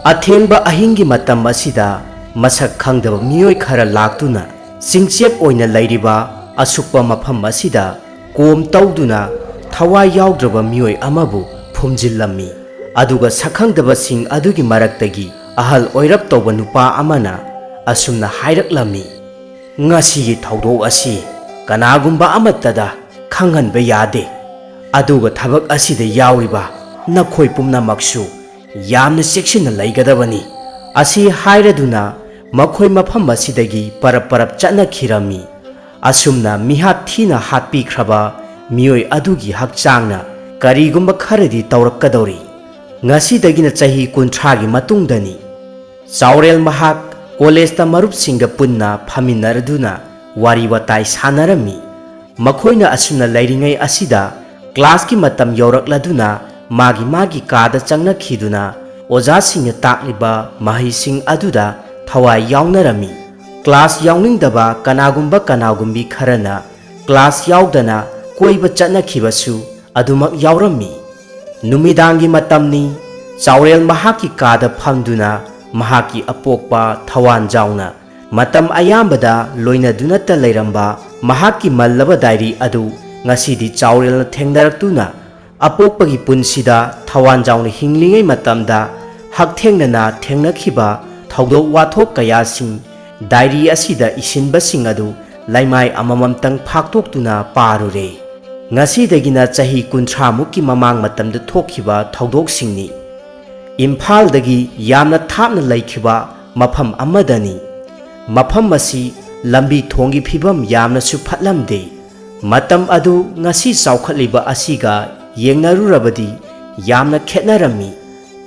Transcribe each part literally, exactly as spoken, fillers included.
ꯑꯊꯦꯡꯕ ꯑꯍꯤꯡꯒꯤ ꯃꯇꯝ ꯑꯁꯤꯗ ꯃꯁꯛ ꯈꯪꯗꯕ ꯃꯤꯑꯣꯏ ꯈꯔ ꯂꯥꯛꯇꯨꯅ ꯆꯤꯡꯆꯦꯞ ꯑꯣꯏꯅ ꯂꯩꯔꯤꯕ ꯑꯁꯨꯛꯄ ꯃꯐꯝ ꯑꯁꯤꯗ ꯀꯣꯝ ꯇꯧꯗꯨꯅ ꯊꯋꯥꯏ ꯌꯥꯎꯗ꯭ꯔꯕ ꯃꯤꯑꯣꯏ ꯑꯃꯕꯨ ꯐꯨꯝꯖꯤꯜꯂꯝꯃꯤ꯫ ꯑꯗꯨꯒ ꯁꯛꯈꯪꯗꯕꯁꯤꯡ ꯑꯗꯨꯒꯤ ꯃꯔꯛꯇꯒꯤ ꯑꯍꯜ ꯑꯣꯏꯔꯞ ꯇꯧꯕ ꯅꯨꯄꯥ ꯑꯃꯅ ꯑꯁꯨꯝꯅ ꯍꯥꯏꯔꯛꯂꯝꯃꯤ, "ꯉꯁꯤꯒꯤ ꯊꯧꯗꯣꯛ ꯑꯁꯤ ꯀꯅꯥꯒꯨꯝꯕ ꯑꯃꯠꯇꯗ ꯈꯪꯍꯟꯕ ꯌꯥꯗꯦ꯫ ꯑꯗꯨꯒ ꯊꯕꯛ ꯑꯁꯤꯗ ꯌꯥꯎꯔꯤꯕ ꯅꯈꯣꯏ ꯄꯨꯝꯅꯃꯛꯁꯨ ꯌꯥꯝꯅ ꯆꯦꯛꯁꯤꯟꯅ ꯂꯩꯒꯗꯕꯅꯤ"꯫ ꯑꯁꯤ ꯍꯥꯏꯔꯗꯨꯅ ꯃꯈꯣꯏ ꯃꯐꯝ ꯑꯁꯤꯗꯒꯤ ꯄꯔꯞ ꯄꯔꯞ ꯆꯠꯅꯈꯤꯔꯝꯃꯤ꯫ ꯑꯁꯨꯝꯅ ꯃꯤꯍꯥꯠ ꯊꯤꯅ ꯍꯥꯠꯄꯤꯈ꯭ꯔꯕ ꯃꯤꯑꯣꯏ ꯑꯗꯨꯒꯤ ꯍꯛꯆꯥꯡꯅ ꯀꯔꯤꯒꯨꯝꯕ ꯈꯔꯗꯤ ꯇꯧꯔꯛꯀꯗꯧꯔꯤ꯫ ꯉꯁꯤꯗꯒꯤꯅ ꯆꯍꯤ ꯀꯨꯟꯊ꯭ꯔꯥꯒꯤ ꯃꯇꯨꯡꯗꯅꯤ꯫ ꯆꯥꯎꯔꯦꯜ ꯃꯍꯥꯛ ꯀꯣꯂꯦꯖꯇ ꯃꯔꯨꯞꯁꯤꯡꯒ ꯄꯨꯟꯅ ꯐꯝꯃꯤꯟꯅꯔꯗꯨꯅ ꯋꯥꯔꯤ ꯋꯥꯇꯥꯏ ꯁꯥꯟꯅꯔꯝꯃꯤ꯫ ꯃꯈꯣꯏꯅ ꯑꯁꯨꯝꯅ ꯂꯩꯔꯤꯉꯩ ꯑꯁꯤꯗ ꯀ꯭ꯂꯥꯁꯀꯤ ꯃꯇꯝ ꯌꯧꯔꯛꯂꯗꯨꯅ ꯃꯥꯒꯤ ꯃꯥꯒꯤ ꯀꯥꯗ ꯆꯪꯅꯈꯤꯗꯨꯅ ꯑꯣꯖꯥꯁꯤꯡꯅ ꯇꯥꯛꯂꯤꯕ ꯃꯍꯩꯁꯤꯡ ꯑꯗꯨꯗ ꯊꯋꯥꯏ ꯌꯥꯎꯅꯔꯝꯃꯤ꯫ ꯀ꯭ꯂꯥꯁ ꯌꯥꯎꯅꯤꯡꯗꯕ ꯀꯅꯥꯒꯨꯝꯕ ꯀꯅꯥꯒꯨꯝꯕꯤ ꯈꯔꯅ ꯀ꯭ꯂꯥꯁ ꯌꯥꯎꯗꯅ ꯀꯣꯏꯕ ꯆꯠꯅꯈꯤꯕꯁꯨ ꯑꯗꯨꯃꯛ ꯌꯥꯎꯔꯝꯃꯤ꯫ ꯅꯨꯃꯤꯗꯥꯡꯒꯤ ꯃꯇꯝꯅꯤ꯫ ꯆꯥꯎꯔꯦꯜ ꯃꯍꯥꯛꯀꯤ ꯀꯥꯗ ꯐꯝꯗꯨꯅ ꯃꯍꯥꯛꯀꯤ ꯑꯄꯣꯛꯄ ꯊꯋꯥꯟꯖꯥꯎꯅ ꯃꯇꯝ ꯑꯌꯥꯝꯕꯗ ꯂꯣꯏꯅꯗꯨꯅꯇ ꯂꯩꯔꯝꯕ ꯃꯍꯥꯛꯀꯤ ꯃꯜꯂꯕ ꯗꯥꯏꯔꯤ ꯑꯗꯨ ꯉꯁꯤꯗꯤ ꯆꯥꯎꯔꯦꯜꯅ ꯊꯦꯡꯅꯔꯛꯇꯨꯅ ꯑꯄꯣꯛꯄꯒꯤ ꯄꯨꯟꯁꯤꯗ ꯊꯋꯥꯟꯖꯥꯎꯅ ꯍꯤꯡꯂꯤꯉꯩ ꯃꯇꯝꯗ ꯍꯛꯊꯦꯡꯅꯅ ꯊꯦꯡꯅꯈꯤꯕ ꯊꯧꯗꯣꯛ ꯋꯥꯊꯣꯛ ꯀꯌꯥꯁꯤꯡ ꯗꯥꯏꯔꯤ ꯑꯁꯤꯗ ꯏꯁꯤꯟꯕꯁꯤꯡ ꯑꯗꯨ ꯂꯩꯃꯥꯏ ꯑꯃꯃꯝꯇꯪ ꯐꯥꯛꯇꯣꯛꯇꯨꯅ ꯄꯥꯔꯨꯔꯦ꯫ ꯉꯁꯤꯗꯒꯤꯅ ꯆꯍꯤ ꯀꯨꯟꯊ꯭ꯔꯥ ꯃꯨꯛꯀꯤ ꯃꯃꯥꯡ ꯃꯇꯝꯗ ꯊꯣꯛꯈꯤꯕ ꯊꯧꯗꯣꯛꯁꯤꯡꯅꯤ꯫ ꯏꯝꯐꯥꯜꯗꯒꯤ ꯌꯥꯝꯅ ꯊꯥꯞꯅ ꯂꯩꯈꯤꯕ ꯃꯐꯝ ꯑꯃꯗꯅꯤ꯫ ꯃꯐꯝ ꯑꯁꯤ ꯂꯝꯕꯤ ꯊꯣꯡꯒꯤ ꯐꯤꯕꯝ ꯌꯥꯝꯅꯁꯨ ꯐꯠꯂꯝꯗꯦ꯫ ꯃꯇꯝ ꯑꯗꯨ ꯉꯁꯤ ꯆꯥꯎꯈꯠꯂꯤꯕ ꯑꯁꯤꯒ ꯌꯦꯡꯅꯔꯨꯔꯕꯗꯤ ꯌꯥꯝꯅ ꯈꯦꯠꯅꯔꯝꯃꯤ꯫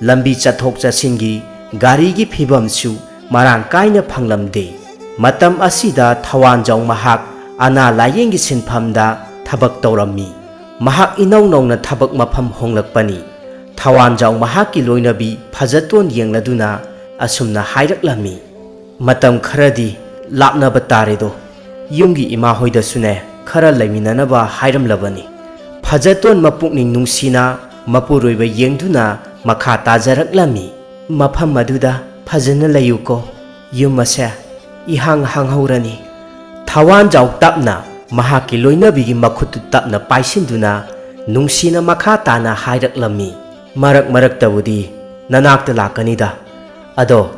ꯂꯝꯕꯤ ꯆꯠꯊꯣꯛ ꯆꯠꯁꯤꯟꯒꯤ ꯒꯥꯔꯤꯒꯤ ꯐꯤꯕꯝꯁꯨ ꯃꯔꯥꯡ ꯀꯥꯏꯅ ꯐꯪꯂꯝꯗꯦ꯫ ꯃꯇꯝ ꯑꯁꯤꯗ ꯊꯋꯥꯟꯖꯥꯎ ꯃꯍꯥꯛ ꯑꯅꯥ ꯂꯥꯌꯦꯡꯒꯤ ꯁꯤꯟꯐꯝꯗ ꯊꯕꯛ ꯇꯧꯔꯝꯃꯤ꯫ ꯃꯍꯥꯛ ꯏꯅꯧ ꯅꯧꯅ ꯊꯕꯛ ꯃꯐꯝ ꯍꯣꯡꯂꯛꯄꯅꯤ꯫ ꯊꯋꯥꯟꯖꯥꯎ ꯃꯍꯥꯛꯀꯤ ꯂꯣꯏꯅꯕꯤ ꯐꯖꯇꯣꯟ ꯌꯦꯡꯂꯗꯨꯅ ꯑꯁꯨꯝꯅ ꯍꯥꯏꯔꯛꯂꯝꯃꯤ, "ꯃꯇꯝ ꯈꯔꯗꯤ ꯂꯥꯞꯅꯕ ꯇꯥꯔꯦꯗꯣ, ꯌꯨꯝꯒꯤ ꯏꯃꯥ ꯍꯣꯏꯗꯁꯨꯅꯦ ꯈꯔ ꯂꯩꯃꯤꯟꯅꯅꯕ ꯍꯥꯏꯔꯝꯂꯕꯅꯤ"꯫ ꯐꯖꯇꯣꯟ ꯃꯄꯨꯛꯅꯤꯡ ꯅꯨꯡꯁꯤꯅ ꯃꯄꯨꯔꯣꯏꯕ ꯌꯦꯡꯗꯨꯅ ꯃꯈꯥ ꯇꯥꯖꯔꯛꯂꯝꯃꯤ꯫ "ꯃꯐꯝ ꯑꯗꯨꯗ ꯐꯖꯅ ꯂꯩꯌꯨꯀꯣ, ꯌꯨꯝ ꯑꯁꯦ ꯏꯍꯥꯡ ꯍꯥꯡꯍꯧꯔꯅꯤ꯫" ꯊꯋꯥꯟꯖꯥꯎ ꯇꯞꯅ ꯃꯍꯥꯛꯀꯤ ꯂꯣꯏꯅꯕꯤꯒꯤ ꯃꯈꯨꯠꯇꯨ ꯇꯞꯅ ꯄꯥꯏꯁꯤꯟꯗꯨꯅ ꯅꯨꯡꯁꯤꯅ ꯃꯈꯥ ꯇꯥꯅ ꯍꯥꯏꯔꯛꯂꯝꯃꯤ, "ꯃꯔꯛ ꯃꯔꯛꯇꯕꯨꯗꯤ ꯅꯅꯥꯛꯇ ꯂꯥꯛꯀꯅꯤꯗ, ꯑꯗꯣ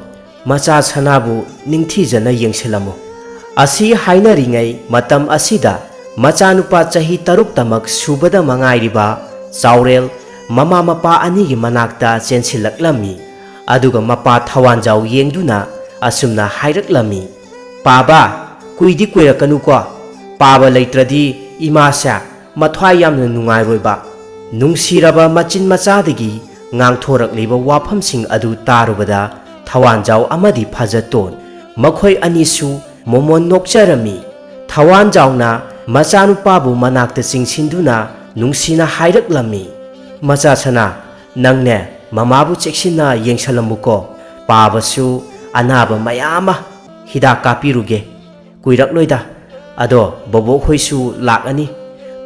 ꯃꯆꯥ ꯁꯅꯥꯕꯨ ꯅꯤꯡꯊꯤꯖꯅ ꯌꯦꯡꯁꯤꯜꯂꯝꯃꯨ꯫" ꯑꯁꯤ ꯍꯥꯏꯅꯔꯤꯉꯩ ꯃꯇꯝ ꯑꯁꯤꯗ ꯃꯆꯥꯅꯨꯄꯥ ꯆꯍꯤ ꯇꯔꯨꯛꯇꯃꯛ ꯁꯨꯕꯗ ꯃꯉꯥꯏꯔꯤꯕ ꯆꯥꯎꯔꯦꯜ ꯃꯃꯥ ꯃꯄꯥ ꯑꯅꯤꯒꯤ ꯃꯅꯥꯛꯇ ꯆꯦꯟꯁꯤꯜꯂꯛꯂꯝꯃꯤ꯫ ꯑꯗꯨꯒ ꯃꯄꯥ ꯊꯋꯥꯟꯖꯥꯎ ꯌꯦꯡꯗꯨꯅ ꯑꯁꯨꯝꯅ ꯍꯥꯏꯔꯛꯂꯝꯃꯤ, "ꯄꯥꯕ, ꯀꯨꯏꯗꯤ ꯀꯨꯏꯔꯛꯀꯅꯨꯀꯣ꯫ ꯄꯥꯕ ꯂꯩꯇ꯭ꯔꯗꯤ ꯏꯃꯥꯁꯦ ꯃꯊ꯭ꯋꯥꯏ ꯌꯥꯝꯅ ꯅꯨꯡꯉꯥꯏꯔꯣꯏꯕ꯫" ꯅꯨꯡꯁꯤꯔꯕ ꯃꯆꯤꯟ ꯃꯆꯥꯗꯒꯤ ꯉꯥꯡꯊꯣꯔꯛꯂꯤꯕ ꯋꯥꯐꯝꯁꯤꯡ ꯑꯗꯨ ꯇꯥꯔꯨꯕꯗ ꯊꯋꯥꯟꯖꯥꯎ ꯑꯃꯗꯤ ꯐꯖꯇꯣꯟ, ꯃꯈꯣꯏ ꯑꯅꯤꯁꯨ ꯃꯣꯃꯣꯟ ꯅꯣꯛꯆꯔꯝꯃꯤ꯫ ꯊꯋꯥꯟꯖꯥꯎꯅ ꯃꯆꯥꯅꯨꯄꯥꯕꯨ ꯃꯅꯥꯛꯇ ꯆꯤꯡꯁꯤꯟꯗꯨꯅ ꯅꯨꯡꯁꯤꯅ ꯍꯥꯏꯔꯛꯂꯝꯃꯤ, "ꯃꯆꯥ ꯁꯅꯥ, ꯅꯪꯅꯦ ꯃꯃꯥꯕꯨ ꯆꯦꯛꯁꯤꯟꯅ ꯌꯦꯡꯁꯜꯂꯝꯃꯨꯀꯣ꯫ ꯄꯥꯕꯁꯨ ꯑꯅꯥꯕ ꯃꯌꯥꯝ ꯑꯃ ꯍꯤꯗꯥꯛ ꯀꯥꯞꯄꯤꯔꯨꯒꯦ꯫ ꯀꯨꯏꯔꯛꯂꯣꯏꯗ꯫ ꯑꯗꯣ ꯕꯣꯕꯣꯛ ꯍꯣꯏꯁꯨ ꯂꯥꯛꯑꯅꯤ꯫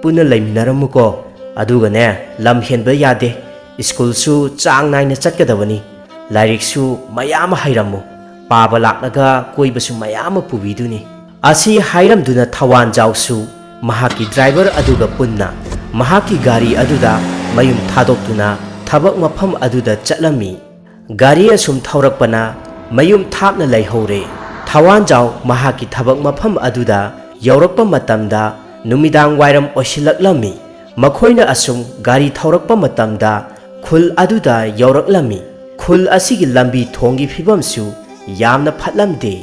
ꯄꯨꯟꯅ ꯂꯩꯃꯤꯟꯅꯔꯝꯃꯨꯀꯣ꯫ ꯑꯗꯨꯒꯅꯦ, ꯂꯝ ꯍꯦꯟꯕ ꯌꯥꯗꯦ꯫ ꯁ꯭ꯀꯨꯜꯁꯨ ꯆꯥꯡ ꯅꯥꯏꯅ ꯆꯠꯀꯗꯕꯅꯤ꯫ ꯂꯥꯏꯔꯤꯛꯁꯨ ꯃꯌꯥꯝ ꯑꯃ ꯍꯩꯔꯝꯃꯨ꯫ ꯄꯥꯕ ꯂꯥꯛꯂꯒ ꯀꯣꯏꯕꯁꯨ ꯃꯌꯥꯝ ꯑꯃ ꯄꯨꯕꯤꯗꯨꯅꯤ꯫" ꯑꯁꯤ ꯍꯥꯏꯔꯝꯗꯨꯅ ꯊꯋꯥꯟꯖꯥꯎꯁꯨ ꯃꯍꯥꯛꯀꯤ ꯗ꯭ꯔꯥꯏꯚꯔ ꯑꯗꯨꯒ ꯄꯨꯟꯅ ꯃꯍꯥꯛꯀꯤ ꯒꯥꯔꯤ ꯑꯗꯨꯗ ꯃꯌꯨꯝ ꯊꯥꯗꯣꯛꯇꯨꯅ ꯊꯕꯛ ꯃꯐꯝ ꯑꯗꯨꯗ ꯆꯠꯂꯝꯃꯤ꯫ ꯒꯥꯔꯤ ꯑꯁꯨꯝ ꯊꯧꯔꯛꯄꯅ ꯃꯌꯨꯝ ꯊꯥꯞꯅ ꯂꯩꯍꯧꯔꯦ꯫ ꯊꯋꯥꯟꯖꯥꯎ ꯃꯍꯥꯛꯀꯤ ꯊꯕꯛ ꯃꯐꯝ ꯑꯗꯨꯗ ꯌꯧꯔꯛꯄ ꯃꯇꯝꯗ ꯅꯨꯃꯤꯗꯥꯡ ꯋꯥꯏꯔꯝ ꯑꯣꯏꯁꯤꯜꯂꯛꯂꯝꯃꯤ꯫ ꯃꯈꯣꯏꯅ ꯑꯁꯨꯝ ꯒꯥꯔꯤ ꯊꯧꯔꯛꯄ ꯃꯇꯝꯗ ꯈꯨꯜ ꯑꯗꯨꯗ ꯌꯧꯔꯛꯂꯝꯃꯤ꯫ ꯈꯨꯜ ꯑꯁꯤꯒꯤ ꯂꯝꯕꯤ ꯊꯣꯡꯒꯤ ꯐꯤꯕꯝꯁꯨ ꯌꯥꯝꯅ ꯐꯠꯂꯝꯗꯦ꯫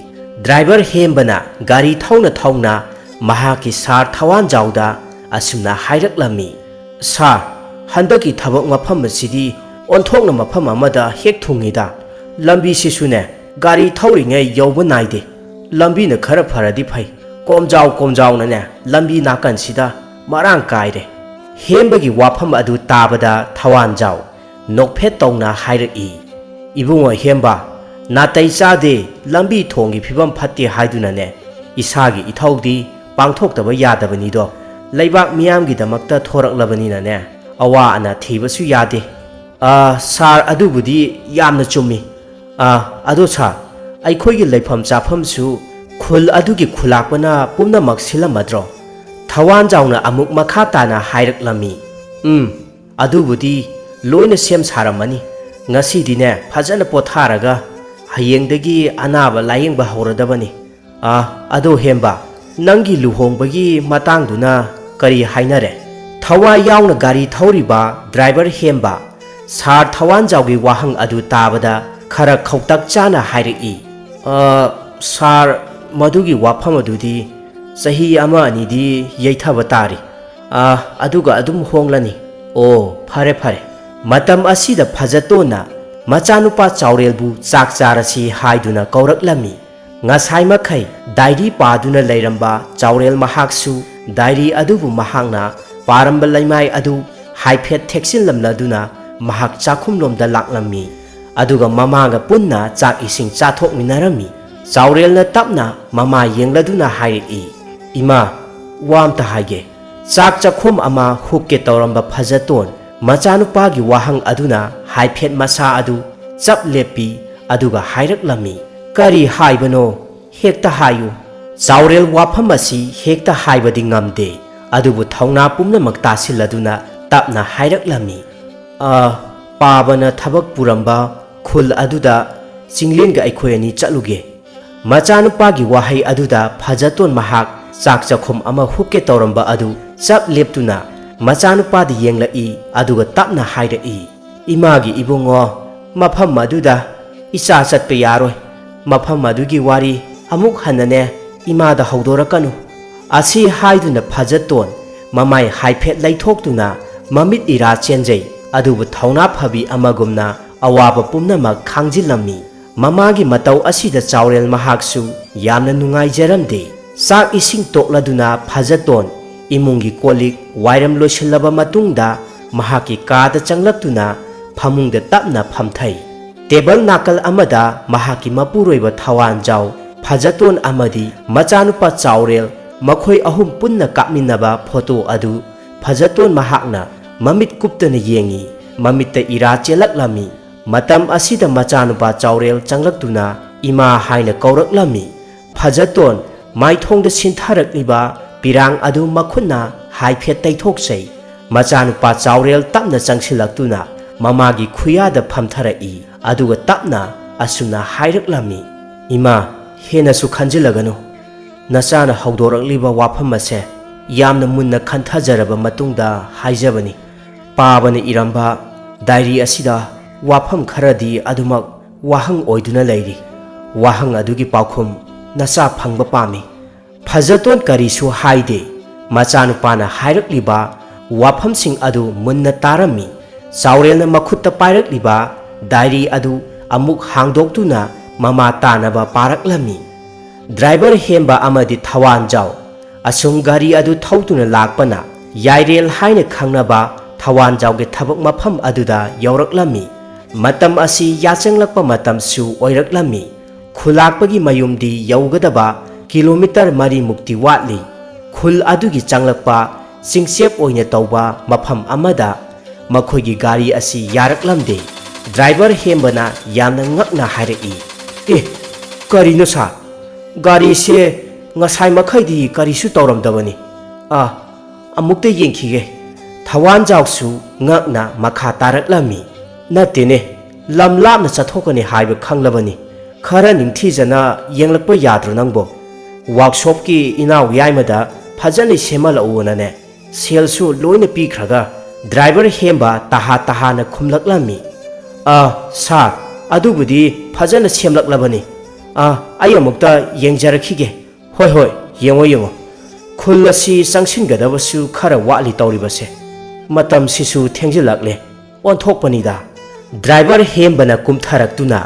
ꯗ꯭ꯔꯥꯏꯚꯔ ꯍꯦꯝꯕꯅ ꯒꯥꯔꯤ ꯊꯧꯅ ꯊꯧꯅ ꯃꯍꯥꯛꯀꯤ ꯁꯥꯔ ꯊꯋꯥꯟꯖꯥꯎꯗ ꯑꯁꯨꯝꯅ ꯍꯥꯏꯔꯛꯂꯝꯃꯤ, "ꯁꯥꯔ, ꯍꯟꯗꯛꯀꯤ ꯊꯕꯛ ꯃꯐꯝ ꯑꯁꯤꯗꯤ ꯑꯣꯟꯊꯣꯛꯅ ꯃꯐꯝ ꯑꯃꯗ ꯍꯦꯛ ꯊꯨꯡꯉꯤꯗ꯫ ꯂꯝꯕꯤꯁꯤꯁꯨꯅꯦ, ꯒꯥꯔꯤ ꯊꯧꯔꯤꯉꯩ ꯌꯧꯕ ꯅꯥꯏꯗꯦ꯫ ꯂꯝꯕꯤꯅ ꯈꯔ ꯐꯔꯗꯤ ꯐꯩ꯫ ꯀꯣꯝꯖꯥꯎ ꯀꯣꯝꯖꯥꯎꯅꯅꯦ ꯂꯝꯕꯤ ꯅꯥꯀꯟꯁꯤꯗ ꯃꯔꯥꯡ ꯀꯥꯏꯔꯦ꯫" ꯍꯦꯝꯕꯒꯤ ꯋꯥꯐꯝ ꯑꯗꯨ ꯇꯥꯕꯗ ꯊꯋꯥꯟꯖꯥꯎ ꯅꯣꯛꯐꯦꯠ ꯇꯧꯅ ꯍꯥꯏꯔꯛꯏ, "ꯏꯕꯨꯡꯉꯣ ꯍꯦꯝꯕ, ꯅꯥꯇꯩ ꯆꯥꯗꯦ, ꯂꯝꯕꯤ ꯊꯣꯡꯒꯤ ꯐꯤꯕꯝ ꯐꯠꯇꯦ ꯍꯥꯏꯗꯨꯅꯅꯦ ꯏꯁꯥꯒꯤ ꯏꯊꯧꯗꯤ ꯄꯥꯡꯊꯣꯛꯇꯕ ꯌꯥꯗꯕꯅꯤꯗꯣ꯫ ꯂꯩꯕꯥꯛ ꯃꯤꯌꯥꯝꯒꯤꯗꯃꯛꯇ ꯊꯣꯔꯛꯂꯕꯅꯤꯅꯅꯦ, ꯑꯋꯥ ꯑꯅꯥ ꯊꯤꯕꯁꯨ ꯌꯥꯗꯦ꯫ ꯑꯥ, ꯁꯥꯔ, ꯑꯗꯨꯕꯨꯗꯤ ꯌꯥꯝꯅ ꯆꯨꯝꯃꯤ꯫ ꯑꯥ, ꯑꯗꯣ ꯁꯥꯔ, ꯑꯩꯈꯣꯏꯒꯤ ꯂꯩꯐꯝ ꯆꯥꯐꯝꯁꯨ ꯈꯨꯜ ꯑꯗꯨꯒꯤ ꯈꯨꯂꯥꯛꯄꯅ ꯄꯨꯝꯅꯃꯛ ꯁꯤꯜꯂꯝꯃꯗ꯭ꯔꯣ? ꯊꯋꯥꯟꯖꯥꯎꯅ ꯑꯃꯨꯛ ꯃꯈꯥ ꯇꯥꯅ ꯍꯥꯏꯔꯛꯂꯝꯃꯤ꯫ ꯎꯝ, ꯑꯗꯨꯕꯨꯗꯤ ꯂꯣꯏꯅ ꯁꯦꯝ ꯁꯥꯔꯝꯃꯅꯤ꯫ ꯉꯁꯤꯗꯤꯅꯦ, ꯐꯖꯅ ꯄꯣꯊꯥꯔꯒ ꯍꯌꯦꯡꯗꯒꯤ ꯑꯅꯥꯕ ꯂꯥꯌꯦꯡꯕ ꯍꯧꯔꯗꯕꯅꯤ꯫ ꯑꯥ, ꯑꯗꯣ ꯍꯦꯝꯕ, ꯅꯪꯒꯤ ꯂꯨꯍꯣꯡꯕꯒꯤ ꯃꯇꯥꯡꯗꯨꯅ ꯀꯔꯤ ꯍꯥꯏꯅꯔꯦ? ꯊꯋꯥꯏ ꯌꯥꯎꯅ ꯒꯥꯔꯤ ꯊꯧꯔꯤꯕ ꯗ꯭ꯔꯥꯏꯚꯔ ꯍꯦꯝꯕ, ꯁꯥꯔ ꯊꯋꯥꯟꯖꯥꯎꯒꯤ ꯋꯥꯍꯪ ꯑꯗꯨ ꯇꯥꯕꯗ ꯈꯔ ꯈꯧꯇꯛ ꯆꯥꯅ ꯍꯥꯏꯔꯛꯏ꯫ "ꯑ, ꯁꯥꯔ, ꯃꯗꯨꯒꯤ ꯋꯥꯐꯝ ꯑꯗꯨꯗꯤ ꯆꯍꯤ ꯑꯃ ꯑꯅꯤꯗꯤ ꯌꯩꯊꯕ ꯇꯥꯔꯤ꯫ ꯑ, ꯑꯗꯨꯒ ꯑꯗꯨꯝ ꯍꯣꯡꯂꯅꯤ꯫" "ꯑꯣ, ꯐꯔꯦ, ꯐꯔꯦ꯫" ꯃꯇꯝ ꯑꯁꯤꯗ ꯐꯖꯇꯣꯟꯅ ꯃꯆꯥꯅꯨꯄꯥ ꯆꯥꯎꯔꯦꯜꯕꯨ ꯆꯥꯛ ꯆꯥꯔꯁꯤ ꯍꯥꯏꯗꯨꯅ ꯀꯧꯔꯛꯂꯝꯃꯤ꯫ ꯉꯁꯥꯏ ꯃꯈꯩ ꯗꯥꯏꯔꯤ ꯄꯥꯗꯨꯅ ꯂꯩꯔꯝꯕ ꯆꯥꯎꯔꯦꯜ ꯃꯍꯥꯛꯁꯨ ꯗꯥꯏꯔꯤ ꯑꯗꯨꯕꯨ ꯃꯍꯥꯛꯅ ꯄꯥꯔꯝꯕ ꯂꯩꯃꯥꯏ ꯑꯗꯨ ꯍꯥꯏꯐꯦꯠ ꯊꯦꯛꯆꯤꯜꯂꯝꯂꯗꯨꯅ ꯃꯍꯥꯛ ꯆꯥꯛꯈꯨꯝꯂꯣꯝꯗ ꯂꯥꯛꯂꯝꯃꯤ꯫ ꯑꯗꯨꯒ ꯃꯃꯥꯒ ꯄꯨꯟꯅ ꯆꯥꯛ ꯏꯁꯤꯡ ꯆꯥꯊꯣꯛꯃꯤꯟꯅꯔꯝꯃꯤ꯫ ꯆꯥꯎꯔꯦꯜꯅ ꯇꯞꯅ ꯃꯃꯥ ꯌꯦꯡꯂꯗꯨꯅ ꯍꯥꯏꯔꯛꯏ, "ꯏꯃꯥ, ꯋꯥ ꯑꯝꯇ ꯍꯥꯏꯒꯦ꯫" ꯆꯥꯛ ꯆꯥꯛꯈꯨꯝ ꯑꯃ ꯍꯨꯞꯀꯦ ꯇꯧꯔꯝꯕ ꯐꯖꯇꯣꯟ ꯃꯆꯥꯅꯨꯄꯥꯒꯤ ꯋꯥꯍꯪ ꯑꯗꯨꯅ ꯍꯥꯏꯐꯦꯠ ꯃꯁꯥ ꯑꯗꯨ ꯆꯞ ꯂꯦꯞꯄꯤ, ꯑꯗꯨꯒ ꯍꯥꯏꯔꯛꯂꯝꯃꯤ, "ꯀꯔꯤ ꯍꯥꯏꯕꯅꯣ? ꯍꯦꯛꯇ ꯍꯥꯏꯌꯨ꯫" ꯆꯥꯎꯔꯦꯜ ꯋꯥꯐꯝ ꯑꯁꯤ ꯍꯦꯛꯇ ꯍꯥꯏꯕꯗꯤ ꯉꯝꯗꯦ, ꯑꯗꯨꯕꯨ ꯊꯧꯅꯥ ꯄꯨꯝꯅꯃꯛ ꯇꯥꯁꯤꯜꯂꯗꯨꯅ ꯇꯞꯅ ꯍꯥꯏꯔꯛꯂꯝꯃꯤ, "ꯑ, ꯄꯥꯕꯅ ꯊꯕꯛ ꯄꯨꯔꯝꯕ ꯈꯨꯜ ꯑꯗꯨꯗ ꯆꯤꯡꯂꯦꯟꯒ ꯑꯩꯈꯣꯏ ꯑꯅꯤ ꯆꯠꯂꯨꯒꯦ꯫" ꯃꯆꯥꯅꯨꯄꯥꯒꯤ ꯋꯥꯍꯩ ꯑꯗꯨꯗ ꯐꯖꯇꯣꯟ ꯃꯍꯥꯛ ꯆꯥꯛ ꯆꯥꯛꯈꯨꯝ ꯑꯃ ꯍꯨꯞꯀꯦ ꯇꯧꯔꯝꯕ ꯑꯗꯨ ꯆꯞ ꯂꯦꯞꯇꯨꯅ ꯃꯆꯥꯅꯨꯄꯥꯗ ꯌꯦꯡꯂꯛꯏ, ꯑꯗꯨꯒ ꯇꯞꯅ ꯍꯥꯏꯔꯛꯏ, "ꯏꯃꯥꯒꯤ ꯏꯕꯨꯡꯉꯣ, ꯃꯐꯝ ꯑꯗꯨꯗ ꯏꯆꯥ ꯆꯠꯄ ꯌꯥꯔꯣꯏ꯫ ꯃꯐꯝ ꯑꯗꯨꯒꯤ ꯋꯥꯔꯤ ꯑꯃꯨꯛ ꯍꯟꯅꯅꯦ ꯏꯃꯥꯗ ꯍꯧꯗꯣꯔꯛꯀꯅꯨ꯫" ꯑꯁꯤ ꯍꯥꯏꯗꯨꯅ ꯐꯖꯇꯣꯟ ꯃꯃꯥꯏ ꯍꯥꯏꯐꯦꯠ ꯂꯩꯊꯣꯛꯇꯨꯅ ꯃꯃꯤꯠ ꯏꯔꯥ ꯆꯦꯟꯖꯩ, ꯑꯗꯨꯕꯨ ꯊꯧꯅꯥ ꯐꯕꯤ ꯑꯃꯒꯨꯝꯅ ꯑꯋꯥꯕ ꯄꯨꯝꯅꯃꯛ ꯈꯥꯡꯖꯤꯜꯂꯝꯃꯤ꯫ ꯃꯃꯥꯒꯤ ꯃꯇꯧ ꯑꯁꯤꯗ ꯆꯥꯎꯔꯦꯜ ꯃꯍꯥꯛꯁꯨ ꯌꯥꯝꯅ ꯅꯨꯡꯉꯥꯏꯖꯔꯝꯗꯦ꯫ ꯆꯥꯛ ꯏꯁꯤꯡ ꯇꯣꯛꯂꯗꯨꯅ ꯐꯖꯇꯣꯟ ꯏꯃꯨꯡꯒꯤ ꯀꯣꯜꯂꯤꯛ ꯋꯥꯏꯔꯝ ꯂꯣꯏꯁꯤꯜꯂꯕ ꯃꯇꯨꯡꯗ ꯃꯍꯥꯛꯀꯤ ꯀꯥꯗ ꯆꯪꯂꯛꯇꯨꯅ ꯐꯃꯨꯡꯗ ꯇꯞꯅ ꯐꯝꯊꯩ꯫ ꯇꯦꯕꯜ ꯅꯥꯀꯜ ꯑꯃꯗ ꯃꯍꯥꯛꯀꯤ ꯃꯄꯨꯔꯣꯏꯕ ꯊꯋꯥꯟꯖꯥꯎ, ꯐꯖꯇꯣꯟ ꯑꯃꯗꯤ ꯃꯆꯥꯅꯨꯄꯥ ꯆꯥꯎꯔꯦꯜ, ꯃꯈꯣꯏ ꯑꯍꯨꯝ ꯄꯨꯟꯅ ꯀꯥꯞꯃꯤꯟꯅꯕ ꯐꯣꯇꯣ ꯑꯗꯨ ꯐꯖꯇꯣꯟ ꯃꯍꯥꯛꯅ ꯃꯃꯤꯠ ꯀꯨꯞꯇꯅ ꯌꯦꯡꯏ꯫ ꯃꯃꯤꯠꯇ ꯏꯔꯥ ꯆꯦꯜꯂꯛꯂꯝꯃꯤ꯫ ꯃꯇꯝ ꯑꯁꯤꯗ ꯃꯆꯥꯅꯨꯄꯥ ꯆꯥꯎꯔꯦꯜ ꯆꯪꯂꯛꯇꯨꯅ ꯏꯃꯥ ꯍꯥꯏꯅ ꯀꯧꯔꯛꯂꯝꯃꯤ꯫ ꯐꯖꯇꯣꯟ ꯃꯥꯏꯊꯣꯡꯗ ꯁꯤꯟꯊꯔꯛꯂꯤꯕ ꯄꯤꯔꯥꯡ ꯑꯗꯨ ꯃꯈꯨꯠꯅ ꯍꯥꯏꯐꯦꯠ ꯇꯩꯊꯣꯛꯆꯩ꯫ ꯃꯆꯥꯅꯨꯄꯥ ꯆꯥꯎꯔꯦꯜ ꯇꯞꯅ ꯆꯪꯁꯤꯜꯂꯛꯇꯨꯅ ꯃꯃꯥꯒꯤ ꯈꯨꯌꯥꯗ ꯐꯝꯊꯔꯛꯏ꯫ ꯑꯗꯨꯒ ꯇꯞꯅ ꯑꯁꯨꯝꯅ ꯍꯥꯏꯔꯛꯂꯝꯃꯤ, "ꯏꯃꯥ, ꯍꯦꯟꯅꯁꯨ ꯈꯟꯖꯤꯜꯂꯒꯅꯨ꯫ ꯅꯆꯥꯅ ꯍꯧꯗꯣꯔꯛꯂꯤꯕ ꯋꯥꯐꯝ ꯑꯁꯦ ꯌꯥꯝꯅ ꯃꯨꯟꯅ ꯈꯟꯊꯖꯔꯕ ꯃꯇꯨꯡꯗ ꯍꯥꯏꯖꯕꯅꯤ꯫ ꯄꯥꯕꯅ ꯏꯔꯝꯕ ꯗꯥꯏꯔꯤ ꯑꯁꯤꯗ ꯋꯥꯐꯝ ꯈꯔꯗꯤ ꯑꯗꯨꯃꯛ ꯋꯥꯍꯪ ꯑꯣꯏꯗꯨꯅ ꯂꯩꯔꯤ꯫ ꯋꯥꯍꯪ ꯑꯗꯨꯒꯤ ꯄꯥꯎꯈꯨꯝ ꯅꯆꯥ ꯐꯪꯕ ꯄꯥꯝꯃꯤ꯫" ꯐꯖꯇꯣꯟ ꯀꯔꯤꯁꯨ ꯍꯥꯏꯗꯦ꯫ ꯃꯆꯥꯅꯨꯄꯥꯅ ꯍꯥꯏꯔꯛꯂꯤꯕ ꯋꯥꯐꯝꯁꯤꯡ ꯑꯗꯨ ꯃꯨꯟꯅ ꯇꯥꯔꯝꯃꯤ꯫ ꯆꯥꯎꯔꯦꯜꯅ ꯃꯈꯨꯠꯇ ꯄꯥꯏꯔꯛꯂꯤꯕ ꯗꯥꯏꯔꯤ ꯑꯗꯨ ꯑꯃꯨꯛ ꯍꯥꯡꯗꯣꯛꯇꯨꯅ ꯃꯃꯥ ꯇꯥꯅꯕ ꯄꯥꯔꯛꯂꯝꯃꯤ꯫ ꯗ꯭ꯔꯥꯏꯚꯔ ꯍꯦꯝꯕ ꯑꯃꯗꯤ ꯊꯋꯥꯟꯖꯥꯎ ꯑꯁꯨꯝ ꯒꯥꯔꯤ ꯑꯗꯨ ꯊꯧꯗꯨꯅ ꯂꯥꯛꯄꯅ ꯌꯥꯏꯔꯦꯜ ꯍꯥꯏꯅ ꯈꯪꯅꯕ ꯊꯋꯥꯟꯖꯥꯎꯒꯤ ꯊꯕꯛ ꯃꯐꯝ ꯑꯗꯨꯗ ꯌꯧꯔꯛꯂꯝꯃꯤ꯫ ꯃꯇꯝ ꯑꯁꯤ ꯌꯥꯆꯪꯂꯛꯄ ꯃꯇꯝꯁꯨ ꯑꯣꯏꯔꯛꯂꯝꯃꯤ꯫ ꯈꯨꯂꯥꯛꯄꯒꯤ ꯃꯌꯨꯝꯗꯤ ꯌꯧꯒꯗꯕ ꯀꯤꯂꯣꯃꯤꯇꯔ ꯃꯔꯤꯃꯨꯛꯇꯤ ꯋꯥꯠꯂꯤ꯫ ꯈꯨꯜ ꯑꯗꯨꯒꯤ ꯆꯪꯂꯛꯄ ꯆꯤꯡꯆꯦꯞ ꯑꯣꯏꯅ ꯇꯧꯕ ꯃꯐꯝ ꯑꯃꯗ ꯃꯈꯣꯏꯒꯤ ꯒꯥꯔꯤ ꯑꯁꯤ ꯌꯥꯔꯛꯂꯝꯗꯦ꯫ ꯗ꯭ꯔꯥꯏꯚꯔ ꯍꯦꯝꯕꯅ ꯌꯥꯝꯅ ꯉꯛꯅ ꯍꯥꯏꯔꯛꯏ, "ꯑꯦ, ꯀꯔꯤꯅꯣ ꯁꯥꯔ? ꯒꯥꯔꯤꯁꯦ ꯉꯁꯥꯏ ꯃꯈꯩꯗꯤ ꯀꯔꯤꯁꯨ ꯇꯧꯔꯝꯗꯕꯅꯤ꯫ ꯑꯥ, ꯑꯃꯨꯛꯇ ꯌꯦꯡꯈꯤꯒꯦ꯫" ꯊꯋꯥꯟꯖꯥꯎꯁꯨ ꯉꯛꯅ ꯃꯈꯥ ꯇꯥꯔꯛꯂꯝꯃꯤ, "ꯅꯠꯇꯦꯅꯦ, ꯂꯝ ꯂꯥꯞꯅ ꯆꯠꯊꯣꯛꯀꯅꯤ ꯍꯥꯏꯕ ꯈꯪꯂꯕꯅꯤ꯫ ꯈꯔ ꯅꯤꯡꯊꯤꯖꯅ ꯌꯦꯡꯂꯛꯄ ꯌꯥꯗ꯭ꯔꯣ ꯅꯪꯕꯣ? ꯋꯥꯛꯁꯣꯞꯀꯤ ꯏꯅꯥꯎ ꯌꯥꯏꯃꯗ ꯐꯖꯅ ꯁꯦꯝꯍꯜꯂꯛꯎꯅꯅꯦ, ꯁꯦꯜꯁꯨ ꯂꯣꯏꯅ ꯄꯤꯈ꯭ꯔꯒ꯫" ꯗ꯭ꯔꯥꯏꯚꯔ ꯍꯦꯝꯕ ꯇꯍꯥ ꯇꯍꯥꯅ ꯈꯨꯝꯂꯛꯂꯝꯃꯤ, "ꯑꯥ, ꯁꯥꯔ, ꯑꯗꯨꯕꯨꯗꯤ ꯐꯖꯅ ꯁꯦꯝꯂꯛꯂꯕꯅꯤ꯫ ꯑꯥ, ꯑꯩ ꯑꯃꯨꯛꯇ ꯌꯦꯡꯖꯔꯛꯈꯤꯒꯦ꯫" "ꯍꯣꯏ, ꯍꯣꯏ, ꯌꯦꯡꯉꯣ, ꯌꯦꯡꯉꯣ꯫ ꯈꯨꯜ ꯑꯁꯤ ꯆꯪꯁꯤꯟꯒꯗꯕꯁꯨ ꯈꯔ ꯋꯥꯠꯂꯤ ꯇꯧꯔꯤꯕꯁꯦ꯫ ꯃꯇꯝꯁꯤꯁꯨ ꯊꯦꯡꯖꯤꯜꯂꯛꯂꯦ꯫ ꯑꯣꯟꯊꯣꯛꯄꯅꯤꯗ꯫" ꯗ꯭ꯔꯥꯏꯚꯔ ꯍꯦꯝꯕꯅ ꯀꯨꯝꯊꯔꯛꯇꯨꯅ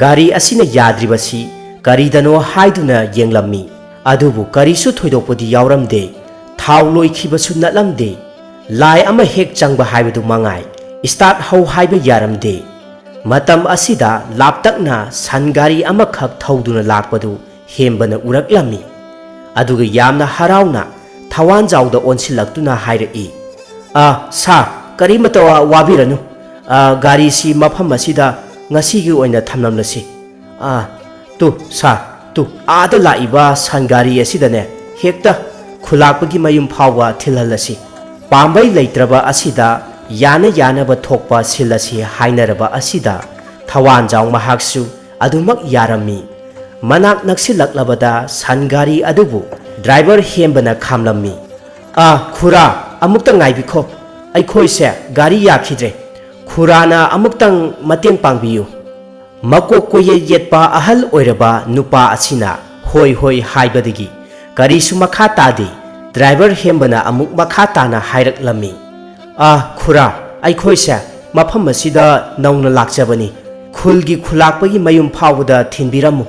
ꯒꯥꯔꯤ ꯑꯁꯤꯅ ꯌꯥꯗ꯭ꯔꯤꯕꯁꯤ ꯀꯔꯤꯗꯅꯣ ꯍꯥꯏꯗꯨꯅ ꯌꯦꯡꯂꯝꯃꯤ꯫ ꯑꯗꯨꯕꯨ ꯀꯔꯤꯁꯨ ꯊꯣꯏꯗꯣꯛꯄꯗꯤ ꯌꯥꯎꯔꯝꯗꯦ꯫ ꯊꯥꯎ ꯂꯣꯏꯈꯤꯕꯁꯨ ꯅꯠꯂꯝꯗꯦ꯫ ꯂꯥꯏ ꯑꯃ ꯍꯦꯛ ꯆꯪꯕ ꯍꯥꯏꯕꯗꯨ ꯃꯉꯥꯏ꯫ ꯁ꯭ꯇꯥꯔꯠ ꯍꯧ ꯍꯥꯏꯕ ꯌꯥꯔꯝꯗꯦ꯫ ꯃꯇꯝ ꯑꯁꯤꯗ ꯂꯥꯞꯇꯛꯅ ꯁꯟ ꯒꯥꯔꯤ ꯑꯃꯈꯛ ꯊꯧꯗꯨꯅ ꯂꯥꯛꯄꯗꯨ ꯍꯦꯝꯕꯅ ꯎꯔꯛꯂꯝꯃꯤ꯫ ꯑꯗꯨꯒ ꯌꯥꯝꯅ ꯍꯔꯥꯎꯅ ꯊꯋꯥꯟꯖꯥꯎꯗ ꯑꯣꯟꯁꯤꯜꯂꯛꯇꯨꯅ ꯍꯥꯏꯔꯛꯏ, "ꯑ, ꯁꯥꯔ, ꯀꯔꯤꯃꯇ ꯋꯥ-, ꯋꯥꯕꯤꯔꯅꯨ꯫ "ꯑ, ꯒꯥꯔꯤꯁꯤ ꯃꯐꯝ ꯑꯁꯤꯗ ꯉꯁꯤꯒꯤ ꯑꯣꯏꯅ ꯊꯝꯂꯝꯂꯁꯤ꯫ ꯑ, ꯇꯨ, ꯁꯥꯔ, ꯇꯨ, ꯑꯥꯗ ꯂꯥꯛꯏꯕ ꯁꯟ ꯒꯥꯔꯤ ꯑꯁꯤꯗꯅꯦ, ꯍꯦꯛꯇ ꯈꯨꯂꯥꯛꯄꯒꯤ ꯃꯌꯨꯝ ꯐꯥꯎꯕ ꯊꯤꯜꯍꯜꯂꯁꯤ꯫ ꯄꯥꯝꯕꯩ ꯂꯩꯇ꯭ꯔꯕ ꯑꯁꯤꯗ ꯌꯥꯅ ꯌꯥꯅꯕ ꯊꯣꯛꯄ ꯁꯤꯜꯂꯁꯤ" ꯍꯥꯏꯅꯔꯕ ꯑꯁꯤꯗ ꯊꯋꯥꯟꯖꯥꯎ ꯃꯍꯥꯛꯁꯨ ꯑꯗꯨꯃꯛ ꯌꯥꯔꯝꯃꯤ꯫ ꯃꯅꯥꯛ ꯅꯛꯁꯤꯜꯂꯛꯂꯕꯗ ꯁꯟ ꯒꯥꯔꯤ ꯑꯗꯨꯕꯨ ꯗ꯭ꯔꯥꯏꯚꯔ ꯍꯦꯝꯕꯅ ꯈꯥꯝꯂꯝꯃꯤ꯫ "ꯑ, ꯈꯨꯔꯥ, ꯑꯃꯨꯛꯇ ꯉꯥꯏꯕꯤꯈꯣ꯫ ꯑꯩꯈꯣꯏꯁꯦ ꯒꯥꯔꯤ ꯌꯥꯈꯤꯗ꯭ꯔꯦ꯫ ꯈꯨꯔꯥꯅ ꯑꯃꯨꯛꯇꯪ ꯃꯇꯦꯡ ꯄꯥꯡꯕꯤꯌꯨ"꯫ ꯃꯀꯣꯛ ꯀꯣꯏꯌꯦꯠ ꯌꯦꯠꯄ ꯑꯍꯜ ꯑꯣꯏꯔꯕ ꯅꯨꯄꯥ ꯑꯁꯤꯅ "ꯍꯣꯏ, ꯍꯣꯏ" ꯍꯥꯏꯕꯗꯒꯤ ꯀꯔꯤꯁꯨ ꯃꯈꯥ ꯇꯥꯗꯦ꯫ ꯗ꯭ꯔꯥꯏꯚꯔ ꯍꯦꯝꯕꯅ ꯑꯃꯨꯛ ꯃꯈꯥ ꯇꯥꯅ ꯍꯥꯏꯔꯛꯂꯝꯃꯤ꯫ "ꯑ, ꯈꯨꯔꯥ, ꯑꯩꯈꯣꯏꯁꯦ ꯃꯐꯝ ꯑꯁꯤꯗ ꯅꯧꯅ ꯂꯥꯛꯆꯕꯅꯤ꯫ ꯈꯨꯜꯒꯤ ꯈꯨꯂꯥꯛꯄꯒꯤ ꯃꯌꯨꯝ ꯐꯥꯎꯕꯗ ꯊꯤꯟꯕꯤꯔꯝꯃꯨ꯫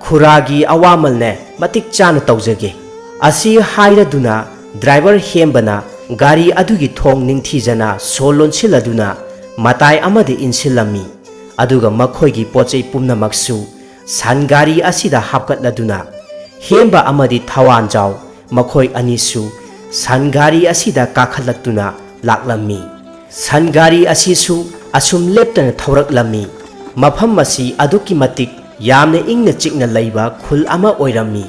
ꯈꯨꯔꯥꯒꯤ ꯑꯋꯥꯃꯜꯅꯦ ꯃꯇꯤꯛ ꯆꯥꯅ ꯇꯧꯖꯒꯦ" ꯑꯁꯤ ꯍꯥꯏꯔꯗꯨꯅ ꯗ꯭ꯔꯥꯏꯚꯔ ꯍꯦꯝꯕꯅ ꯒꯥꯔꯤ ꯑꯗꯨꯒꯤ ꯊꯣꯡ ꯅꯤꯡꯊꯤꯖꯅ ꯁꯣ ꯂꯣꯟꯁꯤꯜꯂꯗꯨꯅ ꯃꯇꯥꯏ ꯑꯃꯗ ꯏꯟꯁꯤꯜꯂꯝꯃꯤ꯫ ꯑꯗꯨꯒ ꯃꯈꯣꯏꯒꯤ ꯄꯣꯠꯆꯩ ꯄꯨꯝꯅꯃꯛꯁꯨ ꯁꯟ ꯒꯥꯔꯤ ꯑꯁꯤꯗ ꯍꯥꯞꯀꯠꯂꯗꯨꯅ ꯍꯦꯝꯕ ꯑꯃꯗꯤ ꯊꯋꯥꯟꯖꯥꯎ ꯃꯈꯣꯏ ꯑꯅꯤꯁꯨ ꯁꯟ ꯒꯥꯔꯤ ꯑꯁꯤꯗ ꯀꯥꯈꯠꯂꯛꯇꯨꯅ ꯂꯥꯛꯂꯝꯃꯤ꯫ ꯁꯟ ꯒꯥꯔꯤ ꯑꯁꯤꯁꯨ ꯑꯁꯨꯝ ꯂꯦꯞꯇꯅ ꯊꯧꯔꯛꯂꯝꯃꯤ꯫ ꯃꯐꯝ ꯑꯁꯤ ꯑꯗꯨꯛꯀꯤ ꯃꯇꯤꯛ ꯌꯥꯝꯅ ꯏꯪꯅ ꯆꯤꯛꯅ ꯂꯩꯕ ꯈꯨꯜ ꯑꯃ ꯑꯣꯏꯔꯝꯃꯤ꯫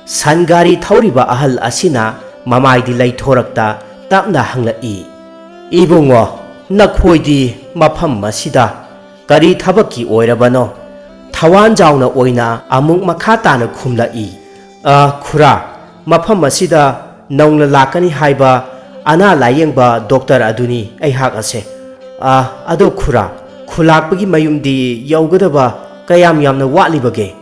ꯁꯟ ꯒꯥꯔꯤ ꯊꯧꯔꯤꯕ ꯑꯍꯜ ꯑꯁꯤꯅ ꯃꯃꯥꯏꯗꯤ ꯂꯩꯊꯣꯔꯛꯇ ꯇꯞꯅ ꯍꯪꯂꯛꯏ, "ꯏꯕꯨꯡꯉꯣ, ꯅꯈꯣꯏꯗꯤ ꯃꯐꯝ ꯑꯁꯤꯗ ꯀꯔꯤ ꯊꯕꯛꯀꯤ ꯑꯣꯏꯔꯕꯅꯣ?" ꯊꯋꯥꯟꯖꯥꯎꯅ ꯑꯣꯏꯅ ꯑꯃꯨꯛ ꯃꯈꯥ ꯇꯥꯅ ꯈꯨꯝꯂꯛꯏ, "ꯑ, ꯈꯨꯔꯥ, ꯃꯐꯝ ꯑꯁꯤꯗ ꯅꯧꯅ ꯂꯥꯛꯀꯅꯤ ꯍꯥꯏꯕ ꯑꯅꯥ ꯂꯥꯌꯦꯡꯕ ꯗꯣꯛꯇꯔ ꯑꯗꯨꯅꯤ ꯑꯩꯍꯥꯛ ꯑꯁꯦ꯫ ꯑ, ꯑꯗꯣ ꯈꯨꯔꯥ, ꯈꯨꯂꯥꯛꯄꯒꯤ ꯃꯌꯨꯝꯗꯤ ꯌꯧꯒꯗꯕ ꯀꯌꯥꯝ ꯌꯥꯝꯅ ꯋꯥꯠꯂꯤꯕꯒꯦ?"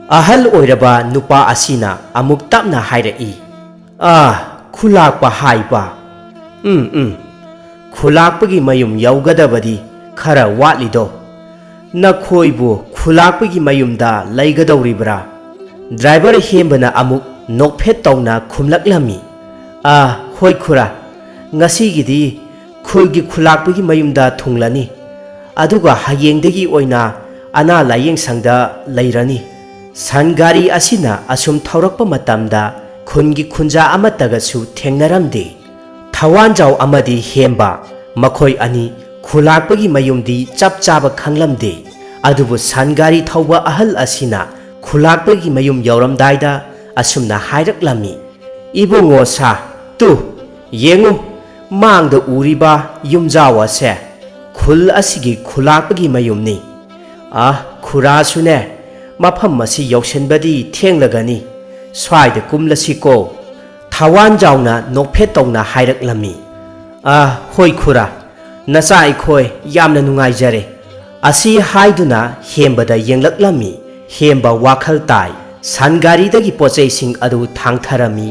ꯑꯍꯜ ꯑꯣꯏꯔꯕ ꯅꯨꯄꯥ ꯑꯁꯤꯅ ꯑꯃꯨꯛ ꯇꯞꯅ ꯍꯥꯏꯔꯛꯏ, "ꯑꯥ, ꯈꯨꯂꯥꯛꯄ ꯍꯥꯏꯕ? ꯎꯝ, ꯎꯝ, ꯈꯨꯂꯥꯛꯄꯒꯤ ꯃꯌꯨꯝ ꯌꯧꯒꯗꯕꯗꯤ ꯈꯔ ꯋꯥꯠꯂꯤꯗꯣ꯫ ꯅꯈꯣꯏꯕꯨ ꯈꯨꯂꯥꯛꯄꯒꯤ ꯃꯌꯨꯝꯗ ꯂꯩꯒꯗꯧꯔꯤꯕ꯭ꯔꯥ?" ꯗ꯭ꯔꯥꯏꯚꯔ ꯍꯦꯝꯕꯅ ꯑꯃꯨꯛ ꯅꯣꯛꯐꯦꯠ ꯇꯧꯅ ꯈꯨꯝꯂꯛꯂꯝꯃꯤ, "ꯑꯥ, ꯍꯣꯏ ꯈꯨꯔꯥ, ꯉꯁꯤꯒꯤꯗꯤ ꯈꯨꯜꯒꯤ ꯈꯨꯂꯥꯛꯄꯒꯤ ꯃꯌꯨꯝꯗ ꯊꯨꯡꯂꯅꯤ꯫ ꯑꯗꯨꯒ ꯍꯌꯦꯡꯗꯒꯤ ꯑꯣꯏꯅ ꯑꯅꯥ ꯂꯥꯌꯦꯡ ꯁꯪꯗ ꯂꯩꯔꯅꯤ꯫" ꯁꯟ ꯒꯥꯔꯤ ꯑꯁꯤꯅ ꯑꯁꯨꯝ ꯊꯧꯔꯛꯄ ꯃꯇꯝꯗ ꯈꯨꯟꯒꯤ ꯈꯨꯟꯖꯥ ꯑꯃꯠꯇꯒꯁꯨ ꯊꯦꯡꯅꯔꯝꯗꯦ꯫ ꯊꯋꯥꯟꯖꯥꯎ ꯑꯃꯗꯤ ꯍꯦꯝꯕ ꯃꯈꯣꯏ ꯑꯅꯤ ꯈꯨꯂꯥꯛꯄꯒꯤ ꯃꯌꯨꯝꯗꯤ ꯆꯞ ꯆꯥꯕ ꯈꯪꯂꯝꯗꯦ꯫ ꯑꯗꯨꯕꯨ ꯁꯟ ꯒꯥꯔꯤ ꯊꯧꯕ ꯑꯍꯜ ꯑꯁꯤꯅ ꯈꯨꯂꯥꯛꯄꯒꯤ ꯃꯌꯨꯝ ꯌꯧꯔꯝꯗꯥꯏꯗ ꯑꯁꯨꯝꯅ ꯍꯥꯏꯔꯛꯂꯝꯃꯤ, "ꯏꯕꯨꯡꯉꯣ ꯁꯥ, ꯇꯨ, ꯌꯦꯡꯉꯨ, ꯃꯥꯡꯗ ꯎꯔꯤꯕ ꯌꯨꯝꯖꯥꯎ ꯑꯁꯦ ꯈꯨꯜ ꯑꯁꯤꯒꯤ ꯈꯨꯂꯥꯛꯄꯒꯤ ꯃꯌꯨꯝꯅꯤ꯫ ꯑ, ꯈꯨꯔꯥꯁꯨꯅꯦ, ꯃꯐꯝ ꯑꯁꯤ ꯌꯧꯁꯤꯟꯕꯗꯤ ꯊꯦꯡꯂꯒꯅꯤ꯫ ꯁ꯭ꯋꯥꯏꯗ ꯀꯨꯝꯂꯁꯤꯀꯣ?" ꯊꯋꯥꯟꯖꯥꯎꯅ ꯅꯣꯛꯐꯦꯠ ꯇꯧꯅ ꯍꯥꯏꯔꯛꯂꯝꯃꯤ꯫ "ꯑ, ꯍꯣꯏ ꯈꯨꯔꯥ, ꯅꯆꯥ ꯑꯩꯈꯣꯏ ꯌꯥꯝꯅ ꯅꯨꯡꯉꯥꯏꯖꯔꯦ"꯫ ꯑꯁꯤ ꯍꯥꯏꯗꯨꯅ ꯍꯦꯝꯕꯗ ꯌꯦꯡꯂꯛꯂꯝꯃꯤ꯫ ꯍꯦꯝꯕ ꯋꯥꯈꯜ ꯇꯥꯏ꯫ ꯁꯟ ꯒꯥꯔꯤꯗꯒꯤ ꯄꯣꯠꯆꯩꯁꯤꯡ ꯑꯗꯨ ꯊꯥꯡꯊꯔꯝꯃꯤ꯫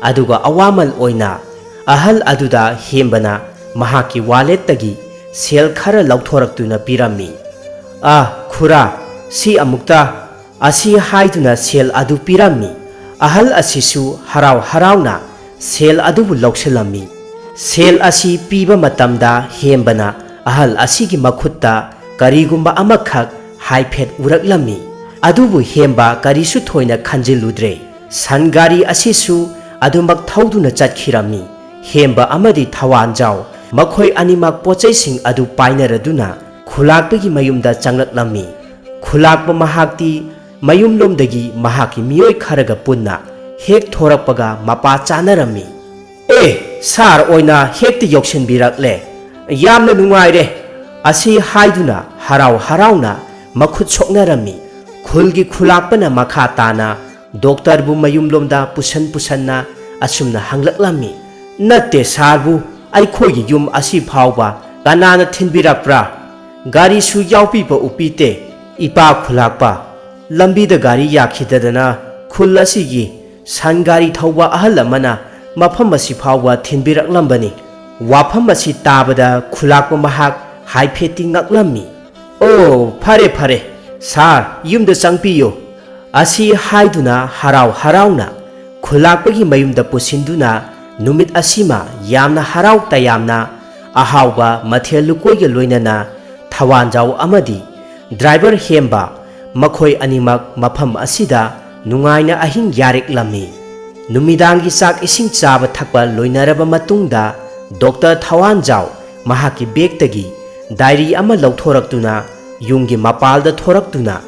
ꯑꯗꯨꯒ ꯑꯋꯥꯃꯜ ꯑꯣꯏꯅ ꯑꯍꯜ ꯑꯗꯨꯗ ꯍꯦꯝꯕꯅ ꯃꯍꯥꯛꯀꯤ ꯋꯥꯂꯦꯠꯇꯒꯤ ꯁꯦꯜ ꯈꯔ ꯂꯧꯊꯣꯔꯛꯇꯨꯅ ꯄꯤꯔꯝꯃꯤ꯫ "ꯑ, ꯈꯨꯔꯥ, ꯁꯤ ꯑꯃꯨꯛꯇ", ꯑꯁꯤ ꯍꯥꯏꯗꯨꯅ ꯁꯦꯜ ꯑꯗꯨ ꯄꯤꯔꯝꯃꯤ꯫ ꯑꯍꯜ ꯑꯁꯤꯁꯨ ꯍꯔꯥꯎ ꯍꯔꯥꯎꯅ ꯁꯦꯜ ꯑꯗꯨꯕꯨ ꯂꯧꯁꯤꯜꯂꯝꯃꯤ꯫ ꯁꯦꯜ ꯑꯁꯤ ꯄꯤꯕ ꯃꯇꯝꯗ ꯍꯦꯝꯕꯅ ꯑꯍꯜ ꯑꯁꯤꯒꯤ ꯃꯈꯨꯠꯇ ꯀꯔꯤꯒꯨꯝꯕ ꯑꯃꯈꯛ ꯍꯥꯏꯐꯦꯠ ꯎꯔꯛꯂꯝꯃꯤ꯫ ꯑꯗꯨꯕꯨ ꯍꯦꯝꯕ ꯀꯔꯤꯁꯨ ꯊꯣꯏꯅ ꯈꯟꯖꯤꯜꯂꯨꯗ꯭ꯔꯦ꯫ ꯁꯟ ꯒꯥꯔꯤ ꯑꯁꯤꯁꯨ ꯑꯗꯨꯃꯛ ꯊꯧꯗꯨꯅ ꯆꯠꯈꯤꯔꯝꯃꯤ꯫ ꯍꯦꯝꯕ ꯑꯃꯗꯤ ꯊꯋꯥꯟꯖꯥꯎ ꯃꯈꯣꯏ ꯑꯅꯤꯃꯛ ꯄꯣꯠꯆꯩꯁꯤꯡ ꯑꯗꯨ ꯄꯥꯏꯅꯔꯗꯨꯅ ꯈꯨꯂꯥꯛꯄꯒꯤ ꯃꯌꯨꯝꯗ ꯆꯪꯂꯛꯂꯝꯃꯤ꯫ ꯈꯨꯂꯥꯛꯄ ꯃꯍꯥꯛꯇꯤ ꯃꯌꯨꯝꯂꯣꯝꯗꯒꯤ ꯃꯍꯥꯛꯀꯤ ꯃꯤꯑꯣꯏ ꯈꯔꯒ ꯄꯨꯟꯅ ꯍꯦꯛ ꯊꯣꯔꯛꯄꯒ ꯃꯄꯥ ꯆꯥꯅꯔꯝꯃꯤ꯫ "ꯑꯦ, ꯁꯥꯔ ꯑꯣꯏꯅ ꯍꯦꯛꯇ ꯌꯧꯁꯤꯟꯕꯤꯔꯛꯂꯦ꯫ ꯌꯥꯝꯅ ꯅꯨꯡꯉꯥꯏꯔꯦ"꯫ ꯑꯁꯤ ꯍꯥꯏꯗꯨꯅ ꯍꯔꯥꯎ ꯍꯔꯥꯎꯅ ꯃꯈꯨꯠ ꯁꯣꯛꯅꯔꯝꯃꯤ꯫ ꯈꯨꯜꯒꯤ ꯈꯨꯂꯥꯛꯄꯅ ꯃꯈꯥ ꯇꯥꯅ ꯗꯣꯛꯇꯔꯕꯨ ꯃꯌꯨꯝꯂꯣꯝꯗ ꯄꯨꯁꯟ ꯄꯨꯁꯟꯅ ꯑꯁꯨꯝꯅ ꯍꯪꯂꯛꯂꯝꯃꯤ, "ꯅꯠꯇꯦ ꯁꯥꯔꯕꯨ, ꯑꯩꯈꯣꯏꯒꯤ ꯌꯨꯝ ꯑꯁꯤ ꯐꯥꯎꯕ ꯀꯅꯥꯅ ꯊꯤꯟꯕꯤꯔꯛꯄ꯭ꯔꯥ? ꯒꯥꯔꯤꯁꯨ ꯌꯥꯎꯄꯤꯕ ꯎꯄꯤꯇꯦ꯫ ꯏꯄꯥ ꯈꯨꯂꯥꯛꯄ, ꯂꯝꯕꯤꯗ ꯒꯥꯔꯤ ꯌꯥꯈꯤꯗꯗꯅ ꯈꯨꯜ ꯑꯁꯤꯒꯤ ꯁꯟ ꯒꯥꯔꯤ ꯊꯧꯕ ꯑꯍꯜ ꯑꯃꯅ ꯃꯐꯝ ꯑꯁꯤ ꯐꯥꯎꯕ ꯊꯤꯟꯕꯤꯔꯛꯂꯝꯕꯅꯤ"꯫ ꯋꯥꯐꯝ ꯑꯁꯤ ꯇꯥꯕꯗ ꯈꯨꯂꯥꯛꯄ ꯃꯍꯥꯛ ꯍꯥꯏꯐꯦꯠꯇꯤ ꯉꯛꯂꯝꯃꯤ꯫ "ꯑꯣ, ꯐꯔꯦ, ꯐꯔꯦ, ꯁꯥꯔ, ꯌꯨꯝꯗ ꯆꯪꯕꯤꯌꯨ"꯫ ꯑꯁꯤ ꯍꯥꯏꯗꯨꯅ ꯍꯔꯥꯎ ꯍꯔꯥꯎꯅ ꯈꯨꯂꯥꯛꯄꯒꯤ ꯃꯌꯨꯝꯗ ꯄꯨꯁꯤꯟꯗꯨꯅ ꯅꯨꯃꯤꯠ ꯑꯁꯤꯃ ꯌꯥꯝꯅ ꯍꯔꯥꯎ ꯇꯌꯥꯝꯅ ꯑꯍꯥꯎꯕ ꯃꯊꯦꯜ ꯂꯨꯀꯣꯏꯒ ꯂꯣꯏꯅꯅ ꯊꯋꯥꯟꯖꯥꯎ ꯑꯃꯗꯤ ꯗ꯭ꯔꯥꯏꯚꯔ ꯍꯦꯝꯕ ꯃꯈꯣꯏ ꯑꯅꯤꯃꯛ ꯃꯐꯝ ꯑꯁꯤꯗ ꯅꯨꯡꯉꯥꯏꯅ ꯑꯍꯤꯡ ꯌꯥꯔꯦꯛꯂꯝꯃꯤ꯫ ꯅꯨꯃꯤꯗꯥꯡꯒꯤ ꯆꯥꯛ ꯏꯁꯤꯡ ꯆꯥꯕ ꯊꯛꯄ ꯂꯣꯏꯅꯔꯕ ꯃꯇꯨꯡꯗ ꯗꯣꯛꯇꯔ ꯊꯋꯥꯟꯖꯥꯎ ꯃꯍꯥꯛꯀꯤ ꯕꯦꯒꯇꯒꯤ ꯗꯥꯏꯔꯤ ꯑꯃ ꯂꯧꯊꯣꯔꯛꯇꯨꯅ ꯌꯨꯝꯒꯤ ꯃꯄꯥꯜꯗ ꯊꯣꯔꯛꯇꯨꯅ,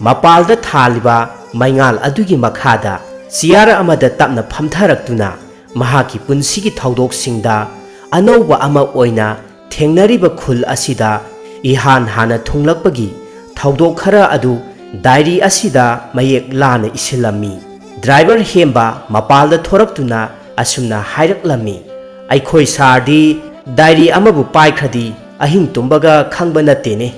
ꯃꯄꯥꯜꯗ ꯊꯥꯜꯂꯤꯕ ꯃꯩꯉꯥꯜ ꯑꯗꯨꯒꯤ ꯃꯈꯥꯗ ꯆꯤꯌꯥꯔ ꯑꯃꯗ ꯇꯞꯅ ꯐꯝꯊꯔꯛꯇꯨꯅ, ꯃꯍꯥꯛꯀꯤ ꯄꯨꯟꯁꯤꯒꯤ ꯊꯧꯗꯣꯛꯁꯤꯡꯗ ꯑꯅꯧꯕ ꯑꯃ ꯑꯣꯏꯅ ꯊꯦꯡꯅꯔꯤꯕ ꯈꯨꯜ ꯑꯁꯤꯗ ꯏꯍꯥꯟ ꯍꯥꯟꯅ ꯊꯨꯡꯂꯛꯄꯒꯤ ꯊꯧꯗꯣꯛ ꯈꯔ ꯑꯗꯨ ꯗꯥꯏꯔꯤ ꯑꯁꯤꯗ ꯃꯌꯦꯛ ꯂꯥꯅ ꯏꯁꯤꯜꯂꯝꯃꯤ꯫ ꯗ꯭ꯔꯥꯏꯚꯔ ꯍꯦꯝꯕ ꯃꯄꯥꯜꯗ ꯊꯣꯔꯛꯇꯨꯅ ꯑꯁꯨꯝꯅ ꯍꯥꯏꯔꯛꯂꯝꯃꯤ, "ꯑꯩꯈꯣꯏ ꯁꯥꯔꯗꯤ ꯗꯥꯏꯔꯤ ꯑꯃꯕꯨ ꯄꯥꯏꯈ꯭ꯔꯗꯤ ꯑꯍꯤꯡ ꯇꯨꯝꯕꯒ ꯈꯪꯕ ꯅꯠꯇꯦꯅꯦ"꯫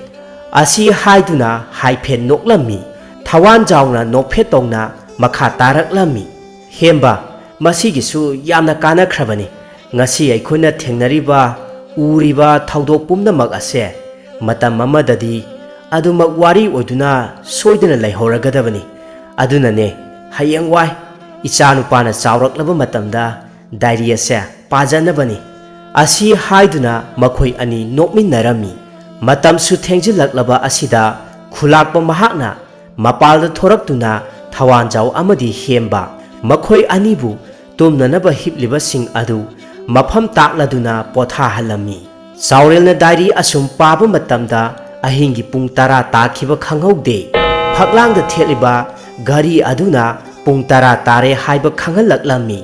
ꯑꯁꯤ ꯍꯥꯏꯗꯨꯅ ꯍꯥꯏꯐꯦꯠ ꯅꯣꯛꯂꯝꯃꯤ꯫ ꯊꯋꯥꯟꯖꯥꯎꯅ ꯅꯣꯛꯐꯦꯠ ꯇꯧꯅ ꯃꯈꯥ ꯇꯥꯔꯛꯂꯝꯃꯤ, "ꯍꯦꯝꯕ, ꯃꯁꯤꯒꯤꯁꯨ ꯌꯥꯝꯅ ꯀꯥꯟꯅꯈ꯭ꯔꯕꯅꯤ꯫ ꯉꯁꯤ ꯑꯩꯈꯣꯏꯅ ꯊꯦꯡꯅꯔꯤꯕ, ꯎꯔꯤꯕ ꯊꯧꯗꯣꯛ ꯄꯨꯝꯅꯃꯛ ꯑꯁꯦ ꯃꯇꯝ ꯑꯃꯗꯗꯤ ꯑꯗꯨꯃꯛ ꯋꯥꯔꯤ ꯑꯣꯏꯗꯨꯅ ꯁꯣꯏꯗꯅ ꯂꯩꯍꯧꯔꯒꯗꯕꯅꯤ꯫ ꯑꯗꯨꯅꯅꯦ, ꯍꯌꯦꯡꯋꯥꯏ ꯏꯆꯥꯅꯨꯄꯥꯅ ꯆꯥꯎꯔꯛꯂꯕ ꯃꯇꯝꯗ ꯗꯥꯏꯔꯤ ꯑꯁꯦ ꯄꯥꯖꯅꯕꯅꯤ"꯫ ꯑꯁꯤ ꯍꯥꯏꯗꯨꯅ ꯃꯈꯣꯏ ꯑꯅꯤ ꯅꯣꯛꯃꯤꯟꯅꯔꯝꯃꯤ꯫ ꯃꯇꯝꯁꯨ ꯊꯦꯡꯖꯤꯜꯂꯛꯂꯕ ꯑꯁꯤꯗ ꯈꯨꯂꯥꯛꯄ ꯃꯍꯥꯛꯅ ꯃꯄꯥꯜꯗ ꯊꯣꯔꯛꯇꯨꯅ ꯊꯋꯥꯟꯖꯥꯎ ꯑꯃꯗꯤ ꯍꯦꯝꯕ ꯃꯈꯣꯏ ꯑꯅꯤꯕꯨ ꯇꯨꯝꯅꯅꯕ ꯍꯤꯞꯂꯤꯕꯁꯤꯡ ꯑꯗꯨ ꯃꯐꯝ ꯇꯥꯛꯂꯗꯨꯅ ꯄꯣꯊꯥꯍꯜꯂꯝꯃꯤ꯫ ꯆꯥꯎꯔꯦꯜꯅ ꯗꯥꯏꯔꯤ ꯑꯁꯨꯝ ꯄꯥꯕ ꯃꯇꯝꯗ ꯑꯍꯤꯡꯒꯤ ꯄꯨꯡ ꯇꯔꯥ ꯇꯥꯈꯤꯕ ꯈꯪꯍꯧꯗꯦ꯫ ꯐꯛꯂꯥꯡꯗ ꯊꯦꯠꯂꯤꯕ ꯘꯔꯤ ꯑꯗꯨꯅ ꯄꯨꯡ ꯇꯔꯥ ꯇꯥꯔꯦ ꯍꯥꯏꯕ ꯈꯪꯍꯜꯂꯛꯂꯝꯃꯤ꯫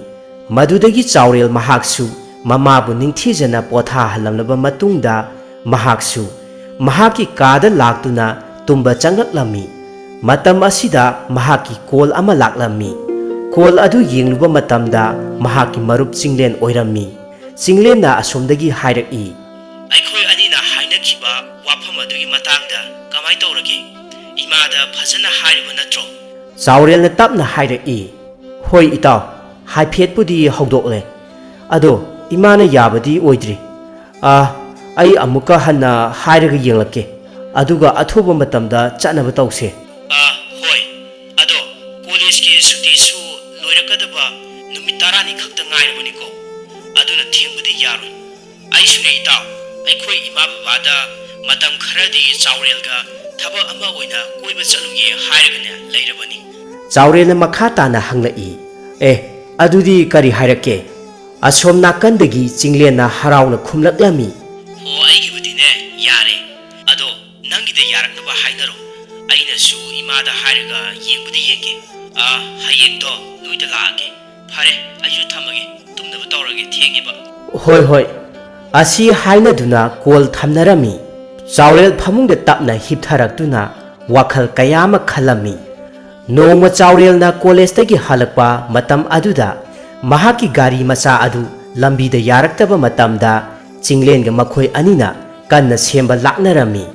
ꯃꯗꯨꯗꯒꯤ ꯆꯥꯎꯔꯦꯜ ꯃꯍꯥꯛꯁꯨ ꯃꯃꯥꯕꯨ ꯅꯤꯡꯊꯤꯖꯅ ꯄꯣꯊꯥꯍꯜꯂꯝꯂꯕ ꯃꯇꯨꯡꯗ ꯃꯍꯥꯛꯁꯨ ꯃꯍꯥꯛꯀꯤ ꯀꯥꯗ ꯂꯥꯛꯇꯨꯅ ꯇꯨꯝꯕ ꯆꯪꯂꯛꯂꯝꯃꯤ꯫ ꯃꯇꯝ ꯑꯁꯤꯗ ꯃꯍꯥꯛꯀꯤ ꯀꯣꯜ ꯑꯃ ꯂꯥꯛꯂꯝꯃꯤ꯫ ꯀꯣꯜ ꯑꯗꯨ ꯌꯦꯡꯂꯨꯕ ꯃꯇꯝꯗ ꯃꯍꯥꯛꯀꯤ ꯃꯔꯨꯞ ꯆꯤꯡꯂꯦꯟ ꯑꯣꯏꯔꯝꯃꯤ꯫ ꯆꯤꯡꯂꯦꯟꯅ ꯑꯁꯣꯝꯗꯒꯤ ꯍꯥꯏꯔꯛꯏ, "ꯑꯩꯈꯣꯏ ꯑꯅꯤꯅ ꯍꯥꯏꯅꯈꯤꯕ ꯋꯥꯐꯝ ꯑꯗꯨꯒꯤ ꯃꯇꯥꯡꯗ ꯀꯃꯥꯏ ꯇꯧꯔꯒꯦ? ꯏꯃꯥꯗ ꯐꯖꯅ ꯍꯥꯏꯔꯕ ꯅꯠꯇ꯭ꯔꯣ?" ꯆꯥꯎꯔꯦꯜꯅ ꯇꯞꯅ ꯍꯥꯏꯔꯛꯏ, "ꯍꯣꯏ ꯏꯇꯥꯎ, ꯍꯥꯏꯐꯦꯠꯄꯨꯗꯤ ꯍꯧꯗꯣꯛꯂꯦ꯫ ꯑꯗꯣ ꯏꯃꯥꯅ ꯌꯥꯕꯗꯤ ꯑꯣꯏꯗ꯭ꯔꯤ꯫ ꯑꯥ, ꯑꯩ ꯑꯃꯨꯛꯀ ꯍꯟꯅ ꯍꯥꯏꯔꯒ ꯌꯦꯡꯂꯛꯀꯦ꯫ ꯑꯗꯨꯒ ꯑꯊꯨꯕ ꯃꯇꯝꯗ ꯆꯠꯅꯕ ꯇꯧꯁꯦ꯫" "ꯑꯥ, ꯍꯣꯏ꯫ ꯑꯗꯣ ꯀꯣꯂꯦꯖꯀꯤ ꯁꯨꯇꯤꯁꯨ ꯂꯣꯏꯔꯛꯀꯗꯕ ꯅꯨꯃꯤꯠ ꯇꯔꯥꯅꯤ ꯈꯛꯇ ꯉꯥꯏꯔꯕꯅꯤꯀꯣ꯫ ꯑꯗꯨꯅ ꯊꯦꯡꯕꯗꯤ ꯌꯥꯔꯣꯏ꯫ ꯑꯩꯁꯨꯅꯦ ꯏꯇꯥꯎ, ꯑꯩꯈꯣꯏ ꯏꯃꯥ ꯕꯕꯥꯗ ꯃꯇꯝ ꯈꯔꯗꯤ ꯆꯥꯎꯔꯦꯜꯒ ꯊꯕꯛ ꯑꯃ ꯑꯣꯏꯅ ꯀꯣꯏꯕ ꯆꯠꯂꯨꯒꯦ ꯍꯥꯏꯔꯒꯅꯦ ꯂꯩꯔꯕꯅꯤ꯫" ꯆꯥꯎꯔꯦꯜꯅ ꯃꯈꯥ ꯇꯥꯅ ꯍꯪꯂꯛꯏ, "ꯑꯦ, ꯑꯗꯨꯗꯤ ꯀꯔꯤ ꯍꯥꯏꯔꯛꯀꯦ?" ꯑꯁꯣꯝ ꯅꯥꯀꯟꯗꯒꯤ ꯆꯤꯡꯂꯦꯟꯅ ꯍꯔꯥꯎꯅ ꯈꯨꯝꯂꯛꯂꯝꯃꯤ, "ꯑꯣ, ꯑꯩꯒꯤꯕꯨꯗꯤꯅꯦ ꯅꯪꯒꯤꯗ ꯌꯥꯔꯛꯅꯕ ꯍꯥꯏꯅꯔꯣ꯫ ꯑꯩꯅꯁꯨ ꯏꯃꯥꯗ ꯍꯥꯏꯔꯒ ꯌꯦꯡꯕꯨꯗꯤ ꯌꯦꯡꯒꯦ꯫ ꯑꯥ, ꯍꯌꯦꯡꯗꯣ ꯅꯣꯏꯗ ꯂꯥꯛꯑꯒꯦ꯫ ꯐꯔꯦ, ꯑꯩꯁꯨ ꯊꯝꯃꯒꯦ, ꯇꯨꯝꯅꯕ ꯇꯧꯔꯒꯦ, ꯊꯦꯡꯉꯦꯕ꯫ ꯍꯣꯏ, ꯍꯣꯏ꯫ ꯑꯁꯤ ꯍꯥꯏꯅꯗꯨꯅ ꯀꯣꯜ ꯊꯝꯅꯔꯝꯃꯤ꯫ ꯆꯥꯎꯔꯦꯜ ꯐꯃꯨꯡꯗ ꯇꯞꯅ ꯍꯤꯞꯊꯔꯛꯇꯨꯅ ꯋꯥꯈꯜ ꯀꯌꯥ ꯑꯃ ꯈꯜꯂꯝꯃꯤ꯫ ꯅꯣꯡꯃ ꯆꯥꯎꯔꯦꯜꯅ ꯀꯣꯂꯦꯖꯇꯒꯤ ꯍꯜꯂꯛꯄ ꯃꯇꯝ ꯑꯗꯨꯗ ꯃꯍꯥꯛꯀꯤ ꯒꯥꯔꯤ ꯃꯆꯥ ꯑꯗꯨ ꯂꯝꯕꯤꯗ ꯌꯥꯔꯛꯇꯕ ꯃꯇꯝꯗ ꯆꯤꯡꯂꯦꯟꯒ ꯃꯈꯣꯏ ꯑꯅꯤꯅ ꯀꯟꯅ ꯁꯦꯝꯕ ꯂꯥꯛꯅꯔꯝꯃꯤ꯫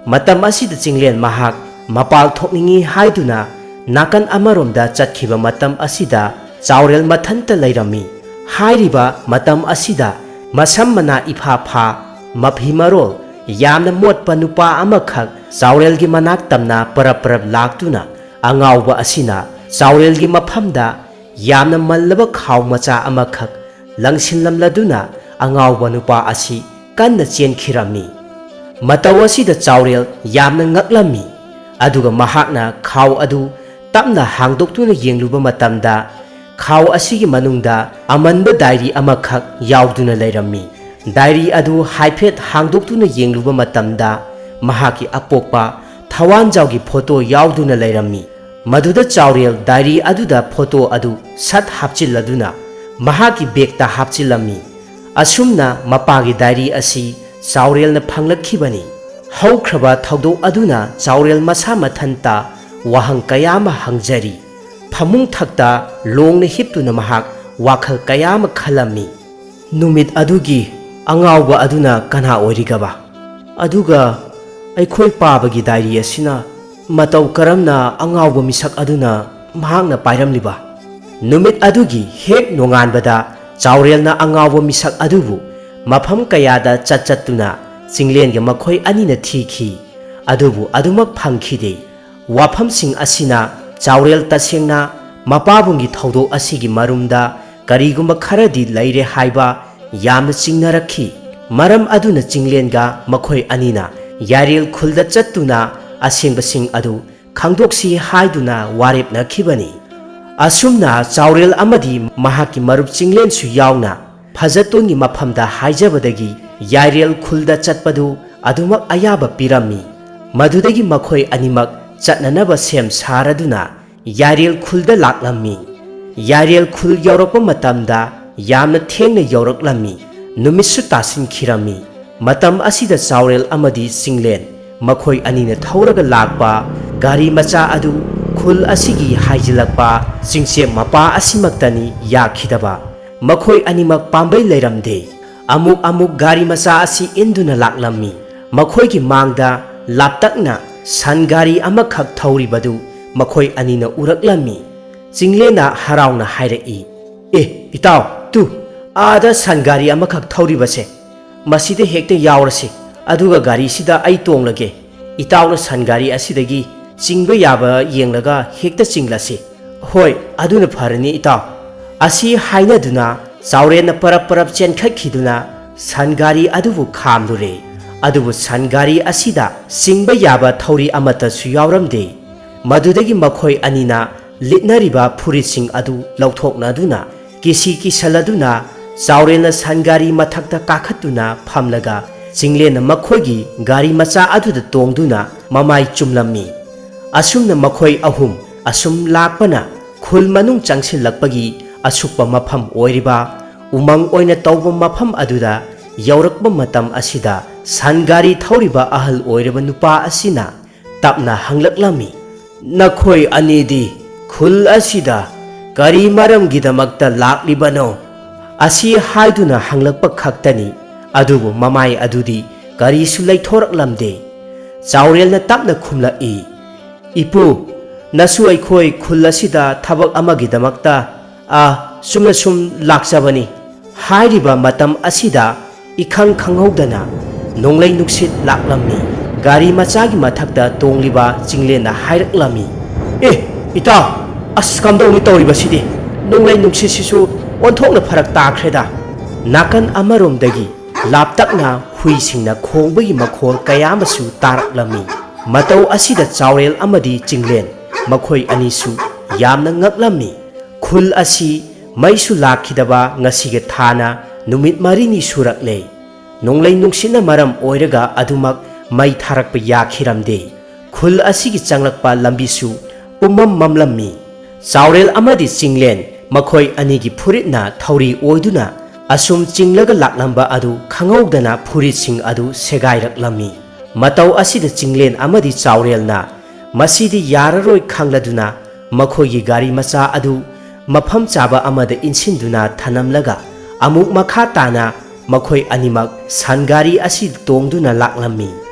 ꯃꯇꯝ ꯑꯁꯤꯗ ꯆꯤꯡꯂꯦꯟ ꯃꯍꯥꯛ ꯃꯄꯥꯜ ꯊꯣꯛꯅꯤꯡꯏ ꯍꯥꯏꯗꯨꯅ ꯅꯥꯀꯟ ꯑꯃꯔꯣꯝꯗ ꯆꯠꯈꯤꯕ ꯃꯇꯝ ꯑꯁꯤꯗ ꯆꯥꯎꯔꯦꯜ ꯃꯊꯟꯇ ꯂꯩꯔꯝꯃꯤ꯫ ꯍꯥꯏꯔꯤꯕ ꯃꯇꯝ ꯑꯁꯤꯗ ꯃꯁꯝ ꯃꯅꯥ ꯏꯐꯥ ꯐꯥ, ꯃꯐꯤ ꯃꯔꯣꯜ ꯌꯥꯝꯅ ꯃꯣꯠꯄ ꯅꯨꯄꯥ ꯑꯃꯈꯛ ꯆꯥꯎꯔꯦꯜꯒꯤ ꯃꯅꯥꯛ ꯇꯝꯅ ꯄꯔꯞ ꯄꯔꯞ ꯂꯥꯛꯇꯨꯅ ꯑꯉꯥꯎꯕ ꯑꯁꯤꯅ ꯆꯥꯎꯔꯦꯜꯒꯤ ꯃꯐꯝꯗ ꯌꯥꯝꯅ ꯃꯜꯂꯕ ꯈꯥꯎ ꯃꯆꯥ ꯑꯃꯈꯛ ꯂꯪꯁꯤꯜꯂꯝꯂꯗꯨꯅ ꯑꯉꯥꯎꯕ ꯅꯨꯄꯥ ꯑꯁꯤ ꯀꯟꯅ ꯆꯦꯟꯈꯤꯔꯝꯃꯤ꯫ ꯃꯇꯧ ꯑꯁꯤꯗ ꯆꯥꯎꯔꯦꯜ ꯌꯥꯝꯅ ꯉꯛꯂꯝꯃꯤ꯫ ꯑꯗꯨꯒ ꯃꯍꯥꯛꯅ ꯈꯥꯎ ꯑꯗꯨ ꯇꯞꯅ ꯍꯥꯡꯗꯣꯛꯇꯨꯅ ꯌꯦꯡꯂꯨꯕ ꯃꯇꯝꯗ ꯈꯥꯎ ꯑꯁꯤꯒꯤ ꯃꯅꯨꯡꯗ ꯑꯃꯟꯕ ꯗꯥꯏꯔꯤ ꯑꯃꯈꯛ ꯌꯥꯎꯗꯨꯅ ꯂꯩꯔꯝꯃꯤ꯫ ꯗꯥꯏꯔꯤ ꯑꯗꯨ ꯍꯥꯏꯐꯦꯠ ꯍꯥꯡꯗꯣꯛꯇꯨꯅ ꯌꯦꯡꯂꯨꯕ ꯃꯇꯝꯗ ꯃꯍꯥꯛꯀꯤ ꯑꯄꯣꯛꯄ ꯊꯋꯥꯟꯖꯥꯎꯒꯤ ꯐꯣꯇꯣ ꯌꯥꯎꯗꯨꯅ ꯂꯩꯔꯝꯃꯤ꯫ ꯃꯗꯨꯗ ꯆꯥꯎꯔꯦꯜ ꯗꯥꯏꯔꯤ ꯑꯗꯨꯗ ꯐꯣꯇꯣ ꯑꯗꯨ ꯁꯠ ꯍꯥꯞꯆꯤꯜꯂꯗꯨꯅ ꯃꯍꯥꯛꯀꯤ ꯕꯦꯒꯇ ꯍꯥꯞꯆꯤꯜꯂꯝꯃꯤ꯫ ꯑꯁꯨꯝꯅ ꯃꯄꯥꯒꯤ ꯗꯥꯏꯔꯤ ꯑꯁꯤ ꯆꯥꯎꯔꯦꯜꯅ ꯐꯪꯂꯛꯈꯤꯕꯅꯤ꯫ ꯍꯧꯈ꯭ꯔꯕ ꯊꯧꯗꯣꯛ ꯑꯗꯨꯅ ꯆꯥꯎꯔꯦꯜ ꯃꯁꯥ ꯃꯊꯟꯇ ꯋꯥꯍꯪ ꯀꯌꯥ ꯑꯃ ꯍꯪꯖꯔꯤ꯫ ꯐꯃꯨꯡ ꯊꯛꯇ ꯂꯣꯡꯅ ꯍꯤꯞꯇꯨꯅ ꯃꯍꯥꯛ ꯋꯥꯈꯜ ꯀꯌꯥ ꯑꯃ ꯈꯜꯂꯝꯃꯤ꯫ ꯅꯨꯃꯤꯠ ꯑꯗꯨꯒꯤ ꯑꯉꯥꯎꯕ ꯑꯗꯨꯅ ꯀꯅꯥ ꯑꯣꯏꯔꯤꯒꯕ? ꯑꯗꯨꯒ ꯑꯩꯈꯣꯏ ꯄꯥꯕꯒꯤ ꯗꯥꯏꯔꯤ ꯑꯁꯤꯅ ꯃꯇꯧ ꯀꯔꯝꯅ ꯑꯉꯥꯎꯕ ꯃꯤꯁꯛ ꯑꯗꯨꯅ ꯃꯍꯥꯛꯅ ꯄꯥꯏꯔꯝꯂꯤꯕ? ꯅꯨꯃꯤꯠ ꯑꯗꯨꯒꯤ ꯍꯦꯛ ꯅꯣꯡꯉꯥꯟꯕꯗ ꯆꯥꯎꯔꯦꯜꯅ ꯑꯉꯥꯎꯕ ꯃꯤꯁꯛ ꯑꯗꯨꯕꯨ ꯃꯐꯝ ꯀꯌꯥꯗ ꯆꯠ ꯆꯠꯇꯨꯅ ꯆꯤꯡꯂꯦꯟꯒ ꯃꯈꯣꯏ ꯑꯅꯤꯅ ꯊꯤꯈꯤ꯫ ꯑꯗꯨꯕꯨ ꯑꯗꯨꯃꯛ ꯐꯪꯈꯤꯗꯦ꯫ ꯋꯥꯐꯝꯁꯤꯡ ꯑꯁꯤꯅ ꯆꯥꯎꯔꯦꯜ ꯇꯁꯦꯡꯅ ꯃꯄꯥꯕꯨꯡꯒꯤ ꯊꯧꯗꯣꯛ ꯑꯁꯤꯒꯤ ꯃꯔꯨꯝꯗ ꯀꯔꯤꯒꯨꯝꯕ ꯈꯔꯗꯤ ꯂꯩꯔꯦ ꯍꯥꯏꯕ ꯌꯥꯝꯅ ꯆꯤꯡꯅꯔꯛꯈꯤ꯫ ꯃꯔꯝ ꯑꯗꯨꯅ ꯆꯤꯡꯂꯦꯟꯒ ꯃꯈꯣꯏ ꯑꯅꯤꯅ ꯌꯥꯏꯔꯦꯜ ꯈꯨꯜꯗ ꯆꯠꯇꯨꯅ ꯑꯁꯦꯡꯕꯁꯤꯡ ꯑꯗꯨ ꯈꯪꯗꯣꯛꯁꯤ ꯍꯥꯏꯗꯨꯅ ꯋꯥꯔꯦꯞꯅꯈꯤꯕꯅꯤ꯫ ꯑꯁꯨꯝꯅ ꯆꯥꯎꯔꯦꯜ ꯑꯃꯗꯤ ꯃꯍꯥꯛꯀꯤ ꯃꯔꯨꯞ ꯆꯤꯡꯂꯦꯟꯁꯨ ꯌꯥꯎꯅ ꯐꯖꯇꯣꯟꯒꯤ ꯃꯐꯝꯗ ꯍꯥꯏꯖꯕꯗꯒꯤ ꯌꯥꯏꯔꯦꯜ ꯈꯨꯜꯗ ꯆꯠꯄꯗꯨ ꯑꯗꯨꯃꯛ ꯑꯌꯥꯕ ꯄꯤꯔꯝꯃꯤ꯫ ꯃꯗꯨꯗꯒꯤ ꯃꯈꯣꯏ ꯑꯅꯤꯃꯛ ꯆꯠꯅꯅꯕ ꯁꯦꯝ ꯁꯥꯔꯗꯨꯅ ꯌꯥꯏꯔꯦꯜ ꯈꯨꯜꯗ ꯂꯥꯛꯂꯝꯃꯤ꯫ ꯌꯥꯏꯔꯦꯜ ꯈꯨꯜ ꯌꯧꯔꯛꯄ ꯃꯇꯝꯗ ꯌꯥꯝꯅ ꯊꯦꯡꯅ ꯌꯧꯔꯛꯂꯝꯃꯤ꯫ ꯅꯨꯃꯤꯠꯁꯨ ꯇꯥꯁꯤꯟꯈꯤꯔꯝꯃꯤ꯫ ꯃꯇꯝ ꯑꯁꯤꯗ ꯆꯥꯎꯔꯦꯜ ꯑꯃꯗꯤ ꯆꯤꯡꯂꯦꯟ ꯃꯈꯣꯏ ꯑꯅꯤꯅ ꯊꯧꯔꯒ ꯂꯥꯛꯄ ꯒꯥꯔꯤ ꯃꯆꯥ ꯑꯗꯨ ꯈꯨꯜ ꯑꯁꯤꯒꯤ ꯍꯥꯏꯖꯤꯜꯂꯛꯄ ꯆꯤꯡꯆꯦꯞ ꯃꯄꯥ ꯑꯁꯤꯃꯛꯇꯅꯤ ꯌꯥꯈꯤꯗꯕ꯫ ꯃꯈꯣꯏ ꯑꯅꯤꯃꯛ ꯄꯥꯝꯕꯩ ꯂꯩꯔꯝꯗꯦ꯫ ꯑꯃꯨꯛ ꯑꯃꯨꯛ ꯒꯥꯔꯤ ꯃꯆꯥ ꯑꯁꯤ ꯏꯟꯗꯨꯅ ꯂꯥꯛꯂꯝꯃꯤ꯫ ꯃꯈꯣꯏꯒꯤ ꯃꯥꯡꯗ ꯂꯥꯞꯇꯛꯅ ꯁꯟ ꯒꯥꯔꯤ ꯑꯃꯈꯛ ꯊꯧꯔꯤꯕꯗꯨ ꯃꯈꯣꯏ ꯑꯅꯤꯅ ꯎꯔꯛꯂꯝꯃꯤ꯫ ꯆꯤꯡꯂꯦꯟꯅ ꯍꯔꯥꯎꯅ ꯍꯥꯏꯔꯛꯏ, "ꯑꯦ, ꯏꯇꯥꯎ, ꯇꯨ, ꯑꯥꯗ ꯁꯟ ꯒꯥꯔꯤ ꯑꯃꯈꯛ ꯊꯧꯔꯤꯕꯁꯦ, ꯃꯁꯤꯗ ꯍꯦꯛꯇ ꯌꯥꯎꯔꯁꯤ, ꯑꯗꯨꯒ ꯒꯥꯔꯤꯁꯤꯗ ꯑꯩ ꯇꯣꯡꯂꯒꯦ꯫ ꯏꯇꯥꯎꯅ ꯁꯟ ꯒꯥꯔꯤ ꯑꯁꯤꯗꯒꯤ ꯆꯤꯡꯕ ꯌꯥꯕ ꯌꯦꯡꯂꯒ ꯍꯦꯛꯇ ꯆꯤꯡꯂꯁꯤ꯫" "ꯍꯣꯏ, ꯑꯗꯨꯅ ꯐꯔꯅꯤ, ꯏꯇꯥꯎ꯫" ꯑꯁꯤ ꯍꯥꯏꯅꯗꯨꯅ ꯆꯥꯎꯔꯦꯟꯅ ꯄꯔꯞ ꯄꯔꯞ ꯆꯦꯟꯈꯠꯈꯤꯗꯨꯅ ꯁꯟ ꯒꯥꯔꯤ ꯑꯗꯨꯕꯨ ꯈꯥꯝꯂꯨꯔꯦ꯫ ꯑꯗꯨꯕꯨ ꯁꯟ ꯒꯥꯔꯤ ꯑꯁꯤꯗ ꯆꯤꯡꯕ ꯌꯥꯕ ꯊꯧꯔꯤ ꯑꯃꯠꯇꯁꯨ ꯌꯥꯎꯔꯝꯗꯦ꯫ ꯃꯗꯨꯗꯒꯤ ꯃꯈꯣꯏ ꯑꯅꯤꯅ ꯂꯤꯠꯅꯔꯤꯕ ꯐꯨꯔꯤꯠꯁꯤꯡ ꯑꯗꯨ ꯂꯧꯊꯣꯛꯅꯗꯨꯅ ꯀꯤꯁꯤ ꯀꯤꯁꯜꯂꯗꯨꯅ ꯆꯥꯎꯔꯦꯟꯅ ꯁꯟ ꯒꯥꯔꯤ ꯃꯊꯛꯇ ꯀꯥꯈꯠꯇꯨꯅ ꯐꯝꯂꯒ ꯆꯤꯡꯂꯦꯟꯅ ꯃꯈꯣꯏꯒꯤ ꯒꯥꯔꯤ ꯃꯆꯥ ꯑꯗꯨꯗ ꯇꯣꯡꯗꯨꯅ ꯃꯃꯥꯏ ꯆꯨꯝꯂꯝꯃꯤ꯫ ꯑꯁꯨꯝꯅ ꯃꯈꯣꯏ ꯑꯍꯨꯝ ꯑꯁꯨꯝ ꯂꯥꯛꯄꯅ ꯈꯨꯜ ꯃꯅꯨꯡ ꯆꯪꯁꯤꯜꯂꯛꯄꯒꯤ ꯑꯁꯨꯛꯄ ꯃꯐꯝ ꯑꯣꯏꯔꯤꯕ ꯎꯃꯪ ꯑꯣꯏꯅ ꯇꯧꯕ ꯃꯐꯝ ꯑꯗꯨꯗ ꯌꯧꯔꯛꯄ ꯃꯇꯝ ꯑꯁꯤꯗ ꯁꯟ ꯒꯥꯔꯤ ꯊꯧꯔꯤꯕ ꯑꯍꯜ ꯑꯣꯏꯔꯕ ꯅꯨꯄꯥ ꯑꯁꯤꯅ ꯇꯞꯅ ꯍꯪꯂꯛꯂꯝꯃꯤ, "ꯅꯈꯣꯏ ꯑꯅꯤꯗꯤ ꯈꯨꯜ ꯑꯁꯤꯗ ꯀꯔꯤ ꯃꯔꯝꯒꯤꯗꯃꯛꯇ ꯂꯥꯛꯂꯤꯕꯅꯣ?" ꯑꯁꯤ ꯍꯥꯏꯗꯨꯅ ꯍꯪꯂꯛꯄ ꯈꯛꯇꯅꯤ, ꯑꯗꯨꯕꯨ ꯃꯃꯥꯏ ꯑꯗꯨꯗꯤ ꯀꯔꯤꯁꯨ ꯂꯩꯊꯣꯔꯛꯂꯝꯗꯦ꯫ ꯆꯥꯎꯔꯦꯜꯅ ꯇꯞꯅ ꯈꯨꯝꯂꯛꯏ, "ꯏꯄꯨ, ꯅꯁꯨ ꯑꯩꯈꯣꯏ ꯈꯨꯜ ꯑꯁꯤꯗ ꯊꯕꯛ ꯑꯃꯒꯤꯗꯃꯛꯇ, ꯑ, ꯆꯨꯝꯅ ꯁꯨꯝ ꯂꯥꯛꯆꯕꯅꯤ꯫" ꯍꯥꯏꯔꯤꯕ ꯃꯇꯝ ꯑꯁꯤꯗ ꯏꯈꯪ ꯈꯪꯍꯧꯗꯅ ꯅꯣꯡꯂꯩ ꯅꯨꯡꯁꯤꯠ ꯂꯥꯛꯂꯝꯃꯤ꯫ ꯒꯥꯔꯤ ꯃꯆꯥꯒꯤ ꯃꯊꯛꯇ ꯇꯣꯡꯂꯤꯕ ꯆꯤꯡꯂꯦꯟꯅ ꯍꯥꯏꯔꯛꯂꯝꯃꯤ, "ꯑꯦ, ꯏꯇꯥꯎ, ꯑꯁ, ꯀꯝꯗꯧꯅꯤ ꯇꯧꯔꯤꯕꯁꯤꯗꯤ? ꯅꯣꯡꯂꯩ ꯅꯨꯡꯁꯤꯠꯁꯤꯁꯨ ꯑꯣꯟꯊꯣꯛꯅ ꯐꯔꯛ ꯇꯥꯈ꯭ꯔꯦꯗ!" ꯅꯥꯀꯟ ꯑꯃꯔꯣꯝꯗꯒꯤ ꯂꯥꯞꯇꯛꯅ ꯍꯨꯏꯁꯤꯡꯅ ꯈꯣꯡꯕꯒꯤ ꯃꯈꯣꯜ ꯀꯌꯥ ꯑꯃꯁꯨ ꯇꯥꯔꯛꯂꯝꯃꯤ꯫ ꯃꯇꯧ ꯑꯁꯤꯗ ꯆꯥꯎꯔꯦꯜ ꯑꯃꯗꯤ ꯆꯤꯡꯂꯦꯟ ꯃꯈꯣꯏ ꯑꯅꯤꯁꯨ ꯌꯥꯝꯅ ꯉꯛꯂꯝꯃꯤ꯫ ꯈꯨꯜ ꯑꯁꯤ ꯃꯩꯁꯨ ꯂꯥꯛꯈꯤꯗꯕ ꯉꯁꯤꯒ ꯊꯥꯅ ꯅꯨꯃꯤꯠ ꯃꯔꯤꯅꯤ ꯁꯨꯔꯛꯂꯦ꯫ ꯅꯣꯡꯂꯩ ꯅꯨꯡꯁꯤꯠꯅ ꯃꯔꯝ ꯑꯣꯏꯔꯒ ꯑꯗꯨꯃꯛ ꯃꯩ ꯊꯥꯔꯛꯄ ꯌꯥꯈꯤꯔꯝꯗꯦ꯫ ꯈꯨꯜ ꯑꯁꯤꯒꯤ ꯆꯪꯂꯛꯄ ꯂꯝꯕꯤꯁꯨ ꯄꯨꯝꯃꯝ ꯃꯝꯂꯝꯃꯤ꯫ ꯆꯥꯎꯔꯦꯜ ꯑꯃꯗꯤ ꯆꯤꯡꯂꯦꯟ ꯃꯈꯣꯏ ꯑꯅꯤꯒꯤ ꯐꯨꯔꯤꯠꯅ ꯊꯧꯔꯤ ꯑꯣꯏꯗꯨꯅ ꯑꯁꯨꯝ ꯆꯤꯡꯂꯒ ꯂꯥꯛꯂꯝꯕ ꯑꯗꯨ ꯈꯪꯍꯧꯗꯅ ꯐꯨꯔꯤꯠꯁꯤꯡ ꯑꯗꯨ ꯁꯦꯒꯥꯏꯔꯛꯂꯝꯃꯤ꯫ ꯃꯇꯧ ꯑꯁꯤꯗ ꯆꯤꯡꯂꯦꯟ ꯑꯃꯗꯤ ꯆꯥꯎꯔꯦꯜꯅ ꯃꯁꯤꯗꯤ ꯌꯥꯔꯔꯣꯏ ꯈꯪꯂꯗꯨꯅ ꯃꯈꯣꯏꯒꯤ ꯒꯥꯔꯤ ꯃꯆꯥ ꯑꯗꯨ ꯃꯐꯝ ꯆꯥꯕ ꯑꯃꯗ ꯏꯟꯁꯤꯟꯗꯨꯅ ꯊꯅꯝꯂꯒ ꯑꯃꯨꯛ ꯃꯈꯥ ꯇꯥꯅ ꯃꯈꯣꯏ ꯑꯅꯤꯃꯛ ꯁꯟ ꯒꯥꯔꯤ ꯑꯁꯤ ꯇꯣꯡꯗꯨꯅ ꯂꯥꯛꯂꯝꯃꯤ꯫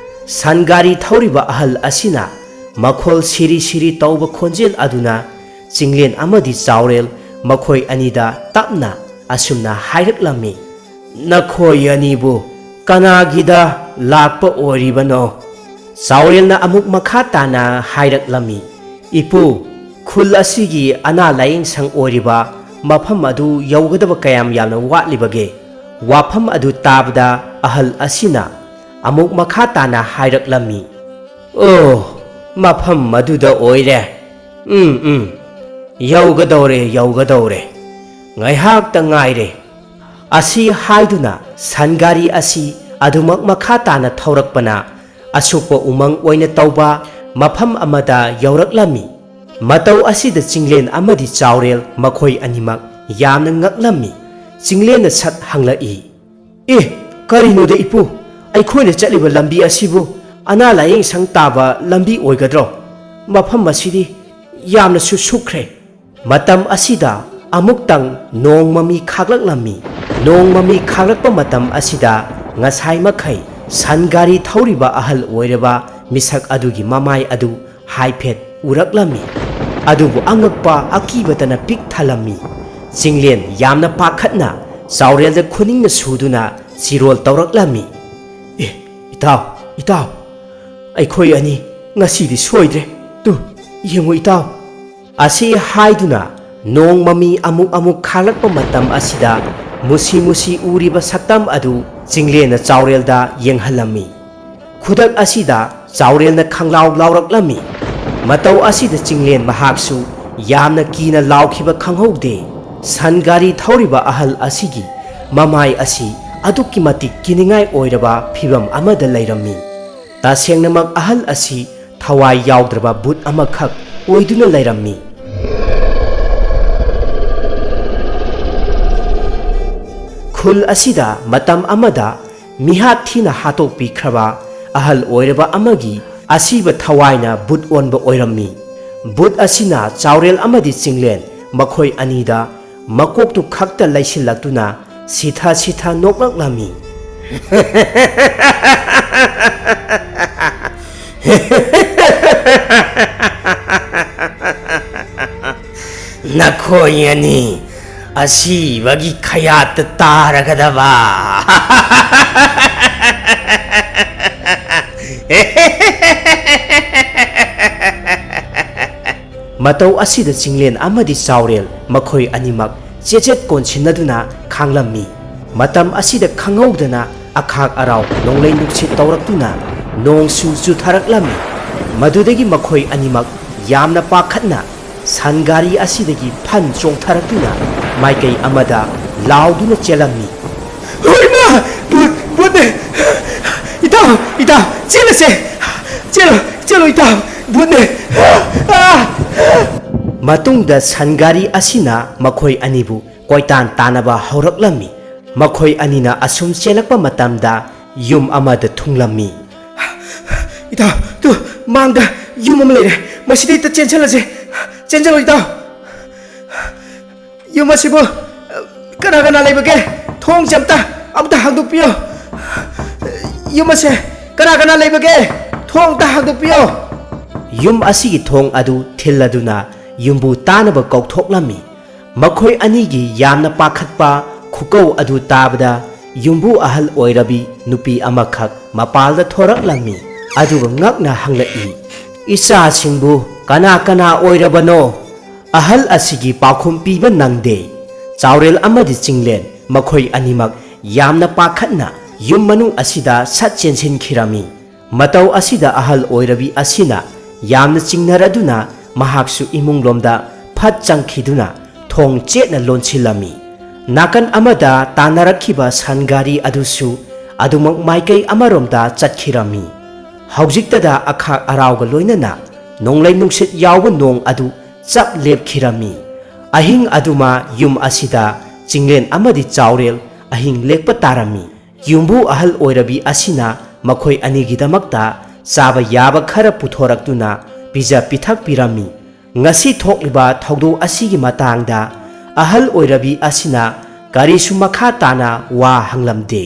ꯁꯟ ꯒꯥꯔꯤ ꯊꯧꯔꯤꯕ ꯑꯍꯜ ꯑꯁꯤꯅ ꯃꯈꯣꯜ ꯁꯤꯔꯤ ꯁꯤꯔꯤ ꯇꯧꯕ ꯈꯣꯟꯖꯦꯜ ꯑꯗꯨꯅ ꯆꯤꯡꯂꯦꯟ ꯑꯃꯗꯤ ꯆꯥꯎꯔꯦꯜ ꯃꯈꯣꯏ ꯑꯅꯤꯗ ꯇꯞꯅ ꯑꯁꯨꯝꯅ ꯍꯥꯏꯔꯛꯂꯝꯃꯤ, "ꯅꯈꯣꯏ ꯑꯅꯤꯕꯨ ꯀꯅꯥꯒꯤꯗ ꯂꯥꯛꯄ ꯑꯣꯏꯔꯤꯕꯅꯣ?" ꯆꯥꯎꯔꯦꯜꯅ ꯑꯃꯨꯛ ꯃꯈꯥ ꯇꯥꯅ ꯍꯥꯏꯔꯛꯂꯝꯃꯤ, "ꯏꯄꯨ, ꯈꯨꯜ ꯑꯁꯤꯒꯤ ꯑꯅꯥ ꯂꯥꯌꯦꯡ ꯁꯪ ꯑꯣꯏꯔꯤꯕ ꯃꯐꯝ ꯑꯗꯨ ꯌꯧꯒꯗꯕ ꯀꯌꯥꯝ ꯌꯥꯝꯅ ꯋꯥꯠꯂꯤꯕꯒꯦ?" ꯋꯥꯐꯝ ꯑꯗꯨ ꯇꯥꯕꯗ ꯑꯍꯜ ꯑꯁꯤꯅ ꯑꯃꯨꯛ ꯃꯈꯥ ꯇꯥꯅ ꯍꯥꯏꯔꯛꯂꯝꯃꯤ, "ꯑꯣ, ꯃꯐꯝ ꯑꯗꯨꯗ ꯑꯣꯏꯔꯦ꯫ ꯎꯝ, ꯎꯝ, ꯌꯧꯒꯗꯧꯔꯦ, ꯌꯧꯒꯗꯧꯔꯦ꯫ ꯉꯥꯏꯍꯥꯛꯇ ꯉꯥꯏꯔꯦ꯫" ꯑꯁꯤ ꯍꯥꯏꯗꯨꯅ ꯁꯟ ꯒꯥꯔꯤ ꯑꯁꯤ ꯑꯗꯨꯃꯛ ꯃꯈꯥ ꯇꯥꯅ ꯊꯧꯔꯛꯄꯅ ꯑꯁꯨꯛꯄ ꯎꯃꯪ ꯑꯣꯏꯅ ꯇꯧꯕ ꯃꯐꯝ ꯑꯃꯗ ꯌꯧꯔꯛꯂꯝꯃꯤ꯫ ꯃꯇꯧ ꯑꯁꯤꯗ ꯆꯤꯡꯂꯦꯟ ꯑꯃꯗꯤ ꯆꯥꯎꯔꯦꯜ ꯃꯈꯣꯏ ꯑꯅꯤꯃꯛ ꯌꯥꯝꯅ ꯉꯛꯂꯝꯃꯤ꯫ ꯆꯤꯡꯂꯦꯟꯅ ꯁꯠ ꯍꯪꯂꯛꯏ, "ꯑꯦ, ꯀꯔꯤꯅꯣꯗ ꯏꯄꯨ, ꯑꯩꯈꯣꯏꯅ ꯆꯠꯂꯤꯕ ꯂꯝꯕꯤ ꯑꯁꯤꯕꯨ ꯑꯅꯥ ꯂꯥꯌꯦꯡ ꯁꯪ ꯇꯥꯕ ꯂꯝꯕꯤ ꯑꯣꯏꯒꯗ꯭ꯔꯣ? ꯃꯐꯝ ꯑꯁꯤꯗꯤ ꯌꯥꯝꯅꯁꯨ ꯁꯨꯛꯈ꯭ꯔꯦ꯫" ꯃꯇꯝ ꯑꯁꯤꯗ ꯑꯃꯨꯛꯇꯪ ꯅꯣꯡ ꯃꯃꯤ ꯈꯥꯛꯂꯛꯂꯝꯃꯤ꯫ ꯅꯣꯡ ꯃꯃꯤ ꯈꯥꯛꯂꯛꯄ ꯃꯇꯝ ꯑꯁꯤꯗ ꯉꯁꯥꯏ ꯃꯈꯩ ꯁꯟ ꯒꯥꯔꯤ ꯊꯧꯔꯤꯕ ꯑꯍꯜ ꯑꯣꯏꯔꯕ ꯃꯤꯁꯛ ꯑꯗꯨꯒꯤ ꯃꯃꯥꯏ ꯑꯗꯨ ꯍꯥꯏꯐꯦꯠ ꯎꯔꯛꯂꯝꯃꯤ꯫ ꯑꯗꯨꯕꯨ ꯑꯉꯛꯄ ꯑꯀꯤꯕꯇꯅ ꯄꯤꯛ ꯊꯜꯂꯝꯃꯤ꯫ ꯆꯤꯡꯂꯦꯟ ꯌꯥꯝꯅ ꯄꯥꯈꯠꯅ ꯆꯥꯎꯔꯦꯜꯗ ꯈꯨꯅꯤꯡꯅ ꯁꯨꯗꯨꯅ ꯆꯤꯔꯣꯜ ꯇꯧꯔꯛꯂꯝꯃꯤ꯫ "ꯑꯦ, ꯏꯇꯥꯎ, ꯏꯇꯥꯎ, ꯑꯩꯈꯣꯏ ꯑꯅꯤ ꯉꯁꯤꯗꯤ ꯁꯣꯏꯗ꯭ꯔꯦ꯫ ꯇꯨ, ꯌꯦꯡꯉꯨ ꯏꯇꯥꯎ꯫" ꯑꯁꯤ ꯍꯥꯏꯗꯨꯅ ꯅꯣꯡ ꯃꯃꯤ ꯑꯃꯨꯛ ꯑꯃꯨꯛ ꯈꯥꯡꯂꯛꯄ ꯃꯇꯝ ꯑꯁꯤꯗ ꯃꯨꯁꯤ ꯃꯨꯁꯤ ꯎꯔꯤꯕ ꯁꯛꯇꯝ ꯑꯗꯨ ꯆꯤꯡꯂꯦꯟꯅ ꯆꯥꯎꯔꯦꯜꯗ ꯌꯦꯡꯍꯜꯂꯝꯃꯤ꯫ ꯈꯨꯗꯛ ꯑꯁꯤꯗ ꯆꯥꯎꯔꯦꯜꯅ ꯈꯪꯂꯥꯎ ꯂꯥꯎꯔꯛꯂꯝꯃꯤ꯫ ꯃꯇꯧ ꯑꯁꯤꯗ ꯆꯤꯡꯂꯦꯟ ꯃꯍꯥꯛꯁꯨ ꯌꯥꯝꯅ ꯀꯤꯅ ꯂꯥꯎꯈꯤꯕ ꯈꯪꯍꯧꯗꯦ꯫ ꯁꯟ ꯒꯥꯔꯤ ꯊꯧꯔꯤꯕ ꯑꯍꯜ ꯑꯁꯤꯒꯤ ꯃꯃꯥꯏ ꯑꯁꯤ ꯑꯗꯨꯛꯀꯤ ꯃꯇꯤꯛ ꯀꯤꯅꯤꯡꯉꯥꯏ ꯑꯣꯏꯔꯕ ꯐꯤꯚꯝ ꯑꯃꯗ ꯂꯩꯔꯝꯃꯤ꯫ ꯇꯁꯦꯡꯅꯃꯛ ꯑꯍꯜ ꯑꯁꯤ ꯊꯋꯥꯏ ꯌꯥꯎꯗ꯭ꯔꯕ ꯚꯨꯠ ꯑꯃꯈꯛ ꯑꯣꯏꯗꯨꯅ ꯂꯩꯔꯝꯃꯤ꯫ ꯈꯨꯜ ꯑꯁꯤꯗ ꯃꯇꯝ ꯑꯃꯗ ꯃꯤꯍꯥꯠ ꯊꯤꯅ ꯍꯥꯠꯇꯣꯛꯄꯤꯈ꯭ꯔꯕ ꯑꯍꯜ ꯑꯣꯏꯔꯕ ꯑꯃꯒꯤ ꯑꯁꯤꯕ ꯊꯋꯥꯏꯅ ꯚꯨꯠ ꯑꯣꯟꯕ ꯑꯣꯏꯔꯝꯃꯤ꯫ ꯚꯨꯠ ꯑꯁꯤꯅ ꯆꯥꯎꯔꯦꯜ ꯑꯃꯗꯤ ꯆꯤꯡꯂꯦꯟ ꯃꯈꯣꯏ ꯑꯅꯤꯗ ꯃꯀꯣꯛꯇꯨ ꯈꯛꯇ ꯂꯩꯁꯤꯜꯂꯛꯇꯨꯅ ꯁꯤꯊ ꯁꯤꯊ ꯅꯣꯛꯂꯛꯂꯝꯃꯤ꯫ ꯅꯈꯣꯏ ꯑꯅꯤ ꯑꯁꯤꯕꯒꯤ ꯈꯌꯥꯠꯇ ꯇꯥꯔꯒꯗꯕ꯫ ꯃꯇꯧ ꯑꯁꯤꯗ ꯆꯤꯡꯂꯦꯟ ꯑꯃꯗꯤ ꯆꯥꯎꯔꯦꯜ ꯃꯈꯣꯏ ꯑꯅꯤꯃꯛ ꯆꯦꯆꯦꯠ ꯀꯣꯟꯁꯤꯟꯅꯗꯨꯅ ꯈꯥꯡꯂꯝꯃꯤ꯫ ꯃꯇꯝ ꯑꯁꯤꯗ ꯈꯪꯍꯧꯗꯅ ꯑꯈꯥꯛ ꯑꯔꯥꯎ ꯅꯣꯡꯂꯩ ꯅꯨꯡꯁꯤꯠ ꯇꯧꯔꯛꯇꯨꯅ ꯅꯣꯡꯁꯨ ꯆꯨꯊꯔꯛꯂꯝꯃꯤ꯫ ꯃꯗꯨꯗꯒꯤ ꯃꯈꯣꯏ ꯑꯅꯤꯃꯛ ꯌꯥꯝꯅ ꯄꯥꯈꯠꯅ ꯁꯟ ꯒꯥꯔꯤ ꯑꯁꯤꯗꯒꯤ ꯐꯟ ꯆꯣꯡꯊꯔꯛꯇꯨꯅ ꯃꯥꯏꯀꯩ ꯑꯃꯗ ꯂꯥꯎꯗꯨꯅ ꯆꯦꯜꯂꯝꯃꯤ꯫ ꯍꯣꯏꯃ! ꯚꯨꯠ! ꯚꯨꯠꯅꯦ! ꯏꯇꯥꯎ! ꯏꯇꯥꯎ! ꯆꯦꯜꯂꯁꯦ! ꯆꯦꯜꯂꯣ! ꯆꯦꯜꯂꯣ ꯏꯇꯥꯎ! ꯚꯨꯠꯅꯦ! ꯑꯥ! ꯃꯇꯨꯡꯗ ꯁꯟ ꯒꯥꯔꯤ ꯑꯁꯤꯅ ꯃꯈꯣꯏ ꯑꯅꯤꯕꯨ ꯀꯣꯏꯇꯥꯟ ꯇꯥꯟꯅꯕ ꯍꯧꯔꯛꯂꯝꯃꯤ꯫ ꯃꯈꯣꯏ ꯑꯅꯤꯅ ꯑꯁꯨꯝ ꯆꯦꯜꯂꯛꯄ ꯃꯇꯝꯗ ꯌꯨꯝ ꯑꯃꯗ ꯊꯨꯡꯂꯝꯃꯤ꯫ ꯏꯇꯥꯎ, ꯇꯨ, ꯃꯥꯡꯗ ꯌꯨꯝ ꯑꯃ ꯂꯩꯔꯦ꯫ ꯃꯁꯤꯗ ꯍꯦꯛꯇ ꯆꯦꯟꯁꯤꯜꯂꯁꯦ꯫ ꯆꯦꯟꯁꯤꯜꯂꯣ ꯏꯇꯥꯎ꯫ ꯌꯨꯝ ꯑꯁꯤꯕꯨ ꯀꯅꯥ ꯀꯅꯥ ꯂꯩꯕꯒꯦ? ꯊꯣꯡꯁꯦ ꯑꯝꯇ, ꯑꯝꯇ ꯍꯥꯡꯗꯣꯛꯄꯤꯌꯣ꯫ ꯌꯨꯝ ꯑꯁꯦ ꯀꯅꯥ ꯀꯅꯥ ꯂꯩꯕꯒꯦ? ꯊꯣꯡ ꯑꯝꯇ ꯍꯥꯡꯗꯣꯛꯄꯤꯌꯣ꯫ ꯌꯨꯝ ꯑꯁꯤꯒꯤ ꯊꯣꯡ ꯑꯗꯨ ꯊꯤꯜꯂꯗꯨꯅ ꯌꯨꯝꯕꯨ ꯇꯥꯅꯕ ꯀꯧꯊꯣꯛꯂꯝꯃꯤ꯫ ꯃꯈꯣꯏ ꯑꯅꯤꯒꯤ ꯌꯥꯝꯅ ꯄꯥꯈꯠꯄ ꯈꯨꯀꯧ ꯑꯗꯨ ꯇꯥꯕꯗ ꯌꯨꯝꯕꯨ ꯑꯍꯜ ꯑꯣꯏꯔꯕꯤ ꯅꯨꯄꯤ ꯑꯃꯈꯛ ꯃꯄꯥꯜꯗ ꯊꯣꯔꯛꯂꯝꯃꯤ꯫ ꯑꯗꯨꯒ ꯉꯛꯅ ꯍꯪꯂꯛꯏ, "ꯏꯆꯥꯁꯤꯡꯕꯨ ꯀꯅꯥ ꯀꯅꯥ ꯑꯣꯏꯔꯕꯅꯣ?" ꯑꯍꯜ ꯑꯁꯤꯒꯤ ꯄꯥꯎꯈꯨꯝ ꯄꯤꯕ ꯅꯪꯗꯦ꯫ ꯆꯥꯎꯔꯦꯜ ꯑꯃꯗꯤ ꯆꯤꯡꯂꯦꯟ ꯃꯈꯣꯏ ꯑꯅꯤꯃꯛ ꯌꯥꯝꯅ ꯄꯥꯈꯠꯅ ꯌꯨꯝ ꯃꯅꯨꯡ ꯑꯁꯤꯗ ꯁꯠ ꯆꯦꯟꯁꯤꯟꯈꯤꯔꯝꯃꯤ꯫ ꯃꯇꯧ ꯑꯁꯤꯗ ꯑꯍꯜ ꯑꯣꯏꯔꯕꯤ ꯑꯁꯤꯅ ꯌꯥꯝꯅ ꯆꯤꯡꯅꯔꯗꯨꯅ ꯃꯍꯥꯛꯁꯨ ꯏꯃꯨꯡꯂꯣꯝꯗ ꯐꯠ ꯆꯪꯈꯤꯗꯨꯅ ꯊꯣꯡ ꯆꯦꯠꯅ ꯂꯣꯟꯁꯤꯜꯂꯝꯃꯤ꯫ ꯅꯥꯀꯟ ꯑꯃꯗ ꯇꯥꯟꯅꯔꯛꯈꯤꯕ ꯁꯟ ꯒꯥꯔꯤ ꯑꯗꯨꯁꯨ ꯑꯗꯨꯃꯛ ꯃꯥꯏꯀꯩ ꯑꯃꯔꯣꯝꯗ ꯆꯠꯈꯤꯔꯝꯃꯤ꯫ ꯍꯧꯖꯤꯛꯇꯗ ꯑꯈꯥꯛ ꯑꯔꯥꯎꯒ ꯂꯣꯏꯅꯅ ꯅꯣꯡꯂꯩ ꯅꯨꯡꯁꯤꯠ ꯌꯥꯎꯕ ꯅꯣꯡ ꯑꯗꯨ ꯆꯞ ꯂꯦꯞꯈꯤꯔꯝꯃꯤ꯫ ꯑꯍꯤꯡ ꯑꯗꯨꯃ ꯌꯨꯝ ꯑꯁꯤꯗ ꯆꯤꯡꯂꯦꯟ ꯑꯃꯗꯤ ꯆꯥꯎꯔꯦꯜ ꯑꯍꯤꯡ ꯂꯦꯛꯄ ꯇꯥꯔꯝꯃꯤ꯫ ꯌꯨꯝꯕꯨ ꯑꯍꯜ ꯑꯣꯏꯔꯕꯤ ꯑꯁꯤꯅ ꯃꯈꯣꯏ ꯑꯅꯤꯒꯤꯗꯃꯛꯇ ꯆꯥꯕ ꯌꯥꯕ ꯈꯔ ꯄꯨꯊꯣꯔꯛꯇꯨꯅ ꯄꯤꯖ ꯄꯤꯊꯛꯄꯤꯔꯝꯃꯤ꯫ ꯉꯁꯤ ꯊꯣꯛꯂꯤꯕ ꯊꯧꯗꯣꯛ ꯑꯁꯤꯒꯤ ꯃꯇꯥꯡꯗ ꯑꯍꯜ ꯑꯣꯏꯔꯕꯤ ꯑꯁꯤꯅ ꯀꯔꯤꯁꯨ ꯃꯈꯥ ꯇꯥꯅ ꯋꯥ ꯍꯪꯂꯝꯗꯦ꯫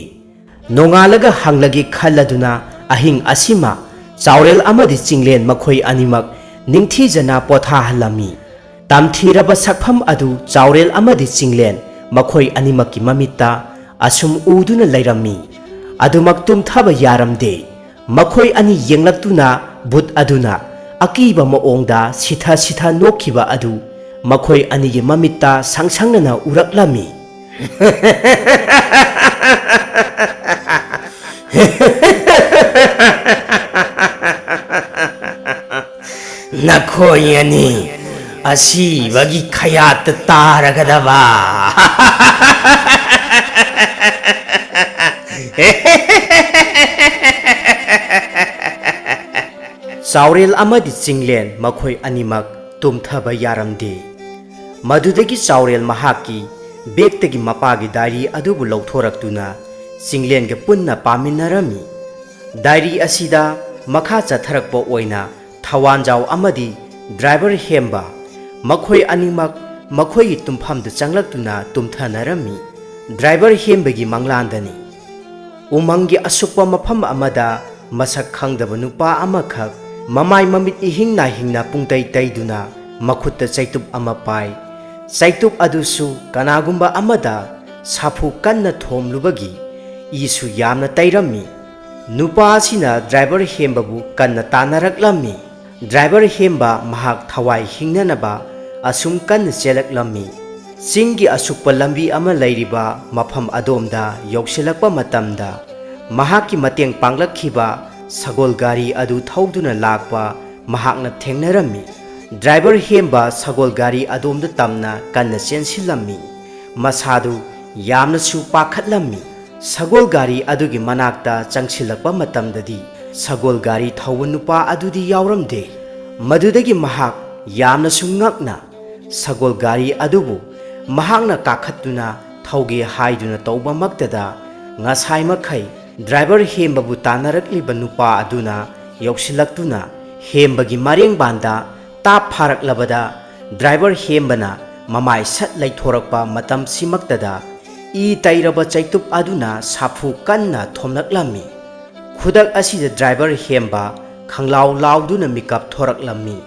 ꯅꯣꯡꯉꯥꯜꯂꯒ ꯍꯪꯂꯒꯦ ꯈꯜꯂꯗꯨꯅ ꯑꯍꯤꯡ ꯑꯁꯤꯃ ꯆꯥꯎꯔꯦꯜ ꯑꯃꯗꯤ ꯆꯤꯡꯂꯦꯟ ꯃꯈꯣꯏ ꯑꯅꯤꯃꯛ ꯅꯤꯡꯊꯤꯖꯅ ꯄꯣꯊꯥꯍꯜꯂꯝꯃꯤ꯫ ꯇꯝꯊꯤꯔꯕ ꯁꯛꯐꯝ ꯑꯗꯨ ꯆꯥꯎꯔꯦꯜ ꯑꯃꯗꯤ ꯆꯤꯡꯂꯦꯟ ꯃꯈꯣꯏ ꯑꯅꯤꯃꯛꯀꯤ ꯃꯃꯤꯠꯇ ꯑꯁꯨꯝ ꯎꯗꯨꯅ ꯂꯩꯔꯝꯃꯤ꯫ ꯑꯗꯨꯃꯛ ꯇꯨꯝꯊꯕ ꯌꯥꯔꯝꯗꯦ꯫ ꯃꯈꯣꯏ ꯑꯅꯤ ꯌꯦꯡꯂꯛꯇꯨꯅ ꯚꯨꯠ ꯑꯗꯨꯅ ꯑꯀꯤꯕ ꯃꯑꯣꯡꯗ ꯁꯤꯊ ꯁꯤꯊ ꯅꯣꯛꯈꯤꯕ ꯑꯗꯨ ꯃꯈꯣꯏ ꯑꯅꯤꯒꯤ ꯃꯃꯤꯠꯇ ꯁꯪꯁꯪꯅꯅ ꯎꯔꯛꯂꯝꯃꯤ꯫ ꯅꯈꯣꯏ ꯑꯅꯤ ꯑꯁꯤꯕꯒꯤ ꯈꯌꯥꯠꯇ ꯇꯥꯔꯒꯗꯕ꯫ ꯆꯥꯎꯔꯦꯜ ꯑꯃꯗꯤ ꯆꯤꯡꯂꯦꯟ ꯃꯈꯣꯏ ꯑꯅꯤꯃꯛ ꯇꯨꯝꯊꯕ ꯌꯥꯔꯝꯗꯦ꯫ ꯃꯗꯨꯗꯒꯤ ꯆꯥꯎꯔꯦꯜ ꯃꯍꯥꯛꯀꯤ ꯕꯦꯛꯇꯒꯤ ꯃꯄꯥꯒꯤ ꯗꯥꯏꯔꯤ ꯑꯗꯨꯕꯨ ꯂꯧꯊꯣꯔꯛꯇꯨꯅ ꯆꯤꯡꯂꯦꯟꯒ ꯄꯨꯟꯅ ꯄꯥꯃꯤꯟꯅꯔꯝꯃꯤ꯫ ꯗꯥꯏꯔꯤ ꯑꯁꯤꯗ ꯃꯈꯥ ꯆꯠꯊꯔꯛꯄ ꯑꯣꯏꯅ ꯊꯋꯥꯟꯖꯥꯎ ꯑꯃꯗꯤ ꯗ꯭ꯔꯥꯏꯚꯔ ꯍꯦꯝꯕ ꯃꯈꯣꯏ ꯑꯅꯤꯃꯛ ꯃꯈꯣꯏꯒꯤ ꯇꯨꯝꯐꯝꯗ ꯆꯪꯂꯛꯇꯨꯅ ꯇꯨꯝꯊꯅꯔꯝꯃꯤ꯫ ꯗ꯭ꯔꯥꯏꯚꯔ ꯍꯦꯝꯕꯒꯤ ꯃꯪꯂꯥꯟꯗꯅꯤ꯫ ꯎꯃꯪꯒꯤ ꯑꯁꯨꯛꯄ ꯃꯐꯝ ꯑꯃꯗ ꯃꯁꯛ ꯈꯪꯗꯕ ꯅꯨꯄꯥ ꯑꯃꯈꯛ ꯃꯃꯥꯏ ꯃꯃꯤꯠ ꯏꯍꯤꯡ ꯅꯥꯍꯤꯡꯅ ꯄꯨꯡꯇꯩ ꯇꯩꯗꯨꯅ ꯃꯈꯨꯠꯇ ꯆꯩꯇꯨꯞ ꯑꯃ ꯄꯥꯏ꯫ ꯆꯩꯇꯨꯞ ꯑꯗꯨꯁꯨ ꯀꯅꯥꯒꯨꯝꯕ ꯑꯃꯗ ꯁꯥꯐꯨ ꯀꯟꯅ ꯊꯣꯝꯂꯨꯕꯒꯤ ꯏꯁꯨ ꯌꯥꯝꯅ ꯇꯩꯔꯝꯃꯤ꯫ ꯅꯨꯄꯥ ꯑꯁꯤꯅ ꯗ꯭ꯔꯥꯏꯚꯔ ꯍꯦꯝꯕꯕꯨ ꯀꯟꯅ ꯇꯥꯟꯅꯔꯛꯂꯝꯃꯤ꯫ ꯗ꯭ꯔꯥꯏꯚꯔ ꯍꯦꯝꯕ ꯃꯍꯥꯛ ꯊꯋꯥꯏ ꯍꯤꯡꯅꯅꯕ ꯑꯁꯨꯝ ꯀꯟꯅ ꯆꯦꯜꯂꯛꯂꯝꯃꯤ꯫ ꯆꯤꯡꯒꯤ ꯑꯁꯨꯛꯄ ꯂꯝꯕꯤ ꯑꯃ ꯂꯩꯔꯤꯕ ꯃꯐꯝ ꯑꯗꯣꯝꯗ ꯌꯧꯁꯤꯜꯂꯛꯄ ꯃꯇꯝꯗ, ꯃꯍꯥꯛꯀꯤ ꯃꯇꯦꯡ ꯄꯥꯡꯂꯛꯈꯤꯕ ꯁꯒꯣꯜ ꯒꯥꯔꯤ ꯑꯗꯨ ꯊꯧꯗꯨꯅ ꯂꯥꯛꯄ ꯃꯍꯥꯛꯅ ꯊꯦꯡꯅꯔꯝꯃꯤ꯫ ꯗ꯭ꯔꯥꯏꯚꯔ ꯍꯦꯝꯕ ꯁꯒꯣꯜ ꯒꯥꯔꯤ ꯑꯗꯣꯝꯗ ꯇꯝꯅ ꯀꯟꯅ ꯆꯦꯟꯁꯤꯜꯂꯝꯃꯤ꯫ ꯃꯁꯥꯗꯨ ꯌꯥꯝꯅꯁꯨ ꯄꯥꯈꯠꯂꯝꯃꯤ꯫ ꯁꯒꯣꯜ ꯒꯥꯔꯤ ꯑꯗꯨꯒꯤ ꯃꯅꯥꯛꯇ ꯆꯪꯁꯤꯜꯂꯛꯄ ꯃꯇꯝꯗꯗꯤ, ꯁꯒꯣꯜ ꯒꯥꯔꯤ ꯊꯧꯕ ꯅꯨꯄꯥ ꯑꯗꯨꯗꯤ ꯌꯥꯎꯔꯝꯗꯦ꯫ ꯃꯗꯨꯗꯒꯤ ꯃꯍꯥꯛ ꯌꯥꯝꯅꯁꯨ ꯉꯛꯅ ꯁꯒꯣꯜ ꯒꯥꯔꯤ ꯑꯗꯨꯕꯨ ꯃꯍꯥꯛꯅ ꯀꯥꯈꯠꯇꯨꯅ ꯊꯧꯒꯦ ꯍꯥꯏꯗꯨꯅ ꯇꯧꯕꯃꯛꯇꯗ, ꯉꯁꯥꯏ ꯃꯈꯩ ꯗ꯭ꯔꯥꯏꯚꯔ ꯍꯦꯝꯕꯕꯨ ꯇꯥꯟꯅꯔꯛꯂꯤꯕ ꯅꯨꯄꯥ ꯑꯗꯨꯅ ꯌꯧꯁꯤꯜꯂꯛꯇꯨꯅ ꯍꯦꯝꯕꯒꯤ ꯃꯔꯦꯡꯕꯥꯟꯗ ꯇꯥꯞ ꯐꯥꯔꯛꯂꯕꯗ, ꯗ꯭ꯔꯥꯏꯚꯔ ꯍꯦꯝꯕꯅ ꯃꯃꯥꯏ ꯁꯠ ꯂꯩꯊꯣꯔꯛꯄ ꯃꯇꯝꯁꯤꯃꯛꯇꯗ ꯏ ꯇꯩꯔꯕ ꯆꯩꯇꯨꯞ ꯑꯗꯨꯅ ꯁꯥꯐꯨ ꯀꯟꯅ ꯊꯣꯝꯂꯛꯂꯝꯃꯤ꯫ ꯈꯨꯗꯛ ꯑꯁꯤꯗ ꯗ꯭ꯔꯥꯏꯚꯔ ꯍꯦꯝꯕ ꯈꯪꯂꯥꯎ ꯂꯥꯎꯗꯨꯅ ꯃꯤꯀꯞ ꯊꯣꯔꯛꯂꯝꯃꯤ꯫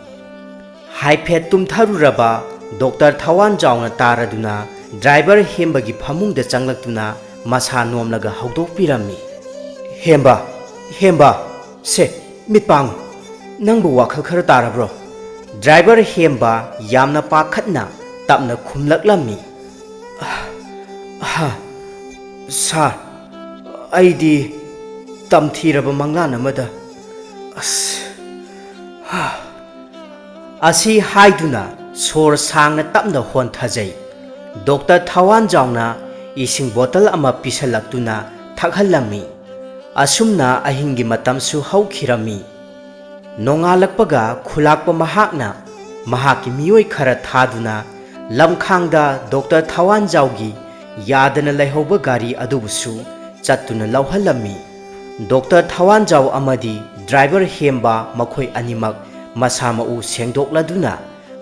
ꯍꯥꯏꯐꯦꯠ ꯇꯨꯝꯊꯔꯨꯔꯕ ꯗꯣꯛꯇꯔ ꯊꯋꯥꯟꯖꯥꯎꯅ ꯇꯥꯔꯗꯨꯅ ꯗ꯭ꯔꯥꯏꯚꯔ ꯍꯦꯝꯕꯒꯤ ꯐꯃꯨꯡꯗ ꯆꯪꯂꯛꯇꯨꯅ ꯃꯁꯥ ꯅꯣꯝꯂꯒ ꯍꯧꯗꯣꯛꯄꯤꯔꯝꯃꯤ꯫ "ꯍꯦꯝꯕ, ꯍꯦꯝꯕ, ꯁꯦ, ꯃꯤꯠ ꯄꯥꯡꯉꯨ꯫ ꯅꯪꯕꯨ ꯋꯥꯈꯜ ꯈꯔ ꯇꯥꯔꯕ꯭ꯔꯣ?" ꯗ꯭ꯔꯥꯏꯚꯔ ꯍꯦꯝꯕ ꯌꯥꯝꯅ ꯄꯥꯈꯠꯅ ꯇꯞꯅ ꯈꯨꯝꯂꯛꯂꯝꯃꯤ꯫ "ꯍꯥ, ꯁꯥꯔ, ꯑꯩꯗꯤ ꯇꯝꯊꯤꯔꯕ ꯃꯪꯂꯥꯟ ꯑꯃꯗ, ꯑꯁ, ꯍꯥ꯫" ꯑꯁꯤ ꯍꯥꯏꯗꯨꯅ ꯁꯣꯔ ꯁꯥꯡꯅ ꯇꯞꯅ ꯍꯣꯟꯊꯖꯩ꯫ ꯗꯣꯛꯇꯔ ꯊꯋꯥꯟꯖꯥꯎꯅ ꯏꯁꯤꯡ ꯕꯣꯇꯜ ꯑꯃ ꯄꯤꯁꯜꯂꯛꯇꯨꯅ ꯊꯛꯍꯜꯂꯝꯃꯤ꯫ ꯑꯁꯨꯝꯅ ꯑꯍꯤꯡꯒꯤ ꯃꯇꯝꯁꯨ ꯍꯧꯈꯤꯔꯝꯃꯤ꯫ ꯅꯣꯡꯉꯥꯜꯂꯛꯄꯒ ꯈꯨꯂꯥꯛꯄ ꯃꯍꯥꯛꯅ ꯃꯍꯥꯛꯀꯤ ꯃꯤꯑꯣꯏ ꯈꯔ ꯊꯥꯗꯨꯅ ꯂꯝꯈꯥꯡꯗ ꯗꯣꯛꯇꯔ ꯊꯋꯥꯟꯖꯥꯎꯒꯤ ꯌꯥꯗꯅ ꯂꯩꯍꯧꯕ ꯒꯥꯔꯤ ꯑꯗꯨꯕꯨꯁꯨ ꯆꯠꯇꯨꯅ ꯂꯧꯍꯜꯂꯝꯃꯤ꯫ ꯗꯣꯛꯇꯔ ꯊꯋꯥꯟꯖꯥꯎ ꯑꯃꯗꯤ ꯗ꯭ꯔꯥꯏꯚꯔ ꯍꯦꯝꯕ ꯃꯈꯣꯏ ꯑꯅꯤꯃꯛ ꯃꯁꯥ ꯃꯎ ꯁꯦꯡꯗꯣꯛꯂꯗꯨꯅ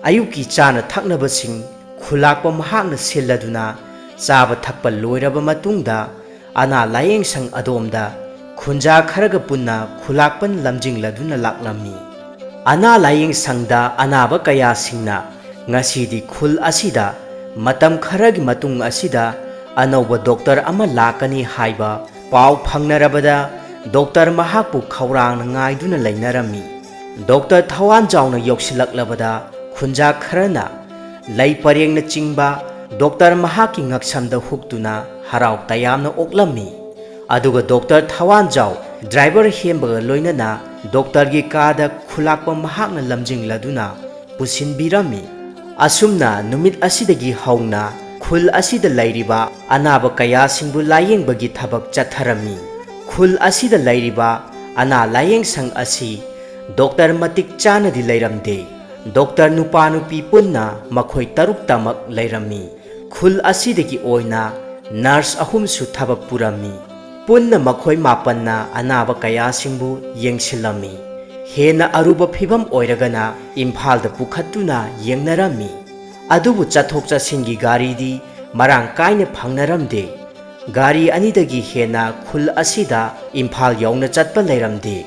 ꯑꯌꯨꯛꯀꯤ ꯆꯥꯅ ꯊꯛꯅꯕꯁꯤꯡ ꯈꯨꯂꯥꯛꯄ ꯃꯍꯥꯛꯅ ꯁꯤꯜꯂꯗꯨꯅ ꯆꯥꯕ ꯊꯛꯄ ꯂꯣꯏꯔꯕ ꯃꯇꯨꯡꯗ ꯑꯅꯥ ꯂꯥꯌꯦꯡ ꯁꯪ ꯑꯗꯣꯝꯗ ꯈꯨꯟꯖꯥ ꯈꯔꯒ ꯄꯨꯟꯅ ꯈꯨꯂꯥꯛꯄꯅ ꯂꯝꯖꯤꯡꯂꯗꯨꯅ ꯂꯥꯛꯂꯝꯃꯤ꯫ ꯑꯅꯥ ꯂꯥꯌꯦꯡ ꯁꯪꯗ ꯑꯅꯥꯕ ꯀꯌꯥꯁꯤꯡꯅ ꯉꯁꯤꯗꯤ ꯈꯨꯜ ꯑꯁꯤꯗ ꯃꯇꯝ ꯈꯔꯒꯤ ꯃꯇꯨꯡ ꯑꯁꯤꯗ ꯑꯅꯧꯕ ꯗꯣꯛꯇꯔ ꯑꯃ ꯂꯥꯛꯀꯅꯤ ꯍꯥꯏꯕ ꯄꯥꯎ ꯐꯪꯅꯔꯕꯗ ꯗꯣꯛꯇꯔ ꯃꯍꯥꯛꯄꯨ ꯈꯧꯔꯥꯡꯅ ꯉꯥꯏꯗꯨꯅ ꯂꯩꯅꯔꯝꯃꯤ꯫ ꯗꯣꯛꯇꯔ ꯊꯋꯥꯟꯖꯥꯎꯅ ꯌꯧꯁꯤꯜꯂꯛꯂꯕꯗ ꯈꯨꯟꯖꯥ ꯈꯔꯅ ꯂꯩ ꯄꯔꯦꯡꯅꯆꯤꯡꯕ ꯗꯣꯛꯇꯔ ꯃꯍꯥꯛꯀꯤ ꯉꯛꯁꯝꯗ ꯍꯨꯛꯇꯨꯅ ꯍꯔꯥꯎ ꯇꯌꯥꯝꯅ ꯑꯣꯛꯂꯝꯃꯤ꯫ ꯑꯗꯨꯒ ꯗꯣꯛꯇꯔ ꯊꯋꯥꯟꯖꯥꯎ ꯗ꯭ꯔꯥꯏꯚꯔ ꯍꯦꯝꯕꯒ ꯂꯣꯏꯅꯅ ꯗꯣꯛꯇꯔꯒꯤ ꯀꯥꯗ ꯈꯨꯂꯥꯛꯄ ꯃꯍꯥꯛꯅ ꯂꯝꯖꯤꯡꯂꯗꯨꯅ ꯄꯨꯁꯤꯟꯕꯤꯔꯝꯃꯤ꯫ ꯑꯁꯨꯝꯅ ꯅꯨꯃꯤꯠ ꯑꯁꯤꯗꯒꯤ ꯍꯧꯅ ꯈꯨꯜ ꯑꯁꯤꯗ ꯂꯩꯔꯤꯕ ꯑꯅꯥꯕ ꯀꯌꯥꯁꯤꯡꯕꯨ ꯂꯥꯌꯦꯡꯕꯒꯤ ꯊꯕꯛ ꯆꯠꯊꯔꯝꯃꯤ꯫ ꯈꯨꯜ ꯑꯁꯤꯗ ꯂꯩꯔꯤꯕ ꯑꯅꯥ ꯂꯥꯌꯦꯡ ꯁꯪ ꯑꯁꯤ ꯗꯣꯛꯇꯔ ꯃꯇꯤꯛ ꯆꯥꯅꯗꯤ ꯂꯩꯔꯝꯗꯦ꯫ ꯗꯣꯛꯇꯔ ꯅꯨꯄꯥ ꯅꯨꯄꯤ ꯄꯨꯟꯅ ꯃꯈꯣꯏ ꯇꯔꯨꯛꯇꯃꯛ ꯂꯩꯔꯝꯃꯤ꯫ ꯈꯨꯜ ꯑꯁꯤꯗꯒꯤ ꯑꯣꯏꯅ ꯅꯔꯁ ꯑꯍꯨꯝꯁꯨ ꯊꯕꯛ ꯄꯨꯔꯝꯃꯤ꯫ ꯄꯨꯟꯅ ꯃꯈꯣꯏ ꯃꯥꯄꯟꯅ ꯑꯅꯥꯕ ꯀꯌꯥꯁꯤꯡꯕꯨ ꯌꯦꯡꯁꯤꯜꯂꯝꯃꯤ꯫ ꯍꯦꯟꯅ ꯑꯔꯨꯕ ꯐꯤꯚꯝ ꯑꯣꯏꯔꯒꯅ ꯏꯝꯐꯥꯜꯗ ꯄꯨꯈꯠꯇꯨꯅ ꯌꯦꯡꯅꯔꯝꯃꯤ꯫ ꯑꯗꯨꯕꯨ ꯆꯠꯊꯣꯛ ꯆꯠꯁꯤꯟꯒꯤ ꯒꯥꯔꯤꯗꯤ ꯃꯔꯥꯡ ꯀꯥꯏꯅ ꯐꯪꯅꯔꯝꯗꯦ꯫ ꯒꯥꯔꯤ ꯑꯅꯤꯗꯒꯤ ꯍꯦꯟꯅ ꯈꯨꯜ ꯑꯁꯤꯗ ꯏꯝꯐꯥꯜ ꯌꯧꯅ ꯆꯠꯄ ꯂꯩꯔꯝꯗꯦ꯫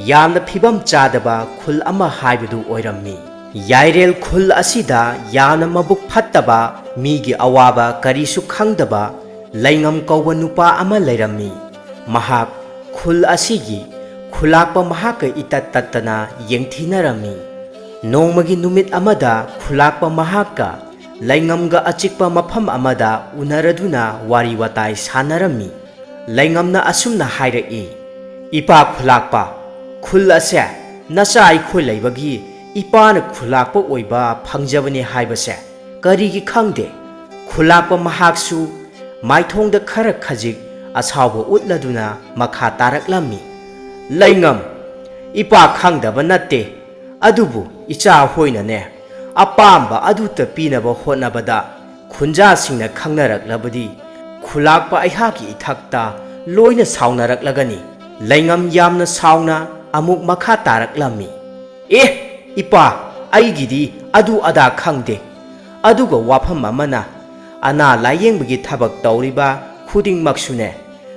ꯌꯥꯝꯅ ꯐꯤꯕꯝ ꯆꯥꯗꯕ ꯈꯨꯜ ꯑꯃ ꯍꯥꯏꯕꯗꯨ ꯑꯣꯏꯔꯝꯃꯤ꯫ ꯌꯥꯏꯔꯦꯜ ꯈꯨꯜ ꯑꯁꯤꯗ ꯌꯥꯝꯅ ꯃꯕꯨꯛ ꯐꯠꯇꯕ, ꯃꯤꯒꯤ ꯑꯋꯥꯕ ꯀꯔꯤꯁꯨ ꯈꯪꯗꯕ ꯂꯩꯉꯝ ꯀꯧꯕ ꯅꯨꯄꯥ ꯑꯃ ꯂꯩꯔꯝꯃꯤ꯫ ꯃꯍꯥꯛ ꯈꯨꯜ ꯑꯁꯤꯒꯤ ꯈꯨꯂꯥꯛꯄ ꯃꯍꯥꯛꯀ ꯏꯇꯠ ꯇꯠꯇꯅ ꯌꯦꯡꯊꯤꯅꯔꯝꯃꯤ꯫ ꯅꯣꯡꯃꯒꯤ ꯅꯨꯃꯤꯠ ꯑꯃꯗ ꯈꯨꯂꯥꯛꯄ ꯃꯍꯥꯛꯀ ꯂꯩꯉꯝꯒ ꯑꯆꯤꯛꯄ ꯃꯐꯝ ꯑꯃꯗ ꯎꯅꯔꯗꯨꯅ ꯋꯥꯔꯤ ꯋꯥꯇꯥꯏ ꯁꯥꯟꯅꯔꯝꯃꯤ꯫ ꯂꯩꯉꯝꯅ ꯑꯁꯨꯝꯅ ꯍꯥꯏꯔꯛꯏ, "ꯏꯄꯥ ꯈꯨꯂꯥꯛꯄ, ꯈꯨꯜ ꯑꯁꯦ ꯅꯆꯥ ꯑꯩꯈꯣꯏ ꯂꯩꯕꯒꯤ ꯏꯄꯥꯅ ꯈꯨꯂꯥꯛꯄ ꯑꯣꯏꯕ ꯐꯪꯖꯕꯅꯤ ꯍꯥꯏꯕꯁꯦ ꯀꯔꯤꯒꯤ ꯈꯪꯗꯦ?" ꯈꯨꯂꯥꯛꯄ ꯃꯍꯥꯛꯁꯨ ꯃꯥꯏꯊꯣꯡꯗ ꯈꯔ ꯈꯖꯤꯛ ꯑꯁꯥꯎꯕ ꯎꯠꯂꯗꯨꯅ ꯃꯈꯥ ꯇꯥꯔꯛꯂꯝꯃꯤ, "ꯂꯩꯉꯝ, ꯏꯄꯥ ꯈꯪꯗꯕ ꯅꯠꯇꯦ, ꯑꯗꯨꯕꯨ ꯏꯆꯥ ꯍꯣꯏꯅꯅꯦ, ꯑꯄꯥꯝꯕ ꯑꯗꯨꯇ ꯄꯤꯅꯕ ꯍꯣꯠꯅꯕꯗ ꯈꯨꯟꯖꯥꯁꯤꯡꯅ ꯈꯪꯅꯔꯛꯂꯕꯗꯤ ꯈꯨꯂꯥꯛꯄ ꯑꯩꯍꯥꯛꯀꯤ ꯏꯊꯛꯇ ꯂꯣꯏꯅ ꯁꯥꯎꯅꯔꯛꯂꯒꯅꯤ꯫" ꯂꯩꯉꯝ ꯌꯥꯝꯅ ꯁꯥꯎꯅ ꯑꯃꯨꯛ ꯃꯈꯥ ꯇꯥꯔꯛꯂꯝꯃꯤ, "ꯑꯦ, ꯏꯄꯥ, ꯑꯩꯒꯤꯗꯤ ꯑꯗꯨ ꯑꯗꯥ ꯈꯪꯗꯦ꯫ ꯑꯗꯨꯒ ꯋꯥꯐꯝ ꯑꯃꯅ, ꯑꯅꯥ ꯂꯥꯌꯦꯡꯕꯒꯤ ꯊꯕꯛ ꯇꯧꯔꯤꯕ ꯈꯨꯗꯤꯡꯃꯛꯁꯨꯅꯦ,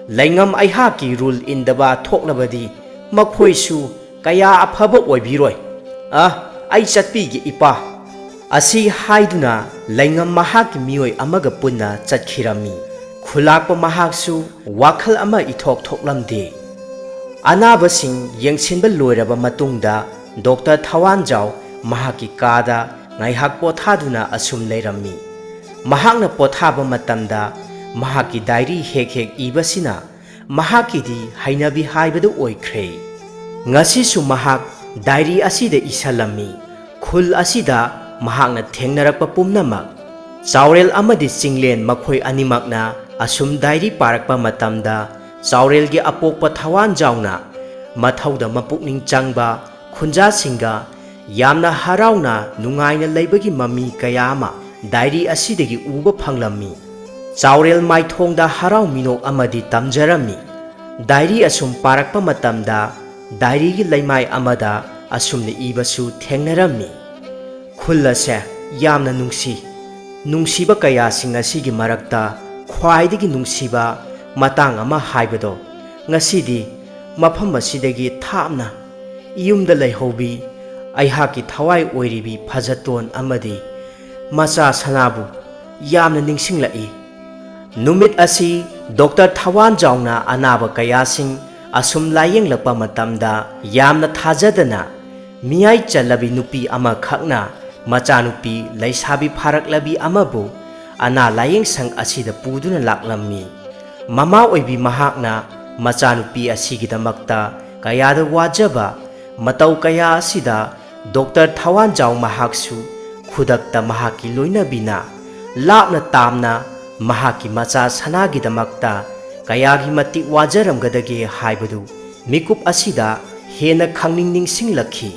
ꯂꯩꯉꯝ ꯑꯩꯍꯥꯛꯀꯤ ꯔꯨꯜ ꯏꯟꯗꯕ ꯊꯣꯛꯂꯕꯗꯤ ꯃꯈꯣꯏꯁꯨ ꯀꯌꯥ ꯑꯐꯕ ꯑꯣꯏꯕꯤꯔꯣꯏ꯫ ꯑ, ꯑꯩ ꯆꯠꯄꯤꯒꯦ, ꯏꯄꯥ꯫" ꯑꯁꯤ ꯍꯥꯏꯗꯨꯅ ꯂꯩꯉꯝ ꯃꯍꯥꯛꯀꯤ ꯃꯤꯑꯣꯏ ꯑꯃꯒ ꯄꯨꯟꯅ ꯆꯠꯈꯤꯔꯝꯃꯤ꯫ ꯈꯨꯂꯥꯛꯄ ꯃꯍꯥꯛꯁꯨ ꯋꯥꯈꯜ ꯑꯃ ꯏꯊꯣꯛ ꯊꯣꯛꯂꯝꯗꯦ꯫ ꯑꯅꯥꯕꯁꯤꯡ ꯌꯦꯡꯁꯤꯟꯕ ꯂꯣꯏꯔꯕ ꯃꯇꯨꯡꯗ ꯗꯣꯛꯇꯔ ꯊꯋꯥꯟꯖꯥꯎ ꯃꯍꯥꯛꯀꯤ ꯀꯥꯗ ꯉꯥꯏꯍꯥꯛ ꯄꯣꯊꯥꯗꯨꯅ ꯑꯁꯨꯝ ꯂꯩꯔꯝꯃꯤ꯫ ꯃꯍꯥꯛꯅ ꯄꯣꯊꯥꯕ ꯃꯇꯝꯗ ꯃꯍꯥꯛꯀꯤ ꯗꯥꯏꯔꯤ ꯍꯦꯛ ꯍꯦꯛ ꯏꯕꯁꯤꯅ ꯃꯍꯥꯛꯀꯤꯗꯤ ꯍꯩꯅꯕꯤ ꯍꯥꯏꯕꯗꯨ ꯑꯣꯏꯈ꯭ꯔꯦ꯫ ꯉꯁꯤꯁꯨ ꯃꯍꯥꯛ ꯗꯥꯏꯔꯤ ꯑꯁꯤꯗ ꯏꯁꯜꯂꯝꯃꯤ, "ꯈꯨꯜ ꯑꯁꯤꯗ ꯃꯍꯥꯛꯅ ꯊꯦꯡꯅꯔꯛꯄ ꯄꯨꯝꯅꯃꯛ꯫" ꯆꯥꯎꯔꯦꯜ ꯑꯃꯗꯤ ꯆꯤꯡꯂꯦꯟ ꯃꯈꯣꯏ ꯑꯅꯤꯃꯛꯅ ꯑꯁꯨꯝ ꯗꯥꯏꯔꯤ ꯄꯥꯔꯛꯄ ꯃꯇꯝꯗ ꯆꯥꯎꯔꯦꯜꯒꯤ ꯑꯄꯣꯛꯄ ꯊꯋꯥꯟꯖꯥꯎꯅ ꯃꯊꯧꯗ ꯃꯄꯨꯛꯅꯤꯡ ꯆꯪꯕ ꯈꯨꯟꯖꯥꯁꯤꯡꯒ ꯌꯥꯝꯅ ꯍꯔꯥꯎꯅ ꯅꯨꯡꯉꯥꯏꯅ ꯂꯩꯕꯒꯤ ꯃꯃꯤ ꯀꯌꯥ ꯑꯃ ꯗꯥꯏꯔꯤ ꯑꯁꯤꯗꯒꯤ ꯎꯕ ꯐꯪꯂꯝꯃꯤ꯫ ꯆꯥꯎꯔꯦꯜ ꯃꯥꯏꯊꯣꯡꯗ ꯍꯔꯥꯎ ꯃꯤꯅꯣꯛ ꯑꯃꯗꯤ ꯇꯝꯖꯔꯝꯃꯤ꯫ ꯗꯥꯏꯔꯤ ꯑꯁꯨꯝ ꯄꯥꯔꯛꯄ ꯃꯇꯝꯗ ꯗꯥꯏꯔꯤꯒꯤ ꯂꯩꯃꯥꯏ ꯑꯃꯗ ꯑꯁꯨꯝꯅ ꯏꯕꯁꯨ ꯊꯦꯡꯅꯔꯝꯃꯤ: "ꯈꯨꯜ ꯑꯁꯦ ꯌꯥꯝꯅ ꯅꯨꯡꯁꯤ꯫ ꯅꯨꯡꯁꯤꯕ ꯀꯌꯥꯁꯤꯡ ꯑꯁꯤꯒꯤ ꯃꯔꯛꯇ ꯈ꯭ꯋꯥꯏꯗꯒꯤ ꯅꯨꯡꯁꯤꯕ ꯃꯇꯥꯡ ꯑꯃ ꯍꯥꯏꯕꯗꯣ, ꯉꯁꯤꯗꯤ ꯃꯐꯝ ꯑꯁꯤꯗꯒꯤ ꯊꯥꯞꯅ ꯌꯨꯝꯗ ꯂꯩꯍꯧꯕꯤ ꯑꯩꯍꯥꯛꯀꯤ ꯊꯋꯥꯏ ꯑꯣꯏꯔꯤꯕꯤ ꯐꯖꯇꯣꯟ ꯑꯃꯗꯤ ꯃꯆꯥ ꯁꯅꯥꯕꯨ ꯌꯥꯝꯅ ꯅꯤꯡꯁꯤꯡꯂꯛꯏ"꯫ ꯅꯨꯃꯤꯠ ꯑꯁꯤ ꯗꯣꯛꯇꯔ ꯊꯋꯥꯟꯖꯥꯎꯅ ꯑꯅꯥꯕ ꯀꯌꯥꯁꯤꯡ ꯑꯁꯨꯝ ꯂꯥꯌꯦꯡꯂꯛꯄ ꯃꯇꯝꯗ, ꯌꯥꯝꯅ ꯊꯥꯖꯗꯅ ꯃꯤꯌꯥꯏ ꯆꯜꯂꯕꯤ ꯅꯨꯄꯤ ꯑꯃꯈꯛꯅ ꯃꯆꯥꯅꯨꯄꯤ ꯂꯩꯁꯥꯕꯤ ꯐꯥꯔꯛꯂꯕꯤ ꯑꯃꯕꯨ ꯑꯅꯥ ꯂꯥꯌꯦꯡ ꯁꯪ ꯑꯁꯤꯗ ꯄꯨꯗꯨꯅ ꯂꯥꯛꯂꯝꯃꯤ꯫ ꯃꯃꯥ ꯑꯣꯏꯕꯤ ꯃꯍꯥꯛꯅ ꯃꯆꯥꯅꯨꯄꯤ ꯑꯁꯤꯒꯤꯗꯃꯛꯇ ꯀꯌꯥꯗ ꯋꯥꯖꯕ ꯃꯇꯧ ꯀꯌꯥ ꯑꯁꯤꯗ ꯗꯣꯛꯇꯔ ꯊꯋꯥꯟꯖꯥꯎ ꯃꯍꯥꯛꯁꯨ ꯈꯨꯗꯛꯇ ꯃꯍꯥꯛꯀꯤ ꯂꯣꯏꯅꯕꯤꯅ ꯂꯥꯞꯅ ꯇꯥꯝꯅ ꯃꯍꯥꯛꯀꯤ ꯃꯆꯥ ꯁꯅꯥꯒꯤꯗꯃꯛꯇ ꯀꯌꯥꯒꯤ ꯃꯇꯤꯛ ꯋꯥꯖꯔꯝꯒꯗꯒꯦ ꯍꯥꯏꯕꯗꯨ ꯃꯤꯀꯨꯞ ꯑꯁꯤꯗ ꯍꯦꯟꯅ ꯈꯪꯅꯤꯡ ꯅꯤꯡꯁꯤꯡꯂꯛꯈꯤ꯫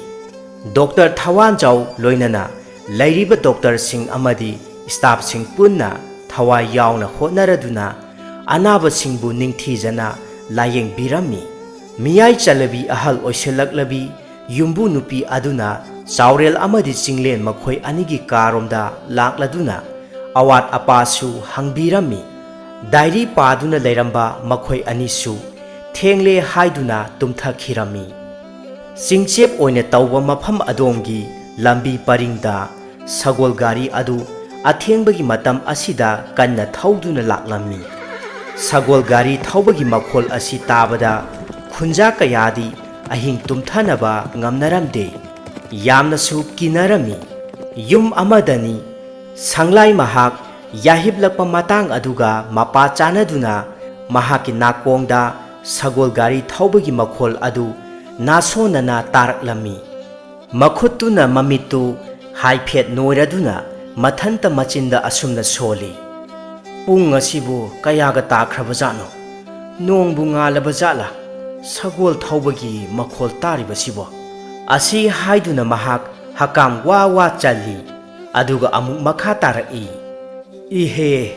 ꯗꯣꯛꯇꯔ ꯊꯋꯥꯟꯖꯥꯎ ꯂꯣꯏꯅꯅ ꯂꯩꯔꯤꯕ ꯗꯣꯛꯇꯔꯁꯤꯡ ꯑꯃꯗꯤ ꯁ꯭ꯇꯥꯐꯁꯤꯡ ꯄꯨꯟꯅ ꯊꯋꯥꯏ ꯌꯥꯎꯅ ꯍꯣꯠꯅꯔꯗꯨꯅ ꯑꯅꯥꯕꯁꯤꯡꯕꯨ ꯅꯤꯡꯊꯤꯖꯅ ꯂꯥꯌꯦꯡꯕꯤꯔꯝꯃꯤ꯫ ꯃꯤꯌꯥꯏ ꯆꯜꯂꯕꯤ ꯑꯍꯜ ꯑꯣꯏꯁꯤꯜꯂꯛꯂꯕꯤ ꯌꯨꯝꯕꯨ ꯅꯨꯄꯤ ꯑꯗꯨꯅ ꯆꯥꯎꯔꯦꯜ ꯑꯃꯗꯤ ꯆꯤꯡꯂꯦꯟ ꯃꯈꯣꯏ ꯑꯅꯤꯒꯤ ꯀꯥꯔꯣꯝꯗ ꯂꯥꯛꯂꯗꯨꯅ ꯑꯋꯥꯠ ꯑꯄꯥꯁꯨ ꯍꯪꯕꯤꯔꯝꯃꯤ꯫ ꯗꯥꯏꯔꯤ ꯄꯥꯗꯨꯅ ꯂꯩꯔꯝꯕ ꯃꯈꯣꯏ ꯑꯅꯤꯁꯨ ꯊꯦꯡꯂꯦ ꯍꯥꯏꯗꯨꯅ ꯇꯨꯝꯊꯈꯤꯔꯝꯃꯤ꯫ ꯆꯤꯡꯆꯦꯞ ꯑꯣꯏꯅ ꯇꯧꯕ ꯃꯐꯝ ꯑꯗꯣꯝꯒꯤ ꯂꯝꯕꯤ ꯄꯔꯤꯡꯗ ꯁꯒꯣꯜ ꯒꯥꯔꯤ ꯑꯗꯨ ꯑꯊꯦꯡꯕꯒꯤ ꯃꯇꯝ ꯑꯁꯤꯗ ꯀꯟꯅ ꯊꯧꯗꯨꯅ ꯂꯥꯛꯂꯝꯃꯤ꯫ ꯁꯒꯣꯜ ꯒꯥꯔꯤ ꯊꯧꯕꯒꯤ ꯃꯈꯣꯜ ꯑꯁꯤ ꯇꯥꯕꯗ ꯈꯨꯟꯖꯥ ꯀꯌꯥꯗꯤ ꯑꯍꯤꯡ ꯇꯨꯝꯊꯅꯕ ꯉꯝꯅꯔꯝꯗꯦ꯫ ꯌꯥꯝꯅꯁꯨ ꯀꯤꯅꯔꯝꯃꯤ꯫ ꯌꯨꯝ ꯑꯃꯗꯅꯤ ꯁꯪꯂꯥꯏ ꯃꯍꯥꯛ ꯌꯥꯍꯤꯞꯂꯛꯄ ꯃꯇꯥꯡ ꯑꯗꯨꯒ ꯃꯄꯥ ꯆꯥꯟꯅꯗꯨꯅ ꯃꯍꯥꯛꯀꯤ ꯅꯥꯀꯣꯡꯗ ꯁꯒꯣꯜ ꯒꯥꯔꯤ ꯊꯧꯕꯒꯤ ꯃꯈꯣꯜ ꯑꯗꯨ ꯅꯥꯁꯣꯟꯅꯅ ꯇꯥꯔꯛꯂꯝꯃꯤ꯫ ꯃꯈꯨꯠꯇꯨꯅ ꯃꯃꯤꯠꯇꯨ ꯍꯥꯏꯐꯦꯠ ꯅꯣꯏꯔꯗꯨꯅ ꯃꯊꯟꯇ ꯃꯆꯤꯟꯗ ꯑꯁꯨꯝꯅ ꯁꯣꯜꯂꯤ: "ꯄꯨꯡ ꯑꯁꯤꯕꯨ ꯀꯌꯥꯒ ꯇꯥꯈ꯭ꯔꯕꯖꯥꯠꯅꯣ? ꯅꯣꯡꯕꯨ ꯉꯥꯜꯂꯕ ꯖꯥꯠꯂꯥ?" ꯁꯒꯣꯜ ꯊꯧꯕꯒꯤ ꯃꯈꯣꯜ ꯇꯥꯔꯤꯕꯁꯤꯕꯣ?" ꯑꯁꯤ ꯍꯥꯏꯗꯨꯅ ꯃꯍꯥꯛ ꯍꯀꯥꯝ ꯋꯥ ꯋꯥ ꯆꯜꯂꯤ꯫ ꯑꯗꯨꯒ ꯑꯃꯨꯛ ꯃꯈꯥ ꯇꯥꯔꯛꯏ, "ꯏꯍꯦ,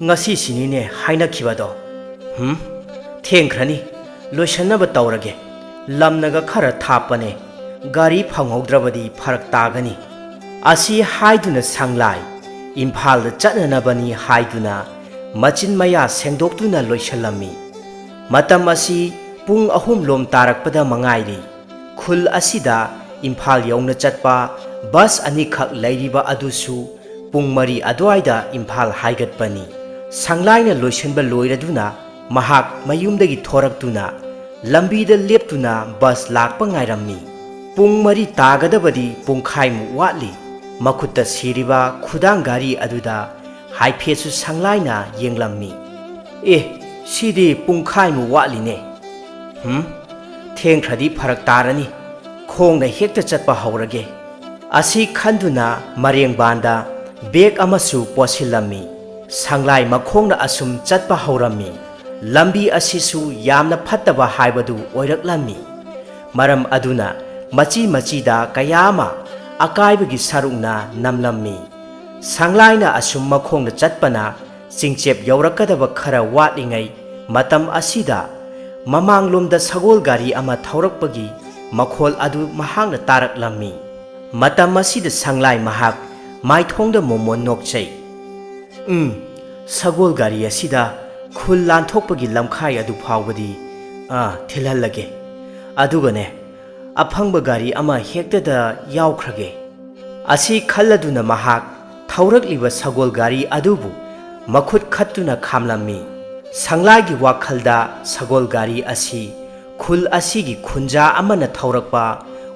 ꯉꯁꯤꯁꯤꯅꯤꯅꯦ ꯍꯥꯏꯅꯈꯤꯕꯗꯣ꯫ ꯍꯨꯝ, ꯊꯦꯡꯈ꯭ꯔꯅꯤ, ꯂꯣꯏꯁꯟꯅꯕ ꯇꯧꯔꯒꯦ꯫ ꯂꯝꯅꯒ ꯈꯔ ꯊꯥꯞꯄꯅꯦ, ꯒꯥꯔꯤ ꯐꯪꯍꯧꯗ꯭ꯔꯕꯗꯤ ꯐꯔꯛ ꯇꯥꯒꯅꯤ꯫" ꯑꯁꯤ ꯍꯥꯏꯗꯨꯅ ꯁꯪꯂꯥꯏ ꯏꯝꯐꯥꯜꯗ ꯆꯠꯅꯅꯕꯅꯤ ꯍꯥꯏꯗꯨꯅ ꯃꯆꯤꯟ ꯃꯌꯥ ꯁꯦꯡꯗꯣꯛꯇꯨꯅ ꯂꯣꯏꯁꯜꯂꯝꯃꯤ꯫ ꯃꯇꯝ ꯑꯁꯤ ꯄꯨꯡ ꯑꯍꯨꯝ ꯂꯣꯝ ꯇꯥꯔꯛꯄꯗ ꯃꯉꯥꯏꯔꯤ꯫ ꯈꯨꯜ ꯑꯁꯤꯗ ꯏꯝꯐꯥꯜ ꯌꯧꯅ ꯆꯠꯄ ꯕꯁ ꯑꯅꯤꯈꯛ ꯂꯩꯔꯤꯕ ꯑꯗꯨꯁꯨ ꯄꯨꯡ ꯃꯔꯤ ꯑꯗꯨꯋꯥꯏꯗ ꯏꯝꯐꯥꯜ ꯍꯥꯏꯒꯠꯄꯅꯤ꯫ ꯁꯪꯂꯥꯏꯅ ꯂꯣꯏꯁꯤꯟꯕ ꯂꯣꯏꯔꯗꯨꯅ ꯃꯍꯥꯛ ꯃꯌꯨꯝꯗꯒꯤ ꯊꯣꯔꯛꯇꯨꯅ ꯂꯝꯕꯤꯗ ꯂꯦꯞꯇꯨꯅ ꯕꯁ ꯂꯥꯛꯄ ꯉꯥꯏꯔꯝꯃꯤ꯫ ꯄꯨꯡ ꯃꯔꯤ ꯇꯥꯒꯗꯕꯗꯤ ꯄꯨꯡꯈꯥꯏꯃꯨꯛ ꯋꯥꯠꯂꯤ꯫ ꯃꯈꯨꯠꯇ ꯁꯤꯔꯤꯕ ꯈꯨꯗꯥꯡ ꯘꯔꯤ ꯑꯗꯨꯗ ꯍꯥꯏꯐꯦꯠꯁꯨ ꯁꯪꯂꯥꯏꯅ ꯌꯦꯡꯂꯝꯃꯤ꯫ "ꯑꯦ, ꯁꯤꯗꯤ ꯄꯨꯡꯈꯥꯏꯃꯨꯛ ꯋꯥꯠꯂꯤꯅꯦ꯫ ꯍꯨꯝ, ꯊꯦꯡꯈ꯭ꯔꯗꯤ ꯐꯔꯛ ꯇꯥꯔꯅꯤ꯫ ꯈꯣꯡꯅ ꯍꯦꯛꯇ ꯆꯠꯄ ꯍꯧꯔꯒꯦ꯫" ꯑꯁꯤ ꯈꯟꯗꯨꯅ ꯃꯔꯦꯡꯕꯥꯟꯗ ꯕꯦꯒ ꯑꯃꯁꯨ ꯄꯣꯠꯁꯤꯜꯂꯝꯃꯤ꯫ ꯁꯪꯂꯥꯏ ꯃꯈꯣꯡꯅ ꯑꯁꯨꯝ ꯆꯠꯄ ꯍꯧꯔꯝꯃꯤ꯫ ꯂꯝꯕꯤ ꯑꯁꯤꯁꯨ ꯌꯥꯝꯅ ꯐꯠꯇꯕ ꯍꯥꯏꯕꯗꯨ ꯑꯣꯏꯔꯛꯂꯝꯃꯤ꯫ ꯃꯔꯝ ꯑꯗꯨꯅ ꯃꯆꯤ ꯃꯆꯤꯗ ꯀꯌꯥ ꯑꯃ ꯑꯀꯥꯏꯕꯒꯤ ꯁꯔꯨꯛꯅ ꯅꯝꯂꯝꯃꯤ꯫ ꯁꯪꯂꯥꯏꯅ ꯑꯁꯨꯝ ꯃꯈꯣꯡꯅ ꯆꯠꯄꯅ ꯆꯤꯡꯆꯦꯞ ꯌꯧꯔꯛꯀꯗꯕ ꯈꯔ ꯋꯥꯠꯂꯤꯉꯩ ꯃꯇꯝ ꯑꯁꯤꯗ ꯃꯃꯥꯡꯂꯣꯝꯗ ꯁꯒꯣꯜ ꯒꯥꯔꯤ ꯑꯃ ꯊꯧꯔꯛꯄꯒꯤ ꯃꯈꯣꯜ ꯑꯗꯨ ꯃꯍꯥꯛꯅ ꯇꯥꯔꯛꯂꯝꯃꯤ꯫ ꯃꯇꯝ ꯑꯁꯤꯗ ꯁꯪꯂꯥꯏ ꯃꯍꯥꯛ ꯃꯥꯏꯊꯣꯡꯗ ꯃꯣꯃꯣꯟ ꯅꯣꯛꯆꯩ꯫ "ꯎꯝ, ꯁꯒꯣꯜ ꯒꯥꯔꯤ ꯑꯁꯤꯗ ꯈꯨꯜ ꯂꯥꯟꯊꯣꯛꯄꯒꯤ ꯂꯝꯈꯥꯏ ꯑꯗꯨ ꯐꯥꯎꯕꯗꯤ, ꯑꯥ, ꯊꯤꯜꯍꯜꯂꯒꯦ꯫ ꯑꯗꯨꯒꯅꯦ, ꯑꯐꯪꯕ ꯒꯥꯔꯤ ꯑꯃ ꯍꯦꯛꯇꯗ ꯌꯥꯎꯈ꯭ꯔꯒꯦ꯫" ꯑꯁꯤ ꯈꯜꯂꯗꯨꯅ ꯃꯍꯥꯛ ꯊꯧꯔꯛꯂꯤꯕ ꯁꯒꯣꯜ ꯒꯥꯔꯤ ꯑꯗꯨꯕꯨ ꯃꯈꯨꯠ ꯈꯠꯇꯨꯅ ꯈꯥꯝꯂꯝꯃꯤ꯫ ꯁꯪꯂꯥꯏꯒꯤ ꯋꯥꯈꯜꯗ ꯁꯒꯣꯜ ꯒꯥꯔꯤ ꯑꯁꯤ ꯈꯨꯜ ꯑꯁꯤꯒꯤ ꯈꯨꯟꯖꯥ ꯑꯃꯅ ꯊꯧꯔꯛꯄ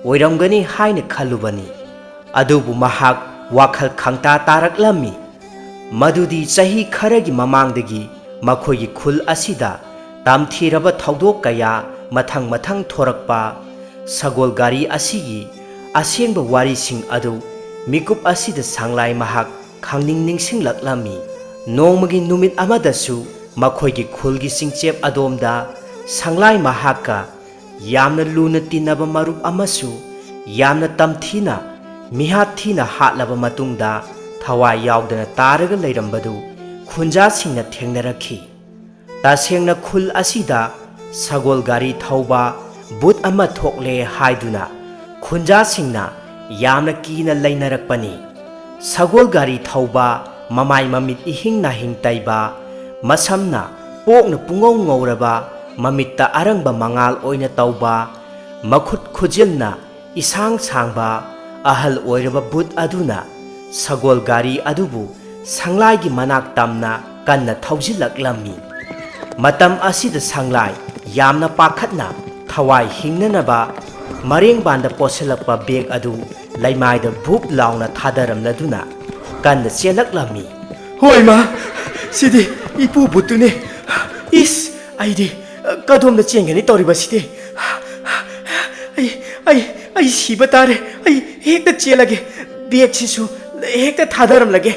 ꯑꯣꯏꯔꯝꯒꯅꯤ ꯍꯥꯏꯅ ꯈꯜꯂꯨꯕꯅꯤ꯫ ꯑꯗꯨꯕꯨ ꯃꯍꯥꯛ ꯋꯥꯈꯜ ꯈꯪꯇꯥ ꯇꯥꯔꯛꯂꯝꯃꯤ꯫ ꯃꯗꯨꯗꯤ ꯆꯍꯤ ꯈꯔꯒꯤ ꯃꯃꯥꯡꯗꯒꯤ ꯃꯈꯣꯏꯒꯤ ꯈꯨꯜ ꯑꯁꯤꯗ ꯇꯝꯊꯤꯔꯕ ꯊꯧꯗꯣꯛ ꯀꯌꯥ ꯃꯊꯪ ꯃꯊꯪ ꯊꯣꯔꯛꯄ ꯁꯒꯣꯜ ꯒꯥꯔꯤ ꯑꯁꯤꯒꯤ ꯑꯁꯦꯡꯕ ꯋꯥꯔꯤꯁꯤꯡ ꯑꯗꯨ ꯃꯤꯀꯨꯞ ꯑꯁꯤꯗ ꯁꯪꯂꯥꯏ ꯃꯍꯥꯛ ꯈꯪꯅꯤꯡ ꯅꯤꯡꯁꯤꯡꯂꯛꯂꯝꯃꯤ꯫ ꯅꯣꯡꯃꯒꯤ ꯅꯨꯃꯤꯠ ꯑꯃꯗꯁꯨ ꯃꯈꯣꯏꯒꯤ ꯈꯨꯜꯒꯤ ꯆꯤꯡꯆꯦꯞ ꯑꯗꯣꯝꯗ ꯁꯪꯂꯥꯏ ꯃꯍꯥꯛꯀ ꯌꯥꯝꯅ ꯂꯨꯅ ꯇꯤꯟꯅꯕ ꯃꯔꯨꯞ ꯑꯃꯁꯨ ꯌꯥꯝꯅ ꯇꯝꯊꯤꯅ, ꯃꯤꯍꯥꯠ ꯊꯤꯅ ꯍꯥꯠꯂꯕ ꯃꯇꯨꯡꯗ ꯊꯋꯥꯏ ꯌꯥꯎꯗꯅ ꯇꯥꯔꯒ ꯂꯩꯔꯝꯕꯗꯨ ꯈꯨꯟꯖꯥꯁꯤꯡꯅ ꯊꯦꯡꯅꯔꯛꯈꯤ꯫ ꯇꯁꯦꯡꯅ ꯈꯨꯜ ꯑꯁꯤꯗ ꯁꯒꯣꯜ ꯒꯥꯔꯤ ꯊꯧꯕ ꯚꯨꯠ ꯑꯃ ꯊꯣꯛꯂꯦ ꯍꯥꯏꯗꯨꯅ ꯈꯨꯟꯖꯥꯁꯤꯡꯅ ꯌꯥꯝꯅ ꯀꯤꯅ ꯂꯩꯅꯔꯛꯄꯅꯤ꯫ ꯁꯒꯣꯜ ꯒꯥꯔꯤ ꯊꯧꯕ, ꯃꯃꯥꯏ ꯃꯃꯤꯠ ꯏꯍꯤꯡ ꯅꯥꯍꯤꯡ ꯇꯩꯕ, ꯃꯁꯝꯅ ꯄꯣꯛꯅ ꯄꯨꯡꯉꯧ ꯉꯧꯔꯕ, ꯃꯃꯤꯠꯇ ꯑꯔꯪꯕ ꯃꯉꯥꯜ ꯑꯣꯏꯅ ꯇꯧꯕ, ꯃꯈꯨꯠ ꯈꯨꯖꯤꯜꯅ ꯏꯁꯥꯡ ꯁꯥꯡꯕ ꯑꯍꯜ ꯑꯣꯏꯔꯕ ꯚꯨꯠ ꯑꯗꯨꯅ ꯁꯒꯣꯜ ꯒꯥꯔꯤ ꯑꯗꯨꯕꯨ ꯁꯪꯂꯥꯏꯒꯤ ꯃꯅꯥꯛ ꯇꯝꯅ ꯀꯟꯅ ꯊꯧꯖꯤꯜꯂꯛꯂꯝꯃꯤ꯫ ꯃꯇꯝ ꯑꯁꯤꯗ ꯁꯪꯂꯥꯏ ꯌꯥꯝꯅ ꯄꯥꯈꯠꯅ ꯊꯋꯥꯏ ꯍꯤꯡꯅꯅꯕ ꯃꯔꯦꯡꯕꯥꯟꯗ ꯄꯣꯠꯁꯤꯜꯂꯛꯄ ꯕꯦꯒ ꯑꯗꯨ ꯂꯩꯃꯥꯏꯗ ꯚꯨꯞ ꯂꯥꯎꯅ ꯊꯥꯗꯔꯝꯂꯗꯨꯅ ꯀꯟꯅ ꯆꯦꯜꯂꯛꯂꯝꯃꯤ꯫ "ꯍꯣꯏ ꯃꯥ, ꯁꯤꯗꯤ ꯏꯄꯨ ꯚꯨꯠꯇꯨꯅꯦ꯫ ꯏꯁ, ꯑꯩꯗꯤ ꯀꯗꯣꯝꯗ ꯆꯦꯟꯒꯅꯤ ꯇꯧꯔꯤꯕꯁꯤꯗꯤ? ꯑꯩ, ꯑꯩ, ꯑꯩ ꯁꯤꯕ ꯇꯥꯔꯦ꯫ ꯑꯩ ꯍꯦꯛꯇ ꯆꯦꯜꯂꯒꯦ꯫ ꯕꯦꯒꯁꯤꯁꯨ ꯍꯦꯛꯇ ꯊꯥꯗꯔꯝꯂꯒꯦ꯫"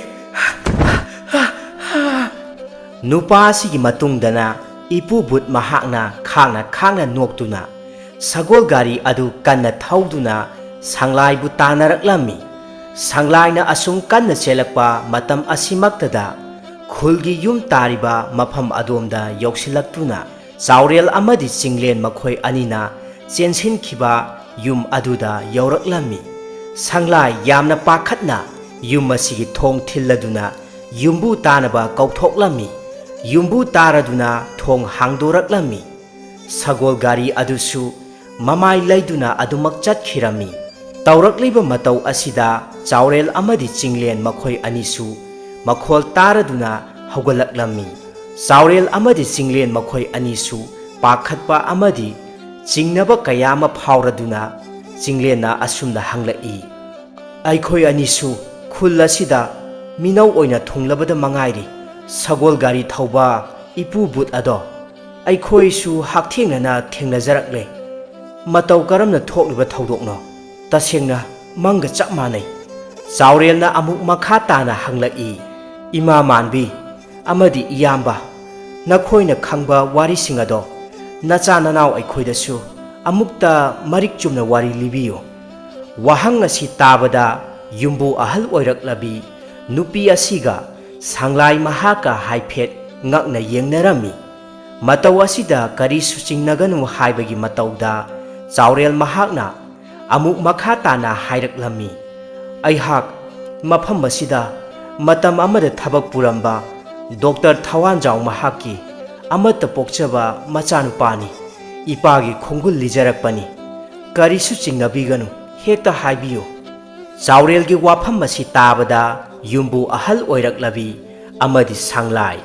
ꯅꯨꯄꯥ ꯑꯁꯤꯒꯤ ꯃꯇꯨꯡꯗꯅ ꯏꯄꯨ ꯚꯨꯠ ꯃꯍꯥꯛꯅ ꯈꯥꯡꯅ ꯈꯥꯡꯅ ꯅꯣꯛꯇꯨꯅ ꯁꯒꯣꯜ ꯒꯥꯔꯤ ꯑꯗꯨ ꯀꯟꯅ ꯊꯧꯗꯨꯅ ꯁꯪꯂꯥꯏꯕꯨ ꯇꯥꯟꯅꯔꯛꯂꯝꯃꯤ꯫ ꯁꯪꯂꯥꯏꯅ ꯑꯁꯨꯝ ꯀꯟꯅ ꯆꯦꯜꯂꯛꯄ ꯃꯇꯝ ꯑꯁꯤꯃꯛꯇꯗ ꯈꯨꯜꯒꯤ ꯌꯨꯝ ꯇꯥꯔꯤꯕ ꯃꯐꯝ ꯑꯗꯣꯝꯗ ꯌꯧꯁꯤꯜꯂꯛꯇꯨꯅ ꯆꯥꯎꯔꯦꯜ ꯑꯃꯗꯤ ꯆꯤꯡꯂꯦꯟ ꯃꯈꯣꯏ ꯑꯅꯤꯅ ꯆꯦꯟꯁꯤꯟꯈꯤꯕ ꯌꯨꯝ ꯑꯗꯨꯗ ꯌꯧꯔꯛꯂꯝꯃꯤ꯫ ꯁꯪꯂꯥꯏ ꯌꯥꯝꯅ ꯄꯥꯈꯠꯅ ꯌꯨꯝ ꯑꯁꯤꯒꯤ ꯊꯣꯡ ꯊꯤꯜꯂꯗꯨꯅ ꯌꯨꯝꯕꯨ ꯇꯥꯅꯕ ꯀꯧꯊꯣꯛꯂꯝꯃꯤ꯫ ꯌꯨꯝꯕꯨ ꯇꯥꯔꯗꯨꯅ ꯊꯣꯡ ꯍꯥꯡꯗꯣꯔꯛꯂꯝꯃꯤ꯫ ꯁꯒꯣꯜ ꯒꯥꯔꯤ ꯑꯗꯨꯁꯨ ꯃꯃꯥꯏ ꯂꯩꯗꯨꯅ ꯑꯗꯨꯃꯛ ꯆꯠꯈꯤꯔꯝꯃꯤ꯫ ꯇꯧꯔꯛꯂꯤꯕ ꯃꯇꯧ ꯑꯁꯤꯗ ꯆꯥꯎꯔꯦꯜ ꯑꯃꯗꯤ ꯆꯤꯡꯂꯦꯟ ꯃꯈꯣꯏ ꯑꯅꯤꯁꯨ ꯃꯈꯣꯜ ꯇꯥꯔꯗꯨꯅ ꯍꯧꯒꯠꯂꯛꯂꯝꯃꯤ꯫ ꯆꯥꯎꯔꯦꯜ ꯑꯃꯗꯤ ꯆꯤꯡꯂꯦꯟ ꯃꯈꯣꯏ ꯑꯅꯤꯁꯨ ꯄꯥꯈꯠꯄ ꯑꯃꯗꯤ ꯆꯤꯡꯅꯕ ꯀꯌꯥ ꯑꯃ ꯐꯥꯎꯔꯗꯨꯅ ꯆꯤꯡꯂꯦꯟꯅ ꯑꯁꯨꯝꯅ ꯍꯪꯂꯛꯏ, "ꯑꯩꯈꯣꯏ ꯑꯅꯤꯁꯨ ꯈꯨꯜ ꯑꯁꯤꯗ ꯃꯤꯅꯧ ꯑꯣꯏꯅ ꯊꯨꯡꯂꯕꯗ ꯃꯉꯥꯏꯔꯤ꯫ ꯁꯒꯣꯜ ꯒꯥꯔꯤ ꯊꯧꯕ ꯏꯄꯨ ꯚꯨꯠ ꯑꯗꯣ ꯑꯩꯈꯣꯏꯁꯨ ꯍꯛꯊꯦꯡꯅꯅ ꯊꯦꯡꯅꯖꯔꯛꯂꯦ꯫ ꯃꯇꯧ ꯀꯔꯝꯅ ꯊꯣꯛꯂꯤꯕ ꯊꯧꯗꯣꯛꯅꯣ? ꯇꯁꯦꯡꯅ ꯃꯪꯒ ꯆꯞ ꯃꯥꯟꯅꯩ꯫" ꯆꯥꯎꯔꯦꯜꯅ ꯑꯃꯨꯛ ꯃꯈꯥ ꯇꯥꯅ ꯍꯪꯂꯛꯏ, "ꯏꯃꯥ ꯃꯥꯟꯕꯤ ꯑꯃꯗꯤ ꯏꯌꯥꯝꯕ, ꯅꯈꯣꯏꯅ ꯈꯪꯕ ꯋꯥꯔꯤꯁꯤꯡ ꯑꯗꯣ ꯅꯆꯥ ꯅꯅꯥꯎ ꯑꯩꯈꯣꯏꯗꯁꯨ ꯑꯃꯨꯛꯇ ꯃꯔꯤꯛ ꯆꯨꯝꯅ ꯋꯥꯔꯤ ꯂꯤꯕꯤꯌꯨ꯫ ꯋꯥꯍꯪ ꯑꯁꯤ ꯇꯥꯕꯗ ꯌꯨꯝꯕꯨ ꯑꯍꯜ ꯑꯣꯏꯔꯛꯂꯕꯤ ꯅꯨꯄꯤ ꯑꯁꯤꯒ ꯁꯪꯂꯥꯏ ꯃꯍꯥꯛꯀ ꯍꯥꯏꯐꯦꯠ ꯉꯛꯅ ꯌꯦꯡꯅꯔꯝꯃꯤ꯫ ꯃꯇꯧ ꯑꯁꯤꯗ ꯀꯔꯤꯁꯨ ꯆꯤꯡꯅꯒꯅꯨ ꯍꯥꯏꯕꯒꯤ ꯃꯇꯧꯗ ꯆꯥꯎꯔꯦꯜ ꯃꯍꯥꯛꯅ ꯑꯃꯨꯛ ꯃꯈꯥ ꯇꯥꯅ ꯍꯥꯏꯔꯛꯂꯝꯃꯤ, "ꯑꯩꯍꯥꯛ ꯃꯐꯝ ꯑꯁꯤꯗ ꯃꯇꯝ ꯑꯃꯗ ꯊꯕꯛ ꯄꯨꯔꯝꯕ ꯗꯣꯛꯇꯔ ꯊꯋꯥꯟꯖꯥꯎ ꯃꯍꯥꯛꯀꯤ ꯑꯃꯠꯇ ꯄꯣꯛꯆꯕ ꯃꯆꯥꯅꯨꯄꯥꯅꯤ꯫ ꯏꯄꯥꯒꯤ ꯈꯣꯡꯒꯨꯜ ꯂꯤꯖꯔꯛꯄꯅꯤ꯫ ꯀꯔꯤꯁꯨ ꯆꯤꯡꯅꯕꯤꯒꯅꯨ, ꯍꯦꯛꯇ ꯍꯥꯏꯕꯤꯌꯨ꯫" ꯆꯥꯎꯔꯦꯜꯒꯤ ꯋꯥꯐꯝ ꯑꯁꯤ ꯇꯥꯕꯗ ꯌꯨꯝꯕꯨ ꯑꯍꯜ ꯑꯣꯏꯔꯛꯂꯕꯤ ꯑꯃꯗꯤ ꯁꯪꯂꯥꯏ,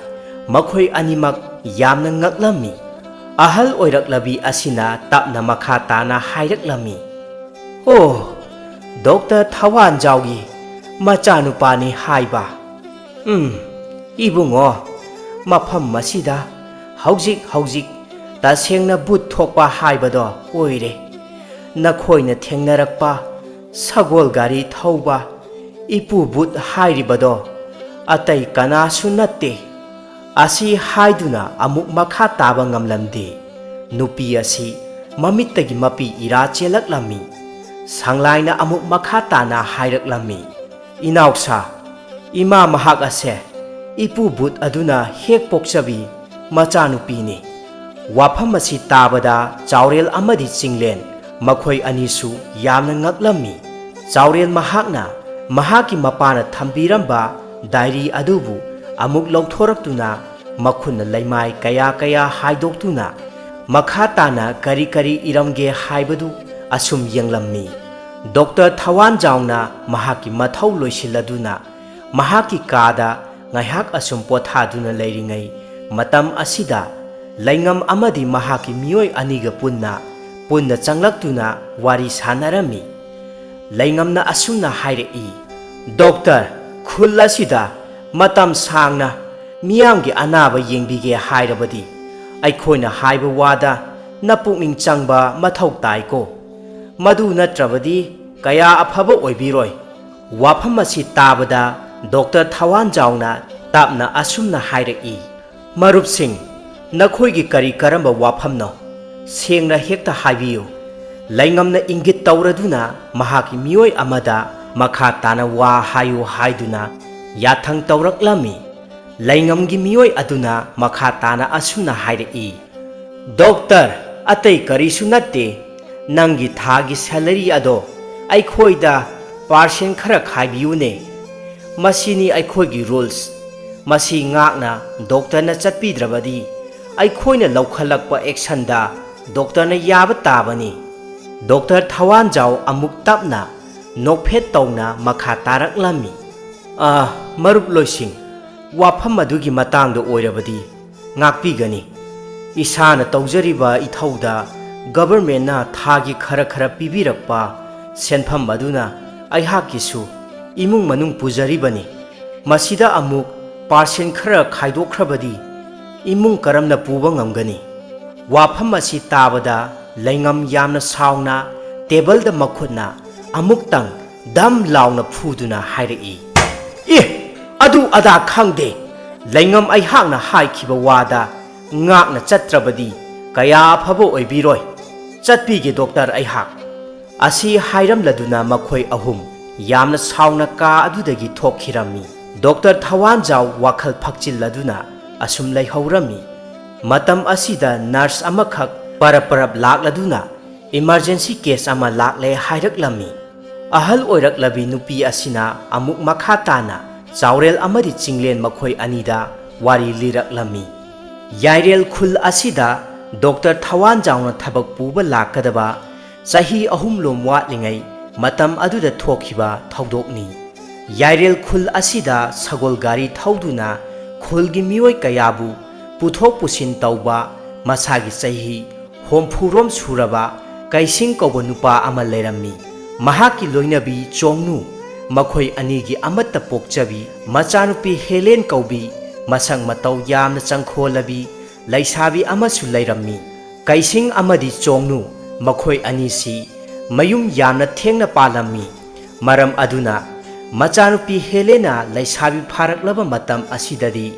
ꯃꯈꯣꯏ ꯑꯅꯤꯃꯛ ꯌꯥꯝꯅ ꯉꯛꯂꯝꯃꯤ꯫ ꯑꯍꯜ ꯑꯣꯏꯔꯛꯂꯕꯤ ꯑꯁꯤꯅ ꯇꯞꯅ ꯃꯈꯥ ꯇꯥꯅ ꯍꯥꯏꯔꯛꯂꯝꯃꯤ, "ꯑꯣ, ꯗꯣꯛꯇꯔ ꯊꯋꯥꯟꯖꯥꯎꯒꯤ ꯃꯆꯥꯅꯨꯄꯥꯅꯤ ꯍꯥꯏꯕ? ꯎꯝ, ꯏꯕꯨꯡꯉꯣ, ꯃꯐꯝ ꯑꯁꯤꯗ ꯍꯧꯖꯤꯛ ꯍꯧꯖꯤꯛ ꯇꯁꯦꯡꯅ ꯚꯨꯠ ꯊꯣꯛꯄ ꯍꯥꯏꯕꯗꯣ ꯑꯣꯏꯔꯦ꯫ ꯅꯈꯣꯏꯅ ꯊꯦꯡꯅꯔꯛꯄ ꯁꯒꯣꯜ ꯒꯥꯔꯤ ꯊꯧꯕ ꯏꯄꯨ ꯚꯨꯠ ꯍꯥꯏꯔꯤꯕꯗꯣ ꯑꯇꯩ ꯀꯅꯥꯁꯨ ꯅꯠꯇꯦ꯫" ꯑꯁꯤ ꯍꯥꯏꯗꯨꯅ ꯑꯃꯨꯛ ꯃꯈꯥ ꯇꯥꯕ ꯉꯝꯂꯝꯗꯦ꯫ ꯅꯨꯄꯤ ꯑꯁꯤ ꯃꯃꯤꯠꯇꯒꯤ ꯃꯄꯤ ꯏꯔꯥ ꯆꯦꯜꯂꯛꯂꯝꯃꯤ꯫ ꯁꯪꯂꯥꯏꯅ ꯑꯃꯨꯛ ꯃꯈꯥ ꯇꯥꯅ ꯍꯥꯏꯔꯛꯂꯝꯃꯤ, "ꯏꯅꯥꯎꯁꯥ, ꯏꯃꯥ ꯃꯍꯥꯛ ꯑꯁꯦ ꯏꯄꯨ ꯚꯨꯠ ꯑꯗꯨꯅ ꯍꯦꯛ ꯄꯣꯛꯆꯕꯤ ꯃꯆꯥꯅꯨꯄꯤꯅꯤ꯫" ꯋꯥꯐꯝ ꯑꯁꯤ ꯇꯥꯕꯗ ꯆꯥꯎꯔꯦꯜ ꯑꯃꯗꯤ ꯆꯤꯡꯂꯦꯟ ꯃꯈꯣꯏ ꯑꯅꯤꯁꯨ ꯌꯥꯝꯅ ꯉꯛꯂꯝꯃꯤ꯫ ꯆꯥꯎꯔꯦꯜ ꯃꯍꯥꯛꯅ ꯃꯍꯥꯛꯀꯤ ꯃꯄꯥꯅ ꯊꯝꯕꯤꯔꯝꯕ ꯗꯥꯏꯔꯤ ꯑꯗꯨꯕꯨ ꯑꯃꯨꯛ ꯂꯧꯊꯣꯔꯛꯇꯨꯅ ꯃꯈꯨꯠꯅ ꯂꯩꯃꯥꯏ ꯀꯌꯥ ꯀꯌꯥ ꯍꯥꯏꯗꯣꯛꯇꯨꯅ ꯃꯈꯥ ꯇꯥꯅ ꯀꯔꯤ ꯀꯔꯤ ꯏꯔꯝꯒꯦ ꯍꯥꯏꯕꯗꯨ ꯑꯁꯨꯝ ꯌꯦꯡꯂꯝꯃꯤ꯫ ꯗꯣꯛꯇꯔ ꯊꯋꯥꯟꯖꯥꯎꯅ ꯃꯍꯥꯛꯀꯤ ꯃꯊꯧ ꯂꯣꯏꯁꯤꯜꯂꯗꯨꯅ ꯃꯍꯥꯛꯀꯤ ꯀꯥꯗ ꯉꯥꯏꯍꯥꯛ ꯑꯁꯨꯝ ꯄꯣꯊꯥꯗꯨꯅ ꯂꯩꯔꯤꯉꯩ ꯃꯇꯝ ꯑꯁꯤꯗ ꯂꯩꯉꯝ ꯑꯃꯗꯤ ꯃꯍꯥꯛꯀꯤ ꯃꯤꯑꯣꯏ ꯑꯅꯤꯒ ꯄꯨꯟꯅ, ꯄꯨꯟꯅ ꯆꯪꯂꯛꯇꯨꯅ ꯋꯥꯔꯤ ꯁꯥꯟꯅꯔꯝꯃꯤ꯫ ꯂꯩꯉꯝꯅ ꯑꯁꯨꯝꯅ ꯍꯥꯏꯔꯛꯏ, "ꯗꯣꯛꯇꯔ, ꯈꯨꯜ ꯑꯁꯤꯗ ꯃꯇꯝ ꯁꯥꯡꯅ ꯃꯤꯌꯥꯝꯒꯤ ꯑꯅꯥꯕ ꯌꯦꯡꯕꯤꯒꯦ ꯍꯥꯏꯔꯕꯗꯤ ꯑꯩꯈꯣꯏꯅ ꯍꯥꯏꯕ ꯋꯥꯗ ꯅꯄꯨꯛꯅꯤꯡ ꯆꯪꯕ ꯃꯊꯧ ꯇꯥꯏꯀꯣ꯫ ꯃꯗꯨ ꯅꯠꯇ꯭ꯔꯕꯗꯤ ꯀꯌꯥ ꯑꯐꯕ ꯑꯣꯏꯕꯤꯔꯣꯏ꯫" ꯋꯥꯐꯝ ꯑꯁꯤ ꯇꯥꯕꯗ ꯗꯣꯛꯇꯔ ꯊꯋꯥꯟꯖꯥꯎꯅ ꯇꯞꯅ ꯑꯁꯨꯝꯅ ꯍꯥꯏꯔꯛꯏ, "ꯃꯔꯨꯞꯁꯤꯡ, "ꯅꯈꯣꯏꯒꯤ ꯀꯔꯤ ꯀꯔꯝꯕ ꯋꯥꯐꯝꯅꯣ? ꯁꯦꯡꯅ ꯍꯦꯛꯇ ꯍꯥꯏꯕꯤꯌꯨ꯫" ꯂꯩꯉꯝꯅ ꯏꯪꯒꯤꯠ ꯇꯧꯔꯗꯨꯅ ꯃꯍꯥꯛꯀꯤ ꯃꯤꯑꯣꯏ ꯑꯃꯗ ꯃꯈꯥ ꯇꯥꯅ ꯋꯥ ꯍꯥꯏꯌꯨ ꯍꯥꯏꯗꯨꯅ ꯌꯥꯊꯪ ꯇꯧꯔꯛꯂꯝꯃꯤ꯫ ꯂꯩꯉꯝꯒꯤ ꯃꯤꯑꯣꯏ ꯑꯗꯨꯅ ꯃꯈꯥ ꯇꯥꯅ ꯑꯁꯨꯝꯅ ꯍꯥꯏꯔꯛꯏ, "ꯗꯣꯛꯇꯔ, ꯑꯇꯩ ꯀꯔꯤꯁꯨ ꯅꯠꯇꯦ꯫ ꯅꯪꯒꯤ ꯊꯥꯒꯤ salary ꯑꯗꯣ ꯑꯩꯈꯣꯏꯗ percent ꯈꯔ ꯈꯥꯏꯕꯤꯌꯨꯅꯦ꯫ ꯃꯁꯤꯅꯤ ꯑꯩꯈꯣꯏꯒꯤ rules꯫ ꯃꯁꯤ ꯉꯥꯛꯅ ꯗꯣꯛꯇꯔꯅ ꯆꯠꯄꯤꯗ꯭ꯔꯕꯗꯤ ꯑꯩꯈꯣꯏꯅ ꯂꯧꯈꯠꯂꯛꯄ actionꯗ ꯗꯣꯛꯇꯔꯅ ꯌꯥꯕ ꯇꯥꯕꯅꯤ꯫" ꯗꯣꯛꯇꯔ ꯊꯋꯥꯟꯖꯥꯎ ꯑꯃꯨꯛ ꯇꯞꯅ ꯅꯣꯛꯐꯦꯠ ꯇꯧꯅ ꯃꯈꯥ ꯇꯥꯔꯛꯂꯝꯃꯤ, "ꯑꯥ, ꯃꯔꯨꯞ ꯂꯣꯏꯁꯤꯡ, ꯋꯥꯐꯝ ꯑꯗꯨꯒꯤ ꯃꯇꯥꯡꯗ ꯑꯣꯏꯔꯕꯗꯤ ꯉꯥꯛꯄꯤꯒꯅꯤ꯫ ꯏꯁꯥꯅ ꯇꯧꯖꯔꯤꯕ ꯏꯊꯧꯗ governmentꯅ ꯊꯥꯒꯤ ꯈꯔ ꯈꯔ ꯄꯤꯕꯤꯔꯛꯄ ꯁꯦꯟꯐꯝ ꯑꯗꯨꯅ ꯑꯩꯍꯥꯛꯀꯤꯁꯨ ꯏꯃꯨꯡ ꯃꯅꯨꯡ ꯄꯨꯖꯔꯤꯕꯅꯤ꯫ ꯃꯁꯤꯗ ꯑꯃꯨꯛ percent ꯈꯔ ꯈꯥꯏꯗꯣꯛꯈ꯭ꯔꯕꯗꯤ ꯏꯃꯨꯡ ꯀꯔꯝꯅ ꯄꯨꯕ ꯉꯝꯒꯅꯤ?" ꯋꯥꯐꯝ ꯑꯁꯤ ꯇꯥꯕꯗ ꯂꯩꯉꯝ ꯌꯥꯝꯅ ꯁꯥꯎꯅ tableꯗ ꯃꯈꯨꯠꯅ ꯑꯃꯨꯛꯇꯪ ꯗꯝ ꯂꯥꯎꯅ ꯐꯨꯗꯨꯅ ꯍꯥꯏꯔꯛꯏ, "ꯑꯦ, ꯑꯗꯨ ꯑꯗꯥ ꯈꯪꯗꯦ꯫ ꯂꯩꯉꯝ ꯑꯩꯍꯥꯛꯅ ꯍꯥꯏꯈꯤꯕ ꯋꯥꯗ ꯉꯥꯛꯅ ꯆꯠꯇ꯭ꯔꯕꯗꯤ ꯀꯌꯥ ꯑꯐꯕ ꯑꯣꯏꯕꯤꯔꯣꯏ꯫ ꯆꯠꯄꯤꯒꯦ ꯗꯣꯛꯇꯔ ꯑꯩꯍꯥꯛ꯫" ꯑꯁꯤ ꯍꯥꯏꯔꯝꯂꯗꯨꯅ ꯃꯈꯣꯏ ꯑꯍꯨꯝ ꯌꯥꯝꯅ ꯁꯥꯎꯅ ꯀꯥ ꯑꯗꯨꯗꯒꯤ ꯊꯣꯛꯈꯤꯔꯝꯃꯤ꯫ ꯗꯣꯛꯇꯔ ꯊꯋꯥꯟꯖꯥꯎ ꯋꯥꯈꯜ ꯐꯛꯆꯤꯜꯂꯗꯨꯅ ꯑꯁꯨꯝ ꯂꯩꯍꯧꯔꯝꯃꯤ꯫ ꯃꯇꯝ ꯑꯁꯤꯗ nurse ꯑꯃꯈꯛ ꯄꯔꯞ ꯄꯔꯞ ꯂꯥꯛꯂꯗꯨꯅ emergency case ꯑꯃ ꯂꯥꯛꯂꯦ ꯍꯥꯏꯔꯛꯂꯝꯃꯤ꯫ ꯑꯍꯜ ꯑꯣꯏꯔꯛꯂꯕꯤ ꯅꯨꯄꯤ ꯑꯁꯤꯅ ꯑꯃꯨꯛ ꯃꯈꯥ ꯇꯥꯅ ꯆꯥꯎꯔꯦꯜ ꯑꯃꯗꯤ ꯆꯤꯡꯂꯦꯟ ꯃꯈꯣꯏ ꯑꯅꯤꯗ ꯋꯥꯔꯤ ꯂꯤꯔꯛꯂꯝꯃꯤ꯫ ꯌꯥꯏꯔꯦꯜ ꯈꯨꯜ ꯑꯁꯤꯗ ꯗꯣꯛꯇꯔ ꯊꯋꯥꯟꯖꯥꯎꯅ ꯊꯕꯛ ꯄꯨꯕ ꯂꯥꯛꯀꯗꯕ ꯆꯍꯤ ꯑꯍꯨꯝꯂꯣꯝ ꯋꯥꯠꯂꯤꯉꯩ ꯃꯇꯝ ꯑꯗꯨꯗ ꯊꯣꯛꯈꯤꯕ ꯊꯧꯗꯣꯛꯅꯤ꯫ ꯌꯥꯏꯔꯦꯜ ꯈꯨꯜ ꯑꯁꯤꯗ ꯁꯒꯣꯜ ꯒꯥꯔꯤ ꯊꯧꯗꯨꯅ ꯈꯨꯜꯒꯤ ꯃꯤꯑꯣꯏ ꯀꯌꯥꯕꯨ ꯄꯨꯊꯣꯛ ꯄꯨꯁꯤꯟ ꯇꯧꯕ ꯃꯁꯥꯒꯤ ꯆꯍꯤ ꯍꯨꯝꯐꯨꯔꯣꯝ ꯁꯨꯔꯕ ꯀꯩꯁꯤꯡ ꯀꯧꯕ ꯅꯨꯄꯥ ꯑꯃ ꯂꯩꯔꯝꯃꯤ꯫ ꯃꯍꯥꯛꯀꯤ ꯂꯣꯏꯅꯕꯤ ꯆꯣꯡꯅꯨ, ꯃꯈꯣꯏ ꯑꯅꯤꯒꯤ ꯑꯃꯠꯇ ꯄꯣꯛꯆꯕꯤ ꯃꯆꯥꯅꯨꯄꯤ ꯍꯦꯂꯦꯟ ꯀꯧꯕꯤ ꯃꯁꯛ ꯃꯇꯧ ꯌꯥꯝꯅ ꯆꯪꯈꯣꯜꯂꯕꯤ ꯂꯩꯁꯥꯕꯤ ꯑꯃꯁꯨ ꯂꯩꯔꯝꯃꯤ꯫ ꯀꯩꯁꯤꯡ ꯑꯃꯗꯤ ꯆꯣꯡꯅꯨ ꯃꯈꯣꯏ ꯑꯅꯤꯁꯤ ꯃꯌꯨꯝ ꯌꯥꯝꯅ ꯊꯦꯡꯅ ꯄꯥꯜꯂꯝꯃꯤ꯫ ꯃꯔꯝ ꯑꯗꯨꯅ ꯃꯆꯥꯅꯨꯄꯤ ꯍꯦꯂꯦꯅ ꯂꯩꯁꯥꯕꯤ ꯐꯥꯔꯛꯂꯕ ꯃꯇꯝ ꯑꯁꯤꯗꯗꯤ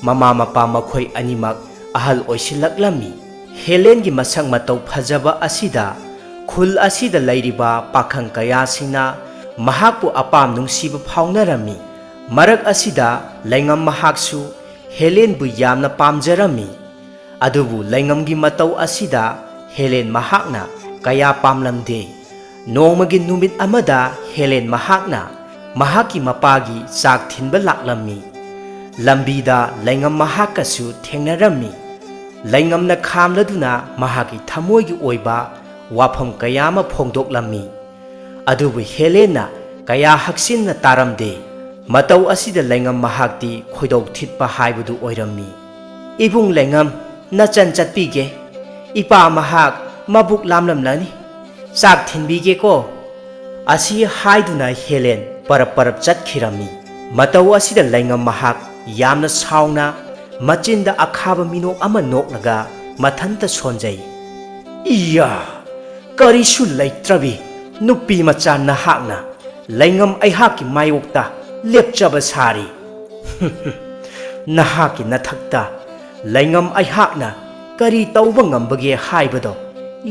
ꯃꯃꯥ ꯃꯄꯥ ꯃꯈꯣꯏ ꯑꯅꯤꯃꯛ ꯑꯍꯜ ꯑꯣꯏꯁꯤꯜꯂꯛꯂꯝꯃꯤ꯫ ꯍꯦꯂꯦꯟꯒꯤ ꯃꯁꯛ ꯃꯇꯧ ꯐꯖꯕ ꯑꯁꯤꯗ ꯈꯨꯜ ꯑꯁꯤꯗ ꯂꯩꯔꯤꯕ ꯄꯥꯈꯪ ꯀꯌꯥꯁꯤꯡꯅ ꯃꯍꯥꯛꯄꯨ ꯑꯄꯥꯝ ꯅꯨꯡꯁꯤꯕ ꯐꯥꯎꯅꯔꯝꯃꯤ꯫ ꯃꯔꯛ ꯑꯁꯤꯗ ꯂꯩꯉꯝ ꯃꯍꯥꯛꯁꯨ ꯍꯦꯂꯦꯟꯕꯨ ꯌꯥꯝꯅ ꯄꯥꯝꯖꯔꯝꯃꯤ꯫ ꯑꯗꯨꯕꯨ ꯂꯩꯉꯝꯒꯤ ꯃꯇꯧ ꯑꯁꯤꯗ ꯍꯦꯂꯦꯟ ꯃꯍꯥꯛꯅ ꯀꯌꯥ ꯄꯥꯝꯂꯝꯗꯦ꯫ ꯅꯣꯡꯃꯒꯤ ꯅꯨꯃꯤꯠ ꯑꯃꯗ ꯍꯦꯂꯦꯟ ꯃꯍꯥꯛꯅ ꯃꯍꯥꯛꯀꯤ ꯃꯄꯥꯒꯤ ꯆꯥꯛ ꯊꯤꯟꯕ ꯂꯥꯛꯂꯝꯃꯤ꯫ ꯂꯝꯕꯤꯗ ꯂꯩꯉꯝ ꯃꯍꯥꯛꯀꯁꯨ ꯊꯦꯡꯅꯔꯝꯃꯤ꯫ ꯂꯩꯉꯝꯅ ꯈꯥꯝꯂꯗꯨꯅ ꯃꯍꯥꯛꯀꯤ ꯊꯃꯣꯏꯒꯤ ꯑꯣꯏꯕ ꯋꯥꯐꯝ ꯀꯌꯥ ꯑꯃ ꯐꯣꯡꯗꯣꯛꯂꯝꯃꯤ꯫ ꯑꯗꯨꯕꯨ ꯍꯦꯂꯦꯟꯅ ꯀꯌꯥ ꯍꯛꯆꯤꯟꯅ ꯇꯥꯔꯝꯗꯦ꯫ ꯃꯇꯧ ꯑꯁꯤꯗ ꯂꯩꯉꯝ ꯃꯍꯥꯛꯇꯤ ꯈꯣꯏꯗꯧ ꯊꯤꯠꯄ ꯍꯥꯏꯕꯗꯨ ꯑꯣꯏꯔꯝꯃꯤ꯫ "ꯏꯕꯨꯡ ꯂꯩꯉꯝ, ꯅꯆꯟ ꯆꯠꯄꯤꯒꯦ꯫ ꯏꯄꯥ ꯃꯍꯥꯛ ꯃꯕꯨꯛ ꯂꯥꯝꯂꯝꯂꯅꯤ꯫ ꯆꯥꯛ ꯊꯤꯟꯕꯤꯒꯦꯀꯣ?" ꯑꯁꯤ ꯍꯥꯏꯗꯨꯅ ꯍꯦꯂꯦꯟ ꯄꯔꯞ ꯄꯔꯞ ꯆꯠꯈꯤꯔꯝꯃꯤ꯫ ꯃꯇꯧ ꯑꯁꯤꯗ ꯂꯩꯉꯝ ꯃꯍꯥꯛ ꯌꯥꯝꯅ ꯁꯥꯎꯅ ꯃꯆꯤꯟꯗ ꯑꯈꯥꯕ ꯃꯤꯅꯣꯛ ꯑꯃ ꯅꯣꯛꯂꯒ ꯃꯊꯟꯇ ꯁꯣꯟꯖꯩ꯫ "ꯏꯌꯥ! ꯀꯔꯤꯁꯨ ꯂꯩꯇ꯭ꯔꯕꯤ ꯅꯨꯄꯤ ꯃꯆꯥ ꯅꯍꯥꯛꯅ ꯂꯩꯉꯝ ꯑꯩꯍꯥꯛꯀꯤ ꯃꯥꯌꯣꯛꯇ ꯂꯦꯞꯆꯕ ꯁꯥꯔꯤ꯫ ꯅꯍꯥꯛꯀꯤ ꯅꯊꯛꯇ ꯂꯩꯉꯝ ꯑꯩꯍꯥꯛꯅ ꯀꯔꯤ ꯇꯧꯕ ꯉꯝꯕꯒꯦ ꯍꯥꯏꯕꯗꯣ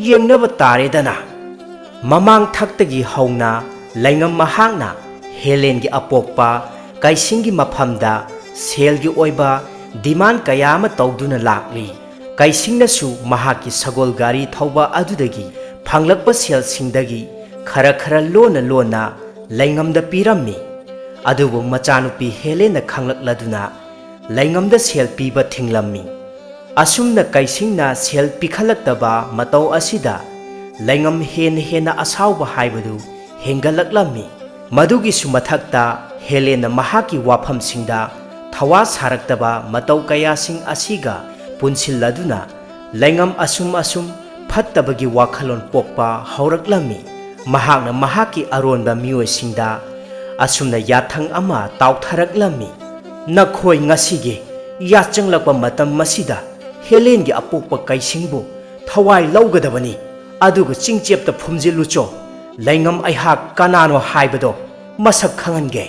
ꯌꯦꯡꯅꯕ ꯇꯥꯔꯦꯗꯅ꯫" ꯃꯃꯥꯡ ꯊꯛꯇꯒꯤ ꯍꯧꯅ ꯂꯩꯉꯝ ꯃꯍꯥꯛꯅ ꯍꯦꯂꯦꯟꯒꯤ ꯑꯄꯣꯛꯄ ꯀꯩꯁꯤꯡꯒꯤ ꯃꯐꯝꯗ ꯁꯦꯜꯒꯤ ꯑꯣꯏꯕ demand ꯀꯌꯥ ꯑꯃ ꯇꯧꯗꯨꯅ ꯂꯥꯛꯂꯤ꯫ ꯀꯩꯁꯤꯡꯅꯁꯨ ꯃꯍꯥꯛꯀꯤ ꯁꯒꯣꯜ ꯒꯥꯔꯤ ꯊꯧꯕ ꯑꯗꯨꯗꯒꯤ ꯐꯪꯂꯛꯄ ꯁꯦꯜꯁꯤꯡꯗꯒꯤ ꯈꯔ ꯈꯔ ꯂꯣꯟꯅ ꯂꯣꯟꯅ ꯂꯩꯉꯝꯗ ꯄꯤꯔꯝꯃꯤ꯫ ꯑꯗꯨꯕꯨ ꯃꯆꯥꯅꯨꯄꯤ ꯍꯦꯂꯦꯟꯅ ꯈꯪꯂꯛꯂꯗꯨꯅ ꯂꯩꯉꯝꯗ ꯁꯦꯜ ꯄꯤꯕ ꯊꯤꯡꯂꯝꯃꯤ꯫ ꯑꯁꯨꯝꯅ ꯀꯩꯁꯤꯡꯅ ꯁꯦꯜ ꯄꯤꯈꯠꯂꯛꯇꯕ ꯃꯇꯧ ꯑꯁꯤꯗ ꯂꯩꯉꯝ ꯍꯦꯟꯅ ꯍꯦꯟꯅ ꯑꯁꯥꯎꯕ ꯍꯥꯏꯕꯗꯨ ꯍꯦꯟꯒꯠꯂꯛꯂꯝꯃꯤ꯫ ꯃꯗꯨꯒꯤꯁꯨ ꯃꯊꯛꯇ ꯍꯦꯂꯦꯟꯅ ꯃꯍꯥꯛꯀꯤ ꯋꯥꯐꯝꯁꯤꯡꯗ ꯊꯋꯥ ꯁꯥꯔꯛꯇꯕ ꯃꯇꯧ ꯀꯌꯥꯁꯤꯡ ꯑꯁꯤꯒ ꯄꯨꯟꯁꯤꯜꯂꯗꯨꯅ ꯂꯩꯉꯝ ꯑꯁꯨꯝ ꯑꯁꯨꯝ ꯐꯠꯇꯕꯒꯤ ꯋꯥꯈꯜꯂꯣꯟ ꯄꯣꯛꯄ ꯍꯧꯔꯛꯂꯝꯃꯤ꯫ ꯃꯍꯥꯛꯅ ꯃꯍꯥꯛꯀꯤ ꯑꯔꯣꯟꯕ ꯃꯤꯑꯣꯏꯁꯤꯡꯗ ꯑꯁꯨꯝꯅ ꯌꯥꯊꯪ ꯑꯃ ꯇꯥꯎꯊꯔꯛꯂꯝꯃꯤ꯫ "ꯅꯈꯣꯏ ꯉꯁꯤꯒꯤ ꯌꯥꯆꯪꯂꯛꯄ ꯃꯇꯝ ꯑꯁꯤꯗ ꯍꯦꯂꯦꯟꯒꯤ ꯑꯄꯣꯛꯄ ꯀꯩꯁꯤꯡꯕꯨ ꯊꯋꯥꯏ ꯂꯧꯒꯗꯕꯅꯤ, ꯑꯗꯨꯒ ꯆꯤꯡꯆꯦꯞꯇ ꯐꯨꯝꯖꯤꯜꯂꯨꯆꯣ꯫ ꯂꯩꯉꯝ ꯑꯩꯍꯥꯛ ꯀꯅꯥꯅꯣ ꯍꯥꯏꯕꯗꯣ ꯃꯁꯛ ꯈꯪꯍꯟꯒꯦ꯫"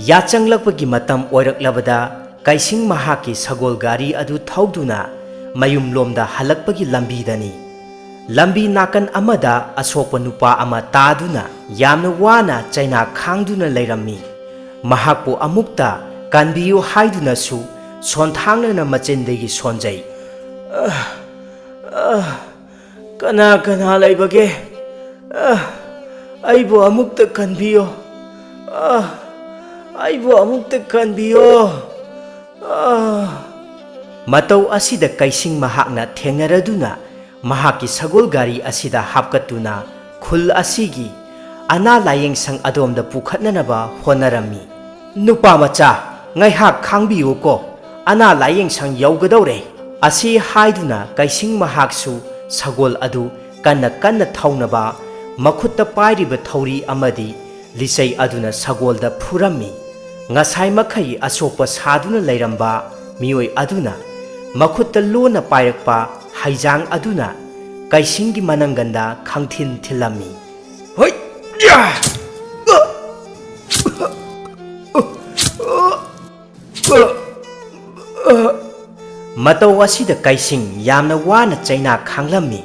ꯌꯥꯆꯪꯂꯛꯄꯒꯤ ꯃꯇꯝ ꯑꯣꯏꯔꯛꯂꯕꯗ ꯀꯩꯁꯤꯡ ꯃꯍꯥꯛꯀꯤ ꯁꯒꯣꯜ ꯒꯥꯔꯤ ꯑꯗꯨ ꯊꯧꯗꯨꯅ ꯃꯌꯨꯝꯂꯣꯝꯗ ꯍꯜꯂꯛꯄꯒꯤ ꯂꯝꯕꯤꯗꯅꯤ꯫ ꯂꯝꯕꯤ ꯅꯥꯀꯟ ꯑꯃꯗ ꯑꯁꯣꯛꯄ ꯅꯨꯄꯥ ꯑꯃ ꯇꯥꯗꯨꯅ ꯌꯥꯝꯅ ꯋꯥꯅ ꯆꯩꯅꯥ ꯈꯥꯡꯗꯨꯅ ꯂꯩꯔꯝꯃꯤ꯫ ꯃꯍꯥꯛꯄꯨ ꯑꯃꯨꯛꯇ ꯀꯟꯕꯤꯌꯨ ꯍꯥꯏꯗꯨꯅꯁꯨ ꯁꯣꯟꯊꯥꯡꯅꯅ ꯃꯆꯤꯟꯗꯒꯤ ꯁꯣꯟꯖꯩ꯫ "ꯑ, ꯑ, ꯀꯅꯥ ꯀꯅꯥ ꯂꯩꯕꯒꯦ? ꯑ, ꯑꯩꯕꯨ ꯑꯃꯨꯛꯇ ꯀꯟꯕꯤꯌꯣ꯫ ꯑ, ꯑꯩꯕꯨ ꯑꯃꯨꯛꯇ ꯀꯟꯕꯤꯌꯣ꯫ ꯑ." ꯃꯇꯧ ꯑꯁꯤꯗ ꯀꯩꯁꯤꯡ ꯃꯍꯥꯛꯅ ꯊꯦꯡꯅꯔꯗꯨꯅ ꯃꯍꯥꯛꯀꯤ ꯁꯒꯣꯜ ꯒꯥꯔꯤ ꯑꯁꯤꯗ ꯍꯥꯞꯀꯠꯇꯨꯅ ꯈꯨꯜ ꯑꯁꯤꯒꯤ ꯑꯅꯥ ꯂꯥꯌꯦꯡ ꯁꯪ ꯑꯗꯣꯝꯗ ꯄꯨꯈꯠꯅꯅꯕ ꯍꯣꯠꯅꯔꯝꯃꯤ꯫ "ꯅꯨꯄꯥ ꯃꯆꯥ, ꯉꯥꯏꯍꯥꯛ ꯈꯥꯡꯕꯤꯌꯨꯀꯣ, ꯑꯅꯥ ꯂꯥꯌꯦꯡ ꯁꯪ ꯌꯧꯒꯗꯧꯔꯦ" ꯑꯁꯤ ꯍꯥꯏꯗꯨꯅ ꯀꯩꯁꯤꯡ ꯃꯍꯥꯛꯁꯨ ꯁꯒꯣꯜ ꯑꯗꯨ ꯀꯟꯅ ꯀꯟꯅ ꯊꯧꯅꯕ ꯃꯈꯨꯠꯇ ꯄꯥꯏꯔꯤꯕ ꯊꯧꯔꯤ ꯑꯃꯗꯤ ꯂꯤꯆꯩ ꯑꯗꯨꯅ ꯁꯒꯣꯜꯗ ꯐꯨꯔꯝꯃꯤ꯫ ꯉꯁꯥꯏ ꯃꯈꯩ ꯑꯁꯣꯛꯄ ꯁꯥꯗꯨꯅ ꯂꯩꯔꯝꯕ ꯃꯤꯑꯣꯏ ꯑꯗꯨꯅ ꯃꯈꯨꯠꯇ ꯂꯣꯟꯅ ꯄꯥꯏꯔꯛꯄ ꯍꯩꯖꯥꯡ ꯑꯗꯨꯅ ꯀꯩꯁꯤꯡꯒꯤ ꯃꯅꯪꯒꯟꯗ ꯈꯪꯊꯤꯟ ꯊꯤꯜꯂꯝꯃꯤ꯫ ꯍꯣꯏ! ꯌꯥ! ꯃꯇꯧ ꯑꯁꯤꯗ ꯀꯩꯁꯤꯡ ꯌꯥꯝꯅ ꯋꯥꯅ ꯆꯩꯅꯥ ꯈꯥꯡꯂꯝꯃꯤ꯫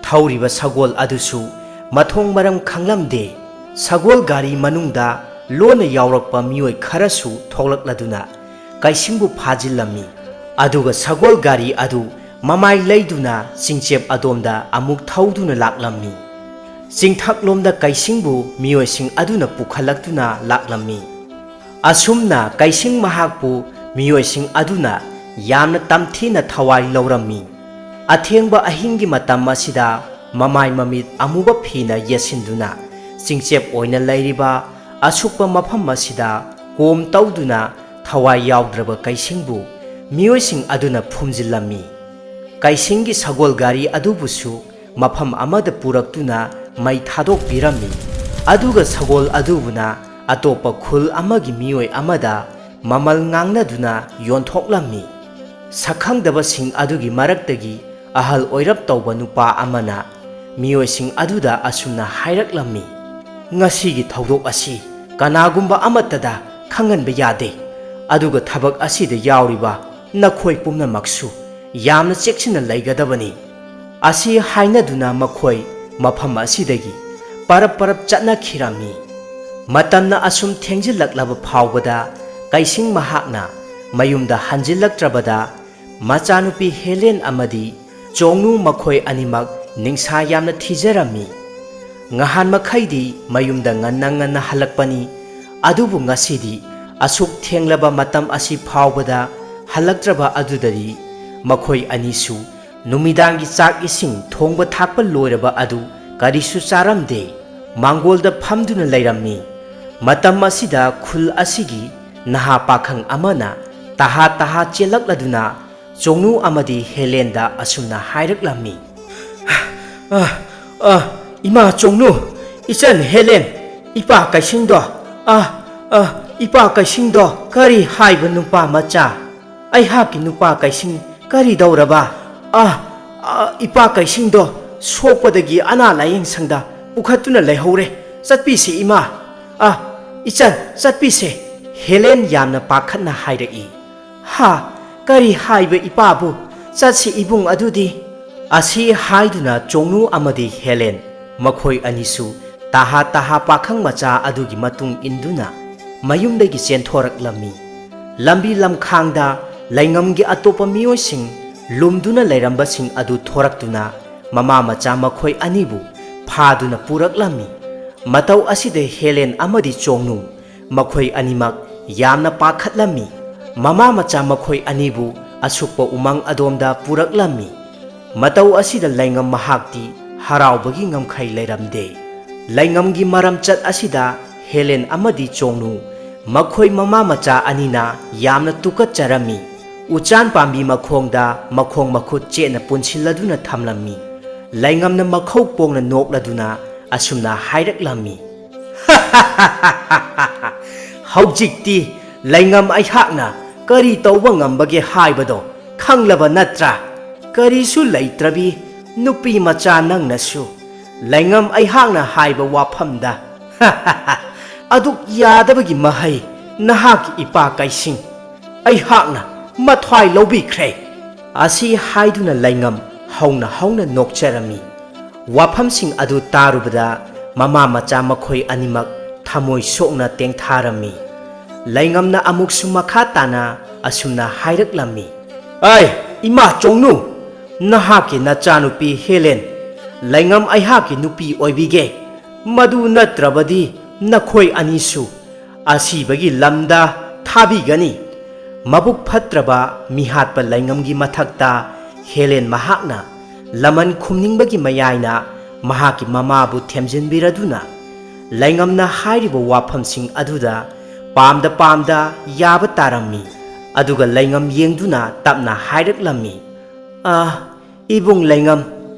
ꯊꯧꯔꯤꯕ ꯁꯒꯣꯜ ꯑꯗꯨꯁꯨ ꯃꯊꯣꯡ ꯃꯔꯝ ꯈꯪꯂꯝꯗꯦ꯫ ꯁꯒꯣꯜ ꯒꯥꯔꯤ ꯃꯅꯨꯡꯗ ꯂꯣꯟꯅ ꯌꯥꯎꯔꯛꯄ ꯃꯤꯑꯣꯏ ꯈꯔꯁꯨ ꯊꯣꯛꯂꯛꯂꯗꯨꯅ ꯀꯩꯁꯤꯡꯕꯨ ꯐꯥꯖꯤꯜꯂꯝꯃꯤ꯫ ꯑꯗꯨꯒ ꯁꯒꯣꯜ ꯒꯥꯔꯤ ꯑꯗꯨ ꯃꯃꯥꯏ ꯂꯩꯗꯨꯅ ꯆꯤꯡꯆꯦꯞ ꯑꯗꯣꯝꯗ ꯑꯃꯨꯛ ꯊꯧꯗꯨꯅ ꯂꯥꯛꯂꯝꯃꯤ꯫ ꯆꯤꯡꯊꯛꯂꯣꯝꯗ ꯀꯩꯁꯤꯡꯕꯨ ꯃꯤꯑꯣꯏꯁꯤꯡ ꯑꯗꯨꯅ ꯄꯨꯈꯠꯂꯛꯇꯨꯅ ꯂꯥꯛꯂꯝꯃꯤ꯫ ꯑꯁꯨꯝꯅ ꯀꯩꯁꯤꯡ ꯃꯍꯥꯛꯄꯨ ꯃꯤꯑꯣꯏꯁꯤꯡ ꯑꯗꯨꯅ ꯌꯥꯝꯅ ꯇꯝꯊꯤꯅ ꯊꯋꯥꯏ ꯂꯧꯔꯝꯃꯤ꯫ ꯑꯊꯦꯡꯕ ꯑꯍꯤꯡꯒꯤ ꯃꯇꯝ ꯑꯁꯤꯗ ꯃꯃꯥꯏ ꯃꯃꯤꯠ ꯑꯃꯨꯕ ꯐꯤꯅ ꯌꯦꯠꯁꯤꯟꯗꯨꯅ ꯆꯤꯡꯆꯦꯞ ꯑꯣꯏꯅ ꯂꯩꯔꯤꯕ ꯑꯁꯨꯛꯄ ꯃꯐꯝ ꯑꯁꯤꯗ ꯀꯣꯝ ꯇꯧꯗꯨꯅ ꯊꯋꯥꯏ ꯌꯥꯎꯗ꯭ꯔꯕ ꯀꯩꯁꯤꯡꯕꯨ ꯃꯤꯑꯣꯏꯁꯤꯡ ꯑꯗꯨꯅ ꯐꯨꯝꯖꯤꯜꯂꯝꯃꯤ꯫ ꯀꯩꯁꯤꯡꯒꯤ ꯁꯒꯣꯜ ꯒꯥꯔꯤ ꯑꯗꯨꯕꯨꯁꯨ ꯃꯐꯝ ꯑꯃꯗ ꯄꯨꯔꯛꯇꯨꯅ ꯃꯩ ꯊꯥꯗꯣꯛꯄꯤꯔꯝꯃꯤ꯫ ꯑꯗꯨꯒ ꯁꯒꯣꯜ ꯑꯗꯨꯕꯨꯅ ꯑꯇꯣꯞꯄ ꯈꯨꯜ ꯑꯃꯒꯤ ꯃꯤꯑꯣꯏ ꯑꯃꯗ ꯃꯃꯜ ꯉꯥꯡꯅꯗꯨꯅ ꯌꯣꯟꯊꯣꯛꯂꯝꯃꯤ꯫ ꯁꯛꯈꯪꯗꯕꯁꯤꯡ ꯑꯗꯨꯒꯤ ꯃꯔꯛꯇꯒꯤ ꯑꯍꯜ ꯑꯣꯏꯔꯞ ꯇꯧꯕ ꯅꯨꯄꯥ ꯑꯃꯅ ꯃꯤꯑꯣꯏꯁꯤꯡ ꯑꯗꯨꯗ ꯑꯁꯨꯝꯅ ꯍꯥꯏꯔꯛꯂꯝꯃꯤ, "ꯉꯁꯤꯒꯤ ꯊꯧꯗꯣꯛ ꯑꯁꯤ ꯀꯅꯥꯒꯨꯝꯕ ꯑꯃꯠꯇꯗ ꯈꯪꯍꯟꯕ ꯌꯥꯗꯦ, ꯑꯗꯨꯒ ꯊꯕꯛ ꯑꯁꯤꯗ ꯌꯥꯎꯔꯤꯕ ꯅꯈꯣꯏ ꯄꯨꯝꯅꯃꯛꯁꯨ ꯌꯥꯝꯅ ꯆꯦꯛꯁꯤꯟꯅ ꯂꯩꯒꯗꯕꯅꯤ꯫ ꯑꯁꯤ ꯍꯥꯏꯅꯗꯨꯅ ꯃꯈꯣꯏ ꯃꯐꯝ ꯑꯁꯤꯗꯒꯤ ꯄꯔꯞ ꯄꯔꯞ ꯆꯠꯅꯈꯤꯔꯝꯃꯤ꯫ ꯃꯇꯝꯅ ꯑꯁꯨꯝ ꯊꯦꯡꯖꯤꯜꯂꯛꯂꯕ ꯐꯥꯎꯕꯗ ꯀꯩꯁꯤꯡ ꯃꯍꯥꯛꯅ ꯃꯌꯨꯝꯗ ꯍꯟꯖꯤꯜꯂꯛꯇ꯭ꯔꯕꯗ ꯃꯆꯥꯅꯨꯄꯤ ꯍꯦꯂꯦꯟ ꯑꯃꯗꯤ ꯆꯣꯡꯅꯨ ꯃꯈꯣꯏ ꯑꯅꯤꯃꯛ ꯅꯤꯡꯁꯥ ꯌꯥꯝꯅ ꯊꯤꯖꯔꯝꯃꯤ꯫ ꯉꯍꯥꯟ ꯃꯈꯩꯗꯤ ꯃꯌꯨꯝꯗ ꯉꯟꯅ ꯉꯟꯅ ꯍꯜꯂꯛꯄꯅꯤ, ꯑꯗꯨꯕꯨ ꯉꯁꯤꯗꯤ ꯑꯁꯨꯛ ꯊꯦꯡꯂꯕ ꯃꯇꯝ ꯑꯁꯤ ꯐꯥꯎꯕꯗ ꯍꯜꯂꯛꯇ꯭ꯔꯕ ꯑꯗꯨꯗꯗꯤ ꯃꯈꯣꯏ ꯑꯅꯤꯁꯨ ꯅꯨꯃꯤꯗꯥꯡꯒꯤ ꯆꯥꯛ ꯏꯁꯤꯡ ꯊꯣꯡꯕ ꯊꯥꯛꯄ ꯂꯣꯏꯔꯕ ꯑꯗꯨ ꯀꯔꯤꯁꯨ ꯆꯥꯔꯝꯗꯦ꯫ ꯃꯥꯡꯒꯣꯜꯗ ꯐꯝꯗꯨꯅ ꯂꯩꯔꯝꯃꯤ꯫ ꯃꯇꯝ ꯑꯁꯤꯗ ꯈꯨꯜ ꯑꯁꯤꯒꯤ ꯅꯍꯥ ꯄꯥꯈꯪ ꯑꯃꯅ ꯇꯍꯥ ꯇꯍꯥ ꯆꯦꯜꯂꯛꯂꯗꯨꯅ ꯆꯣꯡꯅꯨ ꯑꯃꯗꯤ ꯍꯦꯂꯦꯟꯗ ꯑꯁꯨꯝꯅ ꯍꯥꯏꯔꯛꯂꯝꯃꯤ꯫ "ꯑ, ꯑ, ꯏꯃꯥ ꯆꯣꯡꯅꯨ, ꯏꯆꯟ ꯍꯦꯂꯦꯟ, ꯏꯄꯥ ꯀꯩꯁꯤꯡꯗꯣ, ꯑ, ꯑ, ꯏꯄꯥ ꯀꯩꯁꯤꯡꯗꯣ, ꯀꯔꯤ ꯍꯥꯏꯕ ꯅꯨꯄꯥ ꯃꯆꯥ? ꯑꯩꯍꯥꯛꯀꯤ ꯅꯨꯄꯥ ꯀꯩꯁꯤꯡ ꯀꯔꯤ ꯇꯧꯔꯕ? ꯑ, ꯑ, ꯏꯄꯥ ꯀꯩꯁꯤꯡꯗꯣ ꯁꯣꯛꯄꯗꯒꯤ ꯑꯅꯥ ꯂꯥꯌꯦꯡ ꯁꯪꯗ ꯄꯨꯈꯠꯇꯨꯅ ꯂꯩꯍꯧꯔꯦ꯫ ꯆꯠꯄꯤꯁꯤ ꯏꯃꯥ꯫ ꯑ, ꯏꯆꯟ, ꯆꯠꯄꯤꯁꯦ", ꯍꯦꯂꯦꯟ ꯌꯥꯝꯅ ꯄꯥꯈꯠꯅ ꯍꯥꯏꯔꯛꯏ꯫ "ꯍꯥ? ꯀꯔꯤ ꯍꯥꯏꯕ ꯏꯄꯥꯕꯨ? ꯆꯠꯁꯤ ꯏꯕꯨꯡ ꯑꯗꯨꯗꯤ꯫" ꯑꯁꯤ ꯍꯥꯏꯗꯨꯅ ꯆꯣꯡꯅꯨ ꯑꯃꯗꯤ ꯍꯦꯂꯦꯟ ꯃꯈꯣꯏ ꯑꯅꯤꯁꯨ ꯇꯍꯥ ꯇꯍꯥ ꯄꯥꯈꯪ ꯃꯆꯥ ꯑꯗꯨꯒꯤ ꯃꯇꯨꯡ ꯏꯟꯗꯨꯅ ꯃꯌꯨꯝꯗꯒꯤ ꯆꯦꯟꯊꯣꯔꯛꯂꯝꯃꯤ꯫ ꯂꯝꯕꯤ ꯂꯝꯈꯥꯡꯗ ꯂꯩꯉꯝꯒꯤ ꯑꯇꯣꯞꯄ ꯃꯤꯑꯣꯏꯁꯤꯡ ꯂꯨꯝꯗꯨꯅ ꯂꯩꯔꯝꯕꯁꯤꯡ ꯑꯗꯨ ꯊꯣꯔꯛꯇꯨꯅ ꯃꯃꯥ ꯃꯆꯥ ꯃꯈꯣꯏ ꯑꯅꯤꯕꯨ ꯐꯥꯗꯨꯅ ꯄꯨꯔꯛꯂꯝꯃꯤ꯫ ꯃꯇꯧ ꯑꯁꯤꯗ ꯍꯦꯂꯦꯟ ꯑꯃꯗꯤ ꯆꯣꯡꯅꯨ ꯃꯈꯣꯏ ꯑꯅꯤꯃꯛ ꯌꯥꯝꯅ ꯄꯥꯈꯠꯂꯝꯃꯤ꯫ ꯃꯃꯥ ꯃꯆꯥ ꯃꯈꯣꯏ ꯑꯅꯤꯕꯨ ꯑꯁꯨꯛꯄ ꯎꯃꯪ ꯑꯗꯣꯝꯗ ꯄꯨꯔꯛꯂꯝꯃꯤ꯫ ꯃꯇꯧ ꯑꯁꯤꯗ ꯂꯩꯉꯝ ꯃꯍꯥꯛꯇꯤ ꯍꯔꯥꯎꯕꯒꯤ ꯉꯝꯈꯩ ꯂꯩꯔꯝꯗꯦ꯫ ꯂꯩꯉꯝꯒꯤ ꯃꯔꯝꯆꯠ ꯑꯁꯤꯗ ꯍꯦꯂꯦꯟ ꯑꯃꯗꯤ ꯆꯣꯡꯅꯨ ꯃꯈꯣꯏ ꯃꯃꯥ ꯃꯆꯥ ꯑꯅꯤꯅ ꯌꯥꯝꯅ ꯇꯨꯀꯠꯆꯔꯝꯃꯤ꯫ ꯎꯆꯥꯟ ꯄꯥꯝꯕꯤ ꯃꯈꯣꯡꯗ ꯃꯈꯣꯡ ꯃꯈꯨꯠ ꯆꯦꯠꯅ ꯄꯨꯟꯁꯤꯜꯂꯗꯨꯅ ꯊꯝꯂꯝꯃꯤ꯫ ꯂꯩꯉꯝꯅ ꯃꯈꯧ ꯄꯣꯡꯅ ꯅꯣꯛꯂꯗꯨꯅ ꯑꯁꯨꯝꯅ ꯍꯥꯏꯔꯛꯂꯝꯃꯤ꯫ "ꯍꯧꯖꯤꯛꯇꯤ ꯂꯩꯉꯝ ꯑꯩꯍꯥꯛꯅ ꯀꯔꯤ ꯇꯧꯕ ꯉꯝꯕꯒꯦ ꯍꯥꯏꯕꯗꯣ ꯈꯪꯂꯕ ꯅꯠꯇ꯭ꯔꯥ? ꯀꯔꯤꯁꯨ ꯂꯩꯇ꯭ꯔꯕꯤ ꯅꯨꯄꯤ ꯃꯆꯥ ꯅꯪꯅꯁꯨ ꯂꯩꯉꯝ ꯑꯩꯍꯥꯛꯅ ꯍꯥꯏꯕ ꯋꯥꯐꯝꯗ ꯑꯗꯨꯛ ꯌꯥꯗꯕꯒꯤ ꯃꯍꯩ ꯅꯍꯥꯛꯀꯤ ꯏꯄꯥ ꯀꯩꯁꯤꯡ꯫ ꯑꯩꯍꯥꯛꯅ ꯃꯊ꯭ꯋꯥꯏ ꯂꯧꯕꯤꯈ꯭ꯔꯦ꯫" ꯑꯁꯤ ꯍꯥꯏꯗꯨꯅ ꯂꯩꯉꯝ ꯍꯧꯅ ꯍꯧꯅ ꯅꯣꯛꯆꯔꯝꯃꯤ꯫ ꯋꯥꯐꯝꯁꯤꯡ ꯑꯗꯨ ꯇꯥꯔꯨꯕꯗ ꯃꯃꯥ ꯃꯆꯥ ꯃꯈꯣꯏ ꯑꯅꯤꯃꯛ ꯊꯃꯣꯏ ꯁꯣꯛꯅ ꯇꯦꯡꯊꯥꯔꯝꯃꯤ꯫ ꯂꯩꯉꯝꯅ ꯑꯃꯨꯛꯁꯨ ꯃꯈꯥ ꯇꯥꯅ ꯑꯁꯨꯝꯅ ꯍꯥꯏꯔꯛꯂꯝꯃꯤ, "ꯑꯩ, ꯏꯃꯥ ꯆꯣꯡꯅꯨ, ꯅꯍꯥꯛꯀꯤ ꯅꯆꯥꯅꯨꯄꯤ ꯍꯦꯂꯦꯟ ꯂꯩꯉꯝ ꯑꯩꯍꯥꯛꯀꯤ ꯅꯨꯄꯤ ꯑꯣꯏꯕꯤꯒꯦ꯫ ꯃꯗꯨ ꯅꯠꯇ꯭ꯔꯕꯗꯤ ꯅꯈꯣꯏ ꯑꯅꯤꯁꯨ ꯑꯁꯤꯕꯒꯤ ꯂꯝꯗ ꯊꯥꯕꯤꯒꯅꯤ꯫" ꯃꯕꯨꯛ ꯐꯠꯇ꯭ꯔꯕ ꯃꯤꯍꯥꯠꯄ ꯂꯩꯉꯝꯒꯤ ꯃꯊꯛꯇ ꯍꯦꯂꯦꯟ ꯃꯍꯥꯛꯅ ꯂꯃꯟ ꯈꯨꯝꯅꯤꯡꯕꯒꯤ ꯃꯌꯥꯏꯅ ꯃꯍꯥꯛꯀꯤ ꯃꯃꯥꯕꯨ ꯊꯦꯝꯖꯤꯟꯕꯤꯔꯗꯨꯅ ꯂꯩꯉꯝꯅ ꯍꯥꯏꯔꯤꯕ ꯋꯥꯐꯝꯁꯤꯡ ꯑꯗꯨꯗ ꯄꯥꯝꯗ ꯄꯥꯝꯗ ꯌꯥꯕ ꯇꯥꯔꯝꯃꯤ꯫ ꯑꯗꯨꯒ ꯂꯩꯉꯝ ꯌꯦꯡꯗꯨꯅ ꯇꯞꯅ ꯍꯥꯏꯔꯛꯂꯝꯃꯤ, "ꯑꯥ, ꯏꯕꯨꯡ ꯂꯩꯉꯝ,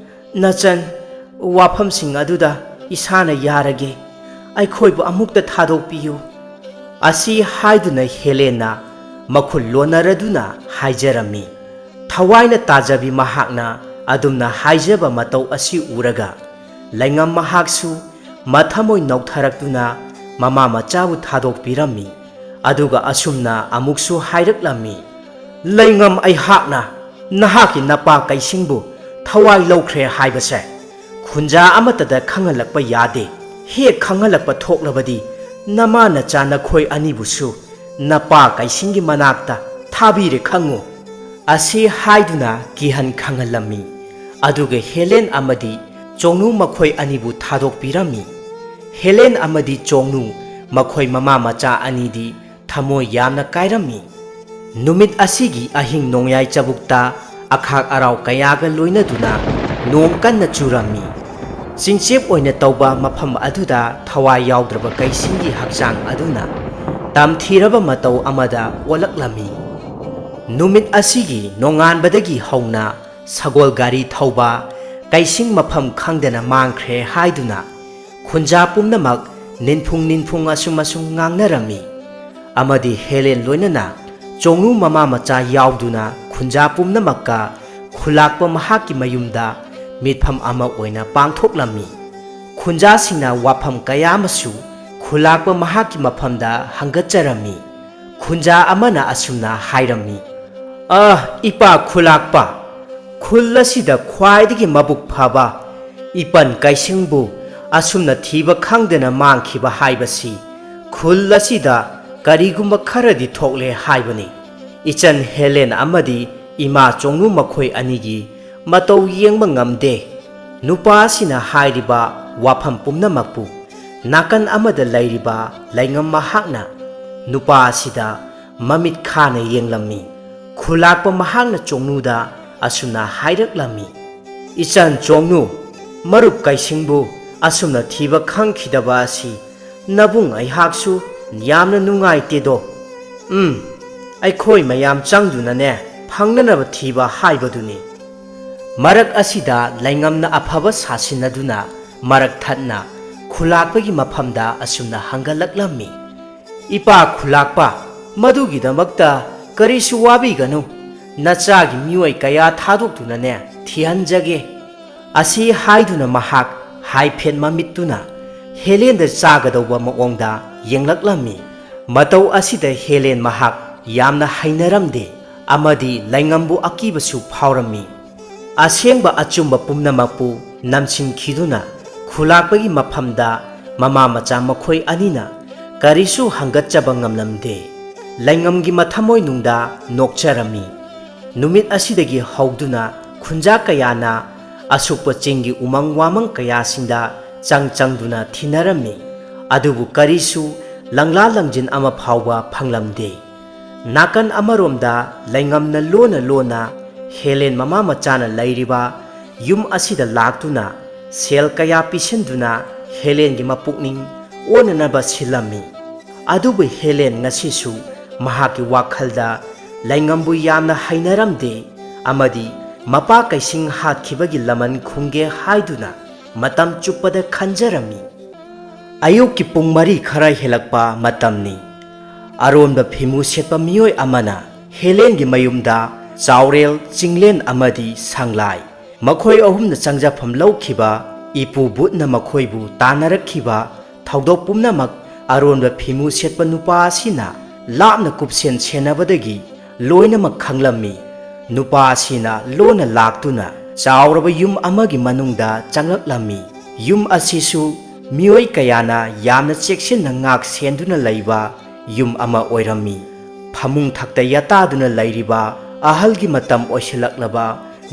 ꯅꯆꯟ ꯋꯥꯐꯝꯁꯤꯡ ꯑꯗꯨꯗ ꯏꯁꯥꯅ ꯌꯥꯔꯒꯦ꯫ ꯑꯩꯈꯣꯏꯕꯨ ꯑꯃꯨꯛꯇ ꯊꯥꯗꯣꯛꯄꯤꯌꯨ꯫" ꯑꯁꯤ ꯍꯥꯏꯗꯨꯅ ꯍꯦꯂꯦꯟꯅ ꯃꯈꯨꯜ ꯂꯣꯟꯅꯔꯗꯨꯅ ꯍꯥꯏꯖꯔꯝꯃꯤ꯫ ꯊꯋꯥꯏꯅ ꯇꯥꯖꯕꯤ ꯃꯍꯥꯛꯅ ꯑꯗꯨꯝꯅ ꯍꯥꯏꯖꯕ ꯃꯇꯧ ꯑꯁꯤ ꯎꯔꯒ ꯂꯩꯉꯝ ꯃꯍꯥꯛꯁꯨ ꯃꯊꯃꯣꯏ ꯅꯧꯊꯔꯛꯇꯨꯅ ꯃꯃꯥ ꯃꯆꯥꯕꯨ ꯊꯥꯗꯣꯛꯄꯤꯔꯝꯃꯤ꯫ ꯑꯗꯨꯒ ꯑꯁꯨꯝꯅ ꯑꯃꯨꯛꯁꯨ ꯍꯥꯏꯔꯛꯂꯝꯃꯤ, "ꯂꯩꯉꯝ ꯑꯩꯍꯥꯛꯅ ꯅꯍꯥꯛꯀꯤ ꯅꯄꯥ ꯀꯩꯁꯤꯡꯕꯨ ꯊꯋꯥꯏ ꯂꯧꯈ꯭ꯔꯦ ꯍꯥꯏꯕꯁꯦ ꯈꯨꯟꯖꯥ ꯑꯃꯠꯇꯗ ꯈꯪꯍꯜꯂꯛꯄ ꯌꯥꯗꯦ꯫ ꯍꯦꯛ ꯈꯪꯍꯜꯂꯛꯄ ꯊꯣꯛꯂꯕꯗꯤ ꯅꯃꯥ ꯅꯆꯥ ꯅꯈꯣꯏ ꯑꯅꯤꯕꯨꯁꯨ ꯅꯄꯥ ꯀꯩꯁꯤꯡꯒꯤ ꯃꯅꯥꯛꯇ ꯊꯥꯕꯤꯔꯦ ꯈꯪꯉꯨ꯫" ꯑꯁꯤ ꯍꯥꯏꯗꯨꯅ ꯀꯤꯍꯟ ꯈꯪꯍꯜꯂꯝꯃꯤ꯫ ꯑꯗꯨꯒ ꯍꯦꯂꯦꯟ ꯑꯃꯗꯤ ꯆꯣꯡꯅꯨ ꯃꯈꯣꯏ ꯑꯅꯤꯕꯨ ꯊꯥꯗꯣꯛꯄꯤꯔꯝꯃꯤ꯫ ꯍꯦꯂꯦꯟ ꯑꯃꯗꯤ ꯆꯣꯡꯅꯨ ꯃꯈꯣꯏ ꯃꯃꯥ ꯃꯆꯥ ꯑꯅꯤꯗꯤ ꯊꯃꯣꯏ ꯌꯥꯝꯅ ꯀꯥꯏꯔꯝꯃꯤ꯫ ꯅꯨꯃꯤꯠ ꯑꯁꯤꯒꯤ ꯑꯍꯤꯡ ꯅꯣꯡꯌꯥꯏ ꯆꯕꯨꯛꯇ ꯑꯈꯥꯛ ꯑꯔꯥꯎ ꯀꯌꯥꯒ ꯂꯣꯏꯅꯗꯨꯅ ꯅꯣꯡ ꯀꯟꯅ ꯆꯨꯔꯝꯃꯤ꯫ ꯆꯤꯡꯆꯦꯞ ꯑꯣꯏꯅ ꯇꯧꯕ ꯃꯐꯝ ꯑꯗꯨꯗ ꯊꯋꯥꯏ ꯌꯥꯎꯗ꯭ꯔꯕ ꯀꯩꯁꯤꯡꯒꯤ ꯍꯛꯆꯥꯡ ꯑꯗꯨꯅ ꯇꯝꯊꯤꯔꯕ ꯃꯇꯧ ꯑꯃꯗ ꯑꯣꯜꯂꯛꯂꯝꯃꯤ꯫ ꯅꯨꯃꯤꯠ ꯑꯁꯤꯒꯤ ꯅꯣꯡꯉꯥꯟꯕꯗꯒꯤ ꯍꯧꯅ ꯁꯒꯣꯜ ꯒꯥꯔꯤ ꯊꯧꯕ ꯀꯩꯁꯤꯡ ꯃꯐꯝ ꯈꯪꯗꯅ ꯃꯥꯡꯈ꯭ꯔꯦ ꯍꯥꯏꯗꯨꯅ ꯈꯨꯟꯖꯥ ꯄꯨꯝꯅꯃꯛ ꯅꯤꯟꯐꯨꯡ ꯅꯤꯟꯐꯨꯡ ꯑꯁꯨꯝ ꯑꯁꯨꯝ ꯉꯥꯡꯅꯔꯝꯃꯤ꯫ ꯑꯃꯗꯤ ꯍꯦꯂꯦꯟ ꯂꯣꯏꯅꯅ ꯆꯣꯡꯅꯨ ꯃꯃꯥ ꯃꯆꯥ ꯌꯥꯎꯗꯨꯅ ꯈꯨꯟꯖꯥ ꯄꯨꯝꯅꯃꯛꯀ ꯈꯨꯂꯥꯛꯄ ꯃꯍꯥꯛꯀꯤ ꯃꯌꯨꯝꯗ ꯃꯤꯠꯐꯝ ꯑꯃ ꯑꯣꯏꯅ ꯄꯥꯡꯊꯣꯛꯂꯝꯃꯤ꯫ ꯈꯨꯟꯖꯥꯁꯤꯡꯅ ꯋꯥꯐꯝ ꯀꯌꯥ ꯑꯃꯁꯨ ꯈꯨꯂꯥꯛꯄ ꯃꯍꯥꯛꯀꯤ ꯃꯐꯝꯗ ꯍꯪꯒꯠꯆꯔꯝꯃꯤ꯫ ꯈꯨꯟꯖꯥ ꯑꯃꯅ ꯑꯁꯨꯝꯅ ꯍꯥꯏꯔꯝꯃꯤ, ꯑ, ꯏꯄꯥ ꯈꯨꯂꯥꯛꯄ, ꯈꯨꯜ ꯑꯁꯤꯗ ꯈ꯭ꯋꯥꯏꯗꯒꯤ ꯃꯕꯨꯛ ꯐꯕ ꯏꯄꯟ ꯀꯩꯁꯤꯡꯕꯨ ꯑꯁꯨꯝꯅ ꯊꯤꯕ ꯈꯪꯗꯅ ꯃꯥꯡꯈꯤꯕ ꯍꯥꯏꯕꯁꯤ ꯈꯨꯜ ꯑꯁꯤꯗ ꯀꯔꯤꯒꯨꯝꯕ ꯈꯔꯗꯤ ꯊꯣꯛꯂꯦ ꯍꯥꯏꯕꯅꯤ꯫ ꯏꯆꯟ ꯍꯦꯂꯦꯟ ꯑꯃꯗꯤ ꯏꯃꯥ ꯆꯣꯡꯅꯨ ꯃꯈꯣꯏ ꯑꯅꯤꯒꯤ ꯃꯇꯧ ꯌꯦꯡꯕ ꯉꯝꯗꯦ꯫ ꯅꯨꯄꯥ ꯑꯁꯤꯅ ꯍꯥꯏꯔꯤꯕ ꯋꯥꯐꯝ ꯄꯨꯝꯅꯃꯛꯄꯨ ꯅꯥꯀꯟ ꯑꯃꯗ ꯂꯩꯔꯤꯕ ꯂꯩꯉꯝ ꯃꯍꯥꯛꯅ ꯅꯨꯄꯥ ꯑꯁꯤꯗ ꯃꯃꯤꯠ ꯈꯥꯅ ꯌꯦꯡꯂꯝꯃꯤ꯫ ꯈꯨꯂꯥꯛꯄ ꯃꯍꯥꯛꯅ ꯆꯣꯡꯅꯨꯗ ꯑꯁꯨꯝꯅ ꯍꯥꯏꯔꯛꯂꯝꯃꯤ, "ꯏꯆꯟ ꯆꯣꯡꯅꯨ, ꯃꯔꯨꯞ ꯀꯩꯁꯤꯡꯕꯨ ꯑꯁꯨꯝꯅ ꯊꯤꯕ ꯈꯪꯈꯤꯗꯕ ꯑꯁꯤ ꯅꯕꯨꯡ ꯑꯩꯍꯥꯛꯁꯨ ꯌꯥꯝꯅ ꯅꯨꯡꯉꯥꯏꯇꯦꯗꯣ꯫ ꯎꯝ, ꯑꯩꯈꯣꯏ ꯃꯌꯥꯝ ꯆꯪꯗꯨꯅꯅꯦ ꯐꯪꯅꯅꯕ ꯊꯤꯕ ꯍꯥꯏꯕꯗꯨꯅꯤ꯫" ꯃꯔꯛ ꯑꯁꯤꯗ ꯂꯩꯉꯝꯅ ꯑꯐꯕ ꯁꯥꯁꯤꯟꯅꯗꯨꯅ ꯃꯔꯛ ꯊꯠꯅ ꯈꯨꯂꯥꯛꯄꯒꯤ ꯃꯐꯝꯗ ꯑꯁꯨꯝꯅ ꯍꯪꯒꯠꯂꯛꯂꯝꯃꯤ, "ꯏꯄꯥ ꯈꯨꯂꯥꯛꯄ, ꯃꯗꯨꯒꯤꯗꯃꯛꯇ ꯀꯔꯤꯁꯨ ꯋꯥꯕꯤꯒꯅꯨ꯫ ꯅꯆꯥꯒꯤ ꯃꯤꯑꯣꯏ ꯀꯌꯥ ꯊꯥꯗꯣꯛꯇꯨꯅꯅꯦ ꯊꯤꯍꯟꯖꯒꯦ꯫" ꯑꯁꯤ ꯍꯥꯏꯗꯨꯅ ꯃꯍꯥꯛ ꯍꯥꯏꯐꯦꯠ ꯃꯃꯤꯠꯇꯨꯅ ꯍꯦꯂꯦꯟꯗ ꯆꯥꯒꯗꯧꯕ ꯃꯑꯣꯡꯗ ꯌꯦꯡꯂꯛꯂꯝꯃꯤ꯫ ꯃꯇꯧ ꯑꯁꯤꯗ ꯍꯦꯂꯦꯟ ꯃꯍꯥꯛ ꯌꯥꯝꯅ ꯍꯩꯅꯔꯝꯗꯦ ꯑꯃꯗꯤ ꯂꯩꯉꯝꯕꯨ ꯑꯀꯤꯕꯁꯨ ꯐꯥꯎꯔꯝꯃꯤ꯫ ꯑꯁꯦꯡꯕ ꯑꯆꯨꯝꯕ ꯄꯨꯝꯅꯃꯛꯄꯨ ꯅꯝꯁꯤꯟꯈꯤꯗꯨꯅ ꯈꯨꯂꯥꯛꯄꯒꯤ ꯃꯐꯝꯗ ꯃꯃꯥ ꯃꯆꯥ ꯃꯈꯣꯏ ꯑꯅꯤꯅ ꯀꯔꯤꯁꯨ ꯍꯪꯒꯠꯆꯕ ꯉꯝꯂꯝꯗꯦ꯫ ꯂꯩꯉꯝꯒꯤ ꯃꯊꯃꯣꯏꯅꯨꯡꯗ ꯅꯣꯛꯆꯔꯝꯃꯤ꯫ ꯅꯨꯃꯤꯠ ꯑꯁꯤꯗꯒꯤ ꯍꯧꯗꯨꯅ ꯈꯨꯟꯖꯥ ꯀꯌꯥꯅ ꯑꯁꯨꯛꯄ ꯆꯤꯡꯒꯤ ꯎꯃꯪ ꯋꯥꯃꯪ ꯀꯌꯥꯁꯤꯡꯗ ꯆꯪ ꯆꯪꯗꯨꯅ ꯊꯤꯅꯔꯝꯃꯤ꯫ ꯑꯗꯨꯕꯨ ꯀꯔꯤꯁꯨ ꯂꯪꯂꯥ ꯂꯪꯖꯤꯟ ꯑꯃ ꯐꯥꯎꯕ ꯐꯪꯂꯝꯗꯦ꯫ ꯅꯥꯀꯟ ꯑꯃꯔꯣꯝꯗ ꯂꯩꯉꯝꯅ ꯂꯣꯟꯅ ꯂꯣꯟꯅ ꯍꯦꯂꯦꯟ ꯃꯃꯥ ꯃꯆꯥꯅ ꯂꯩꯔꯤꯕ ꯌꯨꯝ ꯑꯁꯤꯗ ꯂꯥꯛꯇꯨꯅ ꯁꯦꯜ ꯀꯌꯥ ꯄꯤꯁꯤꯟꯗꯨꯅ ꯍꯦꯂꯦꯟꯒꯤ ꯃꯄꯨꯛꯅꯤꯡ ꯑꯣꯟꯅꯅꯕ ꯁꯤꯜꯂꯝꯃꯤ꯫ ꯑꯗꯨꯕꯨ ꯍꯦꯂꯦꯟ ꯉꯁꯤꯁꯨ ꯃꯍꯥꯛꯀꯤ ꯋꯥꯈꯜꯗ ꯂꯩꯉꯝꯕꯨ ꯌꯥꯝꯅ ꯍꯩꯅꯔꯝꯗꯦ ꯑꯃꯗꯤ ꯃꯄꯥ ꯀꯩꯁꯤꯡ ꯍꯥꯠꯈꯤꯕꯒꯤ ꯂꯃꯟ ꯈꯨꯝꯒꯦ ꯍꯥꯏꯗꯨꯅ ꯃꯇꯝ ꯆꯨꯞꯄꯗ ꯈꯟꯖꯔꯝꯃꯤ꯫ ꯑꯌꯨꯛꯀꯤ ꯄꯨꯡ ꯃꯔꯤ ꯈꯔ ꯍꯦꯜꯂꯛꯄ ꯃꯇꯝꯅꯤ꯫ ꯑꯔꯣꯟꯕ ꯐꯤꯃꯨ ꯁꯦꯠꯄ ꯃꯤꯑꯣꯏ ꯑꯃꯅ ꯍꯦꯂꯦꯟꯒꯤ ꯃꯌꯨꯝꯗ ꯆꯥꯎꯔꯦꯜ, ꯆꯤꯡꯂꯦꯟ ꯑꯃꯗꯤ ꯁꯪꯂꯥꯏ, ꯃꯈꯣꯏ ꯑꯍꯨꯝꯅ ꯆꯪꯖꯐꯝ ꯂꯧꯈꯤꯕ ꯏꯄꯨ ꯕꯨꯠꯅ ꯃꯈꯣꯏꯕꯨ ꯇꯥꯟꯅꯔꯛꯈꯤꯕ ꯊꯧꯗꯣꯛ ꯄꯨꯝꯅꯃꯛ ꯑꯔꯣꯟꯕ ꯐꯤꯃꯨ ꯁꯦꯠꯄ ꯅꯨꯄꯥ ꯑꯁꯤꯅ ꯂꯥꯞꯅ ꯀꯨꯞꯁꯦꯟ ꯁꯦꯟꯅꯕꯗꯒꯤ ꯂꯣꯏꯅꯃꯛ ꯈꯪꯂꯝꯃꯤ꯫ ꯅꯨꯄꯥ ꯑꯁꯤꯅ ꯂꯣꯟꯅ ꯂꯥꯛꯇꯨꯅ ꯆꯥꯎꯔꯕ ꯌꯨꯝ ꯑꯃꯒꯤ ꯃꯅꯨꯡꯗ ꯆꯪꯂꯛꯂꯝꯃꯤ꯫ ꯌꯨꯝ ꯑꯁꯤꯁꯨ ꯃꯤꯑꯣꯏ ꯀꯌꯥꯅ ꯌꯥꯝꯅ ꯆꯦꯛꯁꯤꯟꯅ ꯉꯥꯛ ꯁꯦꯟꯗꯨꯅ ꯂꯩꯕ ꯌꯨꯝ ꯑꯃ ꯑꯣꯏꯔꯝꯃꯤ꯫ ꯐꯃꯨꯡ ꯊꯛꯇ ꯌꯥꯇꯥꯗꯨꯅ ꯂꯩꯔꯤꯕ ꯑꯍꯜꯒꯤ ꯃꯇꯝ ꯑꯣꯏꯁꯤꯜꯂꯛꯂꯕ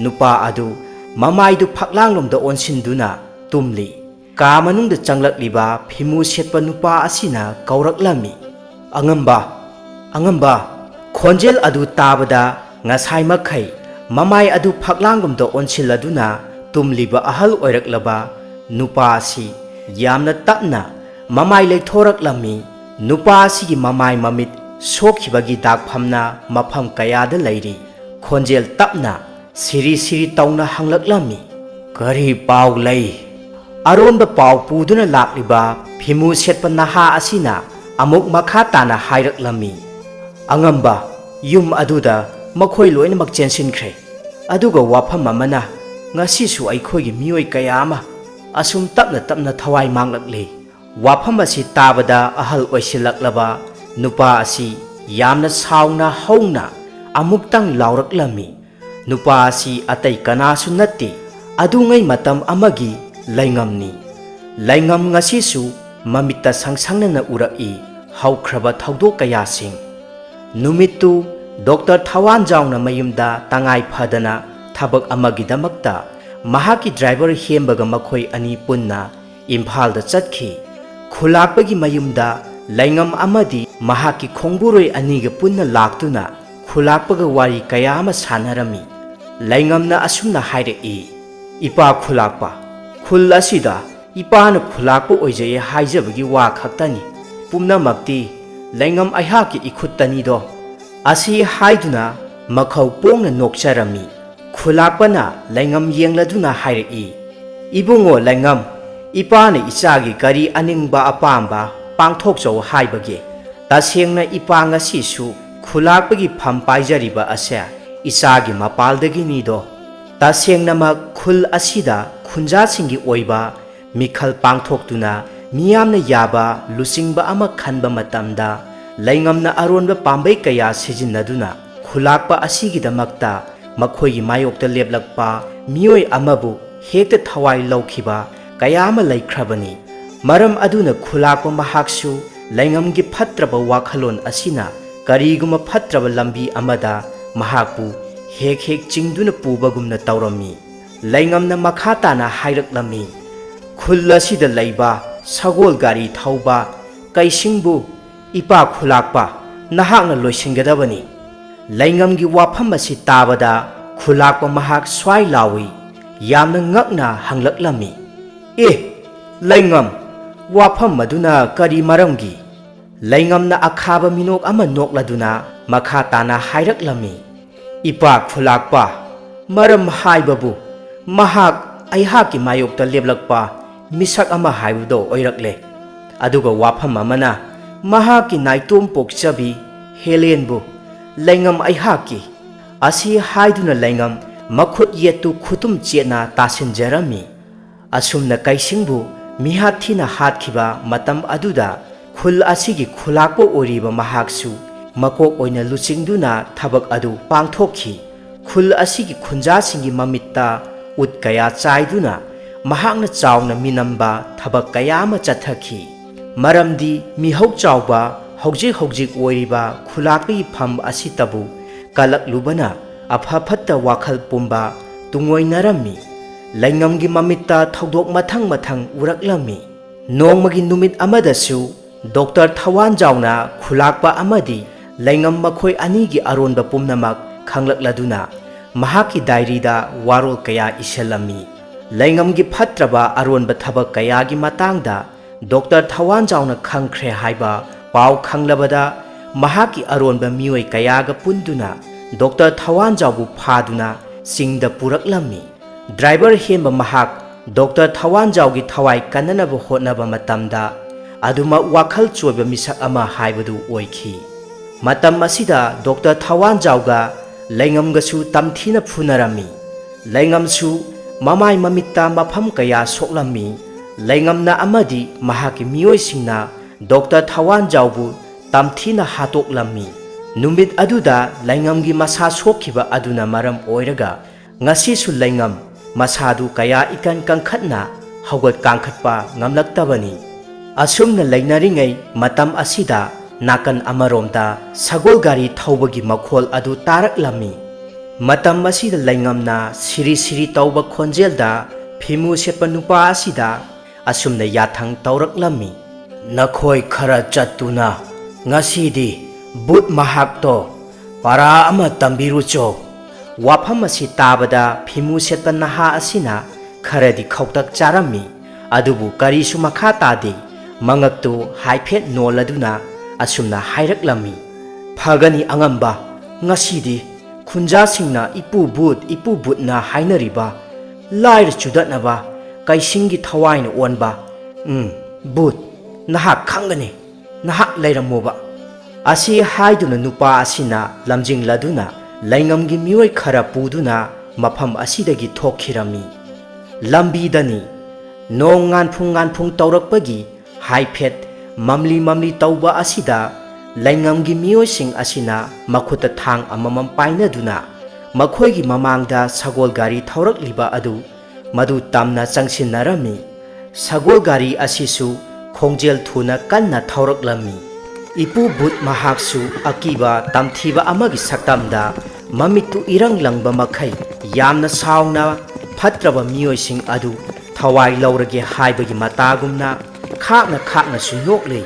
ꯅꯨꯄꯥ ꯑꯗꯨ ꯃꯃꯥꯏꯗꯨ ꯐꯛꯂꯥꯡꯂꯣꯝꯗ ꯑꯣꯟꯁꯤꯟꯗꯨꯅ ꯇꯨꯝꯂꯤ꯫ ꯀꯥ ꯃꯅꯨꯡꯗ ꯆꯪꯂꯛꯂꯤꯕ ꯐꯤꯃꯨ ꯁꯦꯠꯄ ꯅꯨꯄꯥ ꯑꯁꯤꯅ ꯀꯧꯔꯛꯂꯝꯃꯤ, "ꯑꯉꯝꯕ, ꯑꯉꯝꯕ!" ꯈꯣꯟꯖꯦꯜ ꯑꯗꯨ ꯇꯥꯕꯗ ꯉꯁꯥꯏ ꯃꯈꯩ ꯃꯃꯥꯏ ꯑꯗꯨ ꯐꯛꯂꯥꯡꯒꯨꯝꯗ ꯑꯣꯟꯁꯤꯜꯂꯗꯨꯅ ꯇꯨꯝꯂꯤꯕ ꯑꯍꯜ ꯑꯣꯏꯔꯛꯂꯕ ꯅꯨꯄꯥ ꯑꯁꯤ ꯌꯥꯝꯅ ꯇꯞꯅ ꯃꯃꯥꯏ ꯂꯩꯊꯣꯔꯛꯂꯝꯃꯤ꯫ ꯅꯨꯄꯥ ꯑꯁꯤꯒꯤ ꯃꯃꯥꯏ ꯃꯃꯤꯠ ꯁꯣꯛꯈꯤꯕꯒꯤ ꯗꯥꯛꯐꯝꯅ ꯃꯐꯝ ꯀꯌꯥꯗ ꯂꯩꯔꯤ꯫ ꯈꯣꯟꯖꯦꯜ ꯇꯞꯅ ꯁꯤꯔꯤ ꯁꯤꯔꯤ ꯇꯧꯅ ꯍꯪꯂꯛꯂꯝꯃꯤ, "ꯀꯔꯤ ꯄꯥꯎ ꯂꯩ?" ꯑꯔꯣꯟꯕ ꯄꯥꯎ ꯄꯨꯗꯨꯅ ꯂꯥꯛꯂꯤꯕ ꯐꯤꯃꯨ ꯁꯦꯠꯄ ꯅꯍꯥ ꯑꯁꯤꯅ ꯑꯃꯨꯛ ꯃꯈꯥ ꯇꯥꯅ ꯍꯥꯏꯔꯛꯂꯝꯃꯤ, "ꯑꯉꯝꯕ, ꯌꯨꯝ ꯑꯗꯨꯗ ꯃꯈꯣꯏ ꯂꯣꯏꯅꯃꯛ ꯆꯦꯟꯁꯤꯟꯈ꯭ꯔꯦ꯫ ꯑꯗꯨꯒ ꯋꯥꯐꯝ ꯑꯃꯅ, ꯉꯁꯤꯁꯨ ꯑꯩꯈꯣꯏꯒꯤ ꯃꯤꯑꯣꯏ ꯀꯌꯥ ꯑꯃ ꯑꯁꯨꯝ ꯇꯞꯅ ꯇꯞꯅ ꯊꯋꯥꯏ ꯃꯥꯡꯂꯛꯂꯤ꯫" ꯋꯥꯐꯝ ꯑꯁꯤ ꯇꯥꯕꯗ ꯑꯍꯜ ꯑꯣꯏꯁꯤꯜꯂꯛꯂꯕ ꯅꯨꯄꯥ ꯑꯁꯤ ꯌꯥꯝꯅ ꯁꯥꯎꯅ ꯍꯧꯅ ꯑꯃꯨꯛꯇꯪ ꯂꯥꯎꯔꯛꯂꯝꯃꯤ꯫ ꯅꯨꯄꯥ ꯑꯁꯤ ꯑꯇꯩ ꯀꯅꯥꯁꯨ ꯅꯠꯇꯦ, ꯑꯗꯨꯉꯩ ꯃꯇꯝ ꯑꯃꯒꯤ ꯂꯩꯉꯝꯅꯤ꯫ ꯂꯩꯉꯝ ꯉꯁꯤꯁꯨ ꯃꯃꯤꯠꯇ ꯁꯪꯁꯪꯅꯅ ꯎꯔꯛꯏ ꯍꯧꯈ꯭ꯔꯕ ꯊꯧꯗꯣꯛ ꯀꯌꯥꯁꯤꯡ꯫ ꯅꯨꯃꯤꯠꯇꯨ ꯗꯣꯛꯇꯔ ꯊꯋꯥꯟꯖꯥꯎꯅ ꯃꯌꯨꯝꯗ ꯇꯉꯥꯏ ꯐꯗꯅ ꯊꯕꯛ ꯑꯃꯒꯤꯗꯃꯛꯇ ꯃꯍꯥꯛꯀꯤ ꯗ꯭ꯔꯥꯏꯚꯔ ꯍꯦꯝꯕꯒ ꯃꯈꯣꯏ ꯑꯅꯤ ꯄꯨꯟꯅ ꯏꯝꯐꯥꯜꯗ ꯆꯠꯈꯤ꯫ ꯈꯨꯂꯥꯛꯄꯒꯤ ꯃꯌꯨꯝꯗ ꯂꯩꯉꯝ ꯑꯃꯗꯤ ꯃꯍꯥꯛꯀꯤ ꯈꯣꯡꯕꯨꯔꯣꯏ ꯑꯅꯤꯒ ꯄꯨꯟꯅ ꯂꯥꯛꯇꯨꯅ ꯈꯨꯂꯥꯛꯄꯒ ꯋꯥꯔꯤ ꯀꯌꯥ ꯑꯃ ꯁꯥꯟꯅꯔꯝꯃꯤ꯫ ꯂꯩꯉꯝꯅ ꯑꯁꯨꯝꯅ ꯍꯥꯏꯔꯛꯏ, "ꯏꯄꯥ ꯈꯨꯂꯥꯛꯄ, ꯈꯨꯜ ꯑꯁꯤꯗ ꯏꯄꯥꯅ ꯈꯨꯂꯥꯛꯄ ꯑꯣꯏꯖꯩ ꯍꯥꯏꯖꯕꯒꯤ ꯋꯥ ꯈꯛꯇꯅꯤ꯫ ꯄꯨꯝꯅꯃꯛꯇꯤ ꯂꯩꯉꯝ ꯑꯩꯍꯥꯛꯀꯤ ꯏꯈꯨꯠꯇꯅꯤꯗꯣ꯫" ꯑꯁꯤ ꯍꯥꯏꯗꯨꯅ ꯃꯈꯧ ꯄꯣꯡꯅ ꯅꯣꯛꯆꯔꯝꯃꯤ꯫ ꯈꯨꯂꯥꯛꯄꯅ ꯂꯩꯉꯝ ꯌꯦꯡꯂꯗꯨꯅ ꯍꯥꯏꯔꯛꯏ, "ꯏꯕꯨꯡꯉꯣ ꯂꯩꯉꯝ, ꯏꯄꯥꯅ ꯏꯆꯥꯒꯤ ꯀꯔꯤ ꯑꯅꯤꯡꯕ ꯑꯄꯥꯝꯕ ꯄꯥꯡꯊꯣꯛꯆꯧ ꯍꯥꯏꯕꯒꯦ? ꯇꯁꯦꯡꯅ ꯏꯄꯥ ꯉꯁꯤꯁꯨ ꯈꯨꯂꯥꯛꯄꯒꯤ ꯐꯝ ꯄꯥꯏꯖꯔꯤꯕ ꯑꯁꯦ ꯏꯆꯥꯒꯤ ꯃꯄꯥꯜꯗꯒꯤꯅꯤꯗꯣ꯫ ꯇꯁꯦꯡꯅꯃꯛ ꯈꯨꯜ ꯑꯁꯤꯗ ꯈꯨꯟꯖꯥꯁꯤꯡꯒꯤ ꯑꯣꯏꯕ ꯃꯤꯈꯜ ꯄꯥꯡꯊꯣꯛꯇꯨꯅ ꯃꯤꯌꯥꯝꯅ ꯌꯥꯕ ꯂꯨꯆꯤꯡꯕ ꯑꯃ ꯈꯟꯕ ꯃꯇꯝꯗ ꯂꯩꯉꯝꯅ ꯑꯔꯣꯟꯕ ꯄꯥꯝꯕꯩ ꯀꯌꯥ ꯁꯤꯖꯤꯟꯅꯗꯨꯅ ꯈꯨꯂꯥꯛꯄ ꯑꯁꯤꯒꯤꯗꯃꯛꯇ ꯃꯈꯣꯏꯒꯤ ꯃꯥꯌꯣꯛꯇ ꯂꯦꯞꯂꯛꯄ ꯃꯤꯑꯣꯏ ꯑꯃꯕꯨ ꯍꯦꯛꯇ ꯊꯋꯥꯏ ꯂꯧꯈꯤꯕ ꯀꯌꯥ ꯑꯃ ꯂꯩꯈ꯭ꯔꯕꯅꯤ꯫ ꯃꯔꯝ ꯑꯗꯨꯅ ꯈꯨꯂꯥꯛꯄ ꯃꯍꯥꯛꯁꯨ ꯂꯩꯉꯝꯒꯤ ꯐꯠꯇ꯭ꯔꯕ ꯋꯥꯈꯜꯂꯣꯟ ꯑꯁꯤꯅ ꯀꯔꯤꯒꯨꯝꯕ ꯐꯠꯇ꯭ꯔꯕ ꯂꯝꯕꯤ ꯑꯃꯗ ꯃꯍꯥꯛꯄꯨ ꯍꯦꯛ ꯍꯦꯛ ꯆꯤꯡꯗꯨꯅ ꯄꯨꯕꯒꯨꯝꯅ ꯇꯧꯔꯝꯃꯤ꯫ ꯂꯩꯉꯝꯅ ꯃꯈꯥ ꯇꯥꯅ ꯍꯥꯏꯔꯛꯂꯝꯃꯤ, "ꯈꯨꯜ ꯑꯁꯤꯗ ꯂꯩꯕ ꯁꯒꯣꯜ ꯒꯥꯔꯤ ꯊꯧꯕ ꯀꯩꯁꯤꯡꯕꯨ ꯏꯄꯥ ꯈꯨꯂꯥꯛꯄ ꯅꯍꯥꯛꯅ ꯂꯣꯏꯁꯤꯟꯒꯗꯕꯅꯤ꯫" ꯂꯩꯉꯝꯒꯤ ꯋꯥꯐꯝ ꯑꯁꯤ ꯇꯥꯕꯗ ꯈꯨꯂꯥꯛꯄ ꯃꯍꯥꯛ ꯁ꯭ꯋꯥꯏ ꯂꯥꯎꯏ, ꯌꯥꯝꯅ ꯉꯛꯅ ꯍꯪꯂꯛꯂꯝꯃꯤ, "ꯑꯦ, ꯂꯩꯉꯝ, ꯋꯥꯐꯝ ꯑꯗꯨꯅ ꯀꯔꯤ ꯃꯔꯝꯒꯤ?" ꯂꯩꯉꯝꯅ ꯑꯈꯥꯕ ꯃꯤꯅꯣꯛ ꯑꯃ ꯅꯣꯛꯂꯗꯨꯅ ꯃꯈꯥ ꯇꯥꯅ ꯍꯥꯏꯔꯛꯂꯝꯃꯤ, "ꯏꯄꯥ ꯈꯨꯂꯥꯛꯄ, ꯃꯔꯝ ꯍꯥꯏꯕꯕꯨ ꯃꯍꯥꯛ ꯑꯩꯍꯥꯛꯀꯤ ꯃꯥꯌꯣꯛꯇ ꯂꯦꯞꯂꯛꯄ ꯃꯤꯁꯛ ꯑꯃ ꯍꯥꯏꯕꯗꯣ ꯑꯣꯏꯔꯛꯂꯦ꯫ ꯑꯗꯨꯒ ꯋꯥꯐꯝ ꯑꯃꯅ, ꯃꯍꯥꯛꯀꯤ ꯅꯥꯏꯇꯣꯝ ꯄꯣꯛꯆꯕꯤ ꯍꯦꯂꯦꯟꯕꯨ ꯂꯩꯉꯝ ꯑꯩꯍꯥꯛꯀꯤ" ꯑꯁꯤ ꯍꯥꯏꯗꯨꯅ ꯂꯩꯉꯝ ꯃꯈꯨꯠ ꯌꯦꯠꯇꯨ ꯈꯨꯇꯨꯝ ꯆꯦꯠꯅ ꯇꯥꯁꯤꯟꯖꯔꯝꯃꯤ꯫ ꯑꯁꯨꯝꯅ ꯀꯩꯁꯤꯡꯕꯨ ꯃꯤꯍꯥꯠ ꯊꯤꯅ ꯍꯥꯠꯈꯤꯕ ꯃꯇꯝ ꯑꯗꯨꯗ ꯈꯨꯜ ꯑꯁꯤꯒꯤ ꯈꯨꯂꯥꯛꯄ ꯑꯣꯏꯔꯤꯕ ꯃꯍꯥꯛꯁꯨ ꯃꯀꯣꯛ ꯑꯣꯏꯅ ꯂꯨꯆꯤꯡꯗꯨꯅ ꯊꯕꯛ ꯑꯗꯨ ꯄꯥꯡꯊꯣꯛꯈꯤ꯫ ꯈꯨꯜ ꯑꯁꯤꯒꯤ ꯈꯨꯟꯖꯥꯁꯤꯡꯒꯤ ꯃꯃꯤꯠꯇ ꯎꯠ ꯀꯌꯥ ꯆꯥꯏꯗꯨꯅ ꯃꯍꯥꯛꯅ ꯆꯥꯎꯅ ꯃꯤꯅꯝꯕ ꯊꯕꯛ ꯀꯌꯥ ꯑꯃ ꯆꯠꯊꯈꯤ꯫ ꯃꯔꯝꯗꯤ ꯃꯤꯍꯧ ꯆꯥꯎꯕ ꯍꯧꯖꯤꯛ ꯍꯧꯖꯤꯛ ꯑꯣꯏꯔꯤꯕ ꯈꯨꯂꯥꯛꯄꯒꯤ ꯐꯝ ꯑꯁꯤꯇꯕꯨ ꯀꯜꯂꯛꯂꯨꯕꯅ ꯑꯐ ꯐꯠꯇ ꯋꯥꯈꯜ ꯄꯨꯝꯕ ꯇꯨꯡꯑꯣꯏꯅꯔꯝꯃꯤ꯫ ꯂꯩꯉꯝꯒꯤ ꯃꯃꯤꯠꯇ ꯊꯧꯗꯣꯛ ꯃꯊꯪ ꯃꯊꯪ ꯎꯔꯛꯂꯝꯃꯤ꯫ ꯅꯣꯡꯃꯒꯤ ꯅꯨꯃꯤꯠ ꯑꯃꯗꯁꯨ ꯗꯣꯛꯇꯔ ꯊꯋꯥꯟꯖꯥꯎꯅ ꯈꯨꯂꯥꯛꯄ ꯑꯃꯗꯤ ꯂꯩꯉꯝ ꯃꯈꯣꯏ ꯑꯅꯤꯒꯤ ꯑꯔꯣꯟꯕ ꯄꯨꯝꯅꯃꯛ ꯈꯪꯂꯛꯂꯗꯨꯅ ꯃꯍꯥꯛꯀꯤ ꯗꯥꯏꯔꯤꯗ ꯋꯥꯔꯣꯜ ꯀꯌꯥ ꯏꯁꯤꯜꯂꯝꯃꯤ꯫ ꯂꯩꯉꯝꯒꯤ ꯐꯠꯇ꯭ꯔꯕ ꯑꯔꯣꯟꯕ ꯊꯕꯛ ꯀꯌꯥꯒꯤ ꯃꯇꯥꯡꯗ ꯗꯣꯛꯇꯔ ꯊꯋꯥꯟꯖꯥꯎꯅ ꯈꯪꯈ꯭ꯔꯦ ꯍꯥꯏꯕ ꯄꯥꯎ ꯈꯪꯂꯕꯗ ꯃꯍꯥꯛꯀꯤ ꯑꯔꯣꯟꯕ ꯃꯤꯑꯣꯏ ꯀꯌꯥꯒ ꯄꯨꯟꯗꯨꯅ ꯗꯣꯛꯇꯔ ꯊꯋꯥꯟꯖꯥꯎꯕꯨ ꯐꯥꯗꯨꯅ ꯆꯤꯡꯗ ꯄꯨꯔꯛꯂꯝꯃꯤ꯫ ꯗ꯭ꯔꯥꯏꯚꯔ ꯍꯦꯟꯕ ꯃꯍꯥꯛ ꯗꯣꯛꯇꯔ ꯊꯋꯥꯟꯖꯥꯎꯒꯤ ꯊꯋꯥꯏ ꯀꯟꯅꯅꯕ ꯍꯣꯠꯅꯕ ꯃꯇꯝꯗ ꯑꯗꯨꯃꯛ ꯋꯥꯈꯜ ꯆꯣꯏꯕ ꯃꯤꯁꯛ ꯑꯃ ꯍꯥꯏꯕꯗꯨ ꯑꯣꯏꯈꯤ꯫ ꯃꯇꯝ ꯑꯁꯤꯗ ꯗꯣꯛꯇꯔ ꯊꯋꯥꯟꯖꯥꯎꯒ ꯂꯩꯉꯝꯒꯁꯨ ꯇꯝꯊꯤꯅ ꯐꯨꯅꯔꯝꯃꯤ꯫ ꯂꯩꯉꯝꯁꯨ ꯃꯃꯥꯏ ꯃꯃꯤꯠꯇ ꯃꯐꯝ ꯀꯌꯥ ꯁꯣꯛꯂꯝꯃꯤ꯫ ꯂꯩꯉꯝꯅ ꯑꯃꯗꯤ ꯃꯍꯥꯛꯀꯤ ꯃꯤꯑꯣꯏꯁꯤꯡꯅ ꯗꯣꯛꯇꯔ ꯊꯋꯥꯟꯖꯥꯎꯕꯨ ꯇꯝꯊꯤꯅ ꯍꯥꯠꯇꯣꯛꯂꯝꯃꯤ꯫ ꯅꯨꯃꯤꯠ ꯑꯗꯨꯗ ꯂꯩꯉꯝꯒꯤ ꯃꯁꯥ ꯁꯣꯛꯈꯤꯕ ꯑꯗꯨꯅ ꯃꯔꯝ ꯑꯣꯏꯔꯒ ꯉꯁꯤꯁꯨ ꯂꯩꯉꯝ ꯃꯁꯥꯗꯨ ꯀꯌꯥ ꯏꯀꯟ ꯀꯟꯈꯠꯅ ꯍꯧꯒꯠ ꯀꯥꯡꯈꯠꯄ ꯉꯝꯂꯛꯇꯕꯅꯤ꯫ ꯑꯁꯨꯝꯅ ꯂꯩꯅꯔꯤꯉꯩ ꯃꯇꯝ ꯑꯁꯤꯗ ꯅꯥꯀꯟ ꯑꯃꯔꯣꯝꯗ ꯁꯒꯣꯜ ꯒꯥꯔꯤ ꯊꯧꯕꯒꯤ ꯃꯈꯣꯜ ꯑꯗꯨ ꯇꯥꯔꯛꯂꯝꯃꯤ꯫ ꯃꯇꯝ ꯑꯁꯤꯗ ꯂꯩꯉꯝꯅ ꯁꯤꯔꯤ ꯁꯤꯔꯤ ꯇꯧꯕ ꯈꯣꯟꯖꯦꯜꯗ ꯐꯤꯃꯨ ꯁꯦꯠꯄ ꯅꯨꯄꯥ ꯑꯁꯤꯗ ꯑꯁꯨꯝꯅ ꯌꯥꯊꯪ ꯇꯧꯔꯛꯂꯝꯃꯤ꯫ "ꯅꯈꯣꯏ ꯈꯔ ꯆꯠꯇꯨꯅ ꯉꯁꯤꯗꯤ ꯕꯨꯠ ꯃꯍꯥꯛꯇꯣ ꯄꯔꯥ ꯑꯃ ꯇꯝꯕꯤꯔꯨꯆꯣ꯫" ꯋꯥꯐꯝ ꯑꯁꯤ ꯇꯥꯕꯗ ꯐꯤꯃꯨ ꯁꯦꯠꯄ ꯅꯍꯥ ꯑꯁꯤꯅ ꯈꯔꯗꯤ ꯈꯧꯇꯛ ꯆꯥꯔꯝꯃꯤ꯫ ꯑꯗꯨꯕꯨ ꯀꯔꯤꯁꯨ ꯃꯈꯥ ꯇꯥꯗꯦ꯫ ꯃꯉꯛꯇꯨ ꯍꯥꯏꯐꯦꯠ ꯅꯣꯜꯂꯗꯨꯅ ꯑꯁꯨꯝꯅ ꯍꯥꯏꯔꯛꯂꯝꯃꯤ, "ꯐꯒꯅꯤ ꯑꯉꯝꯕ, ꯉꯁꯤꯗꯤ ꯈꯨꯟꯖꯥꯁꯤꯡꯅ ꯏꯄꯨ ꯕꯨꯠ, ꯏꯄꯨ ꯕꯨꯠꯅ ꯍꯥꯏꯅꯔꯤꯕ ꯂꯥꯏꯔ ꯆꯨꯗꯠꯅꯕ, ꯀꯩꯁꯤꯡꯒꯤ ꯊꯋꯥꯏꯅ ꯑꯣꯟꯕ, ꯎꯝ, ꯕꯨꯠ, ꯅꯍꯥꯛ ꯈꯪꯒꯅꯤ, ꯅꯍꯥꯛ ꯂꯩꯔꯝꯃꯣꯕ꯫" ꯑꯁꯤ ꯍꯥꯏꯗꯨꯅ ꯅꯨꯄꯥ ꯑꯁꯤꯅ ꯂꯝꯖꯤꯡꯂꯗꯨꯅ ꯂꯩꯉꯝꯒꯤ ꯃꯤꯑꯣꯏ ꯈꯔ ꯄꯨꯗꯨꯅ ꯃꯐꯝ ꯑꯁꯤꯗꯒꯤ ꯊꯣꯛꯈꯤꯔꯝꯃꯤ꯫ ꯂꯝꯕꯤꯗꯅꯤ ꯅꯣꯡ ꯉꯥꯟꯐꯨꯡ ꯉꯥꯟꯐꯨꯡ ꯇꯧꯔꯛꯄꯒꯤ ꯍꯥꯏꯐꯦꯠ ꯃꯝꯂꯤ ꯃꯝꯂꯤ ꯇꯧꯕ ꯑꯁꯤꯗ ꯂꯩꯉꯝꯒꯤ ꯃꯤꯑꯣꯏꯁꯤꯡ ꯑꯁꯤꯅ ꯃꯈꯨꯠꯇ ꯊꯥꯡ ꯑꯃꯃꯝ ꯄꯥꯏꯅꯗꯨꯅ ꯃꯈꯣꯏꯒꯤ ꯃꯃꯥꯡꯗ ꯁꯒꯣꯜ ꯒꯥꯔꯤ ꯊꯧꯔꯛꯂꯤꯕ ꯑꯗꯨ ꯃꯗꯨ ꯇꯝꯅ ꯆꯪꯁꯤꯟꯅꯔꯝꯃꯤ꯫ ꯁꯒꯣꯜ ꯒꯥꯔꯤ ꯑꯁꯤꯁꯨ ꯈꯣꯡꯖꯦꯜ ꯊꯨꯅ ꯀꯟꯅ ꯊꯧꯔꯛꯂꯝꯃꯤ꯫ ꯏꯄꯨ ꯕꯨꯠ ꯃꯍꯥꯛꯁꯨ ꯑꯀꯤꯕ ꯇꯝꯊꯤꯕ ꯑꯃꯒꯤ ꯁꯛꯇꯝꯗ ꯃꯃꯤꯠꯇꯨ ꯏꯔꯪ ꯂꯪꯕ ꯃꯈꯩ ꯌꯥꯝꯅ ꯁꯥꯎꯅ ꯐꯠꯇ꯭ꯔꯕ ꯃꯤꯑꯣꯏꯁꯤꯡ ꯑꯗꯨ ꯊꯋꯥꯏ ꯂꯧꯔꯒꯦ ꯍꯥꯏꯕꯒꯤ ꯃꯇꯥꯒꯨꯝꯅ ꯈꯥꯛꯅ ꯈꯥꯛꯅꯁꯨ ꯅꯣꯛꯂꯤ꯫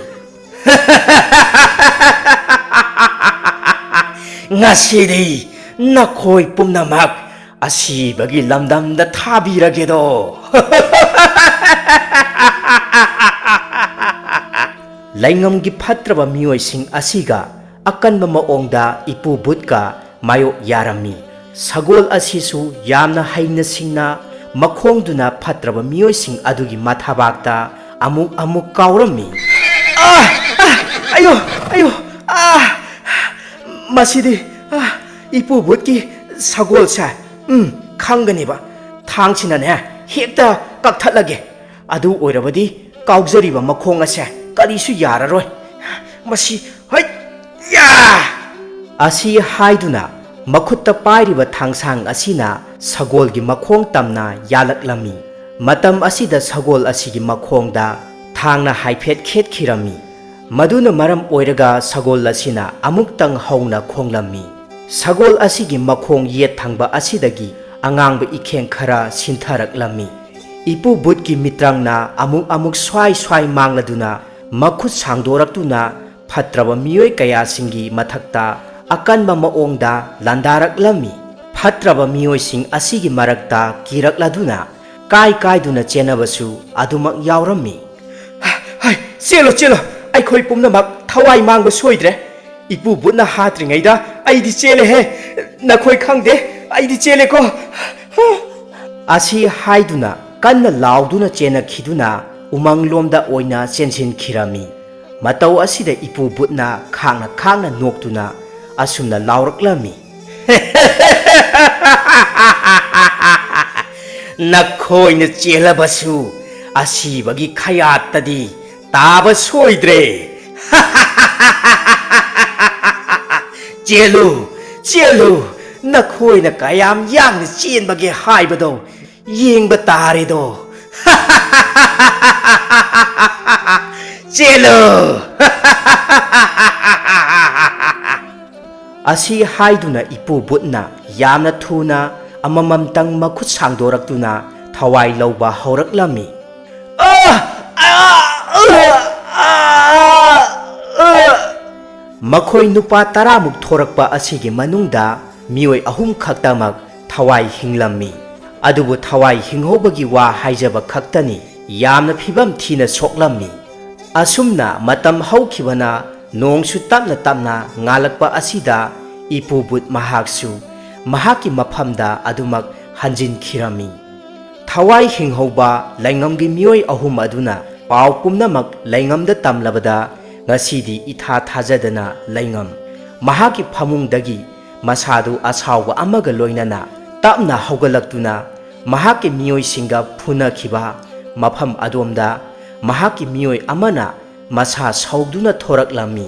"ꯉꯁꯤꯗꯤ ꯅꯈꯣꯏ ꯄꯨꯝꯅꯃꯛ ꯑꯁꯤꯕꯒꯤ ꯂꯝꯗꯝꯗ ꯊꯥꯕꯤꯔꯒꯦꯗꯣ꯫" ꯂꯩꯉꯝꯒꯤ ꯐꯠꯇ꯭ꯔꯕ ꯃꯤꯑꯣꯏꯁꯤꯡ ꯑꯁꯤꯒ ꯑꯀꯟꯕ ꯃꯑꯣꯡꯗ ꯏꯄꯨ ꯕꯨꯠꯀ ꯃꯥꯌꯣꯛ ꯌꯥꯔꯝꯃꯤ꯫ ꯁꯒꯣꯜ ꯑꯁꯤꯁꯨ ꯌꯥꯝꯅ ꯍꯩꯅ ꯁꯤꯡꯅ ꯃꯈꯣꯡꯗꯨꯅ ꯐꯠꯇ꯭ꯔꯕ ꯃꯤꯑꯣꯏꯁꯤꯡ ꯑꯗꯨꯒꯤ ꯃꯊꯥꯕꯥꯛꯇ ꯑꯃꯨꯛ ꯑꯃꯨꯛ ꯀꯥꯎꯔꯝꯃꯤ꯫ "ꯑꯥ! ꯑꯥ! ꯑꯌꯣ! ꯑꯌꯣ! ꯑꯥ! ꯃꯁꯤꯗꯤ, ꯑꯥ, ꯏꯄꯨ ꯕꯨꯠꯀꯤ ꯁꯒꯣꯜꯁꯦ, ꯎꯝ, ꯈꯪꯒꯅꯦꯕ꯫ ꯊꯥꯡꯁꯤꯅꯅꯦ ꯍꯦꯛꯇ ꯀꯛꯊꯠꯂꯒꯦ꯫ ꯑꯗꯨ ꯑꯣꯏꯔꯕꯗꯤ ꯀꯥꯎꯖꯔꯤꯕ ꯃꯈꯣꯡ ꯑꯁꯦ ꯀꯔꯤꯁꯨ ꯌꯥꯔꯔꯣꯏ꯫ ꯃꯁꯤ, ꯍꯩꯠ! ꯌꯥ!" ꯑꯁꯤ ꯍꯥꯏꯗꯨꯅ ꯃꯈꯨꯠꯇ ꯄꯥꯏꯔꯤꯕ ꯊꯥꯡꯁꯥꯡ ꯑꯁꯤꯅ ꯁꯒꯣꯜꯒꯤ ꯃꯈꯣꯡ ꯇꯝꯅ ꯌꯥꯜꯂꯛꯂꯝꯃꯤ꯫ ꯃꯇꯝ ꯑꯁꯤꯗ ꯁꯒꯣꯜ ꯑꯁꯤꯒꯤ ꯃꯈꯣꯡꯗ ꯊꯥꯡꯅ ꯍꯥꯏꯐꯦꯠ ꯈꯦꯠꯈꯤꯔꯝꯃꯤ꯫ ꯃꯗꯨꯅ ꯃꯔꯝ ꯑꯣꯏꯔꯒ ꯁꯒꯣꯜ ꯑꯁꯤꯅ ꯑꯃꯨꯛꯇꯪ ꯍꯧꯅ ꯈꯣꯡꯂꯝꯃꯤ꯫ ꯁꯒꯣꯜ ꯑꯁꯤꯒꯤ ꯃꯈꯣꯡ ꯌꯦꯠ ꯊꯪꯕ ꯑꯁꯤꯗꯒꯤ ꯑꯉꯥꯡꯕ ꯏꯈꯦꯡ ꯈꯔ ꯁꯤꯟꯊꯔꯛꯂꯝꯃꯤ꯫ ꯏꯄꯨ ꯕꯨꯠꯀꯤ ꯃꯤꯇ꯭ꯔꯪꯅ ꯑꯃꯨꯛ ꯑꯃꯨꯛ ꯁ꯭ꯋꯥꯏ ꯁ꯭ꯋꯥꯏ ꯃꯥꯡꯂꯗꯨꯅ ꯃꯈꯨꯠ ꯁꯥꯡꯗꯣꯔꯛꯇꯨꯅ ꯐꯠꯇ꯭ꯔꯕ ꯃꯤꯑꯣꯏ ꯀꯌꯥꯁꯤꯡꯒꯤ ꯃꯊꯛꯇ ꯑꯀꯟꯕ ꯃꯑꯣꯡꯗ ꯂꯥꯟꯗꯥꯔꯛꯂꯝꯃꯤ꯫ ꯐꯠꯇ꯭ꯔꯕ ꯃꯤꯑꯣꯏꯁꯤꯡ ꯑꯁꯤꯒꯤ ꯃꯔꯛꯇ ꯀꯤꯔꯛꯂꯗꯨꯅ ꯀꯥꯏ ꯀꯥꯏꯗꯨꯅ ꯆꯦꯟꯅꯕꯁꯨ ꯑꯗꯨꯃꯛ ꯌꯥꯎꯔꯝꯃꯤ꯫ "ꯍꯥꯏ, ꯆꯦꯜꯂꯣ, ꯆꯦꯜꯂꯣ, ꯑꯩꯈꯣꯏ ꯄꯨꯝꯅꯃꯛ ꯊꯋꯥꯏ ꯃꯥꯡꯕ ꯁꯣꯏꯗ꯭ꯔꯦ꯫ ꯏꯄꯨ ꯕꯨꯠꯅ ꯍꯥꯠꯇ꯭ꯔꯤꯉꯩꯗ ꯑꯩꯗꯤ ꯆꯦꯜꯂꯦꯍꯦ꯫ ꯅꯈꯣꯏ ꯈꯪꯗꯦ, ꯑꯩꯗꯤ ꯆꯦꯜꯂꯦꯀꯣ"꯫ ꯑꯁꯤ ꯍꯥꯏꯗꯨꯅ ꯀꯟꯅ ꯂꯥꯎꯗꯨꯅ ꯆꯦꯟꯅꯈꯤꯗꯨꯅ ꯎꯃꯪꯂꯣꯝꯗ ꯑꯣꯏꯅ ꯆꯦꯟꯁꯤꯟꯈꯤꯔꯝꯃꯤ꯫ ꯃꯇꯧ ꯑꯁꯤꯗ ꯏꯄꯨ ꯕꯨꯠꯅ ꯈꯥꯡꯅ ꯈꯥꯡꯅ ꯅꯣꯛꯇꯨꯅ ꯑꯁꯨꯝꯅ ꯂꯥꯎꯔꯛꯂꯝꯃꯤ꯫ "ꯅꯈꯣꯏꯅ ꯆꯦꯜꯂꯕꯁꯨ ꯑꯁꯤꯕꯒꯤ ꯈꯌꯥꯠꯇꯗꯤ ꯇꯥꯕ ꯁꯣꯏꯗ꯭ꯔꯦ꯫ ꯆꯦꯜꯂꯨ, ꯆꯦꯜꯂꯨ, ꯅꯈꯣꯏꯅ ꯀꯌꯥꯝ ꯌꯥꯡꯅ ꯆꯦꯟꯕꯒꯦ ꯍꯥꯏꯕꯗꯣ ꯌꯦꯡꯕ ꯇꯥꯔꯦꯗꯣ꯫ ꯆꯦꯜꯂꯨ!" ꯑꯁꯤ ꯍꯥꯏꯗꯨꯅ ꯏꯄꯨ ꯕꯨꯠꯅ ꯌꯥꯝꯅ ꯊꯨꯅ ꯑꯃꯃꯝꯇꯪ ꯃꯈꯨꯠ ꯁꯥꯡꯗꯣꯔꯛꯇꯨꯅ ꯊꯋꯥꯏ ꯂꯧꯕ ꯍꯧꯔꯛꯂꯝꯃꯤ꯫ "ꯑ! ꯑ! ꯑ! ꯑ! ꯑ!" ꯃꯈꯣꯏ ꯅꯨꯄꯥ ꯇꯔꯥꯃꯨꯛ ꯊꯣꯔꯛꯄ ꯑꯁꯤꯒꯤ ꯃꯅꯨꯡꯗ ꯃꯤꯑꯣꯏ ꯑꯍꯨꯝ ꯈꯛꯇꯃꯛ ꯊꯋꯥꯏ ꯍꯤꯡꯂꯝꯃꯤ꯫ ꯑꯗꯨꯕꯨ ꯊꯋꯥꯏ ꯍꯤꯡꯍꯧꯕꯒꯤ ꯋꯥ ꯍꯥꯏꯖꯕ ꯈꯛꯇꯅꯤ, ꯌꯥꯝꯅ ꯐꯤꯕꯝ ꯊꯤꯅ ꯁꯣꯛꯂꯝꯃꯤ꯫ ꯑꯁꯨꯝꯅ ꯃꯇꯝ ꯍꯧꯈꯤꯕꯅ ꯅꯣꯡꯁꯨ ꯇꯞꯅ ꯇꯞꯅ ꯉꯥꯜꯂꯛꯄ ꯑꯁꯤꯗ ꯏꯄꯨ ꯕꯨꯠ ꯃꯍꯥꯛꯁꯨ ꯃꯍꯥꯛꯀꯤ ꯃꯐꯝꯗ ꯑꯗꯨꯃꯛ ꯍꯟꯖꯤꯟꯈꯤꯔꯝꯃꯤ꯫ ꯊꯋꯥꯏ ꯍꯤꯡꯍꯧꯕ ꯂꯩꯉꯝꯒꯤ ꯃꯤꯑꯣꯏ ꯑꯍꯨꯝ ꯑꯗꯨꯅ ꯄꯥꯎ ꯄꯨꯝꯅꯃꯛ ꯂꯩꯉꯝꯗ ꯇꯝꯂꯕꯗ ꯉꯁꯤꯗꯤ ꯏꯊꯥ ꯊꯥꯖꯗꯅ ꯂꯩꯉꯝ ꯃꯍꯥꯛꯀꯤ ꯐꯃꯨꯡꯗꯒꯤ ꯃꯁꯥꯗꯨ ꯑꯁꯥꯎꯕ ꯑꯃꯒ ꯂꯣꯏꯅꯅ ꯇꯞꯅ ꯍꯧꯒꯠꯂꯛꯇꯨꯅ ꯃꯍꯥꯛꯀꯤ ꯃꯤꯑꯣꯏꯁꯤꯡꯒ ꯐꯨꯅꯈꯤꯕ ꯃꯐꯝ ꯑꯗꯣꯝꯗ ꯃꯍꯥꯛꯀꯤ ꯃꯤꯑꯣꯏ ꯑꯃꯅ ꯃꯁꯥ ꯁꯧꯗꯨꯅ ꯊꯣꯔꯛꯂꯝꯃꯤ꯫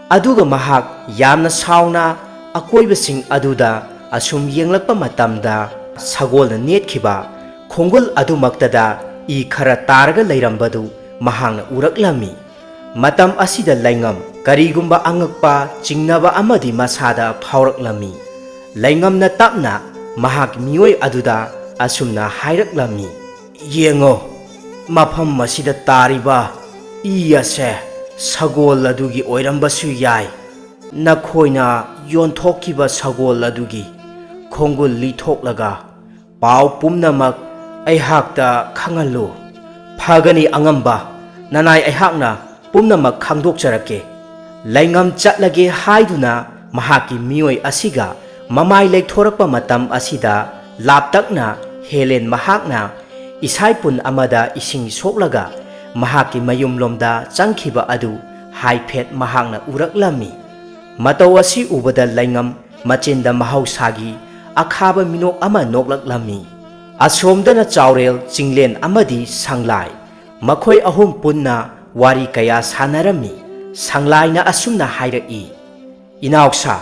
ꯑꯗꯨꯒ ꯃꯍꯥꯛ ꯌꯥꯝꯅ ꯁꯥꯎꯅ ꯑꯀꯣꯏꯕꯁꯤꯡ ꯑꯗꯨꯗ ꯑꯁꯨꯝ ꯌꯦꯡꯂꯛꯄ ꯃꯇꯝꯗ, ꯁꯒꯣꯜꯅ ꯅꯦꯠꯈꯤꯕ ꯈꯣꯡꯒꯨꯜ ꯑꯗꯨꯃꯛꯇꯗ ꯏ ꯈꯔ ꯇꯥꯔꯒ ꯂꯩꯔꯝꯕꯗꯨ ꯃꯍꯥꯛꯅ ꯎꯔꯛꯂꯝꯃꯤ꯫ ꯃꯇꯝ ꯑꯁꯤꯗ ꯂꯩꯉꯝ ꯀꯔꯤꯒꯨꯝꯕ ꯑꯉꯛꯄ ꯆꯤꯡꯅꯕ ꯑꯃꯗꯤ ꯃꯁꯥꯗ ꯐꯥꯎꯔꯛꯂꯝꯃꯤ꯫ ꯂꯩꯉꯝꯅ ꯇꯞꯅ ꯃꯍꯥꯛ ꯃꯤꯑꯣꯏ ꯑꯗꯨꯗ ꯑꯁꯨꯝꯅ ꯍꯥꯏꯔꯛꯂꯝꯃꯤ, "ꯌꯦꯡꯉꯣ, ꯃꯐꯝ ꯑꯁꯤꯗ ꯇꯥꯔꯤꯕ ꯏ ꯑꯁꯦ ꯁꯒꯣꯜ ꯑꯗꯨꯒꯤ ꯑꯣꯏꯔꯝꯕꯁꯨ ꯌꯥꯏ꯫ ꯅꯈꯣꯏꯅ ꯌꯣꯟꯊꯣꯛꯈꯤꯕ ꯁꯒꯣꯜ ꯑꯗꯨꯒꯤ ꯈꯣꯡꯒꯨꯜ ꯂꯤꯊꯣꯛꯂꯒ ꯄꯥꯎ ꯄꯨꯝꯅꯃꯛ ꯑꯩꯍꯥꯛꯇ ꯈꯪꯍꯜꯂꯨ꯫ ꯐꯒꯅꯤ ꯑꯉꯝꯕ, ꯅꯅꯥꯏ ꯑꯩꯍꯥꯛꯅ ꯄꯨꯝꯅꯃꯛ ꯈꯪꯗꯣꯛꯆꯔꯛꯀꯦ꯫" ꯂꯩꯉꯝ ꯆꯠꯂꯒꯦ ꯍꯥꯏꯗꯨꯅ ꯃꯍꯥꯛꯀꯤ ꯃꯤꯑꯣꯏ ꯑꯁꯤꯒ ꯃꯃꯥꯏ ꯂꯩꯊꯣꯔꯛꯄ ꯃꯇꯝ ꯑꯁꯤꯗ, ꯂꯥꯞꯇꯛꯅ ꯍꯦꯂꯦꯟ ꯃꯍꯥꯛꯅ ꯏꯁꯥꯏꯄꯨꯟ ꯑꯃꯗ ꯏꯁꯤꯡ ꯁꯣꯛꯂꯒ ꯃꯍꯥꯛꯀꯤ ꯃꯌꯨꯝꯂꯣꯝꯗ ꯆꯪꯈꯤꯕ ꯑꯗꯨ ꯍꯥꯏꯐꯦꯠ ꯃꯍꯥꯛꯅ ꯎꯔꯛꯂꯝꯃꯤ꯫ ꯃꯇꯧ ꯑꯁꯤ ꯎꯕꯗ ꯂꯩꯉꯝ ꯃꯆꯤꯟꯗ ꯃꯍꯧꯁꯥꯒꯤ ꯑꯈꯥꯕ ꯃꯤꯅꯣꯛ ꯑꯃ ꯅꯣꯛꯂꯛꯂꯝꯃꯤ꯫ ꯑꯁꯣꯝꯗꯅ ꯆꯥꯎꯔꯦꯜ, ꯆꯤꯡꯂꯦꯟ ꯑꯃꯗꯤ ꯁꯪꯂꯥꯏ, ꯃꯈꯣꯏ ꯑꯍꯨꯝ ꯄꯨꯟꯅ ꯋꯥꯔꯤ ꯀꯌꯥ ꯁꯥꯟꯅꯔꯝꯃꯤ꯫ ꯁꯪꯂꯥꯏꯅ ꯑꯁꯨꯝꯅ ꯍꯥꯏꯔꯛꯏ, "ꯏꯅꯥꯎꯁꯥ,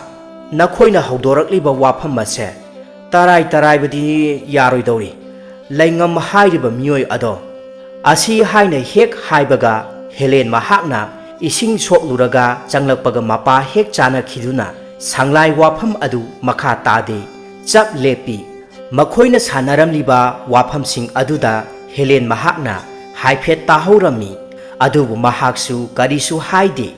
ꯅꯈꯣꯏꯅ ꯍꯧꯗꯣꯔꯛꯂꯤꯕ ꯋꯥꯐꯝ ꯑꯁꯦ ꯇꯔꯥꯏ ꯇꯔꯥꯏꯕꯗꯤ ꯌꯥꯔꯣꯏꯗꯧꯔꯤ꯫ ꯂꯩꯉꯝ ꯍꯥꯏꯔꯤꯕ ꯃꯤꯑꯣꯏ ꯑꯗꯣ" ꯑꯁꯤ ꯍꯥꯏꯅ ꯍꯦꯛ ꯍꯥꯏꯕꯒ, ꯍꯦꯂꯦꯟ ꯃꯍꯥꯛꯅ ꯏꯁꯤꯡ ꯁꯣꯛꯂꯨꯔꯒ ꯆꯪꯂꯛꯄꯒ ꯃꯄꯥ ꯍꯦꯛ ꯆꯥꯅꯈꯤꯗꯨꯅ ꯁꯪꯂꯥꯏ ꯋꯥꯐꯝ ꯑꯗꯨ ꯃꯈꯥ ꯇꯥꯗꯦ, ꯆꯞ ꯂꯦꯞꯄꯤ꯫ ꯃꯈꯣꯏꯅ ꯁꯥꯟꯅꯔꯝꯂꯤꯕ ꯋꯥꯐꯝꯁꯤꯡ ꯑꯗꯨꯗ ꯍꯦꯂꯦꯟ ꯃꯍꯥꯛꯅ ꯍꯥꯏꯐꯦꯠ ꯇꯥꯍꯧꯔꯝꯃꯤ, ꯑꯗꯨꯕꯨ ꯃꯍꯥꯛꯁꯨ ꯀꯔꯤꯁꯨ ꯍꯥꯏꯗꯦ꯫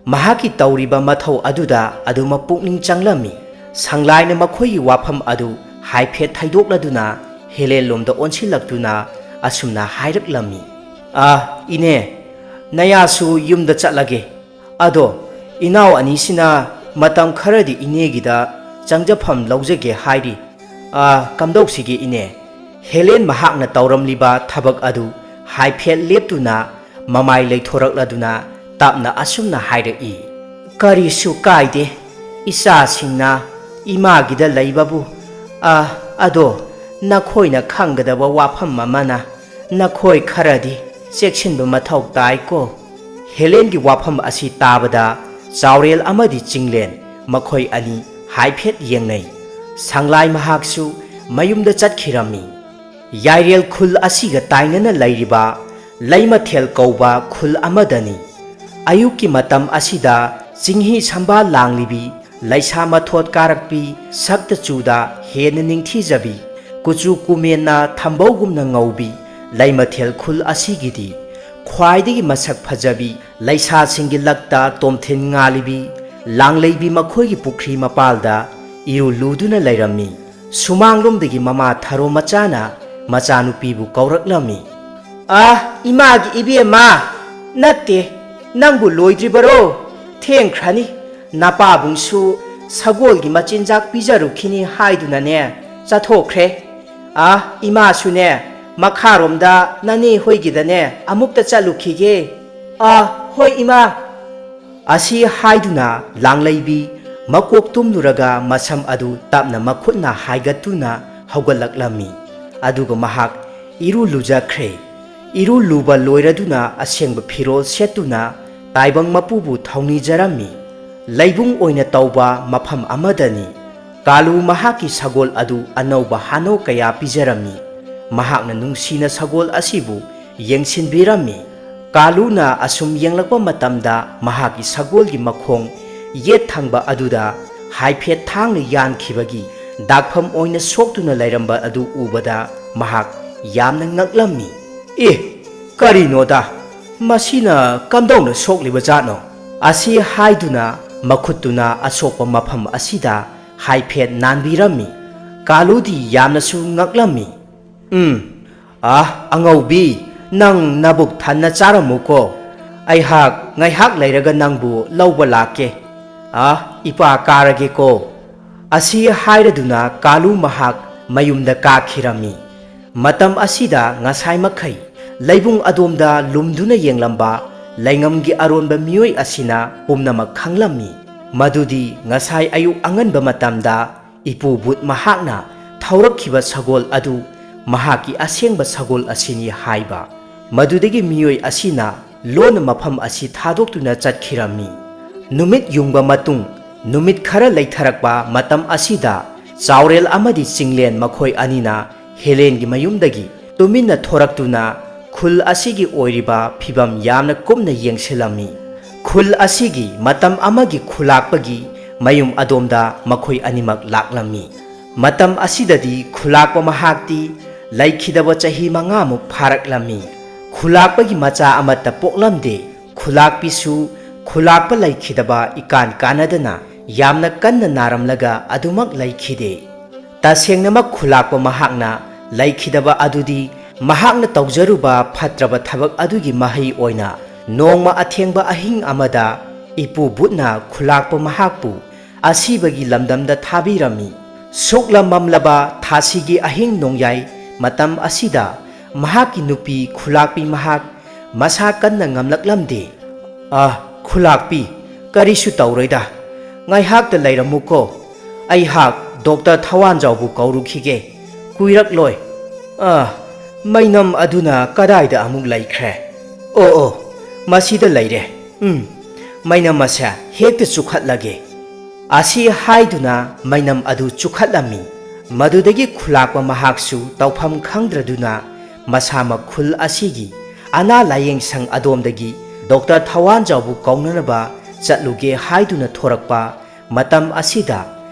ꯃꯍꯥꯛꯀꯤ ꯇꯧꯔꯤꯕ ꯃꯊꯧ ꯑꯗꯨꯗ ꯑꯗꯨꯃꯛ ꯄꯨꯛꯅꯤꯡ ꯆꯪꯂꯝꯃꯤ꯫ ꯁꯪꯂꯥꯏꯅ ꯃꯈꯣꯏꯒꯤ ꯋꯥꯐꯝ ꯑꯗꯨ ꯍꯥꯏꯐꯦꯠ ꯊꯩꯗꯣꯛꯂꯗꯨꯅ ꯍꯦꯂꯦꯟ ꯂꯣꯝꯗ ꯑꯣꯟꯁꯤꯜꯂꯛꯇꯨꯅ ꯑꯁꯨꯝꯅ ꯍꯥꯏꯔꯛꯂꯝꯃꯤ, "ꯑꯥ, ꯏꯅꯦ, ꯅꯌꯥꯁꯨ ꯌꯨꯝꯗ ꯆꯠꯂꯒꯦ꯫ ꯑꯗꯣ ꯏꯅꯥꯎ ꯑꯅꯤꯁꯤꯅ ꯃꯇꯝ ꯈꯔꯗꯤ ꯏꯅꯦꯒꯤꯗ ꯆꯪꯖꯐꯝ ꯂꯧꯖꯒꯦ ꯍꯥꯏꯔꯤ꯫ ꯑꯥ, ꯀꯝꯗꯧꯁꯤꯒꯦ ꯏꯅꯦ?" ꯍꯦꯂꯦꯟ ꯃꯍꯥꯛꯅ ꯇꯧꯔꯝꯂꯤꯕ ꯊꯕꯛ ꯑꯗꯨ ꯍꯥꯏꯐꯦꯠ ꯂꯦꯞꯇꯨꯅ ꯃꯃꯥꯏ ꯂꯩꯊꯣꯔꯛꯂꯗꯨꯅ ꯇꯞꯅ ꯑꯁꯨꯝꯅ ꯍꯥꯏꯔꯛꯏ, "ꯀꯔꯤꯁꯨ ꯀꯥꯏꯗꯦ, ꯏꯆꯥꯁꯤꯡꯅ ꯏꯃꯥꯒꯤꯗ ꯂꯩꯕꯕꯨ꯫ ꯑ, ꯑꯗꯣ ꯅꯈꯣꯏꯅ ꯈꯪꯒꯗꯕ ꯋꯥꯐꯝ ꯑꯃꯅ, ꯅꯈꯣꯏ ꯈꯔꯗꯤ ꯆꯦꯛꯁꯤꯟꯕ ꯃꯊꯧ ꯇꯥꯏꯀꯣ꯫" ꯍꯦꯂꯦꯟꯒꯤ ꯋꯥꯐꯝ ꯑꯁꯤ ꯇꯥꯕꯗ ꯆꯥꯎꯔꯦꯜ ꯑꯃꯗꯤ ꯆꯤꯡꯂꯦꯟ, ꯃꯈꯣꯏ ꯑꯅꯤ ꯍꯥꯏꯐꯦꯠ ꯌꯦꯡꯅꯩ꯫ ꯁꯪꯂꯥꯏ ꯃꯍꯥꯛꯁꯨ ꯃꯌꯨꯝꯗ ꯆꯠꯈꯤꯔꯝꯃꯤ꯫ ꯌꯥꯏꯔꯦꯜ ꯈꯨꯜ ꯑꯁꯤꯒ ꯇꯥꯏꯅꯅ ꯂꯩꯔꯤꯕ ꯂꯩꯃꯊꯦꯜ ꯀꯧꯕ ꯈꯨꯜ ꯑꯃꯗꯅꯤ꯫ ꯑꯌꯨꯛꯀꯤ ꯃꯇꯝ ꯑꯁꯤꯗ ꯆꯤꯡꯍꯤ ꯁꯝꯕꯥꯜ ꯂꯥꯡꯂꯤꯕꯤ ꯂꯩꯁꯥ ꯃꯊꯣꯠ ꯀꯥꯔꯛꯄꯤ ꯁꯛꯇ ꯆꯨꯗ ꯍꯦꯟꯅ ꯅꯤꯡꯊꯤꯖꯕꯤ, ꯀꯨꯆꯨ ꯀꯨꯃꯦꯟꯅ ꯊꯝꯕꯧꯒꯨꯝꯅ ꯉꯧꯕꯤ ꯂꯩꯃꯊꯦꯜ ꯈꯨꯜ ꯑꯁꯤꯒꯤꯗꯤ ꯈ꯭ꯋꯥꯏꯗꯒꯤ ꯃꯁꯛ ꯐꯖꯕꯤ ꯂꯩꯁꯥꯁꯤꯡꯒꯤ ꯂꯛꯇ ꯇꯣꯝꯊꯤꯟ ꯉꯥꯜꯂꯤꯕꯤ ꯂꯥꯡꯂꯩꯕꯤ ꯃꯈꯣꯏꯒꯤ ꯄꯨꯈ꯭ꯔꯤ ꯃꯄꯥꯜꯗ ꯏꯔꯨ ꯂꯨꯗꯨꯅ ꯂꯩꯔꯝꯃꯤ꯫ ꯁꯨꯃꯥꯡꯂꯣꯝꯗꯒꯤ ꯃꯃꯥ ꯊꯔꯣ ꯃꯆꯥꯅ ꯃꯆꯥꯅꯨꯄꯤꯕꯨ ꯀꯧꯔꯛꯂꯝꯃꯤ꯫ "ꯑꯥ, ꯏꯃꯥꯒꯤ ꯏꯕꯦꯝꯃ, ꯅꯠꯇꯦ, ꯅꯪꯕꯨ ꯂꯣꯏꯗ꯭ꯔꯤꯕꯔꯣ? ꯊꯦꯡꯈ꯭ꯔꯅꯤ꯫ ꯅꯄꯥꯕꯨꯡꯁꯨ ꯁꯒꯣꯜꯒꯤ ꯃꯆꯤꯟꯖꯥꯛ ꯄꯤꯖꯔꯨꯈꯤꯅꯤ ꯍꯥꯏꯗꯨꯅꯅꯦ ꯆꯠꯊꯣꯛꯈ꯭ꯔꯦ꯫ ꯑꯥ, ꯏꯃꯥꯁꯨꯅꯦ ꯃꯈꯥꯔꯣꯝꯗ ꯅꯅꯦ ꯍꯣꯏꯒꯤꯗꯅꯦ ꯑꯃꯨꯛꯇ ꯆꯠꯂꯨꯈꯤꯒꯦ꯫ ꯑꯥ, ꯍꯣꯏ ꯏꯃꯥ꯫" ꯑꯁꯤ ꯍꯥꯏꯗꯨꯅ ꯂꯥꯡꯂꯩꯕꯤ ꯃꯀꯣꯛ ꯇꯨꯝꯂꯨꯔꯒ ꯃꯁꯝ ꯑꯗꯨ ꯇꯞꯅ ꯃꯈꯨꯠꯅ ꯍꯥꯏꯒꯠꯇꯨꯅ ꯍꯧꯒꯠꯂꯛꯂꯝꯃꯤ꯫ ꯑꯗꯨꯒ ꯃꯍꯥꯛ ꯏꯔꯨ ꯂꯨꯖꯈ꯭ꯔꯦ꯫ ꯏꯔꯨ ꯂꯨꯕ ꯂꯣꯏꯔꯗꯨꯅ ꯑꯁꯦꯡꯕ ꯐꯤꯔꯣꯜ ꯁꯦꯠꯇꯨꯅ ꯇꯥꯏꯕꯪ ꯃꯄꯨꯕꯨ ꯊꯧꯅꯤꯖꯔꯝꯃꯤ꯫ ꯂꯩꯕꯨꯡ ꯑꯣꯏꯅ ꯇꯧꯕ ꯃꯐꯝ ꯑꯃꯗꯅꯤ꯫ ꯀꯥꯂꯨ ꯃꯍꯥꯛꯀꯤ ꯁꯒꯣꯜ ꯑꯗꯨ ꯑꯅꯧꯕ ꯍꯥꯅꯧ ꯀꯌꯥ ꯄꯤꯖꯔꯝꯃꯤ꯫ ꯃꯍꯥꯛꯅ ꯅꯨꯡꯁꯤꯅ ꯁꯒꯣꯜ ꯑꯁꯤꯕꯨ ꯌꯦꯡꯁꯤꯟꯕꯤꯔꯝꯃꯤ꯫ ꯀꯥꯂꯨꯅ ꯑꯁꯨꯝ ꯌꯦꯡꯂꯛꯄ ꯃꯇꯝꯗ ꯃꯍꯥꯛꯀꯤ ꯁꯒꯣꯜꯒꯤ ꯃꯈꯣꯡ ꯌꯦꯠ ꯊꯪꯕ ꯑꯗꯨꯗ ꯍꯥꯏꯐꯦꯠ ꯊꯥꯡꯅ ꯌꯥꯟꯈꯤꯕꯒꯤ ꯗꯥꯛꯐꯝ ꯑꯣꯏꯅ ꯁꯣꯛꯇꯨꯅ ꯂꯩꯔꯝꯕ ꯑꯗꯨ ꯎꯕꯗ ꯃꯍꯥꯛ ꯌꯥꯝꯅ ꯉꯛꯂꯝꯃꯤ꯫ "ꯑꯦ, ꯀꯔꯤꯅꯣꯗ? ꯃꯁꯤꯅ ꯀꯝꯗꯧꯅ ꯁꯣꯛꯂꯤꯕ ꯖꯥꯠꯅꯣ?" ꯑꯁꯤ ꯍꯥꯏꯗꯨꯅ ꯃꯈꯨꯠꯇꯨꯅ ꯑꯁꯣꯛꯄ ꯃꯐꯝ ꯑꯁꯤꯗ ꯍꯥꯏꯐꯦꯠ ꯅꯥꯟꯕꯤꯔꯝꯃꯤ꯫ ꯀꯥꯂꯨꯗꯤ ꯌꯥꯝꯅꯁꯨ ꯉꯛꯂꯝꯃꯤ꯫ "ꯎꯝ, ꯑꯥ, ꯑꯉꯧꯕꯤ, ꯅꯪ ꯅꯕꯨꯛ ꯊꯟꯅ ꯆꯥꯔꯝꯃꯨꯀꯣ꯫ ꯑꯩꯍꯥꯛ ꯉꯥꯏꯍꯥꯛ ꯂꯩꯔꯒ ꯅꯪꯕꯨ ꯂꯧꯕ ꯂꯥꯛꯀꯦ꯫ ꯑꯥ, ꯏꯄꯥ ꯀꯥꯔꯒꯦꯀꯣ꯫" ꯑꯁꯤ ꯍꯥꯏꯔꯗꯨꯅ ꯀꯥꯂꯨ ꯃꯍꯥꯛ ꯃꯌꯨꯝꯗ ꯀꯥꯈꯤꯔꯝꯃꯤ꯫ ꯃꯇꯝ ꯑꯁꯤꯗ ꯉꯁꯥꯏ ꯃꯈꯩ ꯂꯩꯕꯨꯡ ꯑꯗꯣꯝꯗ ꯂꯨꯝꯗꯨꯅ ꯌꯦꯡꯂꯝꯕ ꯂꯩꯉꯝꯒꯤ ꯑꯔꯣꯟꯕ ꯃꯤꯑꯣꯏ ꯑꯁꯤꯅ ꯄꯨꯝꯅꯃꯛ ꯈꯪꯂꯝꯃꯤ꯫ ꯃꯗꯨꯗꯤ ꯉꯁꯥꯏ ꯑꯌꯨꯛ ꯑꯉꯟꯕ ꯃꯇꯝꯗ ꯏꯄꯨ ꯕꯨꯠ ꯃꯍꯥꯛꯅ ꯊꯧꯔꯛꯈꯤꯕ ꯁꯒꯣꯜ ꯑꯗꯨ ꯃꯍꯥꯛꯀꯤ ꯑꯁꯦꯡꯕ ꯁꯒꯣꯜ ꯑꯁꯤꯅꯤ ꯍꯥꯏꯕ꯫ ꯃꯗꯨꯗꯒꯤ ꯃꯤꯑꯣꯏ ꯑꯁꯤꯅ ꯂꯣꯟꯅ ꯃꯐꯝ ꯑꯁꯤ ꯊꯥꯗꯣꯛꯇꯨꯅ ꯆꯠꯈꯤꯔꯝꯃꯤ꯫ ꯅꯨꯃꯤꯠ ꯌꯨꯡꯕ ꯃꯇꯨꯡ, ꯅꯨꯃꯤꯠ ꯈꯔ ꯂꯩꯊꯔꯛꯄ ꯃꯇꯝ ꯑꯁꯤꯗ, ꯆꯥꯎꯔꯦꯜ ꯑꯃꯗꯤ ꯆꯤꯡꯂꯦꯟ ꯃꯈꯣꯏ ꯑꯅꯤꯅ ꯍꯦꯂꯦꯟꯒꯤ ꯃꯌꯨꯝꯗꯒꯤ ꯇꯨꯃꯤꯟꯅ ꯊꯣꯔꯛꯇꯨꯅ ꯈꯨꯜ ꯑꯁꯤꯒꯤ ꯑꯣꯏꯔꯤꯕ ꯐꯤꯕꯝ ꯌꯥꯝꯅ ꯀꯨꯞꯅ ꯌꯦꯡꯁꯤꯜꯂꯝꯃꯤ꯫ ꯈꯨꯜ ꯑꯁꯤꯒꯤ ꯃꯇꯝ ꯑꯃꯒꯤ ꯈꯨꯂꯥꯛꯄꯒꯤ ꯃꯌꯨꯝ ꯑꯗꯣꯝꯗ ꯃꯈꯣꯏ ꯑꯅꯤꯃꯛ ꯂꯥꯛꯂꯝꯃꯤ꯫ ꯃꯇꯝ ꯑꯁꯤꯗꯗꯤ ꯈꯨꯂꯥꯛꯄ ꯃꯍꯥꯛꯇꯤ ꯂꯩꯈꯤꯗꯕ ꯆꯍꯤ ꯃꯉꯥꯃꯨꯛ ꯐꯥꯔꯛꯂꯝꯃꯤ꯫ ꯈꯨꯂꯥꯛꯄꯒꯤ ꯃꯆꯥ ꯑꯃꯠꯇ ꯄꯣꯛꯂꯝꯗꯦ꯫ ꯈꯨꯂꯥꯛꯄꯤꯁꯨ ꯈꯨꯂꯥꯛꯄ ꯂꯩꯈꯤꯗꯕ ꯏꯀꯥꯟ ꯀꯥꯟꯅꯗꯅ ꯌꯥꯝꯅ ꯀꯟꯅ ꯅꯥꯔꯝꯂꯒ ꯑꯗꯨꯃꯛ ꯂꯩꯈꯤꯗꯦ꯫ ꯇꯁꯦꯡꯅꯃꯛ ꯈꯨꯂꯥꯛꯄ ꯃꯍꯥꯛꯅ ꯂꯩꯈꯤꯗꯕ ꯑꯗꯨꯗꯤ ꯃꯍꯥꯛꯅ ꯇꯧꯖꯔꯨꯕ ꯐꯠꯇ꯭ꯔꯕ ꯊꯕꯛ ꯑꯗꯨꯒꯤ ꯃꯍꯩ ꯑꯣꯏꯅ ꯅꯣꯡꯃ ꯑꯊꯦꯡꯕ ꯑꯍꯤꯡ ꯑꯃꯗ ꯏꯄꯨ ꯕꯨꯠꯅ ꯈꯨꯂꯥꯛꯄ ꯃꯍꯥꯛꯄꯨ ꯑꯁꯤꯕꯒꯤ ꯂꯝꯗꯝꯗ ꯊꯥꯕꯤꯔꯝꯃꯤ꯫ ꯁꯨꯛꯂꯝꯃꯝꯂꯕ ꯊꯥꯁꯤꯒꯤ ꯑꯍꯤꯡ ꯅꯣꯡꯌꯥꯏ ꯃꯇꯝ ꯑꯁꯤꯗ ꯃꯍꯥꯛꯀꯤ ꯅꯨꯄꯤ ꯈꯨꯂꯥꯛꯄꯤ ꯃꯍꯥꯛ ꯃꯁꯥ ꯀꯟꯅ ꯉꯝꯂꯛꯂꯝꯗꯦ꯫ "ꯑ, ꯈꯨꯂꯥꯛꯄꯤ, ꯀꯔꯤꯁꯨ ꯇꯧꯔꯣꯏꯗ꯫ ꯉꯥꯏꯍꯥꯛꯇ ꯂꯩꯔꯝꯃꯨꯀꯣ꯫ ꯑꯩꯍꯥꯛ ꯗꯣꯛꯇꯔ ꯊꯋꯥꯟꯖꯥꯎꯕꯨ ꯀꯧꯔꯨꯈꯤꯒꯦ꯫ ꯀꯨꯏꯔꯛꯂꯣꯏ꯫ ꯑ, ꯃꯩꯅꯝ ꯑꯗꯨꯅ ꯀꯗꯥꯏꯗ ꯑꯃꯨꯛ ꯂꯩꯈ꯭ꯔꯦ? ꯑꯣ, ꯑꯣ, ꯃꯁꯤꯗ ꯂꯩꯔꯦ꯫ ꯎꯝ, ꯃꯩꯅꯝ ꯑꯁꯦ ꯍꯦꯛꯇ ꯆꯨꯈꯠꯂꯒꯦ꯫" ꯑꯁꯤ ꯍꯥꯏꯗꯨꯅ ꯃꯩꯅꯝ ꯑꯗꯨ ꯆꯨꯈꯠꯂꯝꯃꯤ꯫ ꯃꯗꯨꯗꯒꯤ ꯈꯨꯂꯥꯛꯄ ꯃꯍꯥꯛꯁꯨ ꯇꯧꯐꯝ ꯈꯪꯗ꯭ꯔꯗꯨꯅ ꯃꯁꯥꯃꯛ ꯈꯨꯜ ꯑꯁꯤꯒꯤ ꯑꯅꯥ ꯂꯥꯌꯦꯡ ꯁꯪ ꯑꯗꯣꯝꯗꯒꯤ ꯗꯣꯛꯇꯔ ꯊꯋꯥꯟꯖꯥꯎꯕꯨ ꯀꯧꯅꯅꯕ ꯆꯠꯂꯨꯒꯦ ꯍꯥꯏꯗꯨꯅ ꯊꯣꯔꯛꯄ ꯃꯇꯝ ꯑꯁꯤꯗ,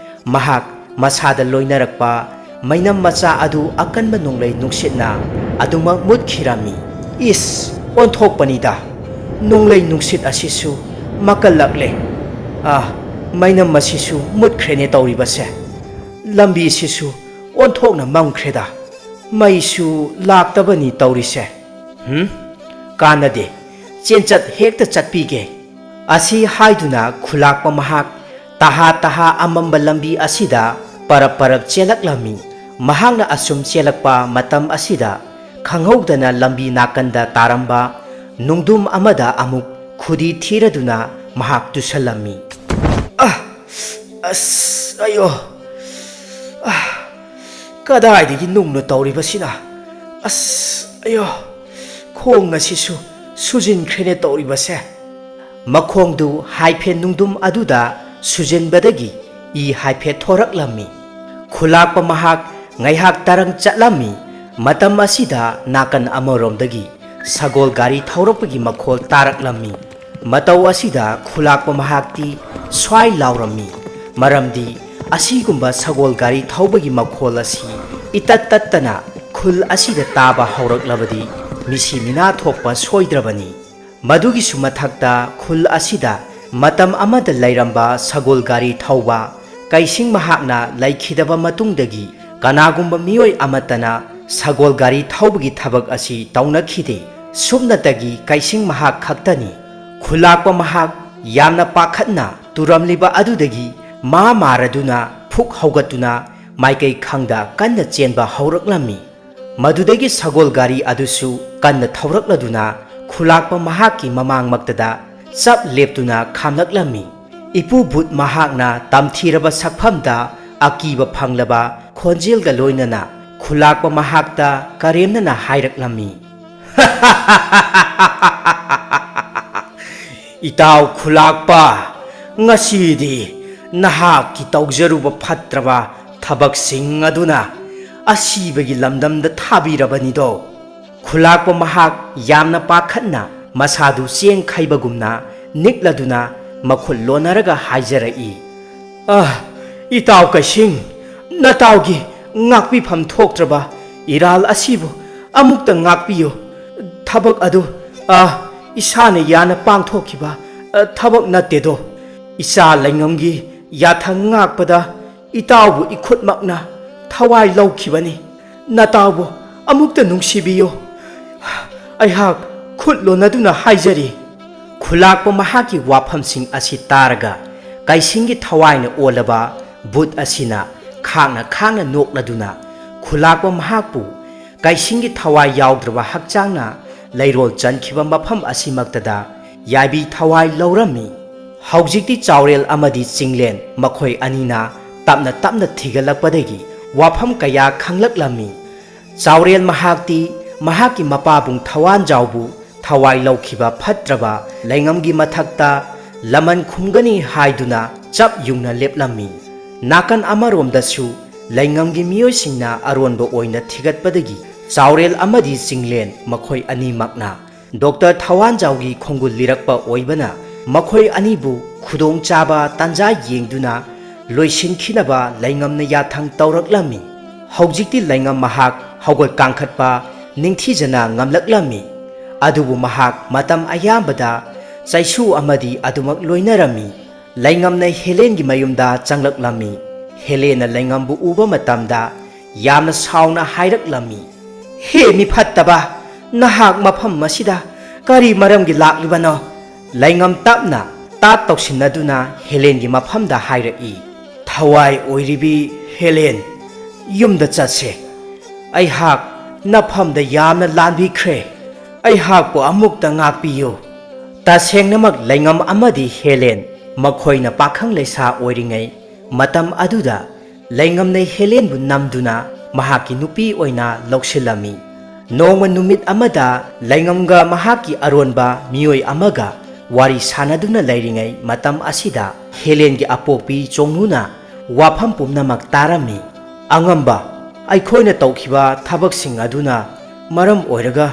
ꯃꯍꯥꯛ ꯃꯁꯥꯗ ꯂꯣꯏꯅꯔꯛꯄ ꯃꯩꯅꯝ ꯃꯆꯥ ꯑꯗꯨ ꯑꯀꯟꯕ ꯅꯣꯡꯂꯩ ꯅꯨꯡꯁꯤꯠꯅ ꯑꯗꯨꯃꯛ ꯃꯨꯠꯈꯤꯔꯝꯃꯤ꯫ "ꯏꯁ, ꯑꯣꯟꯊꯣꯛꯄꯅꯤꯗ! ꯅꯣꯡꯂꯩ ꯅꯨꯡꯁꯤꯠ ꯑꯁꯤꯁꯨ ꯃꯀꯜꯂꯛꯂꯦ꯫ ꯑꯥ, ꯃꯩꯅꯝ ꯑꯁꯤꯁꯨ ꯃꯨꯠꯈ꯭ꯔꯦꯅꯦ ꯇꯧꯔꯤꯕꯁꯦ꯫ ꯂꯝꯕꯤꯁꯤꯁꯨ ꯑꯣꯟꯊꯣꯛꯅ ꯃꯝꯈ꯭ꯔꯦꯗ꯫ ꯃꯩꯁꯨ ꯂꯥꯛꯇꯕꯅꯤ ꯇꯧꯔꯤꯁꯦ꯫ ꯍꯨꯝ? ꯀꯥꯟꯅꯗꯦ, ꯆꯦꯟꯆꯠ ꯍꯦꯛꯇ ꯆꯠꯄꯤꯒꯦ꯫" ꯑꯁꯤ ꯍꯥꯏꯗꯨꯅ ꯈꯨꯂꯥꯛꯄ ꯃꯍꯥꯛ ꯇꯍꯥ ꯇꯍꯥ ꯑꯃꯝꯕ ꯂꯝꯕꯤ ꯑꯁꯤꯗ ꯄꯔꯞ ꯄꯔꯞ ꯆꯦꯜꯂꯛꯂꯝꯃꯤ꯫ ꯃꯍꯥꯛꯅ ꯑꯁꯨꯝ ꯆꯦꯜꯂꯛꯄ ꯃꯇꯝ ꯑꯁꯤꯗ ꯈꯪꯍꯧꯗꯅ ꯂꯝꯕꯤ ꯅꯥꯀꯟꯗ ꯇꯥꯔꯝꯕ ꯅꯨꯡꯗꯨꯝ ꯑꯃꯗ ꯑꯃꯨꯛ ꯈꯨꯗꯤ ꯊꯤꯔꯗꯨꯅ ꯃꯍꯥꯛ ꯇꯨꯁꯜꯂꯝꯃꯤ꯫ "ꯑ, ꯑꯁ, ꯑꯌꯣ! ꯑ, ꯀꯗꯥꯏꯗꯒꯤ ꯅꯨꯡꯅꯣ ꯇꯧꯔꯤꯕꯁꯤꯅ? ꯑꯁ, ꯑꯌꯣ! ꯈꯣꯡ ꯑꯁꯤꯁꯨ ꯁꯨꯖꯤꯟꯈ꯭ꯔꯦꯅꯦ ꯇꯧꯔꯤꯕꯁꯦ꯫" ꯃꯈꯣꯡꯗꯨ ꯍꯥꯏꯐꯦꯠ ꯅꯨꯡꯗꯨꯝ ꯑꯗꯨꯗ ꯁꯨꯖꯤꯟꯕꯗꯒꯤ ꯏ ꯍꯥꯏꯐꯦꯠ ꯊꯣꯔꯛꯂꯝꯃꯤ꯫ ꯈꯨꯂꯥꯛꯄ ꯃꯍꯥꯛ ꯉꯥꯏꯍꯥꯛ ꯇꯔꯪ ꯆꯠꯂꯝꯃꯤ꯫ ꯃꯇꯝ ꯑꯁꯤꯗ ꯅꯥꯀꯟ ꯑꯃꯔꯣꯝꯗꯒꯤ ꯁꯒꯣꯜ ꯒꯥꯔꯤ ꯊꯧꯔꯛꯄꯒꯤ ꯃꯈꯣꯜ ꯇꯥꯔꯛꯂꯝꯃꯤ꯫ ꯃꯇꯧ ꯑꯁꯤꯗ ꯈꯨꯂꯥꯛꯄ ꯃꯍꯥꯛꯇꯤ ꯁ꯭ꯋꯥꯏ ꯂꯥꯎꯔꯝꯃꯤ, ꯃꯔꯝꯗꯤ ꯑꯁꯤꯒꯨꯝꯕ ꯁꯒꯣꯜ ꯒꯥꯔꯤ ꯊꯧꯕꯒꯤ ꯃꯈꯣꯜ ꯑꯁꯤ ꯏꯇꯠ ꯇꯠꯇꯅ ꯈꯨꯜ ꯑꯁꯤꯗ ꯇꯥꯕ ꯍꯧꯔꯛꯂꯕꯗꯤ ꯃꯤꯁꯤ ꯃꯤꯅꯥ ꯊꯣꯛꯄ ꯁꯣꯏꯗ꯭ꯔꯕꯅꯤ꯫ ꯃꯗꯨꯒꯤꯁꯨ ꯃꯊꯛꯇ ꯈꯨꯜ ꯑꯁꯤꯗ ꯃꯇꯝ ꯑꯃꯗ ꯂꯩꯔꯝꯕ ꯁꯒꯣꯜ ꯒꯥꯔꯤ ꯊꯧꯕ ꯀꯩꯁꯤꯡ ꯃꯍꯥꯛꯅ ꯂꯩꯈꯤꯗꯕ ꯃꯇꯨꯡꯗꯒꯤ ꯀꯅꯥꯒꯨꯝꯕ ꯃꯤꯑꯣꯏ ꯑꯃꯠꯇꯅ ꯁꯒꯣꯜ ꯒꯥꯔꯤ ꯊꯧꯕꯒꯤ ꯊꯕꯛ ꯑꯁꯤ ꯇꯧꯅꯈꯤꯗꯦ꯫ ꯁꯨꯞꯅꯇꯒꯤ ꯀꯩꯁꯤꯡ ꯃꯍꯥꯛ ꯈꯛꯇꯅꯤ꯫ ꯈꯨꯂꯥꯛꯄ ꯃꯍꯥꯛ ꯌꯥꯝꯅ ꯄꯥꯈꯠꯅ ꯇꯨꯔꯝꯂꯤꯕ ꯑꯗꯨꯗꯒꯤ ꯃꯥ ꯃꯥꯔꯗꯨꯅ ꯐꯨꯛ ꯍꯧꯒꯠꯇꯨꯅ ꯃꯥꯏꯀꯩ ꯈꯪꯗ ꯀꯟꯅ ꯆꯦꯟꯕ ꯍꯧꯔꯛꯂꯝꯃꯤ꯫ ꯃꯗꯨꯗꯒꯤ ꯁꯒꯣꯜ ꯒꯥꯔꯤ ꯑꯗꯨꯁꯨ ꯀꯟꯅ ꯊꯧꯔꯛꯂꯗꯨꯅ ꯈꯨꯂꯥꯛꯄ ꯃꯍꯥꯛꯀꯤ ꯃꯃꯥꯡꯃꯛꯇꯗ ꯆꯞ ꯂꯦꯞꯇꯨꯅ ꯈꯥꯝꯂꯛꯂꯝꯃꯤ꯫ ꯏꯄꯨ ꯕꯨꯠ ꯃꯍꯥꯛꯅ ꯇꯝꯊꯤꯔꯕ ꯁꯛꯐꯝꯗ ꯑꯀꯤꯕ ꯐꯪꯂꯕ ꯈꯣꯟꯖꯦꯜꯒ ꯂꯣꯏꯅꯅ ꯈꯨꯂꯥꯛꯄ ꯃꯍꯥꯛꯇ ꯀꯔꯦꯝꯅꯅ ꯍꯥꯏꯔꯛꯂꯝꯃꯤ꯫ "ꯏꯇꯥꯎ ꯈꯨꯂꯥꯛꯄ, ꯉꯁꯤꯗꯤ ꯅꯍꯥꯛꯀꯤ ꯇꯧꯖꯔꯨꯕ ꯐꯠꯇ꯭ꯔꯕ ꯊꯕꯛꯁꯤꯡ ꯑꯗꯨꯅ ꯑꯁꯤꯕꯒꯤ ꯂꯝꯗꯝꯗ ꯊꯥꯕꯤꯔꯕꯅꯤꯗꯣ?" ꯈꯨꯂꯥꯛꯄ ꯃꯍꯥꯛ ꯌꯥꯝꯅ ꯄꯥꯈꯠꯅ ꯃꯁꯥꯗꯨ ꯆꯦꯡ ꯈꯩꯕꯒꯨꯝꯅ ꯅꯤꯛꯂꯗꯨꯅ ꯃꯈꯨꯠ ꯂꯣꯟꯅꯔꯒ ꯍꯥꯏꯖꯔꯛꯏ꯫ "ꯑ, ꯏꯇꯥꯎ ꯀꯩꯁꯤꯡ, ꯅꯇꯥꯎꯒꯤ ꯉꯥꯛꯄꯤꯐꯝ ꯊꯣꯛꯇ꯭ꯔꯕ ꯏꯔꯥꯜ ꯑꯁꯤꯕꯨ ꯑꯃꯨꯛꯇ ꯉꯥꯛꯄꯤꯌꯨ꯫ ꯊꯕꯛ ꯑꯗꯨ, ꯑ, ꯏꯁꯥꯅ ꯌꯥꯅ ꯄꯥꯡꯊꯣꯛꯈꯤꯕ, ꯑ, ꯊꯕꯛ ꯅꯠꯇꯦꯗꯣ꯫ ꯏꯆꯥ ꯂꯩꯉꯝꯒꯤ ꯌꯥꯊꯪ ꯉꯥꯛꯄꯗ ꯏꯇꯥꯎꯕꯨ ꯏꯈꯨꯠꯃꯛꯅ ꯊꯋꯥꯏ ꯂꯧꯈꯤꯕꯅꯤ꯫ ꯅꯇꯥꯎꯕꯨ ꯑꯃꯨꯛꯇ ꯅꯨꯡꯁꯤꯕꯤꯌꯨ꯫ ꯑꯩꯍꯥꯛ ꯈꯨꯠ ꯂꯣꯟꯅꯗꯨꯅ ꯍꯥꯏꯖꯔꯤ꯫" ꯈꯨꯂꯥꯛꯄ ꯃꯍꯥꯛꯀꯤ ꯋꯥꯐꯝꯁꯤꯡ ꯑꯁꯤ ꯇꯥꯔꯒ ꯀꯩꯁꯤꯡꯒꯤ ꯊꯋꯥꯏꯅ ꯑꯣꯜꯂꯕ ꯕꯨꯠ ꯑꯁꯤꯅ ꯈꯥꯡꯅ ꯈꯥꯡꯅ ꯅꯣꯛꯂꯗꯨꯅ ꯈꯨꯂꯥꯛꯄ ꯃꯍꯥꯛꯄꯨ ꯀꯩꯁꯤꯡꯒꯤ ꯊꯋꯥꯏ ꯌꯥꯎꯗ꯭ꯔꯕ ꯍꯛꯆꯥꯡꯅ ꯂꯩꯔꯣꯜ ꯆꯟꯈꯤꯕ ꯃꯐꯝ ꯑꯁꯤꯃꯛꯇꯗ ꯌꯥꯏꯕꯤ ꯊꯋꯥꯏ ꯂꯧꯔꯝꯃꯤ꯫ ꯍꯧꯖꯤꯛꯇꯤ ꯆꯥꯎꯔꯦꯜ ꯑꯃꯗꯤ ꯆꯤꯡꯂꯦꯟ ꯃꯈꯣꯏ ꯑꯅꯤꯅ ꯇꯞꯅ ꯇꯞꯅ ꯊꯤꯒꯠꯂꯛꯄꯗꯒꯤ ꯋꯥꯐꯝ ꯀꯌꯥ ꯈꯪꯂꯛꯂꯝꯃꯤ꯫ ꯆꯥꯎꯔꯦꯜ ꯃꯍꯥꯛꯇꯤ ꯃꯍꯥꯛꯀꯤ ꯃꯄꯥꯕꯨꯡ ꯊꯋꯥꯟꯖꯥꯎꯕꯨ ꯊꯋꯥꯏ ꯂꯧꯈꯤꯕ ꯐꯠꯇ꯭ꯔꯕ ꯂꯩꯉꯝꯒꯤ ꯃꯊꯛꯇ ꯂꯃꯟ ꯈꯨꯝꯒꯅꯤ ꯍꯥꯏꯗꯨꯅ ꯆꯞ ꯌꯨꯡꯅ ꯂꯦꯞꯂꯝꯃꯤ꯫ ꯅꯥꯀꯟ ꯑꯃꯔꯣꯝꯗꯁꯨ ꯂꯩꯉꯝꯒꯤ ꯃꯤꯑꯣꯏꯁꯤꯡꯅ ꯑꯔꯣꯟꯕ ꯑꯣꯏꯅ ꯊꯤꯒꯠꯄꯗꯒꯤ ꯆꯥꯎꯔꯦꯜ ꯑꯃꯗꯤ ꯆꯤꯡꯂꯦꯟ ꯃꯈꯣꯏ ꯑꯅꯤꯃꯛꯅ ꯗꯣꯛꯇꯔ ꯊꯋꯥꯟꯖꯥꯎꯒꯤ ꯈꯣꯡꯒꯨꯜ ꯂꯤꯔꯛꯄ ꯑꯣꯏꯕꯅ ꯃꯈꯣꯏ ꯑꯅꯤꯕꯨ ꯈꯨꯗꯣꯡꯆꯥꯕ ꯇꯥꯟꯖꯥ ꯌꯦꯡꯗꯨꯅ ꯂꯣꯏꯁꯤꯟꯈꯤꯅꯕ ꯂꯩꯉꯝꯅ ꯌꯥꯊꯪ ꯇꯧꯔꯛꯂꯝꯃꯤ꯫ ꯍꯧꯖꯤꯛꯇꯤ ꯂꯩꯉꯝ ꯃꯍꯥꯛ ꯍꯧꯒꯠ ꯀꯥꯡꯈꯠꯄ ꯅꯤꯡꯊꯤꯖꯅ ꯉꯝꯂꯛꯂꯝꯃꯤ꯫ ꯑꯗꯨꯕꯨ ꯃꯍꯥꯛ ꯃꯇꯝ ꯑꯌꯥꯝꯕꯗ ꯆꯩꯁꯨ ꯑꯃꯗꯤ ꯑꯗꯨꯃꯛ ꯂꯣꯏꯅꯔꯝꯃꯤ꯫ ꯂꯩꯉꯝꯅ ꯍꯦꯂꯦꯟꯒꯤ ꯃꯌꯨꯝꯗ ꯆꯪꯂꯛꯂꯝꯃꯤ꯫ ꯍꯦꯂꯦꯟꯅ ꯂꯩꯉꯝꯕꯨ ꯎꯕ ꯃꯇꯝꯗ ꯌꯥꯝꯅ ꯁꯥꯎꯅ ꯍꯥꯏꯔꯛꯂꯝꯃꯤ, "ꯍꯦ ꯃꯤꯐꯠꯇꯕ, ꯅꯍꯥꯛ ꯃꯐꯝ ꯑꯁꯤꯗ ꯀꯔꯤ ꯃꯔꯝꯒꯤ ꯂꯥꯛꯂꯤꯕꯅꯣ?" ꯂꯩꯉꯝ ꯇꯞꯅ ꯇꯥꯠ ꯇꯧꯁꯤꯟꯅꯗꯨꯅ ꯍꯦꯂꯦꯟꯒꯤ ꯃꯐꯝꯗ ꯍꯥꯏꯔꯛꯏ, "ꯊꯋꯥꯏ ꯑꯣꯏꯔꯤꯕꯤ ꯍꯦꯂꯦꯟ, ꯌꯨꯝꯗ ꯆꯠꯁꯦ꯫ ꯑꯩꯍꯥꯛ ꯅꯐꯝꯗ ꯌꯥꯝꯅ ꯂꯥꯟꯕꯤꯈ꯭ꯔꯦ꯫ ꯑꯩꯍꯥꯛꯄꯨ ꯑꯃꯨꯛꯇ ꯉꯥꯛꯄꯤꯌꯨ꯫" ꯇꯁꯦꯡꯅꯃꯛ ꯂꯩꯉꯝ ꯑꯃꯗꯤ ꯍꯦꯂꯦꯟ ꯃꯈꯣꯏꯅ ꯄꯥꯈꯪ ꯂꯩꯁꯥ ꯑꯣꯏꯔꯤꯉꯩ ꯃꯇꯝ ꯑꯗꯨꯗ ꯂꯩꯉꯝꯅ ꯍꯦꯂꯦꯟꯕꯨ ꯅꯝꯗꯨꯅ ꯃꯍꯥꯛꯀꯤ ꯅꯨꯄꯤ ꯑꯣꯏꯅ ꯂꯧꯁꯤꯜꯂꯝꯃꯤ꯫ ꯅꯣꯡꯃ ꯅꯨꯃꯤꯠ ꯑꯃꯗ ꯂꯩꯉꯝꯒ ꯃꯍꯥꯛꯀꯤ ꯑꯔꯣꯟꯕ ꯃꯤꯑꯣꯏ ꯑꯃꯒ ꯋꯥꯔꯤ ꯁꯥꯟꯅꯗꯨꯅ ꯂꯩꯔꯤꯉꯩ ꯃꯇꯝ ꯑꯁꯤꯗ ꯍꯦꯂꯦꯟꯒꯤ ꯑꯄꯣꯛꯄꯤ ꯆꯣꯡꯅꯨꯅ ꯋꯥꯐꯝ ꯄꯨꯝꯅꯃꯛ ꯇꯥꯔꯝꯃꯤ꯫ "ꯑꯉꯝꯕ, ꯑꯩꯈꯣꯏꯅ ꯇꯧꯈꯤꯕ ꯊꯕꯛꯁꯤꯡ ꯑꯗꯨꯅ ꯃꯔꯝ ꯑꯣꯏꯔꯒ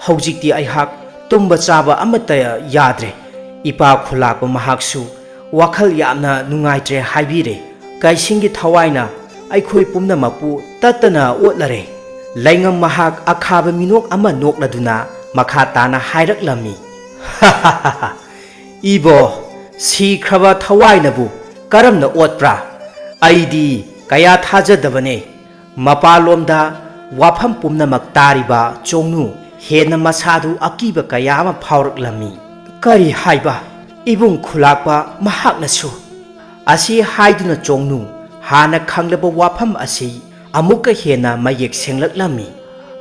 ꯍꯧꯖꯤꯛꯇꯤ ꯑꯩꯍꯥꯛ ꯇꯨꯝꯕ ꯆꯥꯕ ꯑꯃꯠꯇ ꯌꯥꯗ꯭ꯔꯦ꯫ ꯏꯄꯥ ꯈꯨꯂꯥꯛꯄ ꯃꯍꯥꯛꯁꯨ ꯋꯥꯈꯜ ꯌꯥꯝꯅ ꯅꯨꯡꯉꯥꯏꯇ꯭ꯔꯦ ꯍꯥꯏꯕꯤꯔꯦ꯫ ꯀꯩꯁꯤꯡꯒꯤ ꯊꯋꯥꯏꯅ ꯑꯩꯈꯣꯏ ꯄꯨꯝꯅꯃꯛꯄꯨ ꯇꯠꯇꯅ ꯑꯣꯠꯂꯔꯦ꯫" ꯂꯩꯉꯝ ꯃꯍꯥꯛ ꯑꯈꯥꯕ ꯃꯤꯅꯣꯛ ꯑꯃ ꯅꯣꯛꯂꯗꯨꯅ ꯃꯈꯥ ꯇꯥꯅ ꯍꯥꯏꯔꯛꯂꯝꯃꯤ, "ꯏꯕꯣ, ꯁꯤꯈ꯭ꯔꯕ ꯊꯋꯥꯏꯅꯕꯨ ꯀꯔꯝꯅ ꯑꯣꯠꯄ꯭ꯔꯥ? ꯑꯩꯗꯤ ꯀꯌꯥ ꯊꯥꯖꯗꯕꯅꯦ꯫" ꯃꯄꯥꯟꯂꯣꯝꯗ ꯋꯥꯐꯝ ꯄꯨꯝꯅꯃꯛ ꯇꯥꯔꯤꯕ ꯆꯣꯡꯅꯨ ꯍꯦꯟꯅ ꯃꯁꯥꯗꯨ ꯑꯀꯤꯕ ꯀꯌꯥ ꯑꯃ ꯐꯥꯎꯔꯛꯂꯝꯃꯤ꯫ "ꯀꯔꯤ ꯍꯥꯏꯕ? ꯏꯕꯨꯡ ꯈꯨꯂꯥꯛꯄ ꯃꯍꯥꯛꯅꯁꯨ?" ꯑꯁꯤ ꯍꯥꯏꯗꯨꯅ ꯆꯣꯡꯅꯨ ꯍꯥꯟꯅ ꯈꯪꯂꯕ ꯋꯥꯐꯝ ꯑꯁꯤ ꯑꯃꯨꯛꯀ ꯍꯦꯟꯅ ꯃꯌꯦꯛ ꯁꯦꯡꯂꯛꯂꯝꯃꯤ꯫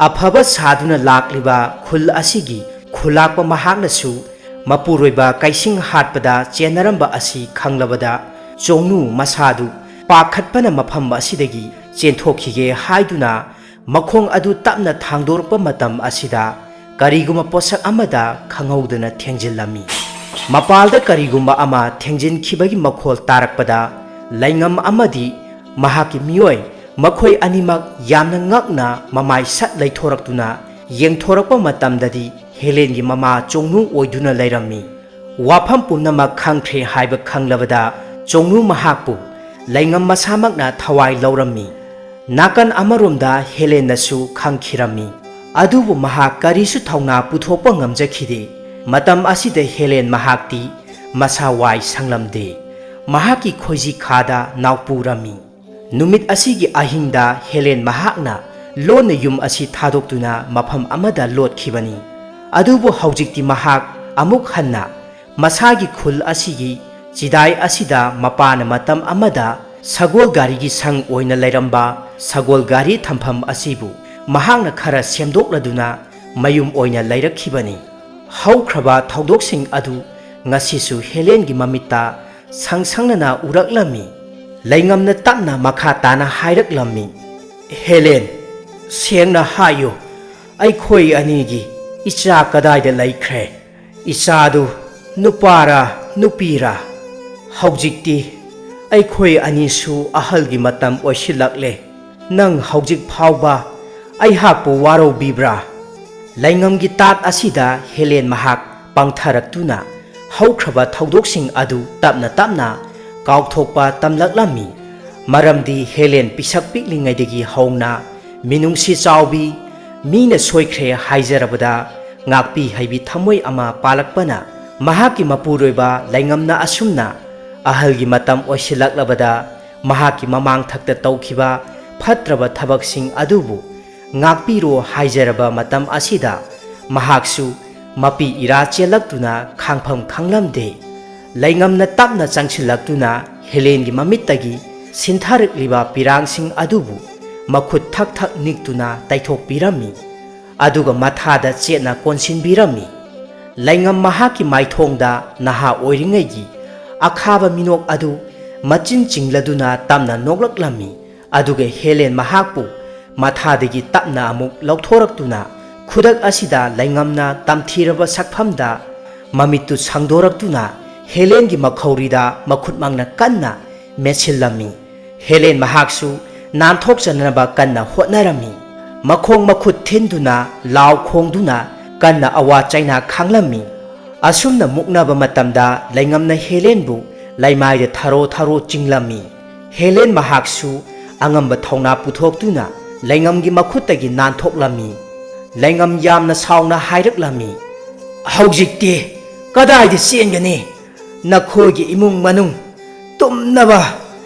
ꯑꯐꯕ ꯁꯥꯗꯨꯅ ꯂꯥꯛꯂꯤꯕ ꯈꯨꯜ ꯑꯁꯤꯒꯤ ꯈꯨꯂꯥꯛꯄ ꯃꯍꯥꯛꯅꯁꯨ ꯃꯄꯨꯔꯣꯏꯕ ꯀꯩꯁꯤꯡ ꯍꯥꯠꯄꯗ ꯆꯦꯟꯅꯔꯝꯕ ꯑꯁꯤ ꯈꯪꯂꯕꯗ ꯆꯣꯡꯅꯨ ꯃꯁꯥꯗꯨ ꯄꯥꯈꯠꯄꯅ ꯃꯐꯝ ꯑꯁꯤꯗꯒꯤ ꯆꯦꯟꯊꯣꯛꯈꯤꯒꯦ ꯍꯥꯏꯗꯨꯅ ꯃꯈꯣꯡ ꯑꯗꯨ ꯇꯞꯅ ꯊꯥꯡꯗꯣꯔꯛꯄ ꯃꯇꯝ ꯑꯁꯤꯗ ꯀꯔꯤꯒꯨꯝꯕ ꯄꯣꯠꯁꯛ ꯑꯃꯗ ꯈꯪꯍꯧꯗꯅ ꯊꯦꯡꯖꯤꯜꯂꯝꯃꯤ꯫ ꯃꯄꯥꯜꯗ ꯀꯔꯤꯒꯨꯝꯕ ꯑꯃ ꯊꯦꯡꯖꯤꯟꯈꯤꯕꯒꯤ ꯃꯈꯣꯜ ꯇꯥꯔꯛꯄꯗ ꯂꯩꯉꯝ ꯑꯃꯗꯤ ꯃꯍꯥꯛꯀꯤ ꯃꯤꯑꯣꯏ, ꯃꯈꯣꯏ ꯑꯅꯤꯃꯛ ꯌꯥꯝꯅ ꯉꯛꯅ ꯃꯃꯥꯏ ꯁꯠ ꯂꯩꯊꯣꯔꯛꯇꯨꯅ ꯌꯦꯡꯊꯣꯔꯛꯄ ꯃꯇꯝꯗꯗꯤ ꯍꯦꯂꯦꯟꯒꯤ ꯃꯃꯥ ꯆꯣꯡꯅꯨ ꯑꯣꯏꯗꯨꯅ ꯂꯩꯔꯝꯃꯤ꯫ ꯋꯥꯐꯝ ꯄꯨꯝꯅꯃꯛ ꯈꯪꯈ꯭ꯔꯦ ꯍꯥꯏꯕ ꯈꯪꯂꯕꯗ ꯆꯣꯡꯅꯨ ꯃꯍꯥꯛꯄꯨ ꯂꯩꯉꯝ ꯃꯁꯥꯃꯛꯅ ꯊꯋꯥꯏ ꯂꯧꯔꯝꯃꯤ꯫ ꯅꯥꯀꯟ ꯑꯃꯔꯣꯝꯗ ꯍꯦꯂꯦꯟꯅꯁꯨ ꯈꯪꯈꯤꯔꯝꯃꯤ꯫ ꯑꯗꯨꯕꯨ ꯃꯍꯥꯛ ꯀꯔꯤꯁꯨ ꯊꯧꯅꯥ ꯄꯨꯊꯣꯛꯄ ꯉꯝꯖꯈꯤꯗꯦ꯫ ꯃꯇꯝ ꯑꯁꯤꯗ ꯍꯦꯂꯦꯟ ꯃꯍꯥꯛꯇꯤ ꯃꯁꯥ ꯋꯥꯏ ꯁꯪꯂꯝꯗꯦ꯫ ꯃꯍꯥꯛꯀꯤ ꯈꯣꯏꯖꯤ ꯈꯥꯗ ꯅꯥꯎꯄꯨꯔꯝꯃꯤ꯫ ꯅꯨꯃꯤꯠ ꯑꯁꯤꯒꯤ ꯑꯍꯤꯡꯗ ꯍꯦꯂꯦꯟ ꯃꯍꯥꯛꯅ ꯂꯣꯟꯅ ꯌꯨꯝ ꯑꯁꯤ ꯊꯥꯗꯣꯛꯇꯨꯅ ꯃꯐꯝ ꯑꯃꯗ ꯂꯣꯠꯈꯤꯕꯅꯤ꯫ ꯑꯗꯨꯕꯨ ꯍꯧꯖꯤꯛꯇꯤ ꯃꯍꯥꯛ ꯑꯃꯨꯛ ꯍꯟꯅ ꯃꯁꯥꯒꯤ ꯈꯨꯜ ꯑꯁꯤꯒꯤ ꯆꯤꯗꯥꯏ ꯑꯁꯤꯗ ꯃꯄꯥꯅ ꯃꯇꯝ ꯑꯃꯗ ꯁꯒꯣꯜ ꯒꯥꯔꯤꯒꯤ ꯁꯪ ꯑꯣꯏꯅ ꯂꯩꯔꯝꯕ ꯁꯒꯣꯜ ꯒꯥꯔꯤ ꯊꯝꯐꯝ ꯑꯁꯤꯕꯨ ꯃꯍꯥꯛꯅ ꯈꯔ ꯁꯦꯝꯗꯣꯛꯂꯗꯨꯅ ꯃꯌꯨꯝ ꯑꯣꯏꯅ ꯂꯩꯔꯛꯈꯤꯕꯅꯤ꯫ ꯍꯧꯈ꯭ꯔꯕ ꯊꯧꯗꯣꯛꯁꯤꯡ ꯑꯗꯨ ꯉꯁꯤꯁꯨ ꯍꯦꯂꯦꯟꯒꯤ ꯃꯃꯤꯠꯇ ꯁꯪ ꯁꯪꯅꯅ ꯎꯔꯛꯂꯝꯃꯤ꯫ ꯂꯩꯉꯝꯅ ꯇꯞꯅ ꯃꯈꯥ ꯇꯥꯅ ꯍꯥꯏꯔꯛꯂꯝꯃꯤ, "ꯍꯦꯂꯦꯟ, ꯁꯦꯡꯅ ꯍꯥꯏꯌꯨ, ꯑꯩꯈꯣꯏ ꯑꯅꯤꯒꯤ ꯏꯆꯥ ꯀꯗꯥꯏꯗ ꯂꯩꯈ꯭ꯔꯦ? ꯏꯆꯥꯗꯨ ꯅꯨꯄꯥꯔꯥ ꯅꯨꯄꯤꯔꯥ? ꯍꯧꯖꯤꯛꯇꯤ ꯑꯩꯈꯣꯏ ꯑꯅꯤꯁꯨ ꯑꯍꯜꯒꯤ ꯃꯇꯝ ꯑꯣꯏꯁꯤꯜꯂꯛꯂꯦ꯫ ꯅꯪ ꯍꯧꯖꯤꯛ ꯐꯥꯎꯕ ꯑꯩꯍꯥꯛꯄꯨ ꯋꯥꯔꯧꯕꯤꯕ꯭ꯔꯥ?" ꯂꯩꯉꯝꯒꯤ ꯇꯥꯠ ꯑꯁꯤꯗ ꯍꯦꯂꯦꯟ ꯃꯍꯥꯛ ꯄꯪꯊꯔꯛꯇꯨꯅ ꯍꯧꯈ꯭ꯔꯕ ꯊꯧꯗꯣꯛꯁꯤꯡ ꯑꯗꯨ ꯇꯞꯅ ꯇꯞꯅ ꯀꯥꯎꯊꯣꯛꯄ ꯇꯝꯂꯛꯂꯝꯃꯤ꯫ ꯃꯔꯝꯗꯤ ꯍꯦꯂꯦꯟ ꯄꯤꯁꯛ ꯄꯤꯛꯂꯤꯉꯩꯗꯒꯤ ꯍꯧꯅ ꯃꯤꯅꯨꯡꯁꯤ ꯆꯥꯎꯕꯤ, ꯃꯤꯅ ꯁꯣꯏꯈ꯭ꯔꯦ ꯍꯥꯏꯖꯔꯕꯗ ꯉꯥꯛꯄꯤ ꯍꯩꯕꯤ ꯊꯃꯣꯏ ꯑꯃ ꯄꯥꯜꯂꯛꯄꯅ ꯃꯍꯥꯛꯀꯤ ꯃꯄꯨꯔꯣꯏꯕ ꯂꯩꯉꯝꯅ ꯑꯁꯨꯝꯅ ꯑꯍꯜꯒꯤ ꯃꯇꯝ ꯑꯣꯏꯁꯤꯜꯂꯛꯂꯕꯗ ꯃꯍꯥꯛꯀꯤ ꯃꯃꯥꯡꯊꯛꯇ ꯇꯧꯈꯤꯕ ꯐꯠꯇ꯭ꯔꯕ ꯊꯕꯛꯁꯤꯡ ꯑꯗꯨꯕꯨ ꯉꯥꯛꯄꯤꯔꯣ ꯍꯥꯏꯖꯔꯕ ꯃꯇꯝ ꯑꯁꯤꯗ ꯃꯍꯥꯛꯁꯨ ꯃꯄꯤ ꯏꯔꯥ ꯆꯦꯜꯂꯛꯇꯨꯅ ꯈꯥꯡꯐꯝ ꯈꯪꯂꯝꯗꯦ꯫ ꯂꯩꯉꯝꯅ ꯇꯞꯅ ꯆꯪꯁꯤꯜꯂꯛꯇꯨꯅ ꯍꯦꯂꯦꯟꯒꯤ ꯃꯃꯤꯠꯇꯒꯤ ꯁꯤꯟꯊꯔꯛꯂꯤꯕ ꯄꯤꯔꯥꯡꯁꯤꯡ ꯑꯗꯨꯕꯨ ꯃꯈꯨꯠ ꯊꯛ ꯊꯛ ꯅꯤꯛꯇꯨꯅ ꯇꯩꯊꯣꯛꯄꯤꯔꯝꯃꯤ꯫ ꯑꯗꯨꯒ ꯃꯊꯥꯗ ꯆꯦꯠꯅ ꯀꯣꯟꯁꯤꯟꯕꯤꯔꯝꯃꯤ꯫ ꯂꯩꯉꯝ ꯃꯍꯥꯛꯀꯤ ꯃꯥꯏꯊꯣꯡꯗ ꯅꯍꯥ ꯑꯣꯏꯔꯤꯉꯩꯒꯤ ꯑꯈꯥꯕ ꯃꯤꯅꯣꯛ ꯑꯗꯨ ꯃꯆꯤꯟ ꯆꯤꯡꯂꯗꯨꯅ ꯇꯞꯅ ꯅꯣꯛꯂꯛꯂꯝꯃꯤ꯫ ꯑꯗꯨꯒ ꯍꯦꯂꯦꯟ ꯃꯍꯥꯛꯄꯨ ꯃꯊꯥꯗꯒꯤ ꯇꯞꯅ ꯑꯃꯨꯛ ꯂꯧꯊꯣꯔꯛꯇꯨꯅ ꯈꯨꯗꯛ ꯑꯁꯤꯗ ꯂꯩꯉꯝꯅ ꯇꯝꯊꯤꯔꯕ ꯁꯛꯐꯝꯗ ꯃꯃꯤꯠꯇꯨ ꯁꯪꯗꯣꯔꯛꯇꯨꯅ ꯍꯦꯂꯦꯟꯒꯤ ꯃꯈꯧꯔꯤꯗ ꯃꯈꯨꯠꯃꯛꯅ ꯀꯟꯅ ꯃꯦꯠꯁꯤꯜꯂꯝꯃꯤ꯫ ꯍꯦꯂꯦꯟ ꯃꯍꯥꯛꯁꯨ ꯅꯥꯟꯊꯣꯛꯆꯅꯅꯕ ꯀꯟꯅ ꯍꯣꯠꯅꯔꯝꯃꯤ꯫ ꯃꯈꯣꯡ ꯃꯈꯨꯠ ꯊꯤꯟꯗꯨꯅ, ꯂꯥꯎ ꯈꯣꯡꯗꯨꯅ ꯀꯟꯅ ꯑꯋꯥ ꯆꯩꯅꯥ ꯈꯥꯡꯂꯝꯃꯤ꯫ ꯑꯁꯨꯝꯅ ꯃꯨꯛꯅꯕ ꯃꯇꯝꯗ ꯂꯩꯉꯝꯅ ꯍꯦꯂꯦꯟꯕꯨ ꯂꯩꯃꯥꯏꯗ ꯊꯔꯣ ꯊꯔꯣ ꯆꯤꯡꯂꯝꯃꯤ꯫ ꯍꯦꯂꯦꯟ ꯃꯍꯥꯛꯁꯨ ꯑꯉꯝꯕ ꯊꯧꯅꯥ ꯄꯨꯊꯣꯛꯇꯨꯅ ꯂꯩꯉꯝꯒꯤ ꯃꯈꯨꯠꯇꯒꯤ ꯅꯥꯟꯊꯣꯛꯂꯝꯃꯤ꯫ ꯂꯩꯉꯝ ꯌꯥꯝꯅ ꯁꯥꯎꯅ ꯍꯥꯏꯔꯛꯂꯝꯃꯤ, "ꯍꯧꯖꯤꯛꯇꯤ ꯀꯗꯥꯏꯗ ꯆꯦꯟꯒꯅꯤ? ꯅꯈꯣꯏꯒꯤ ꯏꯃꯨꯡ ꯃꯅꯨꯡ ꯇꯨꯝꯅꯕ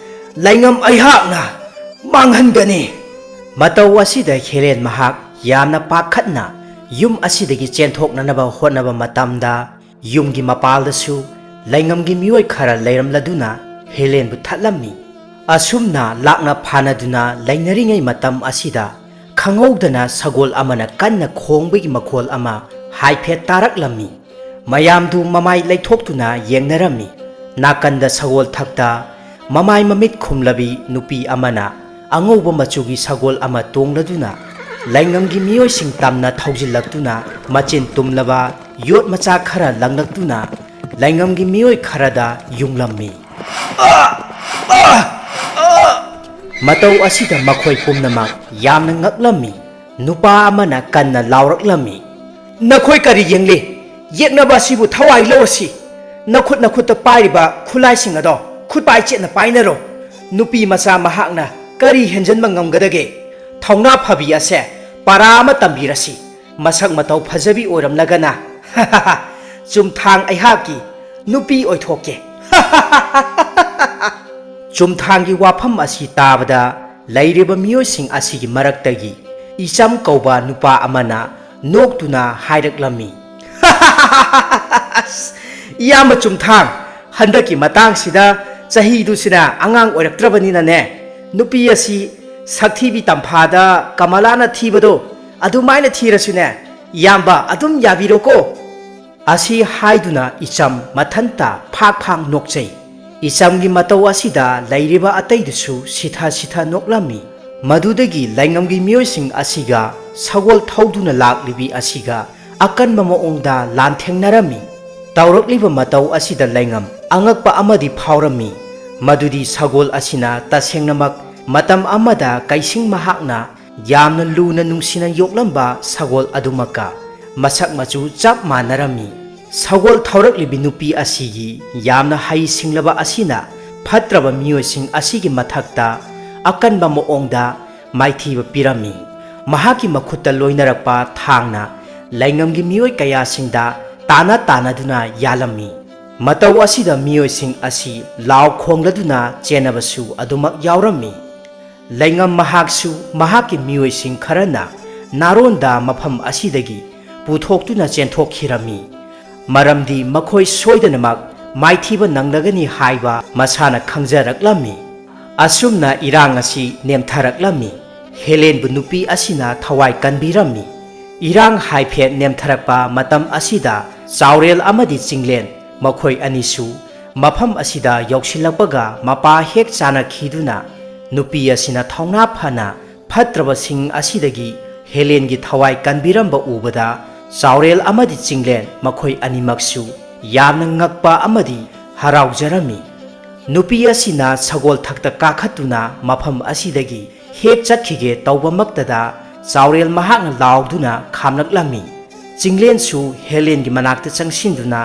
ꯂꯩꯉꯝ ꯑꯩꯍꯥꯛꯅ ꯃꯥꯡꯍꯟꯒꯅꯤ!" ꯃꯇꯧ ꯑꯁꯤꯗ ꯍꯦꯂꯦꯟ ꯃꯍꯥꯛ ꯌꯥꯝꯅ ꯄꯥꯈꯠꯅ ꯌꯨꯝ ꯑꯁꯤꯗꯒꯤ ꯆꯦꯟꯊꯣꯛꯅꯅꯕ ꯍꯣꯠꯅꯕ ꯃꯇꯝꯗ, ꯌꯨꯝꯒꯤ ꯃꯄꯥꯜꯗꯁꯨ ꯂꯩꯉꯝꯒꯤ ꯃꯤꯑꯣꯏ ꯈꯔ ꯂꯩꯔꯝꯂꯗꯨꯅ ꯍꯦꯂꯦꯟꯕꯨ ꯊꯠꯂꯝꯃꯤ꯫ ꯑꯁꯨꯝꯅ ꯂꯥꯛꯅ ꯐꯥꯅꯗꯨꯅ ꯂꯩꯅꯔꯤꯉꯩ ꯃꯇꯝ ꯑꯁꯤꯗ, ꯈꯪꯍꯧꯗꯅ ꯁꯒꯣꯜ ꯑꯃꯅ ꯀꯟꯅ ꯈꯣꯡꯕꯒꯤ ꯃꯈꯣꯜ ꯑꯃ ꯍꯥꯏꯐꯦꯠ ꯇꯥꯔꯛꯂꯝꯃꯤ꯫ ꯃꯌꯥꯝꯗꯨ ꯃꯃꯥꯏ ꯂꯩꯊꯣꯛꯇꯨꯅ ꯌꯦꯡꯅꯔꯝꯃꯤ꯫ ꯅꯥꯀꯟꯗ ꯁꯒꯣꯜ ꯊꯛꯇ ꯃꯃꯥꯏ ꯃꯃꯤꯠ ꯈꯨꯝꯂꯕꯤ ꯅꯨꯄꯤ ꯑꯃꯅ ꯑꯉꯧꯕ ꯃꯆꯨꯒꯤ ꯁꯒꯣꯜ ꯑꯃ ꯇꯣꯡꯂꯗꯨꯅ ꯂꯩꯉꯝꯒꯤ ꯃꯤꯑꯣꯏꯁꯤꯡ ꯇꯝꯅ ꯊꯧꯖꯤꯜꯂꯛꯇꯨꯅ, ꯃꯆꯤꯟ ꯇꯨꯝꯂꯕ ꯌꯣꯠ ꯃꯆꯥ ꯈꯔ ꯂꯪꯂꯛꯇꯨꯅ ꯂꯩꯉꯝꯒꯤ ꯃꯤꯑꯣꯏ ꯈꯔꯗ ꯌꯨꯡꯂꯝꯃꯤ꯫ ꯃꯇꯧ ꯑꯁꯤꯗ ꯃꯈꯣꯏ ꯄꯨꯝꯅꯃꯛ ꯌꯥꯝꯅ ꯉꯛꯂꯝꯃꯤ꯫ ꯅꯨꯄꯥ ꯑꯃꯅ ꯀꯟꯅ ꯂꯥꯎꯔꯛꯂꯝꯃꯤ, "ꯅꯈꯣꯏ ꯀꯔꯤ ꯌꯦꯡꯂꯤ? ꯌꯦꯛꯅꯕ ꯑꯁꯤꯕꯨ ꯊꯋꯥꯏ ꯂꯧꯔꯁꯤ꯫ ꯅꯈꯨꯠ ꯅꯈꯨꯠꯇ ꯄꯥꯏꯔꯤꯕ ꯈꯨꯠꯂꯥꯏꯁꯤꯡ ꯑꯗꯣ ꯈꯨꯠꯄꯥꯏ ꯆꯦꯠꯅ ꯄꯥꯏꯅꯔꯣ꯫ ꯅꯨꯄꯤ ꯃꯆꯥ ꯃꯍꯥꯛꯅ ꯀꯔꯤ ꯍꯦꯟꯖꯟꯕ ꯉꯝꯒꯗꯒꯦ? ꯊꯧꯅꯥ ꯐꯕꯤ ꯑꯁꯦ ꯄꯔꯥ ꯑꯃ ꯇꯝꯕꯤꯔꯁꯤ꯫ ꯃꯁꯛ ꯃꯇꯧ ꯐꯖꯕꯤ ꯑꯣꯏꯔꯝꯂꯒꯅ ꯆꯨꯝꯊꯥꯡ ꯑꯩꯍꯥꯛꯀꯤ ꯅꯨꯄꯤ ꯑꯣꯏꯊꯣꯛꯀꯦ꯫" ꯆꯨꯝꯊꯥꯡꯒꯤ ꯋꯥꯐꯝ ꯑꯁꯤ ꯇꯥꯕꯗ ꯂꯩꯔꯤꯕ ꯃꯤꯑꯣꯏꯁꯤꯡ ꯑꯁꯤꯒꯤ ꯃꯔꯛꯇꯒꯤ ꯏꯆꯝ ꯀꯧꯕ ꯅꯨꯄꯥ ꯑꯃꯅ ꯅꯣꯛꯇꯨꯅ ꯍꯥꯏꯔꯛꯂꯝꯃꯤ, "ꯑꯁ, ꯏꯌꯥꯝꯕ ꯆꯨꯝꯊꯥꯡ, ꯍꯟꯗꯛꯀꯤ ꯃꯇꯥꯡꯁꯤꯗ ꯆꯍꯤꯗꯨꯁꯤꯅ ꯑꯉꯥꯡ ꯑꯣꯏꯔꯛꯇ꯭ꯔꯕꯅꯤꯅꯅꯦ, ꯅꯨꯄꯤ ꯑꯁꯤ ꯁꯛꯊꯤꯕꯤ ꯇꯝꯐꯥꯗ ꯀꯃꯂꯥꯅ ꯊꯤꯕꯗꯣ ꯑꯗꯨꯃꯥꯏꯅ ꯊꯤꯔꯁꯨꯅꯦ, ꯏꯌꯥꯝꯕ ꯑꯗꯨꯝ ꯌꯥꯕꯤꯔꯣꯀꯣ꯫" ꯑꯁꯤ ꯍꯥꯏꯗꯨꯅ ꯏꯆꯝ ꯃꯊꯟꯇ ꯐꯥꯛ ꯐꯥꯛ ꯅꯣꯛꯆꯩ꯫ ꯏꯆꯝꯒꯤ ꯃꯇꯧ ꯑꯁꯤꯗ ꯂꯩꯔꯤꯕ ꯑꯇꯩꯗꯨꯁꯨ ꯁꯤꯊ ꯁꯤꯊ ꯅꯣꯛꯂꯝꯃꯤ꯫ ꯃꯗꯨꯗꯒꯤ ꯂꯩꯉꯝꯒꯤ ꯃꯤꯑꯣꯏꯁꯤꯡ ꯑꯁꯤꯒ ꯁꯒꯣꯜ ꯊꯧꯗꯨꯅ ꯂꯥꯛꯂꯤꯕꯤ ꯑꯁꯤꯒ ꯑꯀꯟꯕ ꯃꯑꯣꯡꯗ ꯂꯥꯟꯊꯦꯡꯅꯔꯝꯃꯤ꯫ ꯇꯧꯔꯛꯂꯤꯕ ꯃꯇꯧ ꯑꯁꯤꯗ ꯂꯩꯉꯝ ꯑꯉꯛꯄ ꯑꯃꯗꯤ ꯐꯥꯎꯔꯝꯃꯤ, ꯃꯗꯨꯗꯤ ꯁꯒꯣꯜ ꯑꯁꯤꯅ ꯇꯁꯦꯡꯅꯃꯛ ꯃꯇꯝ ꯑꯃꯗ ꯀꯩꯁꯤꯡ ꯃꯍꯥꯛꯅ ꯌꯥꯝꯅ ꯂꯨꯅ ꯅꯨꯡꯁꯤꯅ ꯌꯣꯛꯂꯝꯕ ꯁꯒꯣꯜ ꯑꯗꯨꯃꯛꯀ ꯃꯁꯛ ꯃꯆꯨ ꯆꯞ ꯃꯥꯟꯅꯔꯝꯃꯤ꯫ ꯁꯒꯣꯜ ꯊꯧꯔꯛꯂꯤꯕꯤ ꯅꯨꯄꯤ ꯑꯁꯤꯒꯤ ꯌꯥꯝꯅ ꯍꯩ ꯁꯤꯡꯂꯕ ꯑꯁꯤꯅ ꯐꯠꯇ꯭ꯔꯕ ꯃꯤꯑꯣꯏꯁꯤꯡ ꯑꯁꯤꯒꯤ ꯃꯊꯛꯇ ꯑꯀꯟꯕ ꯃꯑꯣꯡꯗ ꯃꯥꯏꯊꯤꯕ ꯄꯤꯔꯝꯃꯤ꯫ ꯃꯍꯥꯛꯀꯤ ꯃꯈꯨꯠꯇ ꯂꯣꯏꯅꯔꯛꯄ ꯊꯥꯡꯅ ꯂꯩꯉꯝꯒꯤ ꯃꯤꯑꯣꯏ ꯀꯌꯥꯁꯤꯡꯗ ꯇꯥꯅ ꯇꯥꯅꯗꯨꯅ ꯌꯥꯜꯂꯝꯃꯤ꯫ ꯃꯇꯧ ꯑꯁꯤꯗ ꯃꯤꯑꯣꯏꯁꯤꯡ ꯑꯁꯤ ꯂꯥꯎ ꯈꯣꯡꯂꯗꯨꯅ ꯆꯦꯟꯅꯕꯁꯨ ꯑꯗꯨꯃꯛ ꯌꯥꯎꯔꯝꯃꯤ꯫ ꯂꯩꯉꯝ ꯃꯍꯥꯛꯁꯨ ꯃꯍꯥꯛꯀꯤ ꯃꯤꯑꯣꯏꯁꯤꯡ ꯈꯔꯅ ꯅꯥꯔꯣꯟꯗ ꯃꯐꯝ ꯑꯁꯤꯗꯒꯤ ꯄꯨꯊꯣꯛꯇꯨꯅ ꯆꯦꯟꯊꯣꯛꯈꯤꯔꯝꯃꯤ, ꯃꯔꯝꯗꯤ ꯃꯈꯣꯏ ꯁꯣꯏꯗꯅꯃꯛ ꯃꯥꯏꯊꯤꯕ ꯅꯪꯂꯒꯅꯤ ꯍꯥꯏꯕ ꯃꯁꯥꯅ ꯈꯪꯖꯔꯛꯂꯝꯃꯤ꯫ ꯑꯁꯨꯝꯅ ꯏꯔꯥꯡ ꯑꯁꯤ ꯅꯦꯝꯊꯔꯛꯂꯝꯃꯤ꯫ ꯍꯦꯂꯦꯟꯕꯨ ꯅꯨꯄꯤ ꯑꯁꯤꯅ ꯊꯋꯥꯏ ꯀꯟꯕꯤꯔꯝꯃꯤ꯫ ꯏꯔꯥꯡ ꯍꯥꯏꯐꯦꯠ ꯅꯦꯝꯊꯔꯛꯄ ꯃꯇꯝ ꯑꯁꯤꯗ ꯆꯥꯎꯔꯦꯜ ꯑꯃꯗꯤ ꯆꯤꯡꯂꯦꯟ ꯃꯈꯣꯏ ꯑꯅꯤꯁꯨ ꯃꯐꯝ ꯑꯁꯤꯗ ꯌꯧꯁꯤꯜꯂꯛꯄꯒ ꯃꯄꯥ ꯍꯦꯛ ꯆꯥꯅꯈꯤꯗꯨꯅ ꯅꯨꯄꯤ ꯑꯁꯤꯅ ꯊꯧꯅꯥ ꯐꯅ ꯐꯠꯇ꯭ꯔꯕꯁꯤꯡ ꯑꯁꯤꯗꯒꯤ ꯍꯦꯂꯦꯟꯒꯤ ꯊꯋꯥꯏ ꯀꯟꯕꯤꯔꯝꯕ ꯎꯕꯗ ꯆꯥꯎꯔꯦꯜ ꯑꯃꯗꯤ ꯆꯤꯡꯂꯦꯟ ꯃꯈꯣꯏ ꯑꯅꯤꯃꯛꯁꯨ ꯌꯥꯝꯅ ꯉꯛꯄ ꯑꯃꯗꯤ ꯍꯔꯥꯎꯖꯔꯝꯃꯤ꯫ ꯅꯨꯄꯤ ꯑꯁꯤꯅ ꯁꯒꯣꯜ ꯊꯛꯇ ꯀꯥꯈꯠꯇꯨꯅ ꯃꯐꯝ ꯑꯁꯤꯗꯒꯤ ꯍꯦꯛ ꯆꯠꯈꯤꯒꯦ ꯇꯧꯕꯃꯛꯇꯗ ꯆꯥꯎꯔꯦꯜ ꯃꯍꯥꯛꯅ ꯂꯥꯎꯗꯨꯅ ꯈꯥꯝꯂꯛꯂꯝꯃꯤ꯫ ꯆꯤꯡꯂꯦꯟꯁꯨ ꯍꯦꯂꯦꯟꯒꯤ ꯃꯅꯥꯛꯇ ꯆꯪꯁꯤꯟꯗꯨꯅ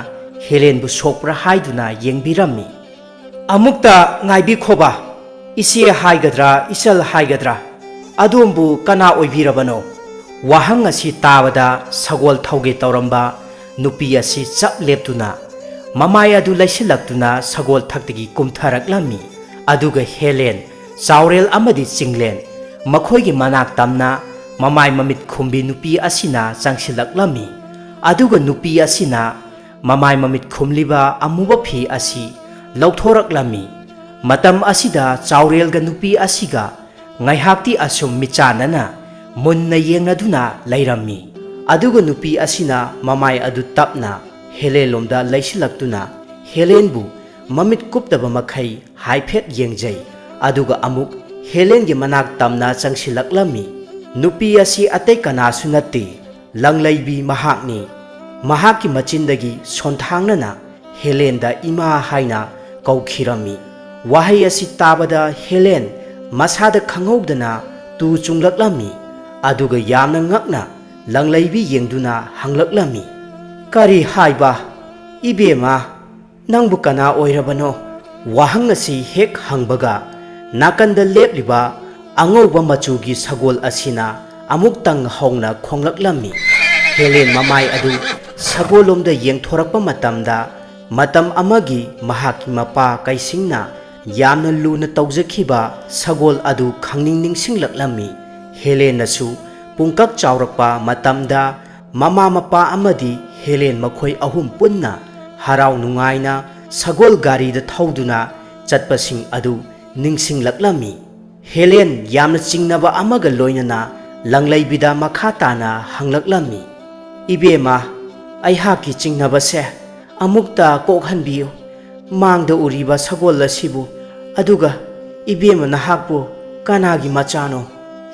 ꯍꯦꯂꯦꯟꯕꯨ ꯁꯣꯛꯄ꯭ꯔꯥ ꯍꯥꯏꯗꯨꯅ ꯌꯦꯡꯕꯤꯔꯝꯃꯤ꯫ "ꯑꯃꯨꯛꯇ ꯉꯥꯏꯕꯤꯈꯣꯕ, ꯏꯆꯦ ꯍꯥꯏꯒꯗ꯭ꯔꯥ ꯏꯆꯜ ꯍꯥꯏꯒꯗ꯭ꯔꯥ, ꯑꯗꯣꯝꯕꯨ ꯀꯅꯥ ꯑꯣꯏꯕꯤꯔꯕꯅꯣ?" ꯋꯥꯍꯪ ꯑꯁꯤ ꯇꯥꯕꯗ ꯁꯒꯣꯜ ꯊꯧꯒꯦ ꯇꯧꯔꯝꯕ ꯅꯨꯄꯤ ꯑꯁꯤ ꯆꯞ ꯂꯦꯞꯇꯨꯅ ꯃꯃꯥꯏ ꯑꯗꯨ ꯂꯩꯁꯤꯜꯂꯛꯇꯨꯅ ꯁꯒꯣꯜ ꯊꯛꯇꯒꯤ ꯀꯨꯝꯊꯔꯛꯂꯝꯃꯤ꯫ ꯑꯗꯨꯒ ꯍꯦꯂꯦꯟ, ꯆꯥꯎꯔꯦꯜ ꯑꯃꯗꯤ ꯆꯤꯡꯂꯦꯟ ꯃꯈꯣꯏꯒꯤ ꯃꯅꯥꯛ ꯇꯝꯅ ꯃꯃꯥꯏ ꯃꯃꯤꯠ ꯈꯨꯝꯕꯤ ꯅꯨꯄꯤ ꯑꯁꯤꯅ ꯆꯪꯁꯤꯜꯂꯛꯂꯝꯃꯤ꯫ ꯑꯗꯨꯒ ꯅꯨꯄꯤ ꯑꯁꯤꯅ ꯃꯃꯥꯏ ꯃꯃꯤꯠ ꯈꯨꯝꯂꯤꯕ ꯑꯃꯨꯕ ꯐꯤ ꯑꯁꯤ ꯂꯧꯊꯣꯔꯛꯂꯝꯃꯤ꯫ ꯃꯇꯝ ꯑꯁꯤꯗ ꯆꯥꯎꯔꯦꯜꯒ ꯅꯨꯄꯤ ꯑꯁꯤꯒ ꯉꯥꯏꯍꯥꯛꯇꯤ ꯑꯁꯨꯝ ꯃꯤꯠꯆꯥꯟꯅꯅ ꯃꯨꯟꯅ ꯌꯦꯡꯅꯗꯨꯅ ꯂꯩꯔꯝꯃꯤ꯫ ꯑꯗꯨꯒ ꯅꯨꯄꯤ ꯑꯁꯤꯅ ꯃꯃꯥꯏ ꯑꯗꯨ ꯇꯞꯅ ꯍꯦꯂꯦꯟꯂꯣꯝꯗ ꯂꯩꯁꯤꯜꯂꯛꯇꯨꯅ ꯍꯦꯂꯦꯟꯕꯨ ꯃꯃꯤꯠ ꯀꯨꯞꯇꯕ ꯃꯈꯩ ꯍꯥꯏꯐꯦꯠ ꯌꯦꯡꯖꯩ꯫ ꯑꯗꯨꯒ ꯑꯃꯨꯛ ꯍꯦꯂꯦꯟꯒꯤ ꯃꯅꯥꯛ ꯇꯝꯅ ꯆꯪꯁꯤꯜꯂꯛꯂꯝꯃꯤ꯫ ꯅꯨꯄꯤ ꯑꯁꯤ ꯑꯇꯩ ꯀꯅꯥꯁꯨ ꯅꯠꯇꯦ, ꯂꯪꯂꯩꯕꯤ ꯃꯍꯥꯛꯅꯤ꯫ ꯃꯍꯥꯛꯀꯤ ꯃꯆꯤꯟꯗꯒꯤ ꯁꯣꯟꯊꯥꯡꯅꯅ ꯍꯦꯂꯦꯟꯗ "ꯏꯃꯥ" ꯍꯥꯏꯅ ꯀꯧꯈꯤꯔꯝꯃꯤ꯫ ꯋꯥꯍꯩ ꯑꯁꯤ ꯇꯥꯕꯗ ꯍꯦꯂꯦꯟ ꯃꯁꯥꯗ ꯈꯪꯍꯧꯗꯅ ꯇꯨ ꯆꯨꯡꯂꯛꯂꯝꯃꯤ꯫ ꯑꯗꯨꯒ ꯌꯥꯝꯅ ꯉꯛꯅ ꯂꯪꯂꯩꯕꯤ ꯌꯦꯡꯗꯨꯅ ꯍꯪꯂꯛꯂꯝꯃꯤ, "ꯀꯔꯤ ꯍꯥꯏꯕ? ꯏꯕꯦꯝꯃ, ꯅꯪꯕꯨ ꯀꯅꯥ ꯑꯣꯏꯔꯕꯅꯣ?" ꯋꯥꯍꯪ ꯑꯁꯤ ꯍꯦꯛ ꯍꯪꯕꯒ, ꯅꯥꯀꯟꯗ ꯂꯦꯞꯂꯤꯕ ꯑꯉꯧꯕ ꯃꯆꯨꯒꯤ ꯁꯒꯣꯜ ꯑꯁꯤꯅ ꯑꯃꯨꯛꯇꯪ ꯍꯧꯅ ꯈꯣꯡꯂꯛꯂꯝꯃꯤ꯫ ꯍꯦꯂꯦꯟ ꯃꯃꯥꯏ ꯑꯗꯨ ꯁꯒꯣꯜꯂꯣꯝꯗ ꯌꯦꯡꯊꯣꯔꯛꯄ ꯃꯇꯝꯗ, ꯃꯇꯝ ꯑꯃꯒꯤ ꯃꯍꯥꯛꯀꯤ ꯃꯄꯥ ꯀꯩꯁꯤꯡꯅ ꯌꯥꯝꯅ ꯂꯨꯅ ꯇꯧꯖꯈꯤꯕ ꯁꯒꯣꯜ ꯑꯗꯨ ꯈꯪꯅꯤꯡ ꯅꯤꯡꯁꯤꯡꯂꯛꯂꯝꯃꯤ꯫ ꯍꯦꯂꯦꯟꯅꯁꯨ ꯄꯨꯡꯀꯛ ꯆꯥꯎꯔꯛꯄ ꯃꯇꯝꯗ, ꯃꯃꯥ ꯃꯄꯥ ꯑꯃꯗꯤ ꯍꯦꯂꯦꯟ ꯃꯈꯣꯏ ꯑꯍꯨꯝ ꯄꯨꯟꯅ ꯍꯔꯥꯎ ꯅꯨꯡꯉꯥꯏꯅ ꯁꯒꯣꯜ ꯒꯥꯔꯤꯗ ꯊꯧꯗꯨꯅ ꯆꯠꯄꯁꯤꯡ ꯑꯗꯨ ꯅꯤꯡꯁꯤꯡꯂꯛꯂꯝꯃꯤ꯫ ꯍꯦꯂꯦꯟ ꯌꯥꯝꯅ ꯆꯤꯡꯅꯕ ꯑꯃꯒ ꯂꯣꯏꯅꯅ ꯂꯪꯂꯩꯕꯤꯗ ꯃꯈꯥ ꯇꯥꯅ ꯍꯪꯂꯛꯂꯝꯃꯤ, "ꯏꯕꯦꯝꯃ, ꯑꯩꯍꯥꯛꯀꯤ ꯆꯤꯡꯅꯕꯁꯦ ꯑꯃꯨꯛꯇ ꯀꯣꯛꯍꯟꯕꯤꯌꯨ꯫ ꯃꯥꯡꯗ ꯎꯔꯤꯕ ꯁꯒꯣꯜ ꯑꯁꯤꯕꯨ, ꯑꯗꯨꯒ ꯏꯕꯦꯝꯃ ꯅꯍꯥꯛꯄꯨ ꯀꯅꯥꯒꯤ ꯃꯆꯥꯅꯣ?"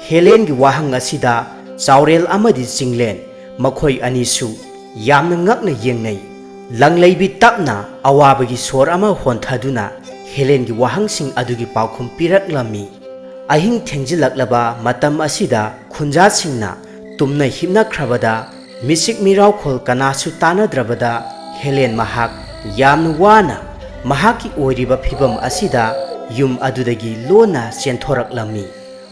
ꯍꯦꯂꯦꯟꯒꯤ ꯋꯥꯍꯪ ꯑꯁꯤꯗ ꯆꯥꯎꯔꯦꯜ ꯑꯃꯗꯤ ꯆꯤꯡꯂꯦꯟ, ꯃꯈꯣꯏ ꯑꯅꯤꯁꯨ ꯌꯥꯝꯅ ꯉꯛꯅ ꯌꯦꯡꯅꯩ꯫ ꯂꯪꯂꯩꯕꯤ ꯇꯞꯅ ꯑꯋꯥꯕꯒꯤ ꯁꯣꯔ ꯑꯃ ꯍꯣꯟꯊꯗꯨꯅ ꯍꯦꯂꯦꯟꯒꯤ ꯋꯥꯍꯪꯁꯤꯡ ꯑꯗꯨꯒꯤ ꯄꯥꯎꯈꯨꯝ ꯄꯤꯔꯛꯂꯝꯃꯤ꯫ ꯑꯍꯤꯡ ꯊꯦꯡꯖꯤꯜꯂꯛꯂꯕ ꯃꯇꯝ ꯑꯁꯤꯗ ꯈꯨꯟꯖꯥꯁꯤꯡꯅ ꯇꯨꯝꯅ ꯍꯤꯞꯅꯈ꯭ꯔꯕꯗ, ꯃꯤꯆꯤꯛ ꯃꯤꯔꯥꯎꯈꯣꯜ ꯀꯅꯥꯁꯨ ꯇꯥꯅꯗ꯭ꯔꯕꯗ, ꯍꯦꯂꯦꯟ ꯃꯍꯥꯛ ꯌꯥꯝꯅ ꯋꯥꯅ ꯃꯍꯥꯛꯀꯤ ꯑꯣꯏꯔꯤꯕ ꯐꯤꯚꯝ ꯑꯁꯤꯗ ꯌꯨꯝ ꯑꯗꯨꯗꯒꯤ ꯂꯣꯟꯅ ꯆꯦꯟꯊꯣꯔꯛꯂꯝꯃꯤ꯫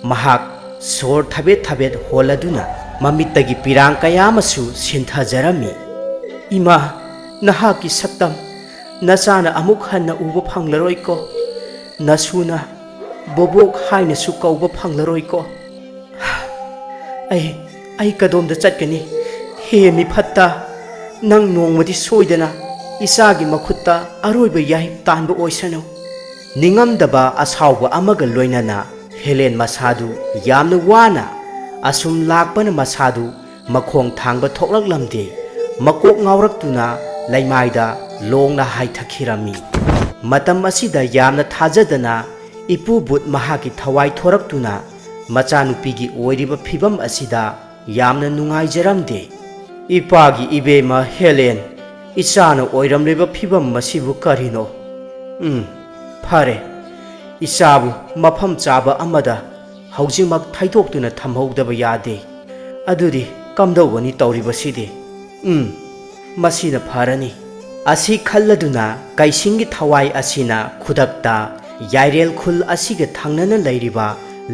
ꯃꯍꯥꯛ ꯁꯣꯔ ꯊꯕꯦꯠ ꯊꯕꯦꯠ ꯍꯣꯜꯂꯗꯨꯅ ꯃꯃꯤꯠꯇꯒꯤ ꯄꯤꯔꯥꯡ ꯀꯌꯥ ꯑꯃꯁꯨ ꯁꯤꯟꯊꯖꯔꯝꯃꯤ꯫ "ꯏꯃꯥ, ꯅꯍꯥꯛꯀꯤ ꯁꯛꯇꯝ ꯅꯆꯥꯅ ꯑꯃꯨꯛ ꯍꯟꯅ ꯎꯕ ꯐꯪꯂꯔꯣꯏꯀꯣ꯫ ꯅꯁꯨꯅ ꯕꯣꯕꯣꯛ ꯍꯥꯏꯅꯁꯨ ꯀꯧꯕ ꯐꯪꯂꯔꯣꯏꯀꯣ꯫ ꯑꯩ, ꯑꯩ ꯀꯗꯣꯝꯗ ꯆꯠꯀꯅꯤ? ꯍꯦ ꯃꯤꯐꯠꯇ, ꯅꯪ ꯅꯣꯡꯃꯗꯤ ꯁꯣꯏꯗꯅ ꯏꯆꯥꯒꯤ ꯃꯈꯨꯠꯇ ꯑꯔꯣꯏꯕ ꯌꯥꯍꯤꯞ ꯇꯥꯟꯕ ꯑꯣꯏꯁꯅꯨ꯫" ꯅꯤꯡꯉꯝꯗꯕ ꯑꯁꯥꯎꯕ ꯑꯃꯒ ꯂꯣꯏꯅꯅ ꯍꯦꯂꯦꯟ ꯃꯁꯥꯗꯨ ꯌꯥꯝꯅ ꯋꯥꯅ ꯑꯁꯨꯝ ꯂꯥꯛꯄꯅ ꯃꯁꯥꯗꯨ ꯃꯈꯣꯡ ꯊꯥꯡꯕ ꯊꯣꯛꯂꯛꯂꯝꯗꯦ꯫ ꯃꯀꯣꯛ ꯉꯥꯎꯔꯛꯇꯨꯅ ꯂꯩꯃꯥꯏꯗ ꯂꯣꯡꯅ ꯍꯥꯏꯊꯈꯤꯔꯝꯃꯤ꯫ ꯃꯇꯝ ꯑꯁꯤꯗ ꯌꯥꯝꯅ ꯊꯥꯖꯗꯅ ꯏꯄꯨ ꯕꯨꯠ ꯃꯍꯥꯛꯀꯤ ꯊꯋꯥꯏ ꯊꯣꯔꯛꯇꯨꯅ ꯃꯆꯥꯅꯨꯄꯤꯒꯤ ꯑꯣꯏꯔꯤꯕ ꯐꯤꯕꯝ ꯑꯁꯤꯗ ꯌꯥꯝꯅ ꯅꯨꯡꯉꯥꯏꯖꯔꯝꯗꯦ꯫ "ꯏꯄꯥꯒꯤ ꯏꯕꯦꯝꯃ ꯍꯦꯂꯦꯟ, ꯏꯆꯥꯅ ꯑꯣꯏꯔꯝꯂꯤꯕ ꯐꯤꯕꯝ ꯑꯁꯤꯕꯨ ꯀꯔꯤꯅꯣ? ꯎꯝ, ꯐꯔꯦ, ꯏꯆꯥꯕꯨ ꯃꯐꯝ ꯆꯥꯕ ꯑꯃꯗ ꯍꯧꯖꯤꯛꯃꯛ ꯊꯩꯗꯣꯛꯇꯨꯅ ꯊꯝꯍꯧꯗꯕ ꯌꯥꯗꯦ꯫ ꯑꯗꯨꯗꯤ ꯀꯝꯗꯧꯒꯅꯤ ꯇꯧꯔꯤꯕꯁꯤꯗꯤ? ꯎꯝ, ꯃꯁꯤꯅ ꯐꯔꯅꯤ" ꯑꯁꯤ ꯈꯜꯂꯗꯨꯅ ꯀꯩꯁꯤꯡꯒꯤ ꯊꯋꯥꯏ ꯑꯁꯤꯅ ꯈꯨꯗꯛꯇ ꯌꯥꯏꯔꯦꯜ ꯈꯨꯜ ꯑꯁꯤꯒ ꯊꯪꯅꯅ ꯂꯩꯔꯤꯕ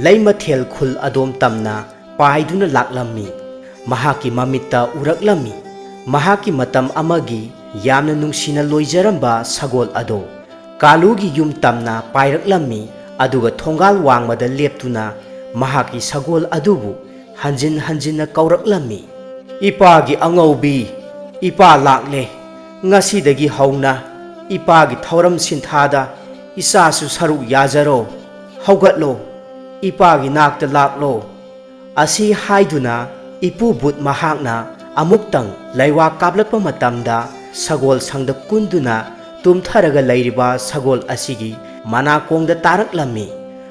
ꯂꯩꯃꯊꯦꯜ ꯈꯨꯜ ꯑꯗꯣꯝ ꯇꯝꯅ ꯄꯥꯏꯗꯨꯅ ꯂꯥꯛꯂꯝꯃꯤ꯫ ꯃꯍꯥꯛꯀꯤ ꯃꯃꯤꯠꯇ ꯎꯔꯛꯂꯝꯃꯤ꯫ ꯃꯍꯥꯛꯀꯤ ꯃꯇꯝ ꯑꯃꯒꯤ ꯌꯥꯝꯅ ꯅꯨꯡꯁꯤꯅ ꯂꯣꯏꯖꯔꯝꯕ ꯁꯒꯣꯜ ꯑꯗꯣ ꯀꯥꯂꯨꯒꯤ ꯌꯨꯝ ꯇꯝꯅ ꯄꯥꯏꯔꯛꯂꯝꯃꯤ꯫ ꯑꯗꯨꯒ ꯊꯣꯡꯒꯥꯜ ꯋꯥꯡꯃꯗ ꯂꯦꯞꯇꯨꯅ ꯃꯍꯥꯛꯀꯤ ꯁꯒꯣꯜ ꯑꯗꯨꯕꯨ ꯍꯟꯖꯤꯟ ꯍꯟꯖꯤꯟꯅ ꯀꯧꯔꯛꯂꯝꯃꯤ꯫ "ꯏꯄꯥꯒꯤ ꯑꯉꯧꯕꯤ, ꯏꯄꯥ ꯂꯥꯛꯂꯦ꯫ ꯉꯁꯤꯗꯒꯤ ꯍꯧꯅ ꯏꯄꯥꯒꯤ ꯊꯧꯔꯝ ꯁꯤꯟꯊꯥꯗ ꯏꯆꯥꯁꯨ ꯁꯔꯨꯛ ꯌꯥꯖꯔꯣ꯫ ꯍꯧꯒꯠꯂꯣ, ꯏꯄꯥꯒꯤ ꯅꯥꯛꯇ ꯂꯥꯛꯂꯣ" ꯑꯁꯤ ꯍꯥꯏꯗꯨꯅ ꯏꯄꯨ ꯕꯨꯠ ꯃꯍꯥꯛꯅ ꯑꯃꯨꯛꯇꯪ ꯂꯩꯋꯥ ꯀꯥꯞꯂꯛꯄ ꯃꯇꯝꯗ ꯁꯒꯣꯜ ꯁꯪꯗ ꯀꯨꯟꯗꯨꯅ ꯇꯨꯝꯊꯔꯒ ꯂꯩꯔꯤꯕ ꯁꯒꯣꯜ ꯑꯁꯤꯒꯤ ꯃꯅꯥꯀꯣꯡꯗ ꯇꯥꯔꯛꯂꯝꯃꯤ꯫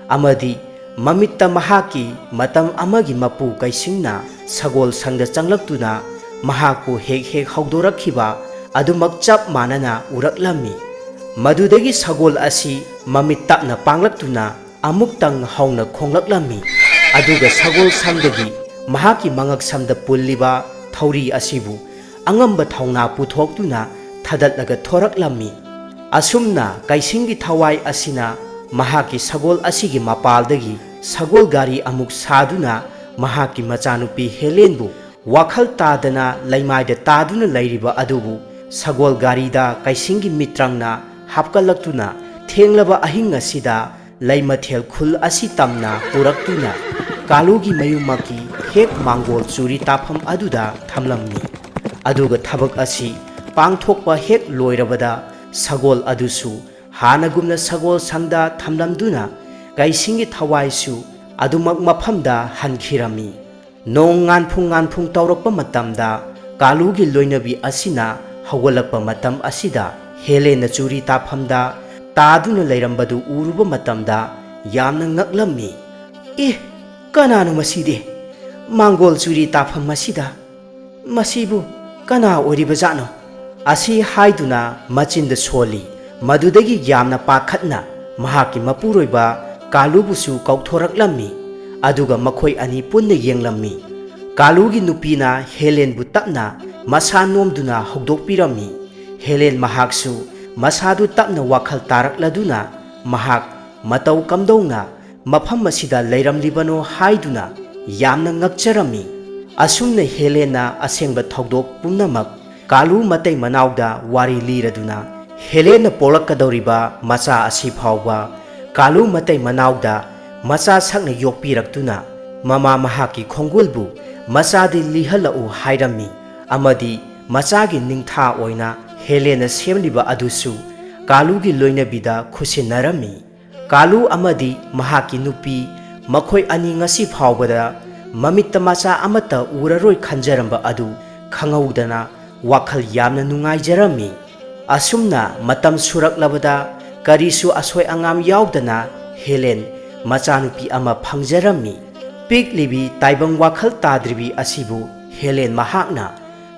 ꯑꯃꯗꯤ ꯃꯃꯤꯠꯇ ꯃꯍꯥꯛꯀꯤ ꯃꯇꯝ ꯑꯃꯒꯤ ꯃꯄꯨ ꯀꯩꯁꯤꯡꯅ ꯁꯒꯣꯜ ꯁꯪꯗ ꯆꯪꯂꯛꯇꯨꯅ ꯃꯍꯥꯛꯄꯨ ꯍꯦꯛ ꯍꯦꯛ ꯍꯧꯗꯣꯔꯛꯈꯤꯕ ꯑꯗꯨꯃꯛ ꯆꯞ ꯃꯥꯟꯅꯅ ꯎꯔꯛꯂꯝꯃꯤ꯫ ꯃꯗꯨꯗꯒꯤ ꯁꯒꯣꯜ ꯑꯁꯤ ꯃꯃꯤꯠ ꯇꯞꯅ ꯄꯥꯡꯂꯛꯇꯨꯅ ꯑꯃꯨꯛꯇꯪ ꯍꯧꯅ ꯈꯣꯡꯂꯛꯂꯝꯃꯤ꯫ ꯑꯗꯨꯒ ꯁꯒꯣꯜ ꯁꯪꯗꯒꯤ ꯃꯍꯥꯛꯀꯤ ꯃꯉꯛꯁꯝꯗ ꯄꯨꯜꯂꯤꯕ ꯊꯧꯔꯤ ꯑꯁꯤꯕꯨ ꯑꯉꯝꯕ ꯊꯧꯅꯥ ꯄꯨꯊꯣꯛꯇꯨꯅ ꯊꯥꯗꯠꯂꯒ ꯊꯣꯔꯛꯂꯝꯃꯤ꯫ ꯑꯁꯨꯝꯅ ꯀꯩꯁꯤꯡꯒꯤ ꯊꯋꯥꯏ ꯑꯁꯤꯅ ꯃꯍꯥꯛꯀꯤ ꯁꯒꯣꯜ ꯑꯁꯤꯒꯤ ꯃꯄꯥꯜꯗꯒꯤ ꯁꯒꯣꯜ ꯒꯥꯔꯤ ꯑꯃꯨꯛ ꯁꯥꯗꯨꯅ ꯃꯍꯥꯛꯀꯤ ꯃꯆꯥꯅꯨꯄꯤ ꯍꯦꯂꯦꯟꯕꯨ ꯋꯥꯈꯜ ꯇꯥꯗꯅ ꯂꯩꯃꯥꯏꯗ ꯇꯥꯗꯨꯅ ꯂꯩꯔꯤꯕ ꯑꯗꯨꯕꯨ ꯁꯒꯣꯜ ꯒꯥꯔꯤꯗ ꯀꯩꯁꯤꯡꯒꯤ ꯃꯤꯇ꯭ꯔꯪꯅ ꯍꯥꯞꯀꯠꯂꯛꯇꯨꯅ ꯊꯦꯡꯂꯕ ꯑꯍꯤꯡ ꯑꯁꯤꯗ ꯂꯩꯃꯊꯦꯜ ꯈꯨꯜ ꯑꯁꯤ ꯇꯝꯅ ꯄꯨꯔꯛꯇꯨꯅ ꯀꯥꯂꯨꯒꯤ ꯃꯌꯨꯝꯃꯛꯀꯤ ꯍꯦꯛ ꯃꯥꯡꯒꯣꯜ ꯆꯨꯔꯤ ꯇꯥꯐꯝ ꯑꯗꯨꯗ ꯊꯝꯂꯝꯃꯤ꯫ ꯑꯗꯨꯒ ꯊꯕꯛ ꯑꯁꯤ ꯄꯥꯡꯊꯣꯛꯄ ꯍꯦꯛ ꯂꯣꯏꯔꯕꯗ ꯁꯒꯣꯜ ꯑꯗꯨꯁꯨ ꯍꯥꯟꯅꯒꯨꯝꯅ ꯁꯒꯣꯜ ꯁꯪꯗ ꯊꯝꯂꯝꯗꯨꯅ ꯀꯩꯁꯤꯡꯒꯤ ꯊꯋꯥꯏꯁꯨ ꯑꯗꯨꯃꯛ ꯃꯐꯝꯗ ꯍꯟꯈꯤꯔꯝꯃꯤ꯫ ꯅꯣꯡ ꯉꯥꯟꯐꯨꯡ ꯉꯥꯟꯐꯨꯡ ꯇꯧꯔꯛꯄ ꯃꯇꯝꯗ ꯀꯥꯂꯨꯒꯤ ꯂꯣꯏꯅꯕꯤ ꯑꯁꯤꯅ ꯍꯧꯒꯠꯂꯛꯄ ꯃꯇꯝ ꯑꯁꯤꯗ ꯍꯦꯂꯦꯟꯅ ꯆꯨꯔꯤ ꯇꯥꯐꯝꯗ ꯇꯥꯗꯨꯅ ꯂꯩꯔꯝꯕꯗꯨ ꯎꯔꯨꯕ ꯃꯇꯝꯗ ꯌꯥꯝꯅ ꯉꯛꯂꯝꯃꯤ꯫ "ꯑꯦ, ꯀꯅꯥꯅꯣ ꯃꯁꯤꯗꯤ? ꯃꯥꯡꯒꯣꯜ ꯆꯨꯔꯤ ꯇꯥꯐꯝ ꯑꯁꯤꯗ ꯃꯁꯤꯕꯨ ꯀꯅꯥ ꯑꯣꯏꯔꯤꯕꯖꯥꯠꯅꯣ?" ꯑꯁꯤ ꯍꯥꯏꯗꯨꯅ ꯃꯆꯤꯟꯗ ꯁꯣꯜꯂꯤ꯫ ꯃꯗꯨꯗꯒꯤ ꯌꯥꯝꯅ ꯄꯥꯈꯠꯅ ꯃꯍꯥꯛꯀꯤ ꯃꯄꯨꯔꯣꯏꯕ ꯀꯥꯂꯨꯕꯨꯁꯨ ꯀꯧꯊꯣꯔꯛꯂꯝꯃꯤ꯫ ꯑꯗꯨꯒ ꯃꯈꯣꯏ ꯑꯅꯤ ꯄꯨꯟꯅ ꯌꯦꯡꯂꯝꯃꯤ꯫ ꯀꯥꯂꯨꯒꯤ ꯅꯨꯄꯤꯅ ꯍꯦꯂꯦꯟꯕꯨ ꯇꯞꯅ ꯃꯁꯥ ꯅꯣꯝꯗꯨꯅ ꯍꯧꯗꯣꯛꯄꯤꯔꯝꯃꯤ꯫ ꯍꯦꯂꯦꯟ ꯃꯍꯥꯛꯁꯨ ꯃꯁꯥꯗꯨ ꯇꯞꯅ ꯋꯥꯈꯜ ꯇꯥꯔꯛꯂꯗꯨꯅ ꯃꯍꯥꯛ ꯃꯇꯧ ꯀꯝꯗꯧꯅ ꯃꯐꯝ ꯑꯁꯤꯗ ꯂꯩꯔꯝꯂꯤꯕꯅꯣ ꯍꯥꯏꯗꯨꯅ ꯌꯥꯝꯅ ꯉꯛꯆꯔꯝꯃꯤ꯫ ꯑꯁꯨꯝꯅ ꯍꯦꯂꯦꯟꯅ ꯑꯁꯦꯡꯕ ꯊꯧꯗꯣꯛ ꯄꯨꯝꯅꯃꯛ ꯀꯥꯂꯨ ꯃꯇꯩ ꯃꯅꯥꯎꯗ ꯋꯥꯔꯤ ꯂꯤꯔꯗꯨꯅ, ꯍꯦꯂꯦꯟꯅ ꯄꯣꯛꯂꯛꯀꯗꯧꯔꯤꯕ ꯃꯆꯥ ꯑꯁꯤ ꯐꯥꯎꯕ ꯀꯥꯂꯨ ꯃꯇꯩ ꯃꯅꯥꯎꯗ ꯃꯆꯥ ꯁꯛꯅ ꯌꯣꯛꯄꯤꯔꯛꯇꯨꯅ, ꯃꯃꯥ ꯃꯍꯥꯛꯀꯤ ꯈꯣꯡꯒꯨꯜꯕꯨ ꯃꯆꯥꯗꯤ ꯂꯤꯍꯜꯂꯛꯎ ꯍꯥꯏꯔꯝꯃꯤ꯫ ꯑꯃꯗꯤ ꯃꯆꯥꯒꯤ ꯅꯤꯡꯊꯥ ꯑꯣꯏꯅ ꯍꯦꯂꯦꯟꯅ ꯁꯦꯝꯂꯤꯕ ꯑꯗꯨꯁꯨ ꯀꯥꯂꯨꯒꯤ ꯂꯣꯏꯅꯕꯤꯗ ꯈꯨꯠꯁꯤꯟꯅꯔꯝꯃꯤ꯫ ꯀꯥꯂꯨ ꯑꯃꯗꯤ ꯃꯍꯥꯛꯀꯤ ꯅꯨꯄꯤ, ꯃꯈꯣꯏ ꯑꯅꯤ ꯉꯁꯤ ꯐꯥꯎꯕꯗ ꯃꯃꯤꯠꯇ ꯃꯆꯥ ꯑꯃꯠꯇ ꯎꯔꯔꯣꯏ ꯈꯟꯖꯔꯝꯕ ꯑꯗꯨ ꯈꯪꯍꯧꯗꯅ ꯋꯥꯈꯜ ꯌꯥꯝꯅ ꯅꯨꯡꯉꯥꯏꯖꯔꯝꯃꯤ꯫ ꯑꯁꯨꯝꯅ ꯃꯇꯝ ꯁꯨꯔꯛꯂꯕꯗ ꯀꯔꯤꯁꯨ ꯑꯁꯣꯏ ꯑꯉꯥꯝ ꯌꯥꯎꯗꯅ ꯍꯦꯂꯦꯟ ꯃꯆꯥꯅꯨꯄꯤ ꯑꯃ ꯐꯪꯖꯔꯝꯃꯤ꯫ ꯄꯤꯛꯂꯤꯕꯤ ꯇꯥꯏꯕꯪ ꯋꯥꯈꯜ ꯇꯥꯗ꯭ꯔꯤꯕꯤ ꯑꯁꯤꯕꯨ ꯍꯦꯂꯦꯟ ꯃꯍꯥꯛꯅ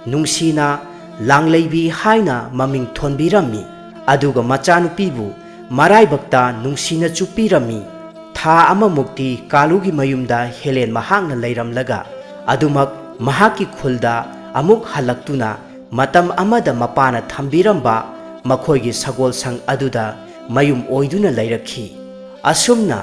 ꯅꯨꯡꯁꯤꯅ ꯂꯥꯡꯂꯩꯕꯤ ꯍꯥꯏꯅ ꯃꯃꯤꯡ ꯊꯣꯟꯕꯤꯔꯝꯃꯤ꯫ ꯑꯗꯨꯒ ꯃꯆꯥꯅꯨꯄꯤꯕꯨ ꯃꯔꯥꯏꯕꯛꯇ ꯅꯨꯡꯁꯤꯅ ꯆꯨꯞꯄꯤꯔꯝꯃꯤ꯫ ꯊꯥ ꯑꯃꯃꯨꯛꯇꯤ ꯀꯥꯂꯨꯒꯤ ꯃꯌꯨꯝꯗ ꯍꯦꯂꯦꯟ ꯃꯍꯥꯛꯅ ꯂꯩꯔꯝꯂꯒ, ꯑꯗꯨꯃꯛ ꯃꯍꯥꯛꯀꯤ ꯈꯨꯜꯗ ꯑꯃꯨꯛ ꯍꯜꯂꯛꯇꯨꯅ ꯃꯇꯝ ꯑꯃꯗ ꯃꯄꯥꯅ ꯊꯝꯕꯤꯔꯝꯕ ꯃꯈꯣꯏꯒꯤ ꯁꯒꯣꯜꯁꯪ ꯑꯗꯨꯗ ꯃꯌꯨꯝ ꯑꯣꯏꯗꯨꯅ ꯂꯩꯔꯛꯈꯤ꯫ ꯑꯁꯨꯝꯅ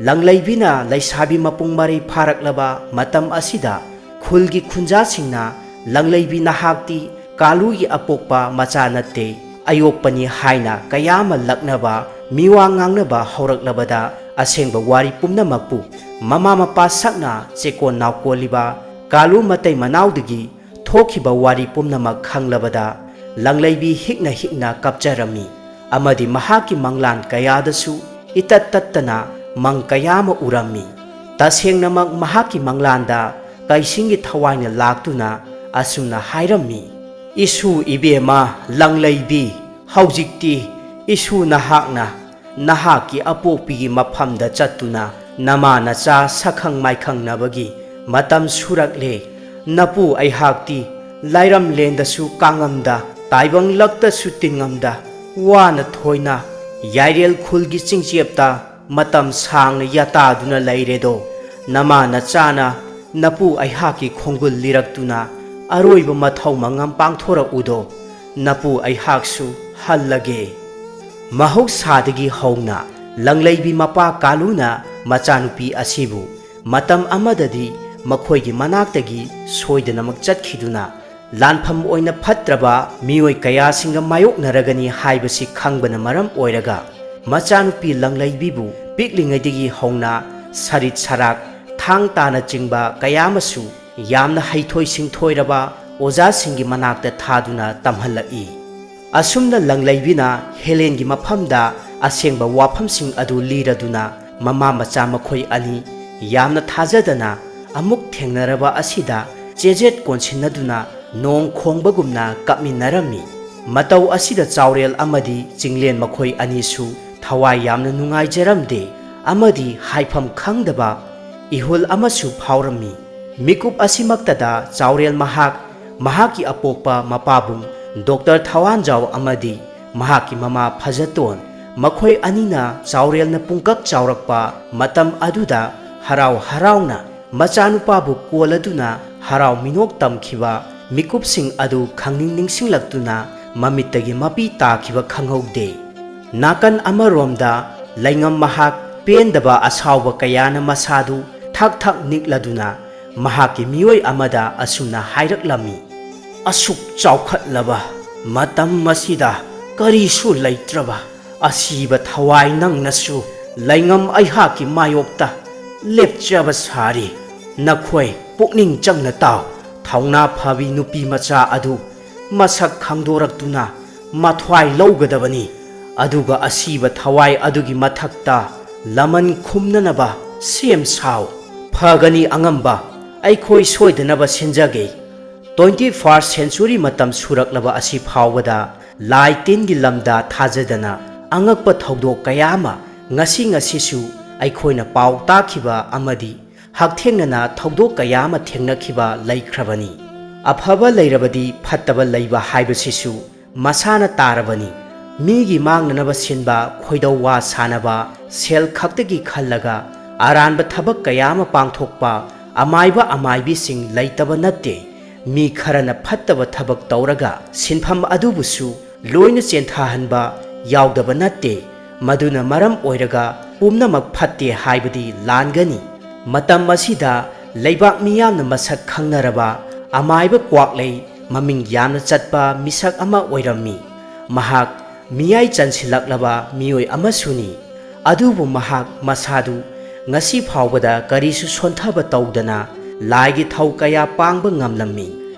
ꯂꯪꯂꯩꯕꯤꯅ ꯂꯩꯁꯥꯕꯤ ꯃꯄꯨꯡ ꯃꯔꯩ ꯐꯥꯔꯛꯂꯕ ꯃꯇꯝ ꯑꯁꯤꯗ ꯈꯨꯜꯒꯤ ꯈꯨꯟꯖꯥꯁꯤꯡꯅ ꯂꯪꯂꯩꯕꯤ ꯅꯍꯥꯛꯇꯤ ꯀꯥꯂꯨꯒꯤ ꯑꯄꯣꯛꯄ ꯃꯆꯥ ꯅꯠꯇꯦ, ꯑꯌꯣꯛꯄꯅꯤ ꯍꯥꯏꯅ ꯀꯌꯥ ꯑꯃ ꯂꯛꯅꯕ, ꯃꯤꯋꯥ ꯉꯥꯡꯅꯕ ꯍꯧꯔꯛꯂꯕꯗ ꯑꯁꯦꯡꯕ ꯋꯥꯔꯤ ꯄꯨꯝꯅꯃꯛꯄꯨ ꯃꯃꯥ ꯃꯄꯥ ꯁꯛꯅ ꯆꯦꯀꯣꯟ ꯅꯥꯎꯀꯣꯜꯂꯤꯕ ꯀꯥꯂꯨ ꯃꯇꯩ ꯃꯅꯥꯎꯗꯒꯤ ꯊꯣꯛꯈꯤꯕ ꯋꯥꯔꯤ ꯄꯨꯝꯅꯃꯛ ꯈꯪꯂꯕꯗ ꯂꯪꯂꯩꯕꯤ ꯍꯤꯛꯅ ꯍꯤꯛꯅ ꯀꯞꯆꯔꯝꯃꯤ꯫ ꯑꯃꯗꯤ ꯃꯍꯥꯛꯀꯤ ꯃꯪꯂꯥꯟ ꯀꯌꯥꯗꯁꯨ ꯏꯇꯠ ꯇꯠꯇꯅ ꯃꯪ ꯀꯌꯥ ꯑꯃ ꯎꯔꯝꯃꯤ꯫ ꯇꯁꯦꯡꯅꯃꯛ ꯃꯍꯥꯛꯀꯤ ꯃꯪꯂꯥꯟꯗ ꯀꯩꯁꯤꯡꯒꯤ ꯊꯋꯥꯏꯅ ꯂꯥꯛꯇꯨꯅ ꯑꯁꯨꯝꯅ ꯍꯥꯏꯔꯝꯃꯤ, "ꯏꯁꯨ ꯏꯕꯦꯝꯃ ꯂꯪꯂꯩꯕꯤ, ꯍꯧꯖꯤꯛꯇꯤ "ꯏꯁꯨ ꯅꯍꯥꯛꯅ ꯅꯍꯥꯛꯀꯤ ꯑꯄꯣꯛꯄꯤꯒꯤ ꯃꯐꯝꯗ ꯆꯠꯇꯨꯅ ꯅꯃꯥ ꯅꯆꯥ ꯁꯛꯈꯪ ꯃꯥꯏꯈꯪꯅꯕꯒꯤ ꯃꯇꯝ ꯁꯨꯔꯛꯂꯦ꯫ ꯅꯄꯨ ꯑꯩꯍꯥꯛꯇꯤ ꯂꯥꯏꯔꯝꯂꯦꯟꯗꯁꯨ ꯀꯥꯡꯉꯝꯗ, ꯇꯥꯏꯕꯪꯂꯛꯇꯁꯨ ꯇꯤꯡꯉꯝꯗ, ꯋꯥꯅ ꯊꯣꯏꯅ ꯌꯥꯏꯔꯦꯜ ꯈꯨꯜꯒꯤ ꯆꯤꯡꯆꯦꯞꯇ ꯃꯇꯝ ꯁꯥꯡꯅ ꯌꯥꯇꯥꯗꯨꯅ ꯂꯩꯔꯦꯗꯣ꯫ ꯅꯃꯥ ꯅꯆꯥꯅ ꯅꯄꯨ ꯑꯩꯍꯥꯛꯀꯤ ꯈꯣꯡꯒꯨꯜ ꯂꯤꯔꯛꯇꯨꯅ ꯑꯔꯣꯏꯕ ꯃꯊꯧ ꯃꯉꯝ ꯄꯥꯡꯊꯣꯔꯛꯎꯗꯣ꯫ ꯅꯄꯨ ꯑꯩꯍꯥꯛꯁꯨ ꯍꯜꯂꯒꯦ꯫" ꯃꯍꯧꯁꯥꯗꯒꯤ ꯍꯧꯅ ꯂꯪꯂꯩꯕꯤ ꯃꯄꯥ ꯀꯥꯂꯨꯅ ꯃꯆꯥꯅꯨꯄꯤ ꯑꯁꯤꯕꯨ ꯃꯇꯝ ꯑꯃꯗꯗꯤ ꯃꯈꯣꯏꯒꯤ ꯃꯅꯥꯛꯇꯒꯤ ꯁꯣꯏꯗꯅꯃꯛ ꯆꯠꯈꯤꯗꯨꯅ ꯂꯥꯟꯐꯝ ꯑꯣꯏꯅ ꯐꯠꯇ꯭ꯔꯕ ꯃꯤꯑꯣꯏ ꯀꯌꯥꯁꯤꯡꯒ ꯃꯥꯌꯣꯛꯅꯔꯒꯅꯤ ꯍꯥꯏꯕꯁꯤ ꯈꯪꯕꯅ ꯃꯔꯝ ꯑꯣꯏꯔꯒ, ꯃꯆꯥꯅꯨꯄꯤ ꯂꯪꯂꯩꯕꯤꯕꯨ ꯄꯤꯛꯂꯤꯉꯩꯗꯒꯤ ꯍꯧꯅ ꯁꯔꯤꯠ ꯁꯔꯥꯛ, ꯊꯥꯡ ꯇꯥꯅꯆꯤꯡꯕ ꯀꯌꯥ ꯑꯃꯁꯨ ꯌꯥꯝꯅ ꯍꯩꯊꯣꯏ ꯁꯤꯡꯊꯣꯏꯔꯕ ꯑꯣꯖꯥꯁꯤꯡꯒꯤ ꯃꯅꯥꯛꯇ ꯊꯥꯗꯨꯅ ꯇꯝꯍꯜꯂꯛꯏ꯫ ꯑꯁꯨꯝꯅ ꯂꯪꯂꯩꯕꯤꯅ ꯍꯦꯂꯦꯟꯒꯤ ꯃꯐꯝꯗ ꯑꯁꯦꯡꯕ ꯋꯥꯐꯝꯁꯤꯡ ꯑꯗꯨ ꯂꯤꯔꯗꯨꯅ, ꯃꯃꯥ ꯃꯆꯥ ꯃꯈꯣꯏ ꯑꯅꯤ ꯌꯥꯝꯅ ꯊꯥꯖꯗꯅ ꯑꯃꯨꯛ ꯊꯦꯡꯅꯔꯕ ꯑꯁꯤꯗ ꯆꯦꯖꯦꯠ ꯀꯣꯟꯁꯤꯟꯅꯗꯨꯅ ꯅꯣꯡ ꯈꯣꯡꯕꯒꯨꯝꯅ ꯀꯞꯃꯤꯟꯅꯔꯝꯃꯤ꯫ ꯃꯇꯧ ꯑꯁꯤꯗ ꯆꯥꯎꯔꯦꯜ ꯑꯃꯗꯤ ꯆꯤꯡꯂꯦꯟ ꯃꯈꯣꯏ ꯑꯅꯤꯁꯨ ꯊꯋꯥꯏ ꯌꯥꯝꯅ ꯅꯨꯡꯉꯥꯏꯖꯔꯝꯗꯦ ꯑꯃꯗꯤ ꯍꯥꯏꯐꯝ ꯈꯪꯗꯕ ꯏꯍꯨꯜ ꯑꯃꯁꯨ ꯐꯥꯎꯔꯝꯃꯤ꯫ ꯃꯤꯀꯨꯞ ꯑꯁꯤꯃꯛꯇꯗ ꯆꯥꯎꯔꯦꯜ ꯃꯍꯥꯛ, ꯃꯍꯥꯛꯀꯤ ꯑꯄꯣꯛꯄ ꯃꯄꯥꯕꯨꯡ ꯗꯣꯛꯇꯔ ꯊꯋꯥꯟꯖꯥꯎ ꯑꯃꯗꯤ ꯃꯍꯥꯛꯀꯤ ꯃꯃꯥ ꯐꯖꯇꯣꯟ, ꯃꯈꯣꯏ ꯑꯅꯤꯅ ꯆꯥꯎꯔꯦꯜꯅ ꯄꯨꯡꯀꯛ ꯆꯥꯎꯔꯛꯄ ꯃꯇꯝ ꯑꯗꯨꯗ ꯍꯔꯥꯎ ꯍꯔꯥꯎꯅ ꯃꯆꯥꯅꯨꯄꯥꯕꯨ ꯀꯣꯜꯂꯗꯨꯅ ꯍꯔꯥꯎ ꯃꯤꯅꯣꯛ ꯇꯝꯈꯤꯕ ꯃꯤꯀꯨꯞꯁꯤꯡ ꯑꯗꯨ ꯈꯪꯅꯤꯡ ꯅꯤꯡꯁꯤꯡꯂꯛꯇꯨꯅ ꯃꯃꯤꯠꯇꯒꯤ ꯃꯄꯤ ꯇꯥꯈꯤꯕ ꯈꯪꯍꯧꯗꯦ꯫ ꯅꯥꯀꯟ ꯑꯃꯔꯣꯝꯗ ꯂꯩꯉꯝ ꯃꯍꯥꯛ ꯄꯦꯟꯗꯕ ꯑꯁꯥꯎꯕ ꯀꯌꯥꯅ ꯃꯁꯥꯗꯨ ꯊꯛ ꯊꯛ ꯅꯤꯛꯂꯗꯨꯅ ꯃꯍꯥꯛꯀꯤ ꯃꯤꯑꯣꯏ ꯑꯃꯗ ꯑꯁꯨꯝꯅ ꯍꯥꯏꯔꯛꯂꯝꯃꯤ, "ꯑꯁꯨꯛ ꯆꯥꯎꯈꯠꯂꯕ ꯃꯇꯝ ꯑꯁꯤꯗ ꯀꯔꯤꯁꯨ ꯂꯩꯇ꯭ꯔꯕ ꯑꯁꯤꯕ ꯊꯋꯥꯏ ꯅꯪꯅꯁꯨ ꯂꯩꯉꯝ ꯑꯩꯍꯥꯛꯀꯤ ꯃꯥꯌꯣꯛꯇ ꯂꯦꯞꯆꯕ ꯁꯥꯔꯤ꯫ ꯅꯈꯣꯏ ꯄꯨꯛꯅꯤꯡ ꯆꯪꯅ ꯇꯥꯎ꯫ ꯊꯧꯅꯥ ꯐꯕꯤ ꯅꯨꯄꯤ ꯃꯆꯥ ꯑꯗꯨ ꯃꯁꯛ ꯈꯪꯗꯣꯔꯛꯇꯨꯅ ꯃꯊ꯭ꯋꯥꯏ ꯂꯧꯒꯗꯕꯅꯤ꯫ ꯑꯗꯨꯒ ꯑꯁꯤꯕ ꯊꯋꯥꯏ ꯑꯗꯨꯒꯤ ꯃꯊꯛꯇ ꯂꯃꯟ ꯈꯨꯝꯅꯅꯕ ꯁꯦꯝ ꯁꯥꯎ꯫" "ꯐꯒꯅꯤ ꯑꯉꯝꯕ, ꯑꯩꯈꯣꯏ ꯁꯣꯏꯗꯅꯕ ꯁꯤꯟꯖꯒꯦ꯫" Twenty first century ꯃꯇꯝ ꯁꯨꯔꯛꯂꯕ ꯑꯁꯤ ꯐꯥꯎꯕꯗ ꯂꯥꯏ ꯇꯤꯟꯒꯤ ꯂꯝꯗ ꯊꯥꯖꯗꯅ ꯑꯉꯛꯄ ꯊꯧꯗꯣꯛ ꯀꯌꯥ ꯑꯃ ꯉꯁꯤ ꯉꯁꯤꯁꯨ ꯑꯩꯈꯣꯏꯅ ꯄꯥꯎ ꯇꯥꯈꯤꯕ ꯑꯃꯗꯤ ꯍꯛꯊꯦꯡꯅꯅ ꯊꯧꯗꯣꯛ ꯀꯌꯥ ꯑꯃ ꯊꯦꯡꯅꯈꯤꯕ ꯂꯩꯈ꯭ꯔꯕꯅꯤ꯫ ꯑꯐꯕ ꯂꯩꯔꯕꯗꯤ ꯐꯠꯇꯕ ꯂꯩꯕ ꯍꯥꯏꯕꯁꯤꯁꯨ ꯃꯁꯥꯅ ꯇꯥꯔꯕꯅꯤ꯫ ꯃꯤꯒꯤ ꯃꯥꯡꯅꯅꯕ ꯁꯤꯟꯕ, ꯈꯣꯏꯗꯧ ꯋꯥ ꯁꯥꯅꯕ, ꯁꯦꯜ ꯈꯛꯇꯒꯤ ꯈꯜꯂꯒ ꯑꯔꯥꯟꯕ ꯊꯕꯛ ꯀꯌꯥ ꯑꯃ ꯄꯥꯡꯊꯣꯛꯄ ꯑꯃꯥꯏꯕ ꯑꯃꯥꯏꯕꯤꯁꯤꯡ ꯂꯩꯇꯕ ꯅꯠꯇꯦ꯫ ꯃꯤ ꯈꯔꯅ ꯐꯠꯇꯕ ꯊꯕꯛ ꯇꯧꯔꯒ ꯁꯤꯟꯐꯝ ꯑꯗꯨꯕꯨꯁꯨ ꯂꯣꯏꯅ ꯆꯦꯟꯊꯍꯟꯕ ꯌꯥꯎꯗꯕ ꯅꯠꯇꯦ꯫ ꯃꯗꯨꯅ ꯃꯔꯝ ꯑꯣꯏꯔꯒ ꯄꯨꯝꯅꯃꯛ ꯐꯠꯇꯦ ꯍꯥꯏꯕꯗꯤ ꯂꯥꯟꯒꯅꯤ꯫ ꯃꯇꯝ ꯑꯁꯤꯗ ꯂꯩꯕꯥꯛ ꯃꯤꯌꯥꯝꯅ ꯃꯁꯛ ꯈꯪꯅꯔꯕ ꯑꯃꯥꯏꯕ ꯀ꯭ꯋꯥꯛꯂꯩ ꯃꯃꯤꯡ ꯌꯥꯝꯅ ꯆꯠꯄ ꯃꯤꯁꯛ ꯑꯃ ꯑꯣꯏꯔꯝꯃꯤ꯫ ꯃꯍꯥꯛ ꯃꯤꯌꯥꯏ ꯆꯟꯁꯤꯜꯂꯛꯂꯕ ꯃꯤꯑꯣꯏ ꯑꯃꯁꯨꯅꯤ꯫ ꯑꯗꯨꯕꯨ ꯃꯍꯥꯛ ꯃꯁꯥꯗꯨ ꯉꯁꯤ ꯐꯥꯎꯕꯗ ꯀꯔꯤꯁꯨ ꯁꯣꯟꯊꯕ ꯇꯧꯗꯅ ꯂꯥꯏꯒꯤ ꯊꯧ ꯀꯌꯥ ꯄꯥꯡꯕ ꯉꯝꯂꯝꯃꯤ꯫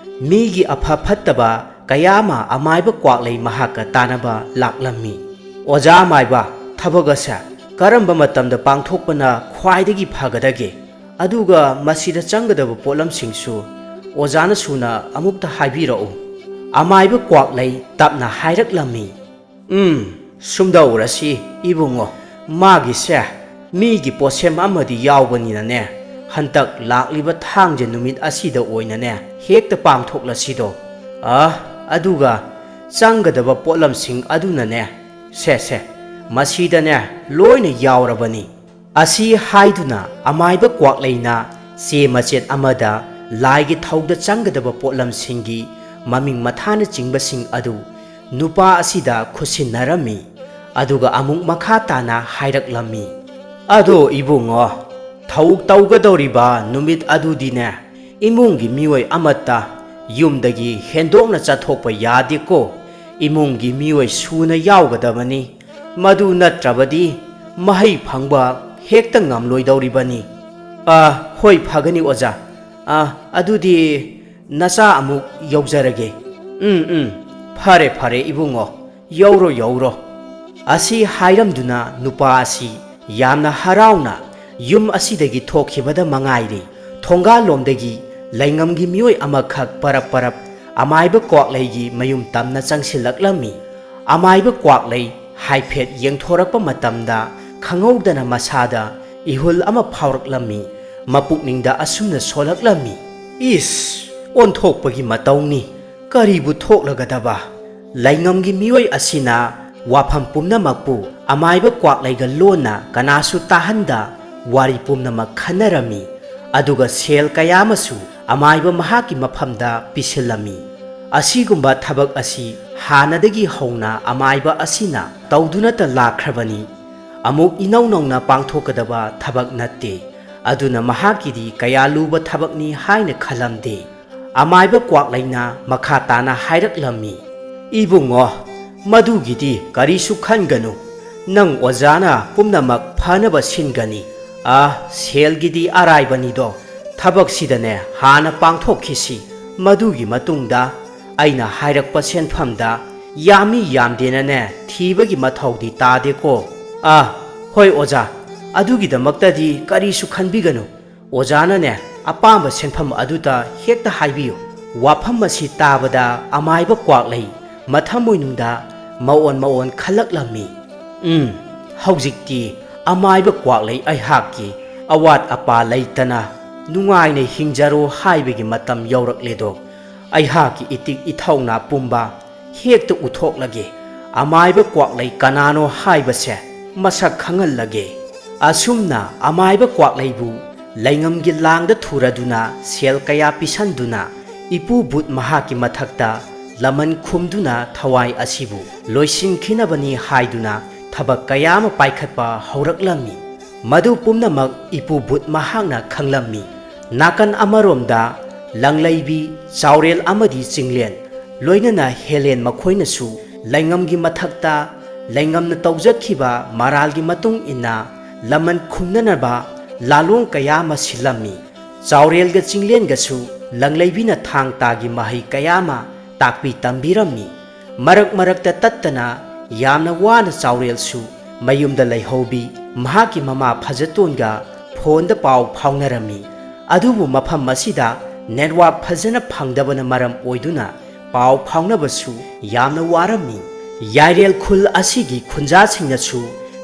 ꯃꯤꯒꯤ ꯑꯐ ꯐꯠꯇꯕ ꯀꯌꯥ ꯑꯃ ꯑꯃꯥꯏꯕ ꯀ꯭ꯋꯥꯛꯂꯩ ꯃꯍꯥꯛꯀ ꯇꯥꯟꯅꯕ ꯂꯥꯛꯂꯝꯃꯤ꯫ "ꯑꯣꯖꯥ ꯑꯃꯥꯏꯕ, ꯊꯕꯛ ꯑꯁꯦ ꯀꯔꯝꯕ ꯃꯇꯝꯗ ꯄꯥꯡꯊꯣꯛꯄꯅ ꯈ꯭ꯋꯥꯏꯗꯒꯤ ꯐꯒꯗꯒꯦ? ꯑꯗꯨꯒ ꯃꯁꯤꯗ ꯆꯪꯒꯗꯕ ꯄꯣꯠꯂꯝꯁꯤꯡꯁꯨ ꯑꯣꯖꯥꯅ ꯁꯨꯅ ꯑꯃꯨꯛꯇ ꯍꯥꯏꯕꯤꯔꯛꯎ", ꯑꯃꯥꯏꯕ ꯀ꯭ꯋꯥꯛꯂꯩ ꯇꯞꯅ ꯍꯥꯏꯔꯛꯂꯝꯃꯤ꯫ "ꯎꯝ, ꯁꯨꯝꯗꯧꯔꯁꯤ ꯏꯕꯨꯡꯉꯣ, ꯃꯥꯒꯤꯁꯦ ꯃꯤꯒꯤ ꯄꯣꯠꯁꯦꯝ ꯑꯃꯗꯤ ꯌꯥꯎꯕꯅꯤꯅꯅꯦ, ꯍꯟꯇꯛ ꯂꯥꯛꯂꯤꯕ ꯊꯥꯡꯖ ꯅꯨꯃꯤꯠ ꯑꯁꯤꯗ ꯑꯣꯏꯅꯅꯦ ꯍꯦꯛꯇ ꯄꯥꯡꯊꯣꯛꯂꯁꯤꯗꯣ꯫ ꯑ, ꯑꯗꯨꯒ ꯆꯪꯒꯗꯕ ꯄꯣꯠꯂꯝꯁꯤꯡ ꯑꯗꯨꯅꯅꯦ, ꯁꯦ, ꯁꯦ, ꯃꯁꯤꯗꯅꯦ ꯂꯣꯏꯅ ꯌꯥꯎꯔꯕꯅꯤ"꯫ ꯑꯁꯤ ꯍꯥꯏꯗꯨꯅ ꯑꯃꯥꯏꯕ ꯀ꯭ꯋꯥꯛꯂꯩꯅ ꯆꯦ ꯃꯆꯦꯠ ꯑꯃꯗ ꯂꯥꯏꯒꯤ ꯊꯧꯗ ꯆꯪꯒꯗꯕ ꯄꯣꯠꯂꯝꯁꯤꯡꯒꯤ ꯃꯃꯤꯡ ꯃꯊꯥꯅꯆꯤꯡꯕꯁꯤꯡ ꯑꯗꯨ ꯅꯨꯄꯥ ꯑꯁꯤꯗ ꯈꯨꯠꯁꯤꯟꯅꯔꯝꯃꯤ꯫ ꯑꯗꯨꯒ ꯑꯃꯨꯛ ꯃꯈꯥ ꯇꯥꯅ ꯍꯥꯏꯔꯛꯂꯝꯃꯤ꯫ "ꯑꯗꯣ ꯏꯕꯨꯡꯉꯣ, ꯊꯧ ꯇꯧꯒꯗꯧꯔꯤꯕ ꯅꯨꯃꯤꯠ ꯑꯗꯨꯗꯤꯅꯦ, ꯏꯃꯨꯡꯒꯤ ꯃꯤꯑꯣꯏ ꯑꯃꯠꯇ ꯌꯨꯝꯗꯒꯤ ꯍꯦꯟꯗꯣꯛꯅ ꯆꯠꯊꯣꯛꯄ ꯌꯥꯗꯦꯀꯣ꯫ ꯏꯃꯨꯡꯒꯤ ꯃꯤꯑꯣꯏ ꯁꯨꯅ ꯌꯥꯎꯒꯗꯕꯅꯤ꯫ ꯃꯗꯨ ꯅꯠꯇ꯭ꯔꯕꯗꯤ ꯃꯍꯩ ꯐꯪꯕ ꯍꯦꯛꯇ ꯉꯝꯂꯣꯏꯗꯧꯔꯤꯕꯅꯤ"꯫ "ꯑ, ꯍꯣꯏ, ꯐꯒꯅꯤ ꯑꯣꯖꯥ꯫ ꯑ, ꯑꯗꯨꯗꯤ ꯅꯆꯥ ꯑꯃꯨꯛ ꯌꯧꯖꯔꯒꯦ"꯫ "ꯎꯝ, ꯎꯝ, ꯐꯔꯦ, ꯐꯔꯦ ꯏꯕꯨꯡꯉꯣ, ꯌꯧꯔꯣ, ꯌꯧꯔꯣ"꯫ ꯑꯁꯤ ꯍꯥꯏꯔꯝꯗꯨꯅ ꯅꯨꯄꯥ ꯑꯁꯤ ꯌꯥꯝꯅ ꯍꯔꯥꯎꯅ ꯌꯨꯝ ꯑꯁꯤꯗꯒꯤ ꯊꯣꯛꯈꯤꯕꯗ ꯃꯉꯥꯏꯔꯦ, ꯊꯣꯡꯒꯥꯜꯂꯣꯝꯗꯒꯤ ꯂꯩꯉꯝꯒꯤ ꯃꯤꯑꯣꯏ ꯑꯃꯈꯛ ꯄꯔꯞ ꯄꯔꯞ ꯑꯃꯥꯏꯕ ꯀ꯭ꯋꯥꯛꯂꯩꯒꯤ ꯃꯌꯨꯝ ꯇꯝꯅ ꯆꯪꯁꯤꯜꯂꯛꯂꯝꯃꯤ꯫ ꯑꯃꯥꯏꯕ ꯀ꯭ꯋꯥꯛꯂꯩ ꯍꯥꯏꯐꯦꯠ ꯌꯦꯡꯊꯣꯔꯛꯄ ꯃꯇꯝꯗ ꯈꯪꯍꯧꯗꯅ ꯃꯁꯥꯗ ꯏꯍꯨꯜ ꯑꯃ ꯐꯥꯎꯔꯛꯂꯝꯃꯤ꯫ ꯃꯄꯨꯛꯅꯤꯡꯗ ꯑꯁꯨꯝꯅ ꯁꯣꯜꯂꯛꯂꯝꯃꯤ, "ꯏꯁ, ꯑꯣꯟꯊꯣꯛꯄꯒꯤ ꯃꯇꯧꯅꯤ꯫ ꯀꯔꯤꯕꯨ ꯊꯣꯛꯂꯒꯗꯕ? ꯂꯩꯉꯝꯒꯤ ꯃꯤꯑꯣꯏ ꯑꯁꯤꯅ ꯋꯥꯐꯝ ꯄꯨꯝꯅꯃꯛꯄꯨ ꯑꯃꯥꯏꯕ ꯀ꯭ꯋꯥꯛꯂꯩꯒ ꯂꯣꯟꯅ ꯀꯅꯥꯁꯨ ꯇꯥꯍꯟꯗ ꯋꯥꯔꯤ ꯄꯨꯝꯅꯃꯛ ꯈꯟꯅꯔꯝꯃꯤ꯫ ꯑꯗꯨꯒ ꯁꯦꯜ ꯀꯌꯥ ꯑꯃꯁꯨ ꯑꯃꯥꯏꯕ ꯃꯍꯥꯛꯀꯤ ꯃꯐꯝꯗ ꯄꯤꯁꯤꯜꯂꯝꯃꯤ꯫ ꯑꯁꯤꯒꯨꯝꯕ ꯊꯕꯛ ꯑꯁꯤ ꯍꯥꯟꯅꯗꯒꯤ ꯍꯧꯅ ꯑꯃꯥꯏꯕ ꯑꯁꯤꯅ ꯇꯧꯗꯨꯅꯇ ꯂꯥꯛꯈ꯭ꯔꯕꯅꯤ꯫ ꯑꯃꯨꯛ ꯏꯅꯧ ꯅꯧꯅ ꯄꯥꯡꯊꯣꯛꯀꯗꯕ ꯊꯕꯛ ꯅꯠꯇꯦ꯫ ꯑꯗꯨꯅ ꯃꯍꯥꯛꯀꯤꯗꯤ ꯀꯌꯥ ꯂꯨꯕ ꯊꯕꯛꯅꯤ ꯍꯥꯏꯅ ꯈꯜꯂꯝꯗꯦ꯫" ꯑꯃꯥꯏꯕ ꯀ꯭ꯋꯥꯛꯂꯩꯅ ꯃꯈꯥ ꯇꯥꯅ ꯍꯥꯏꯔꯛꯂꯝꯃꯤ, "ꯏꯕꯨꯡꯉꯣ, ꯃꯗꯨꯒꯤꯗꯤ ꯀꯔꯤꯁꯨ ꯈꯟꯒꯅꯨ꯫ ꯅꯪ ꯑꯣꯖꯥꯅ ꯄꯨꯝꯅꯃꯛ ꯐꯅꯕ ꯁꯤꯟꯒꯅꯤ꯫ ꯑ, ꯁꯦꯜꯒꯤꯗꯤ ꯑꯔꯥꯏꯕꯅꯤꯗꯣ꯫ ꯊꯕꯛꯁꯤꯗꯅꯦ ꯍꯥꯟꯅ ꯄꯥꯡꯊꯣꯛꯈꯤꯁꯤ꯫ ꯃꯗꯨꯒꯤ ꯃꯇꯨꯡꯗ ꯑꯩꯅ ꯍꯥꯏꯔꯛꯄ ꯁꯦꯟꯐꯝꯗ ꯌꯥꯝꯃꯤ ꯌꯥꯝꯗꯦꯅꯅꯦ ꯊꯤꯕꯒꯤ ꯃꯊꯧꯗꯤ ꯇꯥꯗꯦꯀꯣ꯫" "ꯑ, ꯍꯣꯏ ꯑꯣꯖꯥ, ꯑꯗꯨꯒꯤꯗꯃꯛꯇꯗꯤ ꯀꯔꯤꯁꯨ ꯈꯟꯕꯤꯒꯅꯨ꯫ ꯑꯣꯖꯥꯅꯅꯦ ꯑꯄꯥꯝꯕ ꯁꯦꯟꯐꯝ ꯑꯗꯨꯇ ꯍꯦꯛꯇ ꯍꯥꯏꯕꯤꯌꯨ꯫" ꯋꯥꯐꯝ ꯑꯁꯤ ꯇꯥꯕꯗ ꯑꯃꯥꯏꯕ ꯀ꯭ꯋꯥꯛꯂꯩ ꯃꯊꯃꯣꯏꯅꯨꯡꯗ ꯃꯑꯣꯟ ꯃꯑꯣꯟ ꯈꯜꯂꯛꯂꯝꯃꯤ꯫ "ꯎꯝ, ꯍꯧꯖꯤꯛꯇꯤ ꯑꯃꯥꯏꯕ ꯀ꯭ꯋꯥꯛꯂꯩ ꯑꯩꯍꯥꯛꯀꯤ ꯑꯋꯥꯠ ꯑꯄꯥ ꯂꯩꯇꯅ ꯅꯨꯡꯉꯥꯏꯅ ꯍꯤꯡꯖꯔꯣ ꯍꯥꯏꯕꯒꯤ ꯃꯇꯝ ꯌꯧꯔꯛꯂꯦꯗꯣ꯫ ꯑꯩꯍꯥꯛꯀꯤ ꯏꯇꯤꯛ ꯏꯊꯧꯅꯥ ꯄꯨꯝꯕ ꯍꯦꯛꯇ ꯎꯊꯣꯛꯂꯒꯦ꯫ ꯑꯃꯥꯏꯕ ꯀ꯭ꯋꯥꯛꯂꯩ ꯀꯅꯥꯅꯣ ꯍꯥꯏꯕꯁꯦ ꯃꯁꯛ ꯈꯪꯍꯜꯂꯒꯦ꯫" ꯑꯁꯨꯝꯅ ꯑꯃꯥꯏꯕ ꯀ꯭ꯋꯥꯛꯂꯩꯕꯨ ꯂꯩꯉꯝꯒꯤ ꯂꯥꯡꯗ ꯊꯨꯔꯗꯨꯅ ꯁꯦꯜ ꯀꯌꯥ ꯄꯤꯁꯟꯗꯨꯅ ꯏꯄꯨ ꯕꯨꯠ ꯃꯍꯥꯛꯀꯤ ꯃꯊꯛꯇ ꯂꯃꯟ ꯈꯨꯝꯗꯨꯅ ꯊꯋꯥꯏ ꯑꯁꯤꯕꯨ ꯂꯣꯏꯁꯤꯟꯈꯤꯅꯕꯅꯤ ꯍꯥꯏꯗꯨꯅ ꯊꯕꯛ ꯀꯌꯥ ꯑꯃ ꯄꯥꯏꯈꯠꯄ ꯍꯧꯔꯛꯂꯝꯃꯤ꯫ ꯃꯗꯨ ꯄꯨꯝꯅꯃꯛ ꯏꯄꯨ ꯕꯨꯠ ꯃꯍꯥꯛꯅ ꯈꯪꯂꯝꯃꯤ꯫ ꯅꯥꯀꯟ ꯑꯃꯔꯣꯝꯗ ꯂꯪꯂꯩꯕꯤ, ꯆꯥꯎꯔꯦꯜ ꯑꯃꯗꯤ ꯆꯤꯡꯂꯦꯟ, ꯂꯣꯏꯅꯅ ꯍꯦꯂꯦꯟ ꯃꯈꯣꯏꯅꯁꯨ ꯂꯩꯉꯝꯒꯤ ꯃꯊꯛꯇ ꯂꯩꯉꯝꯅ ꯇꯧꯖꯈꯤꯕ ꯃꯔꯥꯜꯒꯤ ꯃꯇꯨꯡ ꯏꯟꯅ ꯂꯃꯟ ꯈꯨꯝꯅꯅꯕ ꯂꯥꯂꯣꯡ ꯀꯌꯥ ꯑꯃ ꯁꯤꯜꯂꯝꯃꯤ꯫ ꯆꯥꯎꯔꯦꯜꯒ ꯆꯤꯡꯂꯦꯟꯒꯁꯨ ꯂꯪꯂꯩꯕꯤꯅ ꯊꯥꯡ ꯇꯥꯒꯤ ꯃꯍꯩ ꯀꯌꯥ ꯑꯃ ꯇꯥꯛꯄꯤ ꯇꯝꯕꯤꯔꯝꯃꯤ꯫ ꯃꯔꯛ ꯃꯔꯛꯇ ꯇꯠꯇꯅ ꯌꯥꯝꯅ ꯋꯥꯅ ꯆꯥꯎꯔꯦꯜꯁꯨ ꯃꯌꯨꯝꯗ ꯂꯩꯍꯧꯕꯤ ꯃꯍꯥꯛꯀꯤ ꯃꯃꯥ ꯐꯖꯇꯣꯟꯒ ꯐꯣꯟꯗ ꯄꯥꯎ ꯐꯥꯎꯅꯔꯝꯃꯤ꯫ ꯑꯗꯨꯕꯨ ꯃꯐꯝ ꯑꯁꯤꯗ ꯅꯦꯠꯋꯥꯔꯛ ꯐꯖꯅ ꯐꯪꯗꯕꯅ ꯃꯔꯝ ꯑꯣꯏꯗꯨꯅ ꯄꯥꯎ ꯐꯥꯎꯅꯕꯁꯨ ꯌꯥꯝꯅ ꯋꯥꯔꯝꯃꯤ꯫ ꯌꯥꯏꯔꯦꯜ ꯈꯨꯜ ꯑꯁꯤꯒꯤ ꯈꯨꯟꯖꯥꯁꯤꯡꯅꯁꯨ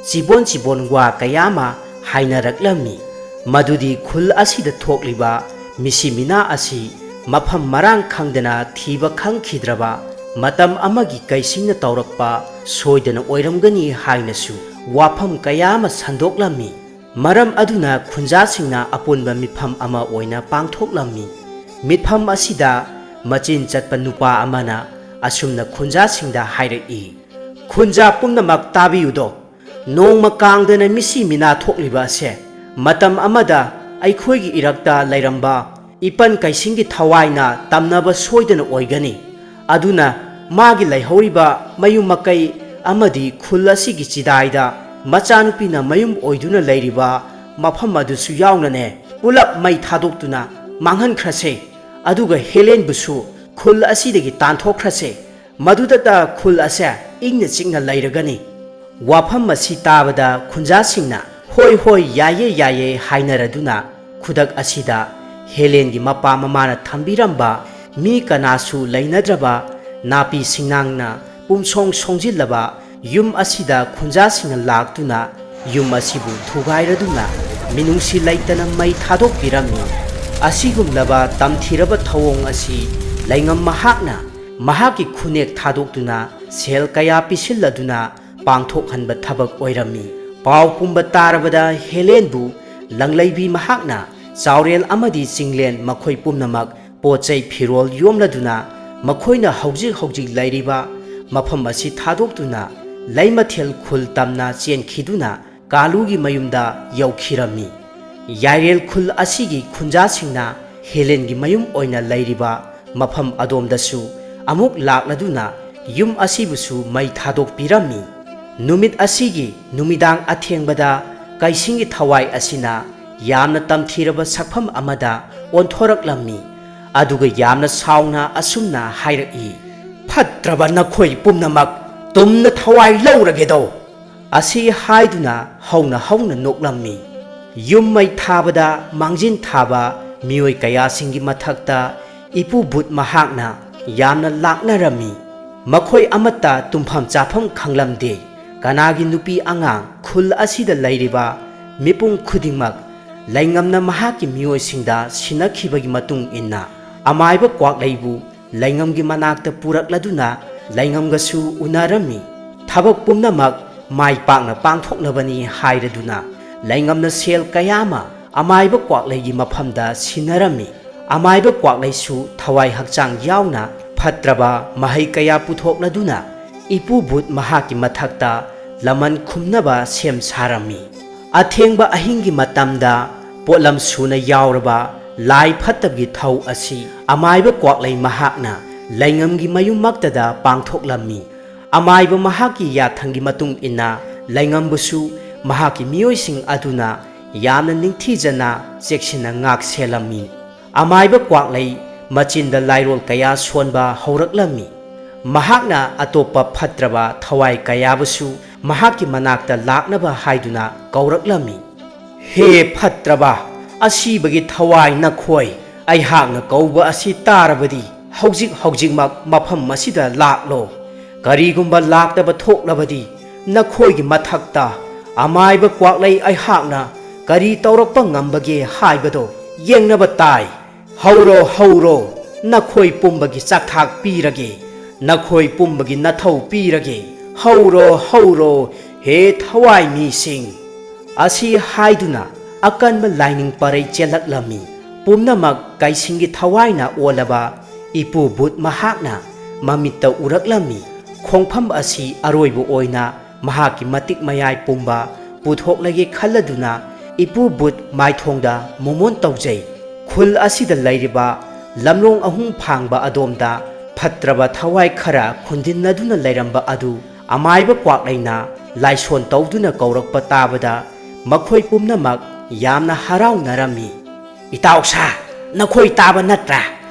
ꯆꯤꯕꯣꯟ ꯆꯤꯕꯣꯟ ꯋꯥ ꯀꯌꯥ ꯑꯃ ꯍꯥꯏꯅꯔꯛꯂꯝꯃꯤ, ꯃꯗꯨꯗꯤ ꯈꯨꯜ ꯑꯁꯤꯗ ꯊꯣꯛꯂꯤꯕ ꯃꯤꯁꯤ ꯃꯤꯅꯥ ꯑꯁꯤ ꯃꯐꯝ ꯃꯔꯥꯡ ꯈꯪꯗꯅ ꯊꯤꯕ ꯈꯪꯈꯤꯗ꯭ꯔꯕ ꯃꯇꯝ ꯑꯃꯒꯤ ꯀꯩꯁꯤꯡꯅ ꯇꯧꯔꯛꯄ ꯁꯣꯏꯗꯅ ꯑꯣꯏꯔꯝꯒꯅꯤ ꯍꯥꯏꯅꯁꯨ ꯋꯥꯐꯝ ꯀꯌꯥ ꯑꯃ ꯁꯟꯗꯣꯛꯂꯝꯃꯤ꯫ ꯃꯔꯝ ꯑꯗꯨꯅ ꯈꯨꯟꯖꯥꯁꯤꯡꯅ ꯑꯄꯨꯟꯕ ꯃꯤꯐꯝ ꯑꯃ ꯑꯣꯏꯅ ꯄꯥꯡꯊꯣꯛꯂꯝꯃꯤ꯫ ꯃꯤꯐꯝ ꯑꯁꯤꯗ ꯃꯆꯤꯟ ꯆꯠꯄ ꯅꯨꯄꯥ ꯑꯃꯅ ꯑꯁꯨꯝꯅ ꯈꯨꯟꯖꯥꯁꯤꯡꯗ ꯍꯥꯏꯔꯛꯏ, "ꯈꯨꯟꯖꯥ ꯄꯨꯝꯅꯃꯛ ꯇꯥꯕꯤꯌꯨꯗꯣ, ꯅꯣꯡꯃ ꯀꯥꯡꯗꯅ ꯃꯤꯁꯤ ꯃꯤꯅꯥ ꯊꯣꯛꯂꯤꯕ ꯑꯁꯦ ꯃꯇꯝ ꯑꯃꯗ ꯑꯩꯈꯣꯏꯒꯤ ꯏꯔꯛꯇ ꯂꯩꯔꯝꯕ ꯏꯄꯟ ꯀꯩꯁꯤꯡꯒꯤ ꯊꯋꯥꯏꯅ ꯇꯝꯅꯕ ꯁꯣꯏꯗꯅ ꯑꯣꯏꯒꯅꯤ꯫ ꯑꯗꯨꯅ ꯃꯥꯒꯤ ꯂꯩꯍꯧꯔꯤꯕ ꯃꯌꯨꯝ ꯃꯀꯩ ꯑꯃꯗꯤ ꯈꯨꯜ ꯑꯁꯤꯒꯤ ꯆꯤꯗꯥꯏꯗ ꯃꯆꯥꯅꯨꯄꯤꯅ ꯃꯌꯨꯝ ꯑꯣꯏꯗꯨꯅ ꯂꯩꯔꯤꯕ ꯃꯐꯝ ꯑꯗꯨꯁꯨ ꯌꯥꯎꯅꯅꯦ, ꯄꯨꯂꯞ ꯃꯩ ꯊꯥꯗꯣꯛꯇꯨꯅ ꯃꯥꯡꯍꯟꯈ꯭ꯔꯁꯦ꯫ ꯑꯗꯨꯒ ꯍꯦꯂꯦꯟꯕꯨꯁꯨ ꯈꯨꯜ ꯑꯁꯤꯗꯒꯤ ꯇꯥꯟꯊꯣꯛꯈ꯭ꯔꯁꯦ꯫ ꯃꯗꯨꯗꯇ ꯈꯨꯜ ꯑꯁꯦ ꯏꯪꯅ ꯆꯤꯛꯅ ꯂꯩꯔꯒꯅꯤ꯫" ꯋꯥꯐꯝ ꯑꯁꯤ ꯇꯥꯕꯗ ꯈꯨꯟꯖꯥꯁꯤꯡꯅ "ꯍꯣꯏ, ꯍꯣꯏ, ꯌꯥꯏꯌꯦ, ꯌꯥꯏꯌꯦ" ꯍꯥꯏꯅꯔꯗꯨꯅ ꯈꯨꯗꯛ ꯑꯁꯤꯗ ꯍꯦꯂꯦꯟꯒꯤ ꯃꯄꯥ ꯃꯃꯥꯅ ꯊꯝꯕꯤꯔꯝꯕ ꯃꯤ ꯀꯅꯥꯁꯨ ꯂꯩꯅꯗ꯭ꯔꯕ ꯅꯥꯄꯤ ꯁꯤꯡꯅꯥꯡꯅ ꯄꯨꯝꯁꯣꯡ ꯁꯣꯡꯖꯤꯜꯂꯕ ꯌꯨꯝ ꯑꯁꯤꯗ ꯈꯨꯟꯖꯥꯁꯤꯡꯅ ꯂꯥꯛꯇꯨꯅ ꯌꯨꯝ ꯑꯁꯤꯕꯨ ꯊꯨꯒꯥꯏꯔꯗꯨꯅ ꯃꯤꯅꯨꯡꯁꯤ ꯂꯩꯇꯅ ꯃꯩ ꯊꯥꯗꯣꯛꯄꯤꯔꯝꯃꯤ꯫ ꯑꯁꯤꯒꯨꯝꯂꯕ ꯇꯝꯊꯤꯔꯕ ꯊꯧꯑꯣꯡ ꯑꯁꯤ ꯂꯩꯉꯝ ꯃꯍꯥꯛꯅ ꯃꯍꯥꯛꯀꯤ ꯈꯨꯅꯦꯛ ꯊꯥꯗꯣꯛꯇꯨꯅ ꯁꯦꯜ ꯀꯌꯥ ꯄꯤꯁꯤꯜꯂꯗꯨꯅ ꯄꯥꯡꯊꯣꯛꯍꯟꯕ ꯊꯕꯛ ꯑꯣꯏꯔꯝꯃꯤ꯫ ꯄꯥꯎ ꯄꯨꯝꯕ ꯇꯥꯔꯕꯗ ꯍꯦꯂꯦꯟꯕꯨ ꯂꯪꯂꯩꯕꯤ ꯃꯍꯥꯛꯅ ꯆꯥꯎꯔꯦꯜ ꯑꯃꯗꯤ ꯆꯤꯡꯂꯦꯟ ꯃꯈꯣꯏ ꯄꯨꯝꯅꯃꯛ ꯄꯣꯠ ꯆꯩ ꯐꯤꯔꯣꯜ ꯌꯣꯝꯂꯗꯨꯅ ꯃꯈꯣꯏꯅ ꯍꯧꯖꯤꯛ ꯍꯧꯖꯤꯛ ꯂꯩꯔꯤꯕ ꯃꯐꯝ ꯑꯁꯤ ꯊꯥꯗꯣꯛꯇꯨꯅ ꯂꯩꯃꯊꯦꯜ ꯈꯨꯜ ꯇꯝꯅ ꯆꯦꯟꯈꯤꯗꯨꯅ ꯀꯥꯂꯨꯒꯤ ꯃꯌꯨꯝꯗ ꯌꯧꯈꯤꯔꯝꯃꯤ꯫ ꯌꯥꯏꯔꯦꯜ ꯈꯨꯜ ꯑꯁꯤꯒꯤ ꯈꯨꯟꯖꯥꯁꯤꯡꯅ ꯍꯦꯂꯦꯟꯒꯤ ꯃꯌꯨꯝ ꯑꯣꯏꯅ ꯂꯩꯔꯤꯕ ꯃꯐꯝ ꯑꯗꯣꯝꯗꯁꯨ ꯑꯃꯨꯛ ꯂꯥꯛꯂꯗꯨꯅ ꯌꯨꯝ ꯑꯁꯤꯕꯨꯁꯨ ꯃꯩ ꯊꯥꯗꯣꯛꯄꯤꯔꯝꯃꯤ꯫ ꯅꯨꯃꯤꯠ ꯑꯁꯤꯒꯤ ꯅꯨꯃꯤꯗꯥꯡ ꯑꯊꯦꯡꯕꯗ ꯀꯩꯁꯤꯡꯒꯤ ꯊꯋꯥꯏ ꯑꯁꯤꯅ ꯌꯥꯝꯅ ꯇꯝꯊꯤꯔꯕ ꯁꯛꯐꯝ ꯑꯃꯗ ꯑꯣꯟꯊꯣꯔꯛꯂꯝꯃꯤ꯫ ꯑꯗꯨꯒ ꯌꯥꯝꯅ ꯁꯥꯎꯅ ꯑꯁꯨꯝꯅ ꯍꯥꯏꯔꯛꯏ, "ꯐꯠꯇ꯭ꯔꯕ ꯅꯈꯣꯏ ꯄꯨꯝꯅꯃꯛ ꯇꯨꯝꯅ ꯊꯋꯥꯏ ꯂꯧꯔꯒꯦꯗꯣ!" ꯑꯁꯤ ꯍꯥꯏꯗꯨꯅ ꯍꯧꯅ ꯍꯧꯅ ꯅꯣꯛꯂꯝꯃꯤ꯫ ꯌꯨꯝ ꯃꯩ ꯊꯥꯕꯗ ꯃꯥꯡꯖꯤꯟ ꯊꯥꯕ ꯃꯤꯑꯣꯏ ꯀꯌꯥꯁꯤꯡꯒꯤ ꯃꯊꯛꯇ ꯏꯄꯨ ꯕꯨꯠ ꯃꯍꯥꯛꯅ ꯌꯥꯝꯅ ꯂꯥꯛꯅꯔꯝꯃꯤ꯫ ꯃꯈꯣꯏ ꯑꯃꯠꯇ ꯇꯨꯝꯐꯝ ꯆꯥꯐꯝ ꯈꯪꯂꯝꯗꯦ꯫ ꯀꯅꯥꯒꯤ ꯅꯨꯄꯤ ꯑꯉꯥꯡ ꯈꯨꯜ ꯑꯁꯤꯗ ꯂꯩꯔꯤꯕ ꯃꯤꯄꯨꯝ ꯈꯨꯗꯤꯡꯃꯛ ꯂꯩꯉꯝꯅ ꯃꯍꯥꯛꯀꯤ ꯃꯤꯑꯣꯏꯁꯤꯡꯗ ꯁꯤꯟꯅꯈꯤꯕꯒꯤ ꯃꯇꯨꯡ ꯏꯟꯅ ꯑꯃꯥꯏꯕ ꯀ꯭ꯋꯥꯛꯂꯩꯕꯨ ꯂꯩꯉꯝꯒꯤ ꯃꯅꯥꯛꯇ ꯄꯨꯔꯛꯂꯗꯨꯅ ꯂꯩꯉꯝꯒꯁꯨ ꯎꯅꯔꯝꯃꯤ꯫ ꯊꯕꯛ ꯄꯨꯝꯅꯃꯛ ꯃꯥꯏ ꯄꯥꯛꯅ ꯄꯥꯡꯊꯣꯛꯅꯕꯅꯤ ꯍꯥꯏꯔꯗꯨꯅ ꯂꯩꯉꯝꯅ ꯁꯦꯜ ꯀꯌꯥ ꯑꯃ ꯑꯃꯥꯏꯕ ꯀ꯭ꯋꯥꯛꯂꯩꯒꯤ ꯃꯐꯝꯗ ꯁꯤꯟꯅꯔꯝꯃꯤ꯫ ꯑꯃꯥꯏꯕ ꯀ꯭ꯋꯥꯛꯂꯩꯁꯨ ꯊꯋꯥꯏ ꯍꯛꯆꯥꯡ ꯌꯥꯎꯅ ꯐꯠꯇ꯭ꯔꯕ ꯃꯍꯩ ꯀꯌꯥ ꯄꯨꯊꯣꯛꯂꯗꯨꯅ ꯏꯄꯨ ꯕꯨꯠ ꯃꯍꯥꯛꯀꯤ ꯃꯊꯛꯇ ꯂꯃꯟ ꯈꯨꯝꯅꯕ ꯁꯦꯝ ꯁꯥꯔꯝꯃꯤ꯫ ꯑꯊꯦꯡꯕ ꯑꯍꯤꯡꯒꯤ ꯃꯇꯝꯗ ꯄꯣꯠꯂꯝ ꯁꯨꯅ ꯌꯥꯎꯔꯕ ꯂꯥꯏ ꯐꯠꯇꯕꯒꯤ ꯊꯧ ꯑꯁꯤ ꯑꯃꯥꯏꯕ ꯀ꯭ꯋꯥꯛꯂꯩ ꯃꯍꯥꯛꯅ ꯂꯩꯉꯝꯒꯤ ꯃꯌꯨꯝꯃꯛꯇꯗ ꯄꯥꯡꯊꯣꯛꯂꯝꯃꯤ꯫ ꯑꯃꯥꯏꯕ ꯃꯍꯥꯛꯀꯤ ꯌꯥꯊꯪꯒꯤ ꯃꯇꯨꯡ ꯏꯟꯅ ꯂꯩꯉꯝꯕꯨꯁꯨ ꯃꯍꯥꯛꯀꯤ ꯃꯤꯑꯣꯏꯁꯤꯡ ꯑꯗꯨꯅ ꯌꯥꯝꯅ ꯅꯤꯡꯊꯤꯖꯅ ꯆꯦꯛꯁꯤꯟꯅ ꯉꯥꯛ ꯁꯦꯜꯂꯝꯃꯤ꯫ ꯑꯃꯥꯏꯕ ꯀ꯭ꯋꯥꯛꯂꯩ ꯃꯆꯤꯟꯗ ꯂꯥꯏꯔꯣꯜ ꯀꯌꯥ ꯁꯣꯟꯕ ꯍꯧꯔꯛꯂꯝꯃꯤ꯫ ꯃꯍꯥꯛꯅ ꯑꯇꯣꯞꯄ ꯐꯠꯇ꯭ꯔꯕ ꯊꯋꯥꯏ ꯀꯌꯥꯕꯨꯁꯨ ꯃꯍꯥꯛꯀꯤ ꯃꯅꯥꯛꯇ ꯂꯥꯛꯅꯕ ꯍꯥꯏꯗꯨꯅ ꯀꯧꯔꯛꯂꯝꯃꯤ꯫ "ꯍꯦ ꯐꯠꯇ꯭ꯔꯕ, ꯑꯁꯤꯕꯒꯤ ꯊꯋꯥꯏ ꯅꯈꯣꯏ, ꯑꯩꯍꯥꯛꯅ ꯀꯧꯕ ꯑꯁꯤ ꯇꯥꯔꯕꯗꯤ ꯍꯧꯖꯤꯛ ꯍꯧꯖꯤꯛꯃꯛ ꯃꯐꯝ ꯑꯁꯤꯗ ꯂꯥꯛꯂꯣ꯫ ꯀꯔꯤꯒꯨꯝꯕ ꯂꯥꯛꯇꯕ ꯊꯣꯛꯂꯕꯗꯤ ꯅꯈꯣꯏꯒꯤ ꯃꯊꯛꯇ ꯑꯃꯥꯏꯕ ꯀ꯭ꯋꯥꯛꯂꯩ ꯑꯩꯍꯥꯛꯅ ꯀꯔꯤ ꯇꯧꯔꯛꯄ ꯉꯝꯕꯒꯦ ꯍꯥꯏꯕꯗꯣ ꯌꯦꯡꯅꯕ ꯇꯥꯏ꯫ ꯍꯧꯔꯣ, ꯍꯧꯔꯣ, ꯅꯈꯣꯏ ꯄꯨꯝꯕꯒꯤ ꯆꯥꯛꯊꯥꯛ ꯄꯤꯔꯒꯦ, ꯅꯈꯣꯏ ꯄꯨꯝꯕꯒꯤ ꯅꯊꯧ ꯄꯤꯔꯒꯦ꯫ ꯍꯧꯔꯣ, ꯍꯧꯔꯣ, ꯍꯦ ꯊꯋꯥꯏ ꯃꯤꯁꯤꯡ!" ꯑꯁꯤ ꯍꯥꯏꯗꯨꯅ ꯑꯀꯟꯕ ꯂꯥꯏꯅꯤꯡ ꯄꯔꯩ ꯆꯦꯜꯂꯛꯂꯝꯃꯤ꯫ ꯄꯨꯝꯅꯃꯛ ꯀꯩꯁꯤꯡꯒꯤ ꯊꯋꯥꯏꯅ ꯑꯣꯜꯂꯕ ꯏꯄꯨ ꯕꯨꯠ ꯃꯍꯥꯛꯅ ꯃꯃꯤꯠꯇ ꯎꯔꯛꯂꯝꯃꯤ꯫ ꯈꯣꯡꯐꯝ ꯑꯁꯤ ꯑꯔꯣꯏꯕ ꯑꯣꯏꯅ ꯃꯍꯥꯛꯀꯤ ꯃꯇꯤꯛ ꯃꯌꯥꯏ ꯄꯨꯝꯕ ꯄꯨꯊꯣꯛꯂꯒꯦ ꯈꯜꯂꯗꯨꯅ ꯏꯄꯨ ꯕꯨꯠ ꯃꯥꯏꯊꯣꯡꯗ ꯃꯣꯃꯣꯟ ꯇꯧꯖꯩ꯫ ꯈꯨꯜ ꯑꯁꯤꯗ ꯂꯩꯔꯤꯕ ꯂꯝꯂꯣꯡ ꯑꯍꯨꯝ ꯐꯥꯡꯕ ꯑꯗꯣꯝꯗ ꯐꯠꯇ꯭ꯔꯕ ꯊꯋꯥꯏ ꯈꯔ ꯈꯨꯟꯗꯤꯟꯅꯗꯨꯅ ꯂꯩꯔꯝꯕ ꯑꯗꯨ ꯑꯃꯥꯏꯕ ꯀ꯭ꯋꯥꯛꯂꯩꯅ ꯂꯥꯏꯁꯣꯟ ꯇꯧꯗꯨꯅ ꯀꯧꯔꯛꯄ ꯇꯥꯕꯗ ꯃꯈꯣꯏ ꯄꯨꯝꯅꯃꯛ ꯌꯥꯝꯅ ꯍꯔꯥꯎꯅꯔꯝꯃꯤ꯫ "ꯏꯇꯥꯎꯁꯥ, ꯅꯈꯣꯏ ꯇꯥꯕ ꯅꯠꯇ꯭ꯔꯥ?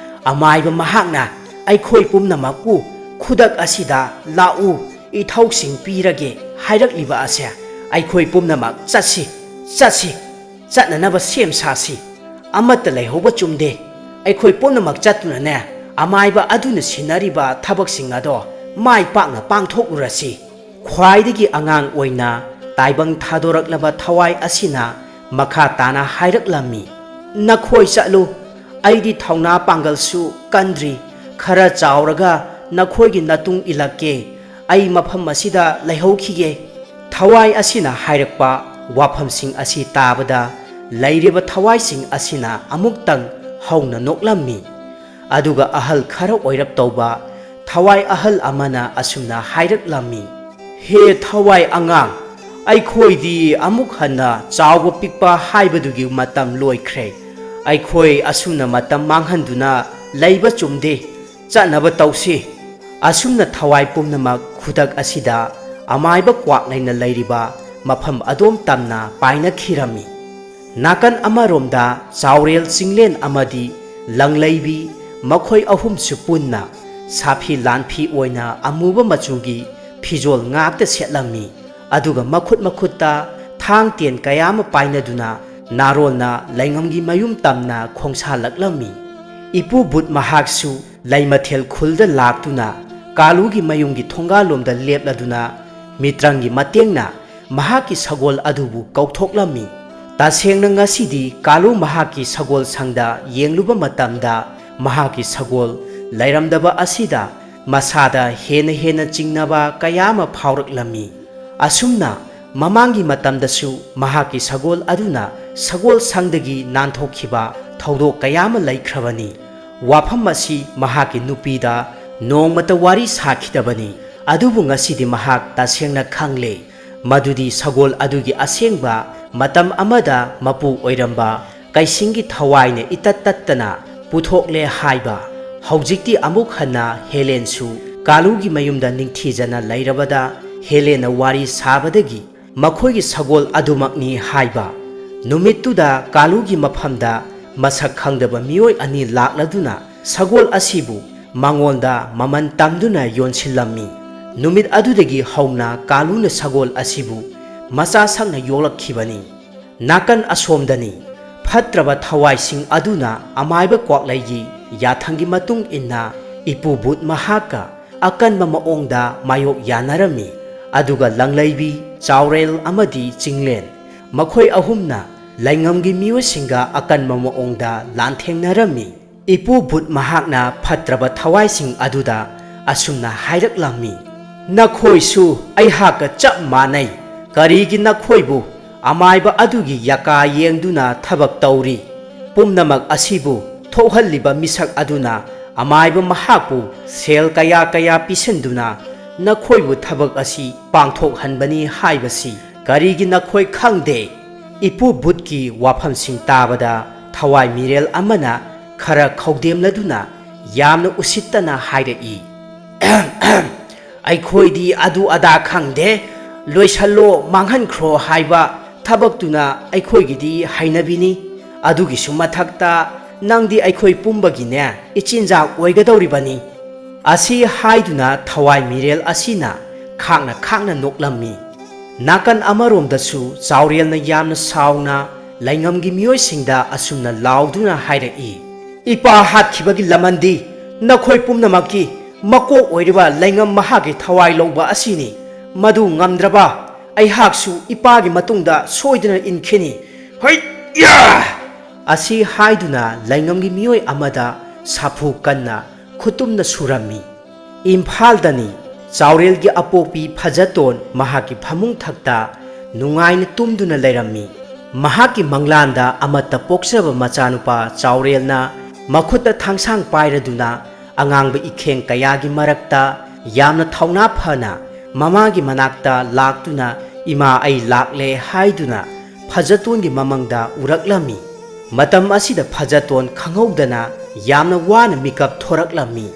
ꯑꯃꯥꯏꯕ ꯃꯍꯥꯛꯅ ꯑꯩꯈꯣꯏ ꯄꯨꯝꯅꯃꯛꯄꯨ ꯈꯨꯗꯛ ꯑꯁꯤꯗ ꯂꯥꯛꯎ, ꯏꯊꯧꯁꯤꯡ ꯄꯤꯔꯒꯦ ꯍꯥꯏꯔꯛꯂꯤꯕ ꯑꯁꯦ꯫ ꯑꯩꯈꯣꯏ ꯄꯨꯝꯅꯃꯛ ꯆꯠꯁꯤ, ꯆꯠꯁꯤ, ꯆꯠꯅꯅꯕ ꯁꯦꯝ ꯁꯥꯁꯤ꯫ ꯑꯃꯠꯇ ꯂꯩꯍꯧꯕ ꯆꯨꯝꯗꯦ꯫ ꯑꯩꯈꯣꯏ ꯄꯨꯝꯅꯃꯛ ꯆꯠꯇꯨꯅꯅꯦ, ꯑꯃꯥꯏꯕ ꯑꯗꯨꯅ ꯁꯤꯟꯅꯔꯤꯕ ꯊꯕꯛꯁꯤꯡ ꯑꯗꯣ ꯃꯥꯏ ꯄꯥꯛꯅ ꯄꯥꯡꯊꯣꯛꯂꯨꯔꯁꯤ꯫ ꯈ꯭ꯋꯥꯏꯗꯒꯤ ꯑꯉꯥꯡ ꯑꯣꯏꯅ ꯇꯥꯏꯕꯪ ꯊꯥꯗꯣꯔꯛꯂꯕ ꯊꯋꯥꯏ ꯑꯁꯤꯅ ꯃꯈꯥ ꯇꯥꯅ ꯍꯥꯏꯔꯛꯂꯝꯃꯤ, "ꯅꯈꯣꯏ ꯆꯠꯂꯨ, ꯑꯩꯗꯤ ꯊꯧꯅꯥ ꯄꯥꯡꯒꯜꯁꯨ ꯀꯟꯗ꯭ꯔꯤ, ꯈꯔ ꯆꯥꯎꯔꯒ ꯅꯈꯣꯏꯒꯤ ꯅꯇꯨꯡ ꯏꯜꯂꯛꯀꯦ, ꯑꯩ ꯃꯐꯝ ꯑꯁꯤꯗ ꯂꯩꯍꯧꯈꯤꯒꯦ"꯫ ꯊꯋꯥꯏ ꯑꯁꯤꯅ ꯍꯥꯏꯔꯛꯄ ꯋꯥꯐꯝꯁꯤꯡ ꯑꯁꯤ ꯇꯥꯕꯗ ꯂꯩꯔꯤꯕ ꯊꯋꯥꯏꯁꯤꯡ ꯑꯁꯤꯅ ꯑꯃꯨꯛꯇꯪ ꯍꯧꯅ ꯅꯣꯛꯂꯝꯃꯤ꯫ ꯑꯗꯨꯒ ꯑꯍꯜ ꯈꯔ ꯑꯣꯏꯔꯞ ꯇꯧꯕ ꯊꯋꯥꯏ ꯑꯍꯜ ꯑꯃꯅ ꯑꯁꯨꯝꯅ ꯍꯥꯏꯔꯛꯂꯝꯃꯤ, "ꯍꯦ ꯊꯋꯥꯏ ꯑꯉꯥꯡ, ꯑꯩꯈꯣꯏꯗꯤ ꯑꯃꯨꯛ ꯍꯟꯅ ꯆꯥꯎꯕ ꯄꯤꯛꯄ ꯍꯥꯏꯕꯗꯨꯒꯤ ꯃꯇꯝ ꯂꯣꯏꯈ꯭ꯔꯦ꯫ ꯑꯩꯈꯣꯏ ꯑꯁꯨꯝꯅ ꯃꯇꯝ ꯃꯥꯡꯍꯟꯗꯨꯅ ꯂꯩꯕ ꯆꯨꯝꯗꯦ꯫ ꯆꯠꯅꯕ ꯇꯧꯁꯤ"꯫ ꯑꯁꯨꯝꯅ ꯊꯋꯥꯏ ꯄꯨꯝꯅꯃꯛ ꯈꯨꯗꯛ ꯑꯁꯤꯗ ꯑꯃꯥꯏꯕ ꯀ꯭ꯋꯥꯛꯂꯩꯅ ꯂꯩꯔꯤꯕ ꯃꯐꯝ ꯑꯗꯣꯝ ꯇꯝꯅ ꯄꯥꯏꯅꯈꯤꯔꯝꯃꯤ꯫ ꯅꯥꯀꯟ ꯑꯃꯔꯣꯝꯗ ꯆꯥꯎꯔꯦꯜ ꯆꯤꯡꯂꯦꯟ ꯑꯃꯗꯤ ꯂꯪꯂꯩꯕꯤ, ꯃꯈꯣꯏ ꯑꯍꯨꯝꯁꯨ ꯄꯨꯟꯅ ꯁꯥꯐꯤ ꯂꯥꯟꯐꯤ ꯑꯣꯏꯅ ꯑꯃꯨꯕ ꯃꯆꯨꯒꯤ ꯐꯤꯖꯣꯜ ꯉꯥꯛꯇ ꯁꯦꯠꯂꯝꯃꯤ꯫ ꯑꯗꯨꯒ ꯃꯈꯨꯠ ꯃꯈꯨꯠꯇ ꯊꯥꯡ ꯇꯦꯟ ꯀꯌꯥ ꯑꯃ ꯄꯥꯏꯅꯗꯨꯅ ꯅꯥꯔꯣꯜꯅ ꯂꯩꯉꯝꯒꯤ ꯃꯌꯨꯝ ꯇꯝꯅ ꯈꯣꯡꯁꯥꯜꯂꯛꯂꯝꯃꯤ꯫ ꯏꯄꯨ ꯕꯨꯠ ꯃꯍꯥꯛꯁꯨ ꯂꯩꯃꯊꯦꯜ ꯈꯨꯜꯗ ꯂꯥꯛꯇꯨꯅ ꯀꯥꯂꯨꯒꯤ ꯃꯌꯨꯝꯒꯤ ꯊꯣꯡꯒꯥꯜꯂꯣꯝꯗ ꯂꯦꯞꯂꯗꯨꯅ ꯃꯤꯇ꯭ꯔꯪꯒꯤ ꯃꯇꯦꯡꯅ ꯃꯍꯥꯛꯀꯤ ꯁꯒꯣꯜ ꯑꯗꯨꯕꯨ ꯀꯧꯊꯣꯛꯂꯝꯃꯤ꯫ ꯇꯁꯦꯡꯅ ꯉꯁꯤꯗꯤ ꯀꯥꯂꯨ ꯃꯍꯥꯛꯀꯤ ꯁꯒꯣꯜ ꯁꯪꯗ ꯌꯦꯡꯂꯨꯕ ꯃꯇꯝꯗ ꯃꯍꯥꯛꯀꯤ ꯁꯒꯣꯜ ꯂꯩꯔꯝꯗꯕ ꯑꯁꯤꯗ ꯃꯁꯥꯗ ꯍꯦꯟꯅ ꯍꯦꯟꯅ ꯆꯤꯡꯅꯕ ꯀꯌꯥ ꯑꯃ ꯐꯥꯎꯔꯛꯂꯝꯃꯤ꯫ ꯑꯁꯨꯝꯅ ꯃꯃꯥꯡꯒꯤ ꯃꯇꯝꯗꯁꯨ ꯃꯍꯥꯛꯀꯤ ꯁꯒꯣꯜ ꯑꯗꯨꯅ ꯁꯒꯣꯜ ꯁꯪꯗꯒꯤ ꯅꯥꯟꯊꯣꯛꯈꯤꯕ ꯊꯧꯗꯣꯛ ꯀꯌꯥ ꯑꯃ ꯂꯩꯈ꯭ꯔꯕꯅꯤ꯫ ꯋꯥꯐꯝ ꯑꯁꯤ ꯃꯍꯥꯛꯀꯤ ꯅꯨꯄꯤꯗ ꯅꯣꯡꯃꯇ ꯋꯥꯔꯤ ꯁꯥꯈꯤꯗꯕꯅꯤ꯫ ꯑꯗꯨꯕꯨ ꯉꯁꯤꯗꯤ ꯃꯍꯥꯛ ꯇꯁꯦꯡꯅ ꯈꯪꯂꯦ ꯃꯗꯨꯗꯤ ꯁꯒꯣꯜ ꯑꯗꯨꯒꯤ ꯑꯁꯦꯡꯕ ꯃꯇꯝ ꯑꯃꯗ ꯃꯄꯨ ꯑꯣꯏꯔꯝꯕ ꯀꯩꯁꯤꯡꯒꯤ ꯊꯋꯥꯏꯅ ꯏꯇꯠ ꯇꯠꯇꯅ ꯄꯨꯊꯣꯛꯂꯦ ꯍꯥꯏꯕ꯫ ꯍꯧꯖꯤꯛꯇꯤ ꯑꯃꯨꯛ ꯍꯟꯅ ꯍꯦꯂꯦꯟꯁꯨ ꯀꯥꯂꯨꯒꯤ ꯃꯌꯨꯝꯗ ꯅꯤꯡꯊꯤꯖꯅ ꯂꯩꯔꯕꯗ ꯍꯦꯂꯦꯟꯅ ꯋꯥꯔꯤ ꯁꯥꯕꯗꯒꯤ ꯃꯈꯣꯏꯒꯤ ꯁꯒꯣꯜ ꯑꯗꯨꯃꯛꯅꯤ ꯍꯥꯏꯕ꯫ ꯅꯨꯃꯤꯠꯇꯨꯗ ꯀꯥꯂꯨꯒꯤ ꯃꯐꯝꯗ ꯃꯁꯛ ꯈꯪꯗꯕ ꯃꯤꯑꯣꯏ ꯑꯅꯤ ꯂꯥꯛꯂꯗꯨꯅ ꯁꯒꯣꯜ ꯑꯁꯤꯕꯨ ꯃꯉꯣꯟꯗ ꯃꯃꯜ ꯇꯝꯗꯨꯅ ꯌꯣꯟꯁꯤꯜꯂꯝꯃꯤ꯫ ꯅꯨꯃꯤꯠ ꯑꯗꯨꯗꯒꯤ ꯍꯧꯅ ꯀꯥꯂꯨꯅ ꯁꯒꯣꯜ ꯑꯁꯤꯕꯨ ꯃꯆꯥ ꯁꯛꯅ ꯌꯣꯛꯂꯛꯈꯤꯕꯅꯤ꯫ ꯅꯥꯀꯟ ꯑꯁꯣꯝꯗꯅꯤ꯫ ꯐꯠꯇ꯭ꯔꯕ ꯊꯋꯥꯏꯁꯤꯡ ꯑꯗꯨꯅ ꯑꯃꯥꯏꯕ ꯀ꯭ꯋꯥꯛꯂꯩꯒꯤ ꯌꯥꯊꯪꯒꯤ ꯃꯇꯨꯡ ꯏꯟꯅ ꯏꯄꯨ ꯕꯨꯠ ꯃꯍꯥꯛꯀ ꯑꯀꯟꯕ ꯃꯑꯣꯡꯗ ꯃꯥꯌꯣꯛ ꯌꯥꯅꯔꯝꯃꯤ꯫ ꯑꯗꯨꯒ ꯂꯪꯂꯩꯕꯤ, ꯆꯥꯎꯔꯦꯜ ꯑꯃꯗꯤ ꯆꯤꯡꯂꯦꯟ, ꯃꯈꯣꯏ ꯑꯍꯨꯝꯅ ꯂꯩꯉꯝꯒꯤ ꯃꯤꯑꯣꯏꯁꯤꯡꯒ ꯑꯀꯟꯕ ꯃꯑꯣꯡꯗ ꯂꯥꯟꯊꯦꯡꯅꯔꯝꯃꯤ꯫ ꯏꯄꯨ ꯕꯨꯠ ꯃꯍꯥꯛꯅ ꯐꯠꯇ꯭ꯔꯕ ꯊꯋꯥꯏꯁꯤꯡ ꯑꯗꯨꯗ ꯑꯁꯨꯝꯅ ꯍꯥꯏꯔꯛꯂꯝꯃꯤ, "ꯅꯈꯣꯏꯁꯨ ꯑꯩꯍꯥꯛꯀ ꯆꯞ ꯃꯥꯟꯅꯩ꯫ ꯀꯔꯤꯒꯤ ꯅꯈꯣꯏꯕꯨ ꯑꯃꯥꯏꯕ ꯑꯗꯨꯒꯤ ꯌꯥꯀꯥ ꯌꯦꯡꯗꯨꯅ ꯊꯕꯛ ꯇꯧꯔꯤ? ꯄꯨꯝꯅꯃꯛ ꯑꯁꯤꯕꯨ ꯊꯣꯛꯍꯜꯂꯤꯕ ꯃꯤꯁꯛ ꯑꯗꯨꯅ ꯑꯃꯥꯏꯕ ꯃꯍꯥꯛꯄꯨ ꯁꯦꯜ ꯀꯌꯥ ꯀꯌꯥ ꯄꯤꯁꯤꯟꯗꯨꯅ ꯅꯈꯣꯏꯕꯨ ꯊꯕꯛ ꯑꯁꯤ ꯄꯥꯡꯊꯣꯛꯍꯟꯕꯅꯤ ꯍꯥꯏꯕꯁꯤ ꯀꯔꯤꯒꯤ ꯅꯈꯣꯏ ꯈꯪꯗꯦ?" ꯏꯄꯨ ꯕꯨꯠꯀꯤ ꯋꯥꯐꯝꯁꯤꯡ ꯇꯥꯕꯗ ꯊꯋꯥꯏ ꯃꯤꯔꯦꯜ ꯑꯃꯅ ꯈꯔ ꯈꯧꯗꯦꯝꯂꯗꯨꯅ ꯌꯥꯝꯅ ꯎꯁꯤꯠꯇꯅ ꯍꯥꯏꯔꯛꯏ, "ꯑꯩꯈꯣꯏꯗꯤ ꯑꯗꯨ ꯑꯗꯥ ꯈꯪꯗꯦ, ꯂꯣꯏꯁꯜꯂꯣ, ꯃꯥꯡꯍꯟꯈ꯭ꯔꯣ ꯍꯥꯏꯕ ꯊꯕꯛꯇꯨꯅ ꯑꯩꯈꯣꯏꯒꯤꯗꯤ ꯍꯩꯅꯕꯤꯅꯤ꯫ ꯑꯗꯨꯒꯤꯁꯨ ꯃꯊꯛꯇ ꯅꯪꯗꯤ ꯑꯩꯈꯣꯏ ꯄꯨꯝꯕꯒꯤꯅꯦ ꯏꯆꯤꯟꯖꯥꯛ ꯑꯣꯏꯒꯗꯧꯔꯤꯕꯅꯤ"꯫ ꯑꯁꯤ ꯍꯥꯏꯗꯨꯅ ꯊꯋꯥꯏ ꯃꯤꯔꯦꯜ ꯑꯁꯤꯅ ꯈꯥꯡꯅ ꯈꯥꯡꯅ ꯅꯣꯛꯂꯝꯃꯤ꯫ ꯅꯥꯀꯟ ꯑꯃꯔꯣꯝꯗꯁꯨ ꯆꯥꯎꯔꯦꯜꯅ ꯌꯥꯝꯅ ꯁꯥꯎꯅ ꯂꯩꯉꯝꯒꯤ ꯃꯤꯑꯣꯏꯁꯤꯡꯗ ꯑꯁꯨꯝꯅ ꯂꯥꯎꯗꯨꯅ ꯍꯥꯏꯔꯛꯏ, "ꯏꯄꯥ ꯍꯥꯠꯈꯤꯕꯒꯤ ꯂꯃꯟꯗꯤ ꯅꯈꯣꯏ ꯄꯨꯝꯅꯃꯛꯀꯤ ꯃꯀꯣꯛ ꯑꯣꯏꯔꯤꯕ ꯂꯩꯉꯝ ꯃꯍꯥꯛꯀꯤ ꯊꯋꯥꯏ ꯂꯧꯕ ꯑꯁꯤꯅꯤ꯫ ꯃꯗꯨ ꯉꯝꯗ꯭ꯔꯕ ꯑꯩꯍꯥꯛꯁꯨ ꯏꯄꯥꯒꯤ ꯃꯇꯨꯡꯗ ꯁꯣꯏꯗꯅ ꯏꯟꯈꯤꯅꯤ꯫ ꯍꯩꯌꯥ!" ꯑꯁꯤ ꯍꯥꯏꯗꯨꯅ ꯂꯩꯉꯝꯒꯤ ꯃꯤꯑꯣꯏ ꯑꯃꯗ ꯁꯥꯐꯨ ꯀꯟꯅ ꯈꯨꯇꯨꯝꯅ ꯁꯨꯔꯝꯃꯤ꯫ ꯏꯝꯐꯥꯜꯗꯅꯤ꯫ ꯆꯥꯎꯔꯦꯜꯒꯤ ꯑꯄꯣꯛꯄꯤ ꯐꯖꯇꯣꯟ ꯃꯍꯥꯛꯀꯤ ꯐꯃꯨꯡ ꯊꯛꯇ ꯅꯨꯡꯉꯥꯏꯅ ꯇꯨꯝꯗꯨꯅ ꯂꯩꯔꯝꯃꯤ꯫ ꯃꯍꯥꯛꯀꯤ ꯃꯪꯂꯥꯟꯗ ꯑꯃꯠꯇ ꯄꯣꯛꯆꯕ ꯃꯆꯥꯅꯨꯄꯥ ꯆꯥꯎꯔꯦꯜꯅ ꯃꯈꯨꯠꯇ ꯊꯥꯡꯁꯥꯡ ꯄꯥꯏꯔꯗꯨꯅ ꯑꯉꯥꯡꯕ ꯏꯈꯦꯡ ꯀꯌꯥꯒꯤ ꯃꯔꯛꯇ ꯌꯥꯝꯅ ꯊꯧꯅꯥ ꯐꯅ ꯃꯃꯥꯒꯤ ꯃꯅꯥꯛꯇ ꯂꯥꯛꯇꯨꯅ, "ꯏꯃꯥ, ꯑꯩ ꯂꯥꯛꯂꯦ" ꯍꯥꯏꯗꯨꯅ ꯐꯖꯇꯣꯟꯒꯤ ꯃꯃꯪꯗ ꯎꯔꯛꯂꯝꯃꯤ꯫ ꯃꯇꯝ ꯑꯁꯤꯗ ꯐꯖꯇꯣꯟ ꯈꯪꯍꯧꯗꯅ ꯌꯥꯝꯅ ꯋꯥꯅ ꯃꯤꯀꯞ ꯊꯣꯔꯛꯂꯝꯃꯤ꯫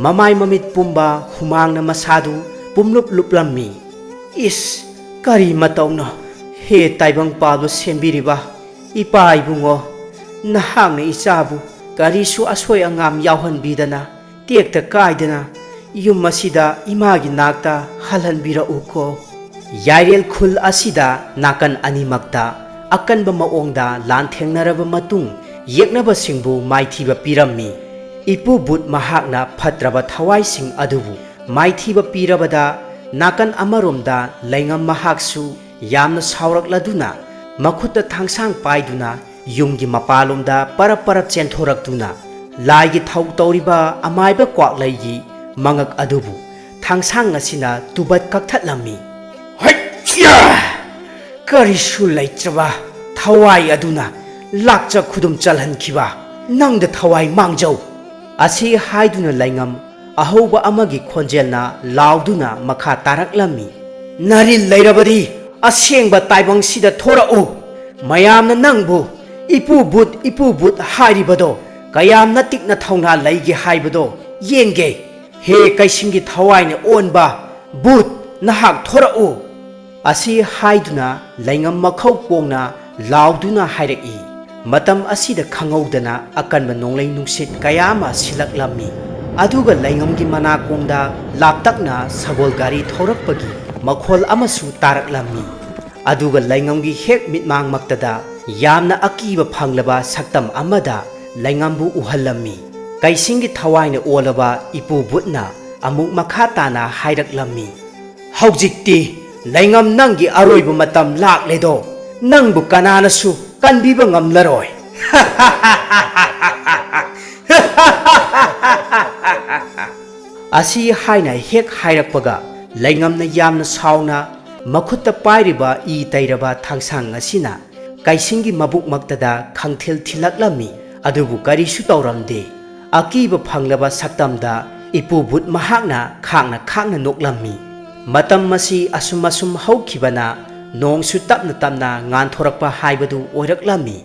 ꯃꯃꯥꯏ ꯃꯃꯤꯠ ꯄꯨꯝꯕ ꯍꯨꯃꯥꯡꯅ ꯃꯁꯥꯗꯨ ꯄꯨꯝꯂꯨꯞ ꯂꯨꯞꯂꯝꯃꯤ꯫ "ꯏꯁ, ꯀꯔꯤ ꯃꯇꯧꯅꯣ? ꯍꯦ ꯇꯥꯏꯕꯪ ꯄꯥꯜꯕ ꯁꯦꯝꯕꯤꯔꯤꯕ ꯏꯄꯥ ꯏꯕꯨꯡꯉꯣ, ꯅꯍꯥꯛꯅ ꯏꯆꯥꯕꯨ ꯀꯔꯤꯁꯨ ꯑꯁꯣꯏ ꯑꯉꯥꯝ ꯌꯥꯎꯍꯟꯕꯤꯗꯅ ꯇꯦꯛꯇ ꯀꯥꯏꯗꯅ ꯌꯨꯝ ꯑꯁꯤꯗ ꯏꯃꯥꯒꯤ ꯅꯥꯛꯇ ꯍꯜꯍꯟꯕꯤꯔꯛꯎꯀꯣ"꯫ ꯌꯥꯏꯔꯦꯜ ꯈꯨꯜ ꯑꯁꯤꯗ ꯅꯥꯀꯟ ꯑꯅꯤꯃꯛꯇ ꯑꯀꯟꯕ ꯃꯑꯣꯡꯗ ꯂꯥꯟꯊꯦꯡꯅꯔꯕ ꯃꯇꯨꯡ, ꯌꯦꯛꯅꯕꯁꯤꯡꯕꯨ ꯃꯥꯏꯊꯤꯕ ꯄꯤꯔꯝꯃꯤ꯫ ꯏꯄꯨ ꯕꯨꯠ ꯃꯍꯥꯛꯅ ꯐꯠꯇ꯭ꯔꯕ ꯊꯋꯥꯏꯁꯤꯡ ꯑꯗꯨꯕꯨ ꯃꯥꯏꯊꯤꯕ ꯄꯤꯔꯕꯗ, ꯅꯥꯀꯟ ꯑꯃꯔꯣꯝꯗ ꯂꯩꯉꯝ ꯃꯍꯥꯛꯁꯨ ꯌꯥꯝꯅ ꯁꯥꯎꯔꯛꯂꯗꯨꯅ, ꯃꯈꯨꯠꯇ ꯊꯥꯡꯁꯥꯡ ꯄꯥꯏꯗꯨꯅ ꯌꯨꯝꯒꯤ ꯃꯄꯥꯂꯣꯝꯗ ꯄꯔꯞ ꯄꯔꯞ ꯆꯦꯟꯊꯣꯔꯛꯇꯨꯅ, ꯂꯥꯏꯒꯤ ꯊꯧ ꯇꯧꯔꯤꯕ ꯑꯃꯥꯏꯕ ꯀ꯭ꯋꯥꯛꯂꯩꯒꯤ ꯃꯉꯛ ꯑꯗꯨꯕꯨ ꯊꯥꯡꯁꯥꯡ ꯑꯁꯤꯅ ꯇꯨꯕꯠ ꯀꯛꯊꯠꯂꯝꯃꯤ꯫ "ꯍꯩꯠꯌꯥ! ꯀꯔꯤꯁꯨ ꯂꯩꯇ꯭ꯔꯕ ꯊꯋꯥꯏ ꯑꯗꯨꯅ ꯂꯥꯛꯆ ꯈꯨꯗꯨꯝ ꯆꯜꯍꯟꯈꯤꯕ ꯅꯪꯗ ꯊꯋꯥꯏ ꯃꯥꯡꯖꯧ!" ꯑꯁꯤ ꯍꯥꯏꯗꯨꯅ ꯂꯩꯉꯝ ꯑꯍꯧꯕ ꯑꯃꯒꯤ ꯈꯣꯟꯖꯦꯜꯅ ꯂꯥꯎꯗꯨꯅ ꯃꯈꯥ ꯇꯥꯔꯛꯂꯝꯃꯤ꯫ "ꯅꯔꯤꯜ ꯂꯩꯔꯕꯗꯤ ꯑꯁꯦꯡꯕ ꯇꯥꯏꯕꯪꯁꯤꯗ ꯊꯣꯔꯛꯎ꯫ ꯃꯌꯥꯝꯅ ꯅꯪꯕꯨ ꯏꯄꯨ ꯕꯨꯠ, ꯏꯄꯨ ꯕꯨꯠ ꯍꯥꯏꯔꯤꯕꯗꯣ ꯀꯌꯥꯝ ꯅꯇꯤꯛꯅ ꯊꯧꯅꯥ ꯂꯩꯒꯦ ꯍꯥꯏꯕꯗꯣ ꯌꯦꯡꯒꯦ꯫ ꯍꯦ ꯀꯩꯁꯤꯡꯒꯤ ꯊꯋꯥꯏꯅ ꯑꯣꯟꯕ ꯕꯨꯠ, ꯅꯍꯥꯛ ꯊꯣꯔꯛꯎ!" ꯑꯁꯤ ꯍꯥꯏꯗꯨꯅ ꯂꯩꯉꯝ ꯃꯈꯧ ꯄꯣꯡꯅ ꯂꯥꯎꯗꯨꯅ ꯍꯥꯏꯔꯛꯏ꯫ ꯃꯇꯝ ꯑꯁꯤꯗ ꯈꯪꯍꯧꯗꯅ ꯑꯀꯟꯕ ꯅꯣꯡꯂꯩ ꯅꯨꯡꯁꯤꯠ ꯀꯌꯥ ꯑꯃ ꯁꯤꯜꯂꯛꯂꯝꯃꯤ꯫ ꯑꯗꯨꯒ ꯂꯩꯉꯝꯒꯤ ꯃꯅꯥꯀꯣꯡꯗ ꯂꯥꯞꯇꯛꯅ ꯁꯒꯣꯜ ꯒꯥꯔꯤ ꯊꯧꯔꯛꯄꯒꯤ ꯃꯈꯣꯜ ꯑꯃꯁꯨ ꯇꯥꯔꯛꯂꯝꯃꯤ꯫ ꯑꯗꯨꯒ ꯂꯩꯉꯝꯒꯤ ꯍꯦꯛ ꯃꯤꯠꯃꯥꯡꯃꯛꯇꯗ ꯌꯥꯝꯅ ꯑꯀꯤꯕ ꯐꯪꯂꯕ ꯁꯛꯇꯝ ꯑꯃꯗ ꯂꯩꯉꯝꯕꯨ ꯎꯍꯜꯂꯝꯃꯤ꯫ ꯀꯩꯁꯤꯡꯒꯤ ꯊꯋꯥꯏꯅ ꯑꯣꯜꯂꯕ ꯏꯄꯨ ꯕꯨꯠꯅ ꯑꯃꯨꯛ ꯃꯈꯥ ꯇꯥꯅ ꯍꯥꯏꯔꯛꯂꯝꯃꯤ꯫ "ꯍꯧꯖꯤꯛꯇꯤ ꯂꯩꯉꯝ ꯅꯪꯒꯤ ꯑꯔꯣꯏꯕ ꯃꯇꯝ ꯂꯥꯛꯂꯦꯗꯣ, ꯅꯪꯕꯨ ꯀꯅꯥꯅꯁꯨ ꯀꯟꯕꯤꯕ ꯉꯝꯂꯔꯣꯏ!" ꯑꯁꯤ ꯍꯥꯏꯅ ꯍꯦꯛ ꯍꯥꯏꯔꯛꯄꯒ ꯂꯩꯉꯝꯅ ꯌꯥꯝꯅ ꯁꯥꯎꯅ ꯃꯈꯨꯠꯇ ꯄꯥꯏꯔꯤꯕ ꯏ ꯇꯩꯔꯕ ꯊꯥꯡꯁꯥꯡ ꯑꯁꯤꯅ ꯀꯩꯁꯤꯡꯒꯤ ꯃꯕꯨꯛꯃꯛꯇꯗ ꯈꯪꯊꯤꯜ ꯊꯤꯜꯂꯛꯂꯝꯃꯤ꯫ ꯑꯗꯨꯕꯨ ꯀꯔꯤꯁꯨ ꯇꯧꯔꯝꯗꯦ꯫ ꯑꯀꯤꯕ ꯐꯪꯂꯕ ꯁꯛꯇꯝꯗ ꯏꯄꯨ ꯕꯨꯠ ꯃꯍꯥꯛꯅ ꯈꯥꯡꯅ ꯈꯥꯡꯅ ꯅꯣꯛꯂꯝꯃꯤ꯫ ꯃꯇꯝ ꯑꯁꯤ ꯑꯁꯨꯝ ꯑꯁꯨꯝ ꯍꯧꯈꯤꯕꯅ ꯅꯣꯡꯁꯨ ꯇꯞꯅ ꯇꯞꯅ ꯉꯥꯟꯊꯣꯔꯛꯄ ꯍꯥꯏꯕꯗꯨ ꯑꯣꯏꯔꯛꯂꯝꯃꯤ꯫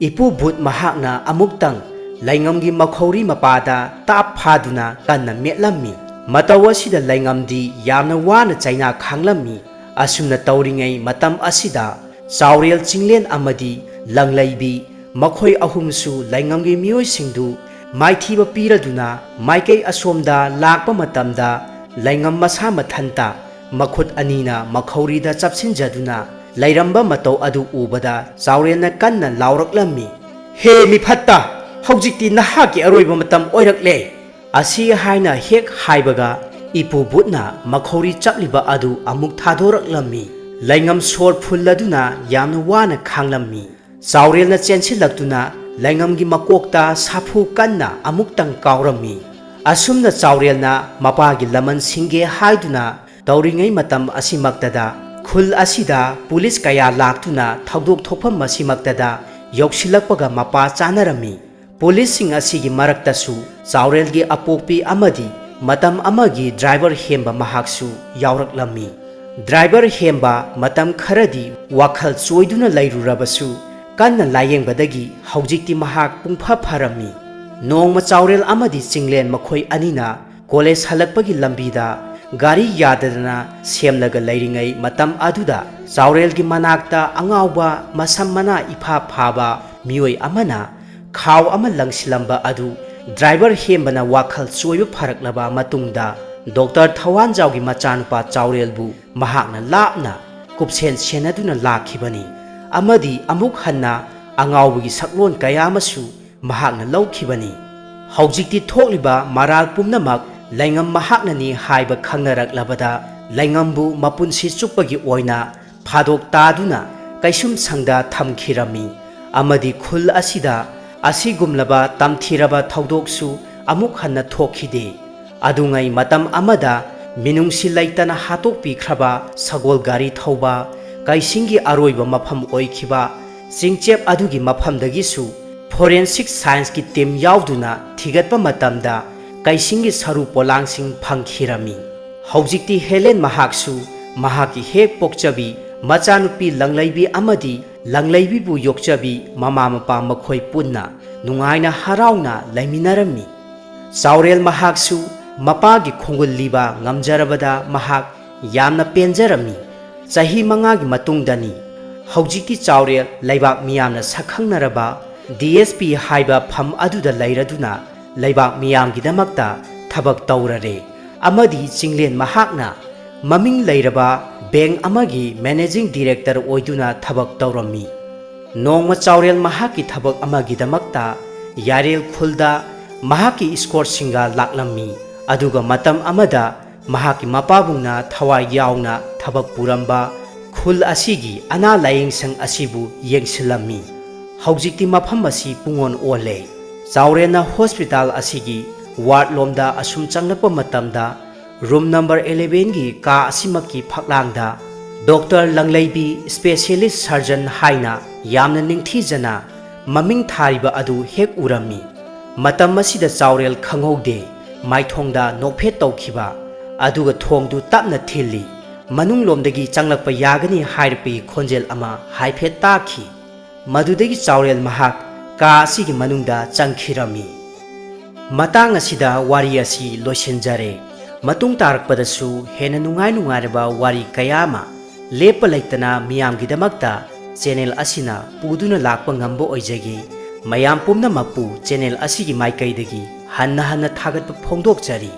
ꯏꯄꯨ ꯕꯨꯠ ꯃꯍꯥꯛꯅ ꯑꯃꯨꯛꯇꯪ ꯂꯩꯉꯝꯒꯤ ꯃꯈꯧꯔꯤ ꯃꯄꯥꯗ ꯇꯥꯞ ꯐꯥꯗꯨꯅ ꯀꯟꯅ ꯃꯦꯠꯂꯝꯃꯤ꯫ ꯃꯇꯧ ꯑꯁꯤꯗ ꯂꯩꯉꯝꯗꯤ ꯌꯥꯝꯅ ꯋꯥꯅ ꯆꯩꯅꯥ ꯈꯥꯡꯂꯝꯃꯤ꯫ ꯑꯁꯨꯝꯅ ꯇꯧꯔꯤꯉꯩ ꯃꯇꯝ ꯑꯁꯤꯗ ꯆꯥꯎꯔꯦꯜ ꯆꯤꯡꯂꯦꯟ ꯑꯃꯗꯤ ꯂꯪꯂꯩꯕꯤ, ꯃꯈꯣꯏ ꯑꯍꯨꯝꯁꯨ ꯂꯩꯉꯝꯒꯤ ꯃꯤꯑꯣꯏꯁꯤꯡꯗꯨ ꯃꯥꯏꯊꯤꯕ ꯄꯤꯔꯗꯨꯅ ꯃꯥꯏꯀꯩ ꯑꯁꯣꯝꯗ ꯂꯥꯛꯄ ꯃꯇꯝꯗ, ꯂꯩꯉꯝ ꯃꯁꯥ ꯃꯊꯟꯇ ꯃꯈꯨꯠ ꯑꯅꯤꯅ ꯃꯈꯧꯔꯤꯗ ꯆꯞꯁꯤꯟꯖꯗꯨꯅ ꯂꯩꯔꯝꯕ ꯃꯇꯧ ꯑꯗꯨ ꯎꯕꯗ ꯆꯥꯎꯔꯦꯜꯅ ꯀꯟꯅ ꯂꯥꯎꯔꯛꯂꯝꯃꯤ, "ꯍꯦ ꯃꯤꯐꯠꯇ, ꯍꯧꯖꯤꯛꯇꯤ ꯅꯍꯥꯛꯀꯤ ꯑꯔꯣꯏꯕ ꯃꯇꯝ ꯑꯣꯏꯔꯛꯂꯦ!" ꯑꯁꯤ ꯍꯥꯏꯅ ꯍꯦꯛ ꯍꯥꯏꯕꯒ ꯏꯄꯨ ꯕꯨꯠꯅ ꯃꯈꯧꯔꯤ ꯆꯞꯂꯤꯕ ꯑꯗꯨ ꯑꯃꯨꯛ ꯊꯥꯗꯣꯔꯛꯂꯝꯃꯤ꯫ ꯂꯩꯉꯝ ꯁꯣꯔ ꯐꯨꯜꯂꯗꯨꯅ ꯌꯥꯝꯅ ꯋꯥꯅ ꯈꯥꯡꯂꯝꯃꯤ꯫ ꯆꯥꯎꯔꯦꯜꯅ ꯆꯦꯟꯁꯤꯜꯂꯛꯇꯨꯅ ꯂꯩꯉꯝꯒꯤ ꯃꯀꯣꯛꯇ ꯁꯥꯐꯨ ꯀꯟꯅ ꯑꯃꯨꯛꯇꯪ ꯀꯥꯎꯔꯝꯃꯤ꯫ ꯑꯁꯨꯝꯅ ꯆꯥꯎꯔꯦꯜꯅ ꯃꯄꯥꯒꯤ ꯂꯃꯟ ꯁꯤꯡꯒꯦ ꯍꯥꯏꯗꯨꯅ ꯇꯧꯔꯤꯉꯩ ꯃꯇꯝ ꯑꯁꯤꯃꯛꯇꯗ ꯈꯨꯜ ꯑꯁꯤꯗ ꯄꯨꯂꯤꯁ ꯀꯌꯥ ꯂꯥꯛꯇꯨꯅ ꯊꯧꯗꯣꯛ ꯊꯣꯛꯐꯝ ꯑꯁꯤꯃꯛꯇꯗ ꯌꯧꯁꯤꯜꯂꯛꯄꯒ ꯃꯄꯥ ꯆꯥꯅꯔꯝꯃꯤ꯫ ꯄꯨꯂꯤꯁꯁꯤꯡ ꯑꯁꯤꯒꯤ ꯃꯔꯛꯇꯁꯨ ꯆꯥꯎꯔꯦꯜꯒꯤ ꯑꯄꯣꯛꯄꯤ ꯑꯃꯗꯤ ꯃꯇꯝ ꯑꯃꯒꯤ ꯗ꯭ꯔꯥꯏꯚꯔ ꯍꯦꯝꯕ ꯃꯍꯥꯛꯁꯨ ꯌꯥꯎꯔꯛꯂꯝꯃꯤ꯫ ꯗ꯭ꯔꯥꯏꯚꯔ ꯍꯦꯝꯕ ꯃꯇꯝ ꯈꯔꯗꯤ ꯋꯥꯈꯜ ꯆꯣꯏꯗꯨꯅ ꯂꯩꯔꯨꯔꯕꯁꯨ, ꯀꯟꯅ ꯂꯥꯌꯦꯡꯕꯗꯒꯤ ꯍꯧꯖꯤꯛꯇꯤ ꯃꯍꯥꯛ ꯄꯨꯡꯐ ꯐꯔꯝꯃꯤ꯫ ꯅꯣꯡꯃ ꯆꯥꯎꯔꯦꯜ ꯑꯃꯗꯤ ꯆꯤꯡꯂꯦꯟ ꯃꯈꯣꯏ ꯑꯅꯤꯅ ꯀꯣꯂꯦꯖ ꯍꯜꯂꯛꯄꯒꯤ ꯂꯝꯕꯤꯗ ꯒꯥꯔꯤ ꯌꯥꯗꯗꯅ ꯁꯦꯝꯂꯒ ꯂꯩꯔꯤꯉꯩ ꯃꯇꯝ ꯑꯗꯨꯗ ꯆꯥꯎꯔꯦꯜꯒꯤ ꯃꯅꯥꯛꯇ ꯑꯉꯥꯎꯕ, ꯃꯁꯝ ꯃꯅꯥ ꯏꯐꯥ ꯐꯥꯕ ꯃꯤꯑꯣꯏ ꯑꯃꯅ ꯈꯥꯎ ꯑꯃ ꯂꯪꯁꯤꯜꯂꯝꯕ ꯑꯗꯨ ꯗ꯭ꯔꯥꯏꯚꯔ ꯍꯦꯝꯕꯅ ꯋꯥꯈꯜ ꯆꯣꯏꯕ ꯐꯔꯛꯂꯕ ꯃꯇꯨꯡꯗ ꯗꯣꯛꯇꯔ ꯊꯋꯥꯟꯖꯥꯎꯒꯤ ꯃꯆꯥꯅꯨꯄꯥ ꯆꯥꯎꯔꯦꯜꯕꯨ ꯃꯍꯥꯛꯅ ꯂꯥꯞꯅ ꯀꯨꯞꯁꯦꯟ ꯁꯦꯟꯅꯗꯨꯅ ꯂꯥꯛꯈꯤꯕꯅꯤ꯫ ꯑꯃꯗꯤ ꯑꯃꯨꯛ ꯍꯟꯅ ꯑꯉꯥꯎꯕꯒꯤ ꯁꯛꯂꯣꯟ ꯀꯌꯥ ꯑꯃꯁꯨ ꯃꯍꯥꯛꯅ ꯂꯧꯈꯤꯕꯅꯤ꯫ ꯍꯧꯖꯤꯛꯇꯤ ꯊꯣꯛꯂꯤꯕ ꯃꯔꯥꯜ ꯄꯨꯝꯅꯃꯛ ꯂꯩꯉꯝ ꯃꯍꯥꯛꯅꯅꯤ ꯍꯥꯏꯕ ꯈꯪꯅꯔꯛꯂꯕꯗ, ꯂꯩꯉꯝꯕꯨ ꯃꯄꯨꯟꯁꯤ ꯆꯨꯞꯄꯒꯤ ꯑꯣꯏꯅ ꯐꯥꯗꯣꯛ ꯇꯥꯗꯨꯅ ꯀꯩꯁꯨꯝꯁꯪꯗ ꯊꯝꯈꯤꯔꯝꯃꯤ꯫ ꯑꯃꯗꯤ ꯈꯨꯜ ꯑꯁꯤꯗ ꯑꯁꯤꯒꯨꯝꯂꯕ ꯇꯝꯊꯤꯔꯕ ꯊꯧꯗꯣꯛꯁꯨ ꯑꯃꯨꯛ ꯍꯟꯅ ꯊꯣꯛꯈꯤꯗꯦ꯫ ꯑꯗꯨꯉꯩ ꯃꯇꯝ ꯑꯃꯗ ꯃꯤꯅꯨꯡꯁꯤ ꯂꯩꯇꯅ ꯍꯥꯠꯇꯣꯛꯄꯤꯈ꯭ꯔꯕ ꯁꯒꯣꯜ ꯒꯥꯔꯤ ꯊꯧꯕ ꯀꯩꯁꯤꯡꯒꯤ ꯑꯔꯣꯏꯕ ꯃꯐꯝ ꯑꯣꯏꯈꯤꯕ ꯆꯤꯡꯆꯦꯞ ꯑꯗꯨꯒꯤ ꯃꯐꯝꯗꯒꯤꯁꯨ forensic scienceꯀꯤ team ꯌꯥꯎꯗꯨꯅ ꯊꯤꯒꯠꯄ ꯃꯇꯝꯗ ꯀꯩꯁꯤꯡꯒꯤ ꯁꯔꯨ ꯄꯣꯂꯥꯡꯁꯤꯡ ꯐꯪꯈꯤꯔꯝꯃꯤ꯫ ꯍꯧꯖꯤꯛꯇꯤ ꯍꯦꯂꯦꯟ ꯃꯍꯥꯛꯁꯨ ꯃꯍꯥꯛꯀꯤ ꯍꯦꯛ ꯄꯣꯛꯆꯕꯤ ꯃꯆꯥꯅꯨꯄꯤ ꯂꯪꯂꯩꯕꯤ ꯑꯃꯗꯤ ꯂꯪꯂꯩꯕꯤꯕꯨ ꯌꯣꯛꯆꯕꯤ ꯃꯃꯥ ꯃꯄꯥ ꯃꯈꯣꯏ ꯄꯨꯟꯅ ꯅꯨꯡꯉꯥꯏꯅ ꯍꯔꯥꯎꯅ ꯂꯩꯃꯤꯟꯅꯔꯝꯃꯤ꯫ ꯆꯥꯎꯔꯦꯜ ꯃꯍꯥꯛꯁꯨ ꯃꯄꯥꯒꯤ ꯈꯣꯡꯒꯨꯜ ꯂꯤꯕ ꯉꯝꯖꯔꯕꯗ ꯃꯍꯥꯛ ꯌꯥꯝꯅ ꯄꯦꯟꯖꯔꯝꯃꯤ꯫ ꯆꯍꯤ ꯃꯉꯥꯒꯤ ꯃꯇꯨꯡꯗꯅꯤ ꯍꯧꯖꯤꯛꯇꯤ ꯆꯥꯎꯔꯦꯜ ꯂꯩꯕꯥꯛ ꯃꯤꯌꯥꯝꯅ ꯁꯛꯈꯪꯅꯔꯕ DSP ꯍꯥꯏꯕ ꯐꯝ ꯑꯗꯨꯗ ꯂꯩꯔꯗꯨꯅ ꯂꯩꯕꯥꯛ ꯃꯤꯌꯥꯝꯒꯤꯗꯃꯛꯇ ꯊꯕꯛ ꯇꯧꯔꯔꯦ꯫ ꯑꯃꯗꯤ ꯆꯤꯡꯂꯦꯟ ꯃꯍꯥꯛꯅ ꯃꯃꯤꯡ ꯂꯩꯔꯕ ꯕꯦꯡꯛ ꯑꯃꯒꯤ ꯃꯦꯅꯦꯖꯤꯡ ꯗꯤꯔꯦꯛꯇꯔ ꯑꯣꯏꯗꯨꯅ ꯊꯕꯛ ꯇꯧꯔꯝꯃꯤ꯫ ꯅꯣꯡꯃ ꯆꯥꯎꯔꯦꯜ ꯃꯍꯥꯛꯀꯤ ꯊꯕꯛ ꯑꯃꯒꯤꯗꯃꯛꯇ ꯌꯥꯔꯦꯜ ꯈꯨꯜꯗ ꯃꯍꯥꯛꯀꯤ ꯏꯁꯀꯣꯔꯠꯁꯤꯡꯒ ꯂꯥꯛꯂꯝꯃꯤ꯫ ꯑꯗꯨꯒ ꯃꯇꯝ ꯑꯃꯗ ꯃꯍꯥꯛꯀꯤ ꯃꯄꯥꯕꯨꯡꯅ ꯊꯋꯥꯏ ꯌꯥꯎꯅ ꯊꯕꯛ ꯄꯨꯔꯝꯕ ꯈꯨꯜ ꯑꯁꯤꯒꯤ ꯑꯅꯥ ꯂꯥꯌꯦꯡꯁꯪ ꯑꯁꯤꯕꯨ ꯌꯦꯡꯁꯤꯜꯂꯝꯃꯤ꯫ ꯍꯧꯖꯤꯛꯇꯤ ꯃꯐꯝ ꯑꯁꯤ ꯄꯨꯡꯑꯣꯟ ꯑꯣꯜꯂꯦ꯫ ꯆꯥꯎꯔꯦꯜꯅ ꯍꯣꯁꯄꯤꯇꯥꯜ ꯑꯁꯤꯒꯤ ꯋꯥꯔꯗ ꯂꯣꯝꯗ ꯑꯁꯨꯝ ꯆꯪꯂꯛꯄ ꯃꯇꯝꯗ, ꯔꯨꯝ ꯅꯝꯕꯔ ꯑꯦꯂꯦꯚꯦꯟꯒꯤ ꯀꯥ ꯑꯁꯤꯃꯛꯀꯤ ꯐꯛꯂꯥꯡꯗ ꯗꯣꯛꯇꯔ ꯂꯪꯂꯩꯕꯤ, ꯁ꯭ꯄꯦꯁꯤꯌꯦꯂꯤꯁ ꯁꯔꯖꯟ ꯍꯥꯏꯅ ꯌꯥꯝꯅ ꯅꯤꯡꯊꯤꯖꯅ ꯃꯃꯤꯡ ꯊꯥꯔꯤꯕ ꯑꯗꯨ ꯍꯦꯛ ꯎꯔꯝꯃꯤ꯫ ꯃꯇꯝ ꯑꯁꯤꯗ ꯆꯥꯎꯔꯦꯜ ꯈꯪꯍꯧꯗꯦ, ꯃꯥꯏꯊꯣꯡꯗ ꯅꯣꯛꯐꯦꯠ ꯇꯧꯈꯤꯕ, ꯑꯗꯨꯒ ꯊꯣꯡꯗꯨ ꯇꯞꯅ ꯊꯤꯜꯂꯤ꯫ ꯃꯅꯨꯡꯂꯣꯝꯗꯒꯤ ꯆꯪꯂꯛꯄ ꯌꯥꯒꯅꯤ ꯍꯥꯏꯔꯛꯄꯒꯤ ꯈꯣꯟꯖꯦꯜ ꯑꯃ ꯍꯥꯏꯐꯦꯠ ꯇꯥꯈꯤ꯫ ꯃꯗꯨꯗꯒꯤ ꯆꯥꯎꯔꯦꯜ ꯃꯍꯥꯛ ꯀꯥ ꯑꯁꯤꯒꯤ ꯃꯅꯨꯡꯗ ꯆꯪꯈꯤꯔꯝꯃꯤ꯫ ꯃꯇꯥꯡ ꯑꯁꯤꯗ ꯋꯥꯔꯤ ꯑꯁꯤ ꯂꯣꯏꯁꯤꯟꯖꯔꯦ꯫ ꯃꯇꯨꯡ ꯇꯥꯔꯛꯄꯗꯁꯨ ꯍꯦꯟꯅ ꯅꯨꯡꯉꯥꯏ ꯅꯨꯡꯉꯥꯏꯔꯕ ꯋꯥꯔꯤ ꯀꯌꯥ ꯑꯃ ꯂꯦꯞꯄ ꯂꯩꯇꯅ ꯃꯤꯌꯥꯝꯒꯤꯗꯃꯛꯇ ꯆꯦꯅꯦꯜ ꯑꯁꯤꯅ ꯄꯨꯗꯨꯅ ꯂꯥꯛꯄ ꯉꯝꯕ ꯑꯣꯏꯖꯒꯦ꯫ ꯃꯌꯥꯝ ꯄꯨꯝꯅꯃꯛꯄꯨ ꯆꯦꯅꯦꯜ ꯑꯁꯤꯒꯤ ꯃꯥꯏꯀꯩꯗꯒꯤ ꯍꯟꯅ ꯍꯟꯅ ꯊꯥꯒꯠꯄ ꯐꯣꯡꯗꯣꯛꯆꯔꯤ꯫